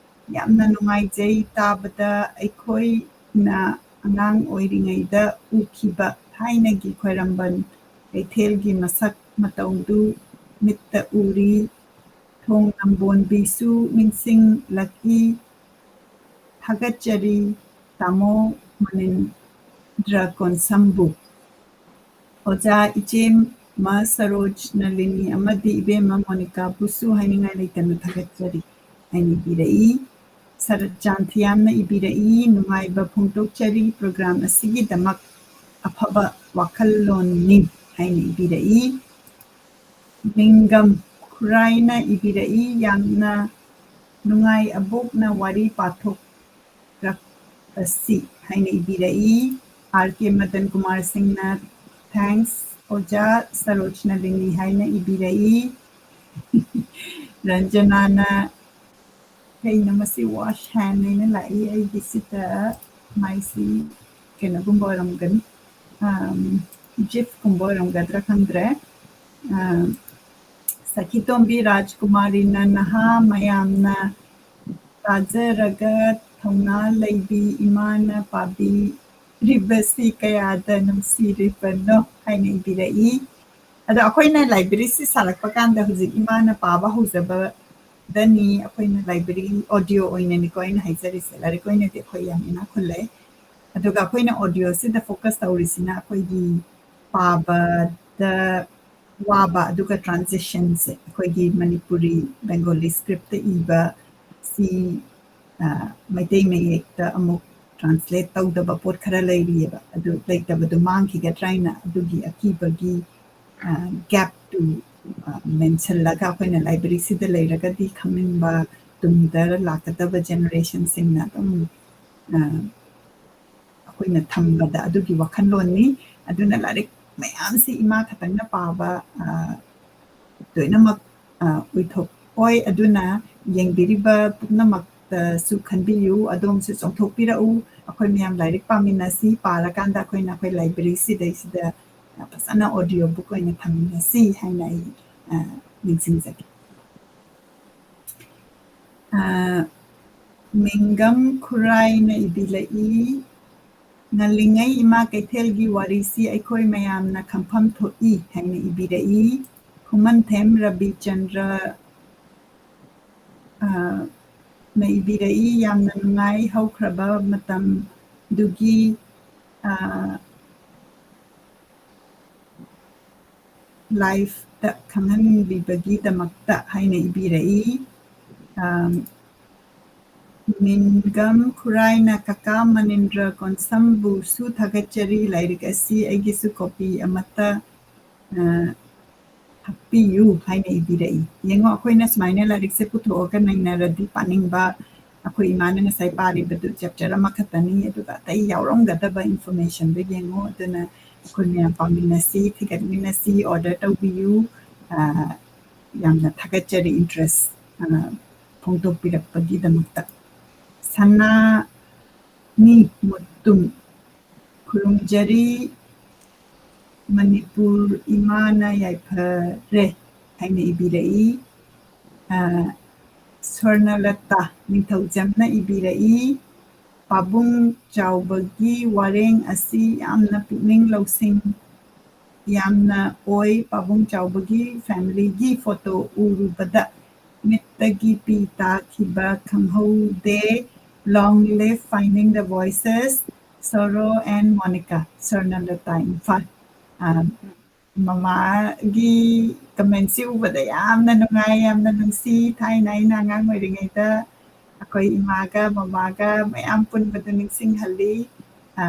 ꯌꯥꯝꯅ ꯅꯨꯡꯉꯥꯏꯖꯩ ꯇꯥꯕꯗ꯫ ꯑꯩꯈꯣꯏꯅ ꯑꯉꯥꯡ ꯑꯣꯏꯔꯤꯉꯩꯗ ꯎꯈꯤꯕ ꯊꯥꯏꯅꯒꯤ ꯈ꯭ꯋꯥꯏꯔꯝꯕꯟ ꯀꯩꯊꯦꯜꯒꯤ ꯃꯁꯛ ꯃꯇꯧꯗꯨ ꯃꯤꯠꯇ ꯎꯔꯤ꯫ ꯊꯣꯡ ꯅꯝꯕꯣꯟꯕꯤꯁꯨ ꯅꯤꯡꯁꯤꯡꯂꯛꯏ꯫ ꯊꯥꯒꯠꯆꯔꯤ ꯇꯥꯃꯣ ꯃꯅꯤꯟꯗ꯭ꯔ ꯀꯣꯟꯁꯝꯕꯨ꯫ ꯑꯣꯖꯥ ꯏꯆꯦꯃ ꯁꯔꯣꯖ ꯅꯂꯤꯅꯤ ꯑꯃꯗꯤ ꯏꯕꯦꯝꯃ ꯃꯣꯅꯤꯀꯥꯕꯨꯁꯨ ꯍꯥꯏꯅꯤꯡꯉꯥꯏ ꯂꯩꯇꯅ ꯊꯥꯒꯠꯆꯔꯤ ꯍꯥꯏꯅ ꯏꯕꯤꯔꯛꯏ꯫ ꯁꯔꯠ ꯆꯥꯟꯊꯤꯌꯥꯝꯅ ꯏꯕꯤꯔꯛꯏ, ꯅꯨꯡꯉꯥꯏꯕ ꯐꯣꯡꯗꯣꯛꯆꯔꯤ, ꯄ꯭ꯔꯣꯒ꯭ꯔꯥꯝ ꯑꯁꯤꯒꯤꯗꯃꯛ ꯑꯐꯕ ꯋꯥꯈꯜꯂꯣꯟꯅꯤ ꯍꯥꯏꯅ ꯏꯕꯤꯔꯛꯏ꯫ ꯂꯤꯡꯒꯝ ꯈꯨꯔꯥꯏꯅ ꯏꯕꯤꯔꯛꯏ, ꯌꯥꯝꯅ ꯅꯨꯡꯉꯥꯏ ꯑꯕꯣꯛꯅ ꯋꯥꯔꯤ ꯄꯥꯊꯣꯛ ꯔꯛꯄꯁꯤ ꯍꯥꯏꯅ ꯏꯕꯤꯔꯛꯏ꯫ ꯑꯥꯔ ꯀꯦ ꯃꯗꯟ ꯀꯨꯃꯥꯔ ꯁꯤꯡꯅ "Thanks ꯑꯣꯖꯥ ꯁꯔꯣꯖ ꯅꯂꯤꯅꯤ" ꯍꯥꯏꯅ ꯏꯕꯤꯔꯛꯏ꯫ ꯔꯟꯖꯅꯥꯅ "ꯀꯩꯅꯣ ꯃꯁꯤ wash hand ꯍꯥꯏꯅ ꯂꯥꯛꯏ, ꯑꯩꯒꯤ ꯁꯤꯗ ꯃꯥꯏꯁꯤ ꯀꯩꯅꯣꯒꯨꯝꯕ ꯑꯣꯏꯔꯝꯒꯅꯤ, ꯖꯤꯐꯀꯨꯝꯕ ꯑꯣꯏꯔꯝꯒꯗ꯭ꯔꯥ ꯈꯪꯗ꯭ꯔꯦ"꯫ ꯑ, ꯁꯈꯤꯇꯣꯝꯕꯤ ꯔꯥꯖꯀꯨꯃꯥꯔꯤꯅ "ꯅꯍꯥ ꯃꯌꯥꯝꯅ ꯇꯥꯖꯔꯒ ꯊꯧꯅꯥ ꯂꯩꯕꯤ ꯏꯃꯥꯅ ꯄꯥꯕꯤꯔꯤꯕꯁꯤ ꯀꯌꯥꯗ ꯅꯨꯡꯁꯤꯔꯤꯕꯅꯣ" ꯍꯥꯏꯅ ꯏꯕꯤꯔꯛꯏ꯫ ꯑꯗꯣ ꯑꯩꯈꯣꯏꯅ ꯂꯥꯏꯕ꯭ꯔꯦꯔꯤꯁꯤ ꯁꯥꯔꯛꯄ ꯀꯥꯟꯗ ꯍꯧꯖꯤꯛ ꯏꯃꯥꯅ ꯄꯥꯕ ꯍꯧꯖꯕꯗꯅꯤ꯫ ꯑꯩꯈꯣꯏꯅ ꯂꯥꯏꯕ꯭ꯔꯦꯔꯤ ꯑꯣꯗꯤꯑꯣ ꯑꯣꯏꯅꯅꯤꯀꯣ ꯑꯩꯅ ꯍꯥꯏꯖꯔꯤꯁꯦ, ꯂꯥꯏꯔꯤꯛ ꯑꯣꯏꯅꯗꯤ ꯑꯩꯈꯣꯏ ꯌꯥꯝ ꯏꯅꯥꯛ ꯈꯨꯜꯂꯦ꯫ ꯑꯗꯨꯒ ꯑꯩꯈꯣꯏꯅ ꯑꯣꯗꯤꯑꯣꯁꯤꯗ ꯐꯣꯀꯁ ꯇꯧꯔꯤꯁꯤꯅ ꯑꯩꯈꯣꯏꯒꯤ ꯄꯥꯕꯗ ꯋꯥꯕ, ꯑꯗꯨꯒ ꯇ꯭ꯔꯥꯟꯖꯤꯁꯟꯁꯦ, ꯑꯩꯈꯣꯏꯒꯤ ꯃꯅꯤꯄꯨꯔꯤ ꯕꯦꯡꯒꯣꯂꯤ ꯁ꯭ꯀ꯭ꯔꯤꯞꯇ ꯏꯕ ꯁꯤ, ꯑ, ꯃꯩꯇꯩ ꯃꯌꯦꯛꯇ ꯑꯃꯨꯛ ꯇ꯭ꯔꯥꯟꯁꯂꯦꯠ ꯇꯧꯗꯕ ꯄꯣꯠ ꯈꯔ ꯂꯩꯔꯤꯑꯕ꯫ ꯑꯗꯨ ꯂꯩꯇꯕꯗꯨ ꯃꯥꯡꯈꯤꯒꯗ꯭ꯔꯥ ꯍꯥꯏꯅ ꯑꯗꯨꯒꯤ ꯑꯀꯤꯕꯒꯤ, ꯑ, ꯒꯦꯞꯇꯨ, ꯑ, ꯃꯦꯟꯁꯤꯜꯂꯒ ꯑꯩꯈꯣꯏꯅ ꯂꯥꯏꯕ꯭ꯔꯦꯔꯤꯁꯤꯗ ꯂꯩꯔꯒꯗꯤ ꯈꯪꯅꯤꯡꯕ ꯇꯨꯡꯗ ꯂꯥꯛꯀꯗꯕ ꯖꯦꯅꯦꯔꯦꯁꯟꯁꯤꯡꯅ ꯑꯗꯨꯝ, ꯑ, ꯑꯩꯈꯣꯏꯅ ꯊꯝꯕꯗ ꯑꯗꯨꯒꯤ ꯋꯥꯈꯜꯂꯣꯟꯅꯤ꯫ ꯑꯗꯨꯅ ꯂꯥꯏꯔꯤꯛ ꯃꯌꯥꯝꯁꯤ ꯏꯃꯥ ꯈꯛꯇꯪꯅ ꯄꯥꯕ, ꯑ, ꯂꯣꯏꯅꯃꯛ, ꯑ, ꯑꯣꯏꯊꯣꯛꯑꯣꯏ꯫ ꯑꯗꯨꯅ ꯌꯦꯡꯕꯤꯔꯤꯕ ꯄꯨꯝꯅꯃꯛꯇꯁꯨ ꯈꯟꯕꯤꯌꯨ, ꯑꯗꯣꯝꯁꯨ ꯆꯥꯎꯊꯣꯛꯄꯤꯔꯛꯎ꯫ ꯑꯩꯈꯣꯏ ꯃꯌꯥꯝ ꯂꯥꯏꯔꯤꯛ ꯄꯥꯃꯤꯟꯅꯁꯤ, ꯄꯥꯔꯀꯥꯟꯗ ꯑꯩꯈꯣꯏꯅ ꯑꯩꯈꯣꯏ library ꯁꯤꯗꯩꯁꯤꯗ, ꯑ, ꯐꯖꯅ audio book ꯑꯣꯏꯅ ꯊꯝꯃꯤꯟꯅꯁꯤ ꯍꯥꯏꯅ ꯑꯩ, ꯑ, ꯅꯤꯡꯁꯤꯡꯖꯒꯦ꯫ ꯑ, ꯃꯤꯡꯒꯝ ꯈꯨꯔꯥꯏꯅ ꯏꯕꯤꯔꯛꯏ, "ꯉꯜꯂꯤꯉꯩ ꯏꯃꯥ ꯀꯩꯊꯦꯜꯒꯤ ꯋꯥꯔꯤꯁꯤ ꯑꯩꯈꯣꯏ ꯃꯌꯥꯝꯅ ꯈꯪꯐꯝ ꯊꯣꯛꯏ" ꯍꯥꯏꯅ ꯏꯕꯤꯔꯛꯏ꯫ ꯈꯨꯃꯟꯊꯦꯝ ꯔꯕꯤꯆꯟꯗ꯭ꯔ, ꯑ, ꯅ ꯏꯕꯤꯔꯛꯏ, "ꯌꯥꯝꯅ ꯅꯨꯡꯉꯥꯏ, ꯍꯧꯈ꯭ꯔꯕ ꯃꯇꯝꯗꯨꯒꯤ, ꯑ, life ꯇ ꯈꯪꯍꯟꯕꯤꯕꯒꯤꯗꯃꯛꯇ" ꯍꯥꯏꯅ ꯏꯕꯤꯔꯛꯏ꯫ ꯑ, ꯃꯤꯟꯒꯝ ꯈꯨꯔꯥꯏꯅ, "ꯀꯀꯥ ꯃꯅꯤꯟꯗ꯭ꯔ ꯀꯣꯟꯁꯝꯕꯨꯁꯨ ꯊꯥꯒꯠꯆꯔꯤ, ꯂꯥꯏꯔꯤꯛ ꯑꯁꯤ ꯑꯩꯒꯤꯁꯨ copy ꯑꯃꯠꯇ, ꯑ, ꯍꯥꯞꯄꯤꯌꯨ" ꯍꯥꯏꯅ ꯏꯕꯤꯔꯛꯏ꯫ ꯌꯦꯡꯉꯣ, ꯑꯩꯈꯣꯏꯅ ꯁꯨꯃꯥꯏꯅ ꯂꯥꯏꯔꯤꯛꯁꯦ ꯄꯨꯊꯣꯛꯑꯒ ꯅꯩꯅꯔꯗꯤ ꯄꯥꯅꯤꯡꯕ, ꯑꯩꯈꯣꯏ ꯏꯃꯥꯅ ꯉꯁꯥꯏ ꯄꯥꯔꯤꯕꯗꯨ chapter ꯑꯃꯈꯛꯇꯅꯤ, ꯑꯗꯨꯒ ꯑꯇꯩ ꯌꯥꯎꯔꯝꯒꯗꯕ information ꯗꯨ ꯌꯦꯡꯉꯣ꯫ ꯑꯗꯨꯅ ꯑꯩꯈꯣꯏ ꯃꯌꯥꯝ ꯄꯥꯃꯤꯟꯅꯁꯤ, ꯊꯤꯒꯠꯃꯤꯟꯅꯁꯤ, order ꯇꯧꯕꯤꯌꯨ꯫ ꯑ, ꯌꯥꯝꯅ ꯊꯥꯒꯠꯆꯔꯤ interest, ꯑ, ꯐꯣꯡꯗꯣꯛꯄꯤꯔꯛꯄꯒꯤꯗꯃꯛꯇ꯫ ꯁꯅꯥꯅꯤ ꯃꯨꯇꯨꯝ, "ꯈꯨꯔꯨꯝꯖꯔꯤ, ꯃꯅꯤꯄꯨꯔ ꯏꯃꯥꯅ ꯌꯥꯏꯐꯔꯦ" ꯍꯥꯏꯅ ꯏꯕꯤꯔꯛꯏ꯫ ꯑ, ꯁ꯭ꯋꯔꯅꯂꯇꯥ ꯅꯤꯡꯊꯧꯖꯝꯅ ꯏꯕꯤꯔꯛꯏ, "ꯄꯥꯕꯨꯡ ꯆꯥꯎꯕꯒꯤ ꯋꯥꯔꯦꯡ ꯑꯁꯤ ꯌꯥꯝꯅ ꯄꯨꯛꯅꯤꯡ ꯂꯧꯁꯤꯡ ꯌꯥꯝꯅ ꯑꯣꯏ꯫ ꯄꯥꯕꯨꯡ ꯆꯥꯎꯕꯒꯤ family ꯒꯤ photo ꯎꯔꯨꯕꯗ ꯃꯤꯠꯇꯒꯤ ꯄꯤ ꯇꯥꯈꯤꯕ ꯈꯪꯍꯧꯗꯦ꯫ Long live Finding the Voices, Soro and Monica." ꯁ꯭ꯋꯔꯅꯂꯇꯥ, Imphal. ꯑ, ꯃꯃꯥꯒꯤ comment ꯁꯤ ꯎꯕꯗ ꯌꯥꯝꯅ ꯅꯨꯡꯉꯥꯏ, ꯌꯥꯝꯅ ꯅꯨꯡꯁꯤ꯫ ꯊꯥꯏꯅ ꯑꯩꯅ ꯑꯉꯥꯡ ꯑꯣꯏꯔꯤꯉꯩꯗ ꯑꯩꯈꯣꯏ ꯏꯃꯥꯒ ꯃꯃꯥꯒ ꯃꯌꯥꯝ ꯄꯨꯟꯕꯗꯨ ꯅꯤꯡꯁꯤꯡꯍꯜꯂꯤ꯫ ꯑ,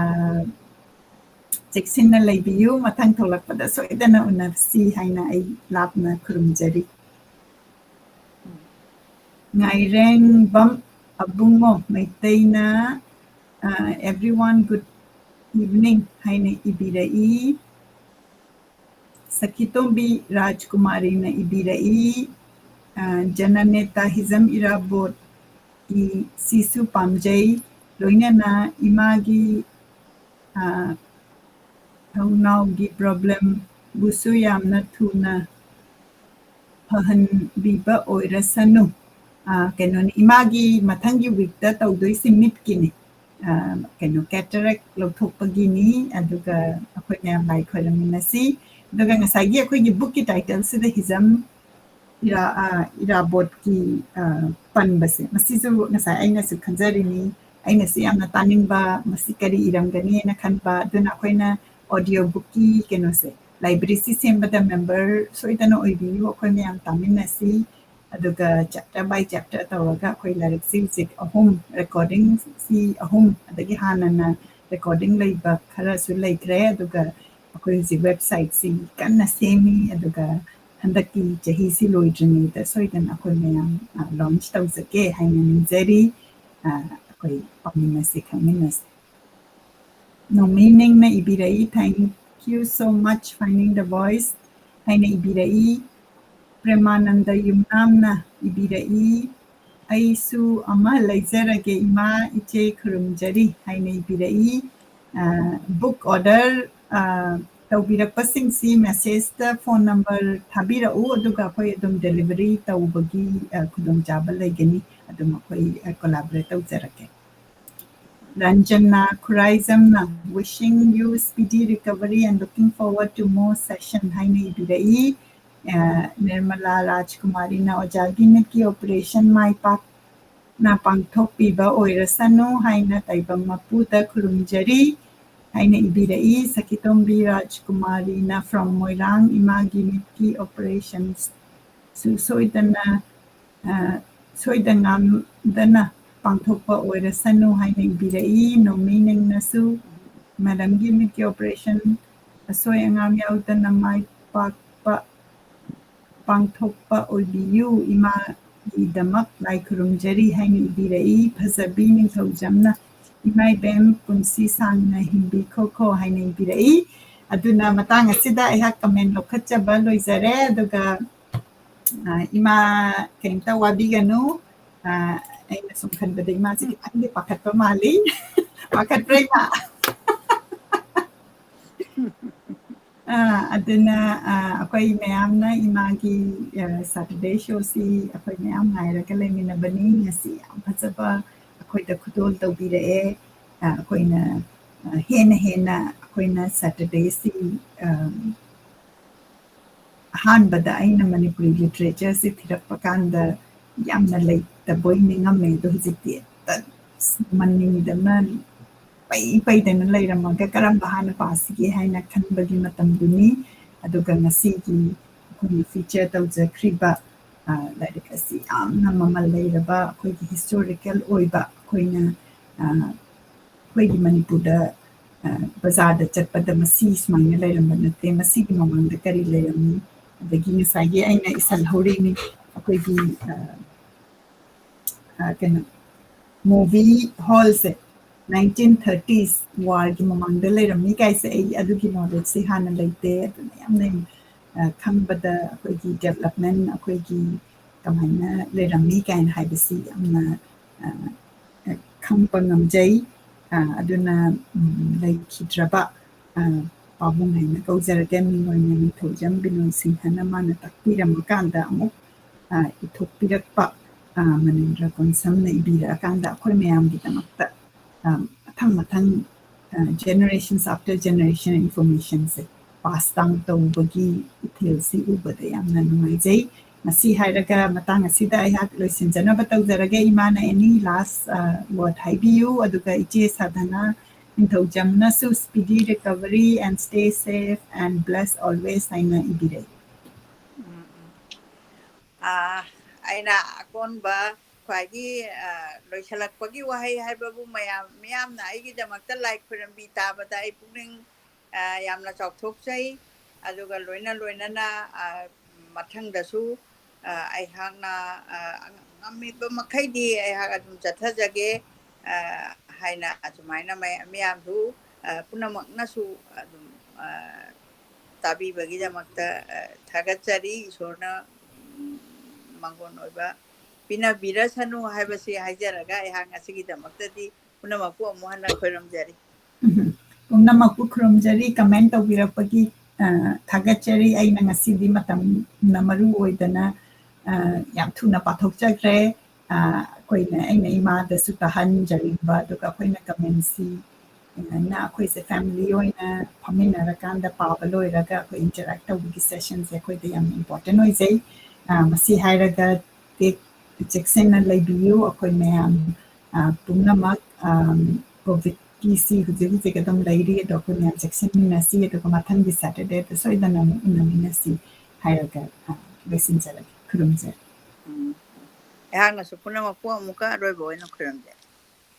ꯆꯦꯛꯁꯤꯟꯅ ꯂꯩꯕꯤꯌꯨ, ꯃꯊꯪ ꯊꯣꯛꯂꯛꯄꯗ ꯁꯣꯏꯗꯅ ꯎꯅꯁꯤ ꯍꯥꯏꯅ ꯑꯩ ꯂꯥꯞꯅ ꯈꯨꯔꯨꯝꯖꯔꯤ꯫ ꯉꯥꯏꯔꯦꯡꯕꯝ ꯑꯕꯨꯡꯉꯣ ꯃꯩꯇꯩꯅ, ꯑ, "Everyone good evening" ꯍꯥꯏꯅ ꯏꯕꯤꯔꯛꯏ꯫ ꯁꯈꯤꯇꯣꯝꯕꯤ ꯔꯥꯖꯀꯨꯃꯥꯔꯤꯅ ꯏꯕꯤꯔꯛꯏ, ꯑ, "ꯖꯅꯅꯦꯇꯥ ꯍꯤꯖꯝ ꯏꯔꯥꯕꯣꯠ ꯏ ꯁꯤꯁꯨ ꯄꯥꯝꯖꯩ, ꯂꯣꯏꯅꯅ ꯏꯃꯥꯒꯤ, ꯑ, ꯊꯧꯅꯥꯎꯒꯤ problemꯕꯨꯁꯨ ꯌꯥꯝꯅ ꯊꯨꯅ ꯐꯍꯟꯕꯤꯕ ꯑꯣꯏꯔꯁꯅꯨ꯫ ꯑ, ꯀꯩꯅꯣꯅꯤ, ꯏꯃꯥꯒꯤ ꯃꯊꯪꯒꯤ weekꯇ ꯇꯧꯗꯣꯏꯁꯤ ꯃꯤꯠꯀꯤꯅꯤ꯫ ꯑ, ꯀꯩꯅꯣ, cataract ꯂꯧꯊꯣꯛꯄꯒꯤꯅꯤ꯫ ꯑꯗꯨꯒ ꯑꯩꯈꯣꯏ ꯃꯌꯥꯝ ꯂꯥꯏ ꯈꯣꯏꯔꯝꯃꯤꯟꯅꯁꯤ꯫ ꯑꯗꯨꯒ ꯉꯁꯥꯏꯒꯤ ꯑꯩꯈꯣꯏꯒꯤ bookꯀꯤ titleꯁꯤꯗ ꯍꯤꯖꯝ ꯏꯔꯥ-, ꯑ, ꯏꯔꯥꯕꯣꯠꯀꯤ, ꯑ, ꯄꯟꯕꯁꯦ, ꯃꯁꯤꯁꯨ ꯉꯁꯥꯏ ꯑꯩꯅꯁꯨ ꯈꯟꯖꯔꯤꯅꯤ, ꯑꯩꯅꯁꯨ ꯌꯥꯝꯅ ꯇꯥꯅꯤꯡꯕ, ꯃꯁꯤ ꯀꯔꯤ ꯏꯔꯝꯒꯅꯤ ꯍꯥꯏꯅ ꯈꯟꯕ꯫ ꯑꯗꯨꯅ ꯑꯩꯈꯣꯏꯅ audiobookꯀꯤ ꯀꯩꯅꯣꯁꯦ, libraryꯁꯤ ꯁꯦꯝꯕꯗ member ꯁꯣꯏꯗꯅ ꯑꯣꯏꯕꯤꯌꯨ꯫ ꯑꯩꯈꯣꯏ ꯃꯌꯥꯝ ꯇꯥꯃꯤꯟꯅꯁꯤ꯫ ꯑꯗꯨꯒ chapter by chapter ꯇꯧꯔꯒ ꯑꯩꯈꯣꯏ ꯂꯥꯏꯔꯤꯛꯁꯤ ꯍꯧꯖꯤꯛ ꯑꯍꯨꯝ, recordingꯁꯤ ꯑꯍꯨꯝ, ꯑꯗꯒꯤ ꯍꯥꯟꯅꯅ recording ꯂꯩꯕ ꯈꯔꯁꯨ ꯂꯩꯈ꯭ꯔꯦ꯫ ꯑꯗꯨꯒ ꯑꯩꯈꯣꯏ ꯍꯧꯖꯤꯛ websiteꯁꯤ ꯀꯟꯅ ꯁꯦꯝꯃꯤ꯫ ꯑꯗꯨꯒ ꯍꯟꯗꯛꯀꯤ ꯆꯍꯤꯁꯤ ꯂꯣꯏꯗ꯭ꯔꯤꯉꯩꯗ ꯁꯣꯏꯗꯅ ꯑꯩꯈꯣꯏ ꯃꯌꯥꯝ, ꯑ, launch ꯇꯧꯖꯒꯦ ꯍꯥꯏꯅ ꯅꯤꯡꯖꯔꯤ꯫ ꯑ, ꯑꯩꯈꯣꯏ ꯄꯥꯎꯃꯤꯟꯅꯁꯤ, ꯈꯪꯃꯤꯟꯅꯁꯤ꯫ ꯅꯣꯃꯤꯅꯤꯡꯅ ꯏꯕꯤꯔꯛꯏ, "Thank you so much, Finding the Voice" ꯍꯥꯏꯅ ꯏꯕꯤꯔꯛꯏ꯫ ꯄ꯭ꯔꯦꯃꯥꯅꯟꯗ ꯌꯨꯝꯅꯥꯝꯅ ꯏꯕꯤꯔꯛꯏ, "ꯑꯩꯁꯨ ꯑꯃ ꯂꯩꯖꯔꯒꯦ ꯏꯃꯥ, ꯏꯆꯦ ꯈꯨꯔꯨꯝꯖꯔꯤ" ꯍꯥꯏꯅ ꯏꯕꯤꯔꯛꯏ꯫ ꯑ, book order, ꯑ, ꯇꯧꯕꯤꯔꯛꯄꯁꯤꯡꯁꯤ messageꯇ phone number ꯊꯥꯕꯤꯔꯛꯎ, ꯑꯗꯨꯒ ꯑꯩꯈꯣꯏ ꯑꯗꯨꯝ delivery ꯇꯧꯕꯒꯤ, ꯑ, ꯈꯨꯗꯣꯡꯆꯥꯕ ꯂꯩꯒꯅꯤ꯫ ꯑꯗꯨꯝ ꯑꯩꯈꯣꯏ, ꯑ, collaborate ꯇꯧꯖꯔꯛꯀꯦ꯫ Ranjana ꯈꯨꯔꯥꯏꯖꯝꯅ "Wishing you speedy recovery and looking forward to more session" ꯍꯥꯏꯅ ꯏꯕꯤꯔꯛꯏ꯫ ꯑ, ꯅꯤꯔꯃꯂꯥ ꯔꯥꯖꯀꯨꯃꯥꯔꯤꯅ "ꯑꯣꯖꯥꯒꯤ ꯃꯤꯠꯀꯤ operation ꯃꯥꯏ ꯄꯥꯛꯅ ꯄꯥꯡꯊꯣꯛꯄꯤꯕ ꯑꯣꯏꯔꯁꯅꯨ" ꯍꯥꯏꯅ ꯇꯥꯏꯕꯪ ꯃꯄꯨꯗ ꯈꯨꯔꯨꯝꯖꯔꯤ ꯍꯥꯏꯅ ꯏꯕꯤꯔꯛꯏ꯫ ꯁꯈꯤꯇꯣꯝꯕꯤ ꯔꯥꯖꯀꯨꯃꯥꯔꯤꯅ from ꯃꯣꯏꯔꯥꯡ, "ꯏꯃꯥꯒꯤ ꯃꯤꯠꯀꯤ operationꯁꯨ ꯁꯣꯏꯗꯅ, ꯑ, ꯁꯣꯏꯗ ꯉꯥꯝꯗꯅ ꯄꯥꯡꯊꯣꯛꯄ ꯑꯣꯏꯔꯁꯅꯨ" ꯍꯥꯏꯅ ꯏꯕꯤꯔꯛꯏ꯫ ꯅꯣꯃꯤꯅꯤꯡꯅꯁꯨ "ꯃꯦꯗꯥꯝꯒꯤ ꯃꯤꯠꯀꯤ operation ꯑꯁꯣꯏ ꯑꯉꯥꯝ ꯌꯥꯎꯗꯅ ꯃꯥꯏ ꯄꯥꯛꯄ ꯄꯥꯡꯊꯣꯛꯄ ꯑꯣꯏꯕꯤꯌꯨ, ꯏꯃꯥꯒꯤꯗꯃꯛ ꯂꯥꯏ ꯈꯨꯔꯨꯝꯖꯔꯤ" ꯍꯥꯏꯅ ꯏꯕꯤꯔꯛꯏ꯫ ꯐꯖꯕꯤ ꯅꯤꯡꯊꯧꯖꯝꯅ "ꯏꯃꯥ ꯏꯕꯦꯝ ꯄꯨꯟꯁꯤ ꯁꯥꯡꯅ ꯍꯤꯡꯕꯤꯈꯣꯀꯣ" ꯍꯥꯏꯅ ꯏꯕꯤꯔꯛꯏ꯫ ꯑꯗꯨꯅ ꯃꯇꯥꯡ ꯑꯁꯤꯗ ꯑꯩꯍꯥꯛ comment ꯂꯧꯈꯠꯆꯕ ꯂꯣꯏꯖꯔꯦ꯫ ꯑꯗꯨꯒ, ꯑ, ꯏꯃꯥ, ꯀꯩꯝꯇ ꯋꯥꯕꯤꯒꯅꯨ꯫ ꯑ, ꯑꯩꯅ ꯁꯨꯝ ꯈꯟꯕꯗ ꯏꯃꯥꯁꯦ ꯈꯤꯇꯪꯗꯤ ꯄꯥꯈꯠꯄ ꯃꯥꯜꯂꯤ꯫ ꯄꯥꯈꯠꯄ꯭ꯔꯥ, ꯏꯃꯥ? ꯑꯥ, ꯑꯗꯨꯅ, ꯑꯥ, ꯑꯩꯈꯣꯏ ꯃꯌꯥꯝꯅ ꯏꯃꯥꯒꯤ, ꯑꯥ, Saturday showꯁꯤ ꯑꯩꯈꯣꯏ ꯃꯌꯥꯝ ꯉꯥꯏꯔꯒ ꯂꯩꯃꯤꯟꯅꯕꯅꯤ꯫ ꯉꯁꯤ ꯌꯥꯝ ꯐꯖꯕ ꯑꯩꯈꯣꯏꯗ ꯈꯨꯗꯣꯜ ꯇꯧꯕꯤꯔꯛꯑꯦ꯫ ꯑꯥ, ꯑꯩꯈꯣꯏꯅ, ꯑꯥ, ꯍꯦꯟꯅ ꯍꯦꯟꯅ ꯑꯩꯈꯣꯏꯅ Saturdayꯁꯤ, ꯑꯥ, ꯑꯍꯥꯟꯕꯗ ꯑꯩꯅ ꯃꯅꯤꯄꯨꯔꯤ literatureꯁꯤ ꯊꯤꯔꯛꯄ ꯀꯥꯟꯗ ꯌꯥꯝꯅ ꯂꯩꯇꯕꯣꯏ ꯅꯤꯡꯉꯝꯃꯦ꯫ ꯑꯗꯣ ꯍꯧꯖꯤꯛꯇꯤ ꯍꯦꯛꯇ ꯃꯅꯤꯡꯗꯅ ꯄꯩ ꯄꯩꯗꯅ ꯂꯩꯔꯝꯃꯒ ꯀꯔꯝꯕ ꯍꯥꯟꯅ ꯄꯥꯁꯤꯒꯦ ꯍꯥꯏꯅ ꯈꯟꯕꯒꯤ ꯃꯇꯝꯗꯨꯅꯤ꯫ ꯑꯗꯨꯒ ꯉꯁꯤꯒꯤ ꯑꯩꯈꯣꯏꯒꯤ feature ꯇꯧꯖꯈ꯭ꯔꯤꯕ, ꯑ, ꯂꯥꯏꯔꯤꯛ ꯑꯁꯤ ꯌꯥꯝꯅ ꯃꯃꯜ ꯂꯩꯔꯕ, ꯑꯩꯈꯣꯏꯒꯤ historical ꯑꯣꯏꯕ, ꯑꯩꯈꯣꯏꯅ, ꯑ, ꯑꯩꯈꯣꯏꯒꯤ ꯃꯅꯤꯄꯨꯔꯗ, ꯑ, ꯕꯖꯥꯔꯗ ꯆꯠꯄꯗ ꯃꯁꯤ ꯁꯨꯃꯥꯏꯅ ꯂꯩꯔꯝꯕ ꯅꯠꯇꯦ, ꯃꯁꯤꯒꯤ ꯃꯃꯥꯡꯗ ꯀꯔꯤ ꯂꯩꯔꯝꯃꯤ, ꯑꯗꯒꯤ ꯉꯁꯥꯏꯒꯤ ꯑꯩꯅ ꯏꯁꯜꯍꯧꯔꯤꯅꯤ, ꯑꯩꯈꯣꯏꯒꯤ, ꯑ, ꯑ, ꯀꯩꯅꯣ, movie hallꯁꯦ nineteen thirties warꯒꯤ ꯃꯃꯥꯡꯗ ꯂꯩꯔꯝꯃꯤ ꯀꯥꯏꯁꯦ, ꯑꯩ ꯑꯗꯨꯒꯤ knowledgeꯁꯦ ꯍꯥꯟꯅ ꯂꯩꯇꯦ꯫ ꯑꯗꯨꯅ ꯌꯥꯝꯅ, ꯑ, ꯈꯪꯕꯗ ꯑꯩꯈꯣꯏꯒꯤ development, ꯑꯩꯈꯣꯏꯒꯤ ꯀꯃꯥꯏꯅ ꯂꯩꯔꯝꯃꯤ ꯀꯥꯏꯅ ꯍꯥꯏꯕꯁꯤ ꯌꯥꯝꯅ, ꯑ, ꯑ, ꯈꯪꯕ ꯉꯝꯖꯩ꯫ ꯑ, ꯑꯗꯨꯅ, ꯎꯝ, ꯂꯩꯈꯤꯗ꯭ꯔꯕ, ꯑ, ꯄꯥꯕꯨꯡ ꯍꯥꯏꯅ ꯀꯧꯖꯔꯒꯦ꯫ ꯃꯤꯡ ꯑꯣꯏꯅ ꯅꯤꯡꯊꯧꯖꯝ ꯕꯤꯅꯣꯏ ꯁꯤꯡꯍꯅ ꯃꯥꯅ ꯇꯥꯛꯄꯤꯔꯝꯃꯀꯥꯟꯗ ꯑꯃꯨꯛ, ꯑ, ꯏꯊꯣꯛꯄꯤꯔꯛꯄ, ꯑ, ꯃꯅꯤꯟꯗ꯭ꯔ ꯀꯣꯟꯁꯝꯅ ꯏꯕꯤꯔꯛꯑꯀꯥꯟꯗ ꯑꯩꯈꯣꯏ ꯃꯌꯥꯝꯒꯤꯗꯃꯛꯇ, ꯑ, ꯃꯊꯪ ꯃꯊꯪ, ꯑ, generations after generation informationꯁꯦ pass down ꯇꯧꯕꯒꯤ ꯏꯊꯤꯜꯁꯤ ꯎꯕꯗ ꯌꯥꯝꯅ ꯅꯨꯡꯉꯥꯏꯖꯩ꯫ ꯃꯁꯤ ꯍꯥꯏꯔꯒ ꯃꯇꯥꯡ ꯑꯁꯤꯗ ꯑꯩꯍꯥꯛ ꯂꯣꯏꯁꯤꯟꯖꯅꯕ ꯇꯧꯖꯔꯒꯦ꯫ ꯏꯃꯥꯅ any last, ꯑ, word ꯍꯥꯏꯕꯤꯌꯨ, ꯑꯗꯨꯒ ꯏꯆꯦ ꯁꯥꯙꯅ ꯅꯤꯡꯊꯧꯖꯝꯅꯁꯨ "Speedy recovery and stay safe and blessed always" ꯍꯥꯏꯅ ꯏꯕꯤꯔꯛꯏ꯫ ꯎꯝ, ꯎꯝ꯫ ꯑꯥ, ꯑꯩꯅ ꯑꯀꯣꯟꯕ ꯈ꯭ꯋꯥꯏꯒꯤ, ꯑꯥ, ꯂꯣꯏꯁꯤꯜꯂꯛꯄꯒꯤ ꯋꯥꯍꯩ ꯍꯥꯏꯕꯕꯨ ꯃꯌꯥꯝ, ꯃꯤꯌꯥꯝꯅ ꯑꯩꯒꯤꯗꯃꯛꯇ ꯂꯥꯏ ꯈꯨꯔꯨꯝꯕꯤ ꯇꯥꯕꯗ ꯑꯩ ꯄꯨꯛꯅꯤꯡ, ꯑꯥ, ꯌꯥꯝꯅ ꯆꯥꯎꯊꯣꯛꯆꯩ꯫ ꯑꯗꯨꯒ ꯂꯣꯏꯅ ꯂꯣꯏꯅꯅ, ꯑꯥ, ꯃꯊꯪꯗꯁꯨ, ꯑꯥ, ꯑꯩꯍꯥꯛꯅ, ꯑꯥ, ꯉꯝꯃꯤꯕ ꯃꯈꯩꯗꯤ ꯑꯩꯍꯥꯛ ꯑꯗꯨꯝ ꯆꯠꯊꯖꯒꯦ, ꯑꯥ, ꯍꯥꯏꯅ ꯑꯁꯨꯃꯥꯏꯅ ꯃꯌꯥꯝ, ꯃꯤꯌꯥꯝꯁꯨ, ꯑꯥ, ꯄꯨꯝꯅꯃꯛꯅꯁꯨ ꯑꯗꯨꯝ, ꯑꯥ, ꯇꯥꯕꯤꯕꯒꯤꯗꯃꯛꯇ, ꯑꯥ, ꯊꯥꯒꯠꯆꯔꯤ꯫ ꯏꯁꯣꯔꯅ, ꯎꯝ, ꯃꯥꯡꯒꯣꯟ ꯑꯣꯏꯕ ꯄꯤꯅꯕꯤꯔꯁꯅꯨ ꯍꯥꯏꯕꯁꯤ ꯍꯥꯏꯖꯔꯒ ꯑꯩꯍꯥꯛ ꯉꯁꯤꯒꯤꯗꯃꯛꯇꯗꯤ ꯄꯨꯝꯅꯃꯛꯄꯨ ꯑꯃꯨꯛ ꯍꯟꯅ ꯈꯣꯏꯔꯝꯖꯔꯤ꯫ ꯎꯝ꯫ ꯄꯨꯝꯅꯃꯛꯄꯨ ꯈꯨꯔꯨꯝꯖꯔꯤ, comment ꯇꯧꯕꯤꯔꯛꯄꯒꯤ, ꯑ, ꯊꯥꯒꯠꯆꯔꯤ꯫ ꯑꯩꯅ ꯉꯁꯤꯗꯤ ꯃꯇꯝꯅ ꯃꯔꯨ ꯑꯣꯏꯗꯅ, ꯑ, ꯌꯥꯝ ꯊꯨꯅ ꯄꯥꯊꯣꯛꯆꯈ꯭ꯔꯦ꯫ ꯑ, ꯑꯩꯈꯣꯏꯅ, ꯑꯩꯅ ꯏꯃꯥꯗꯁꯨ ꯇꯥꯍꯟꯖꯔꯤꯕ, ꯑꯗꯨꯒ ꯑꯩꯈꯣꯏꯅ commentꯁꯤ, ꯑ, ꯅ ꯑꯩꯈꯣꯏꯁꯦ family ꯑꯣꯏꯅ ꯐꯝꯃꯤꯟꯅꯔꯀꯥꯟꯗ ꯄꯥꯕ ꯂꯣꯏꯔꯒ ꯑꯩꯈꯣꯏ interact ꯇꯧꯕꯒꯤ sessionꯁꯦ ꯑꯩꯈꯣꯏꯗ ꯌꯥꯝ important ꯑꯣꯏꯖꯩ꯫ ꯑ, ꯃꯁꯤ ꯍꯥꯏꯔꯒ ꯇꯦꯛ ꯆꯦꯛꯁꯤꯟꯅ ꯂꯩꯕꯤꯌꯨ꯫ ꯑꯩꯈꯣꯏ ꯃꯌꯥꯝ, ꯑ, ꯄꯨꯝꯅꯃꯛ, ꯑ, COVIDꯀꯤꯁꯤ ꯍꯧꯖꯤꯛ ꯍꯧꯖꯤꯛ ꯑꯗꯨꯝ ꯂꯩꯔꯤ, ꯑꯗꯣ ꯑꯩꯈꯣꯏ ꯃꯌꯥꯝ ꯆꯦꯛꯁꯤꯟꯃꯤꯟꯅꯁꯤ, ꯑꯗꯨꯒ ꯃꯊꯪꯒꯤ Saturdayꯗ ꯁꯣꯏꯗꯅ ꯑꯃꯨꯛ ꯎꯅꯃꯤꯟꯅꯁꯤ ꯍꯥꯏꯔꯒ, ꯑ, ꯂꯣꯏꯁꯤꯟꯖꯔꯒꯦ꯫ ꯈꯨꯔꯨꯝꯖꯔꯤ꯫ ꯎꯝ꯫ ꯑꯩꯍꯥꯛꯅꯁꯨ ꯄꯨꯝꯅꯃꯛꯄꯨ ꯑꯃꯨꯛꯀ ꯑꯔꯣꯏꯕ ꯑꯣꯏꯅ ꯈꯨꯔꯨꯝꯖꯔꯤ꯫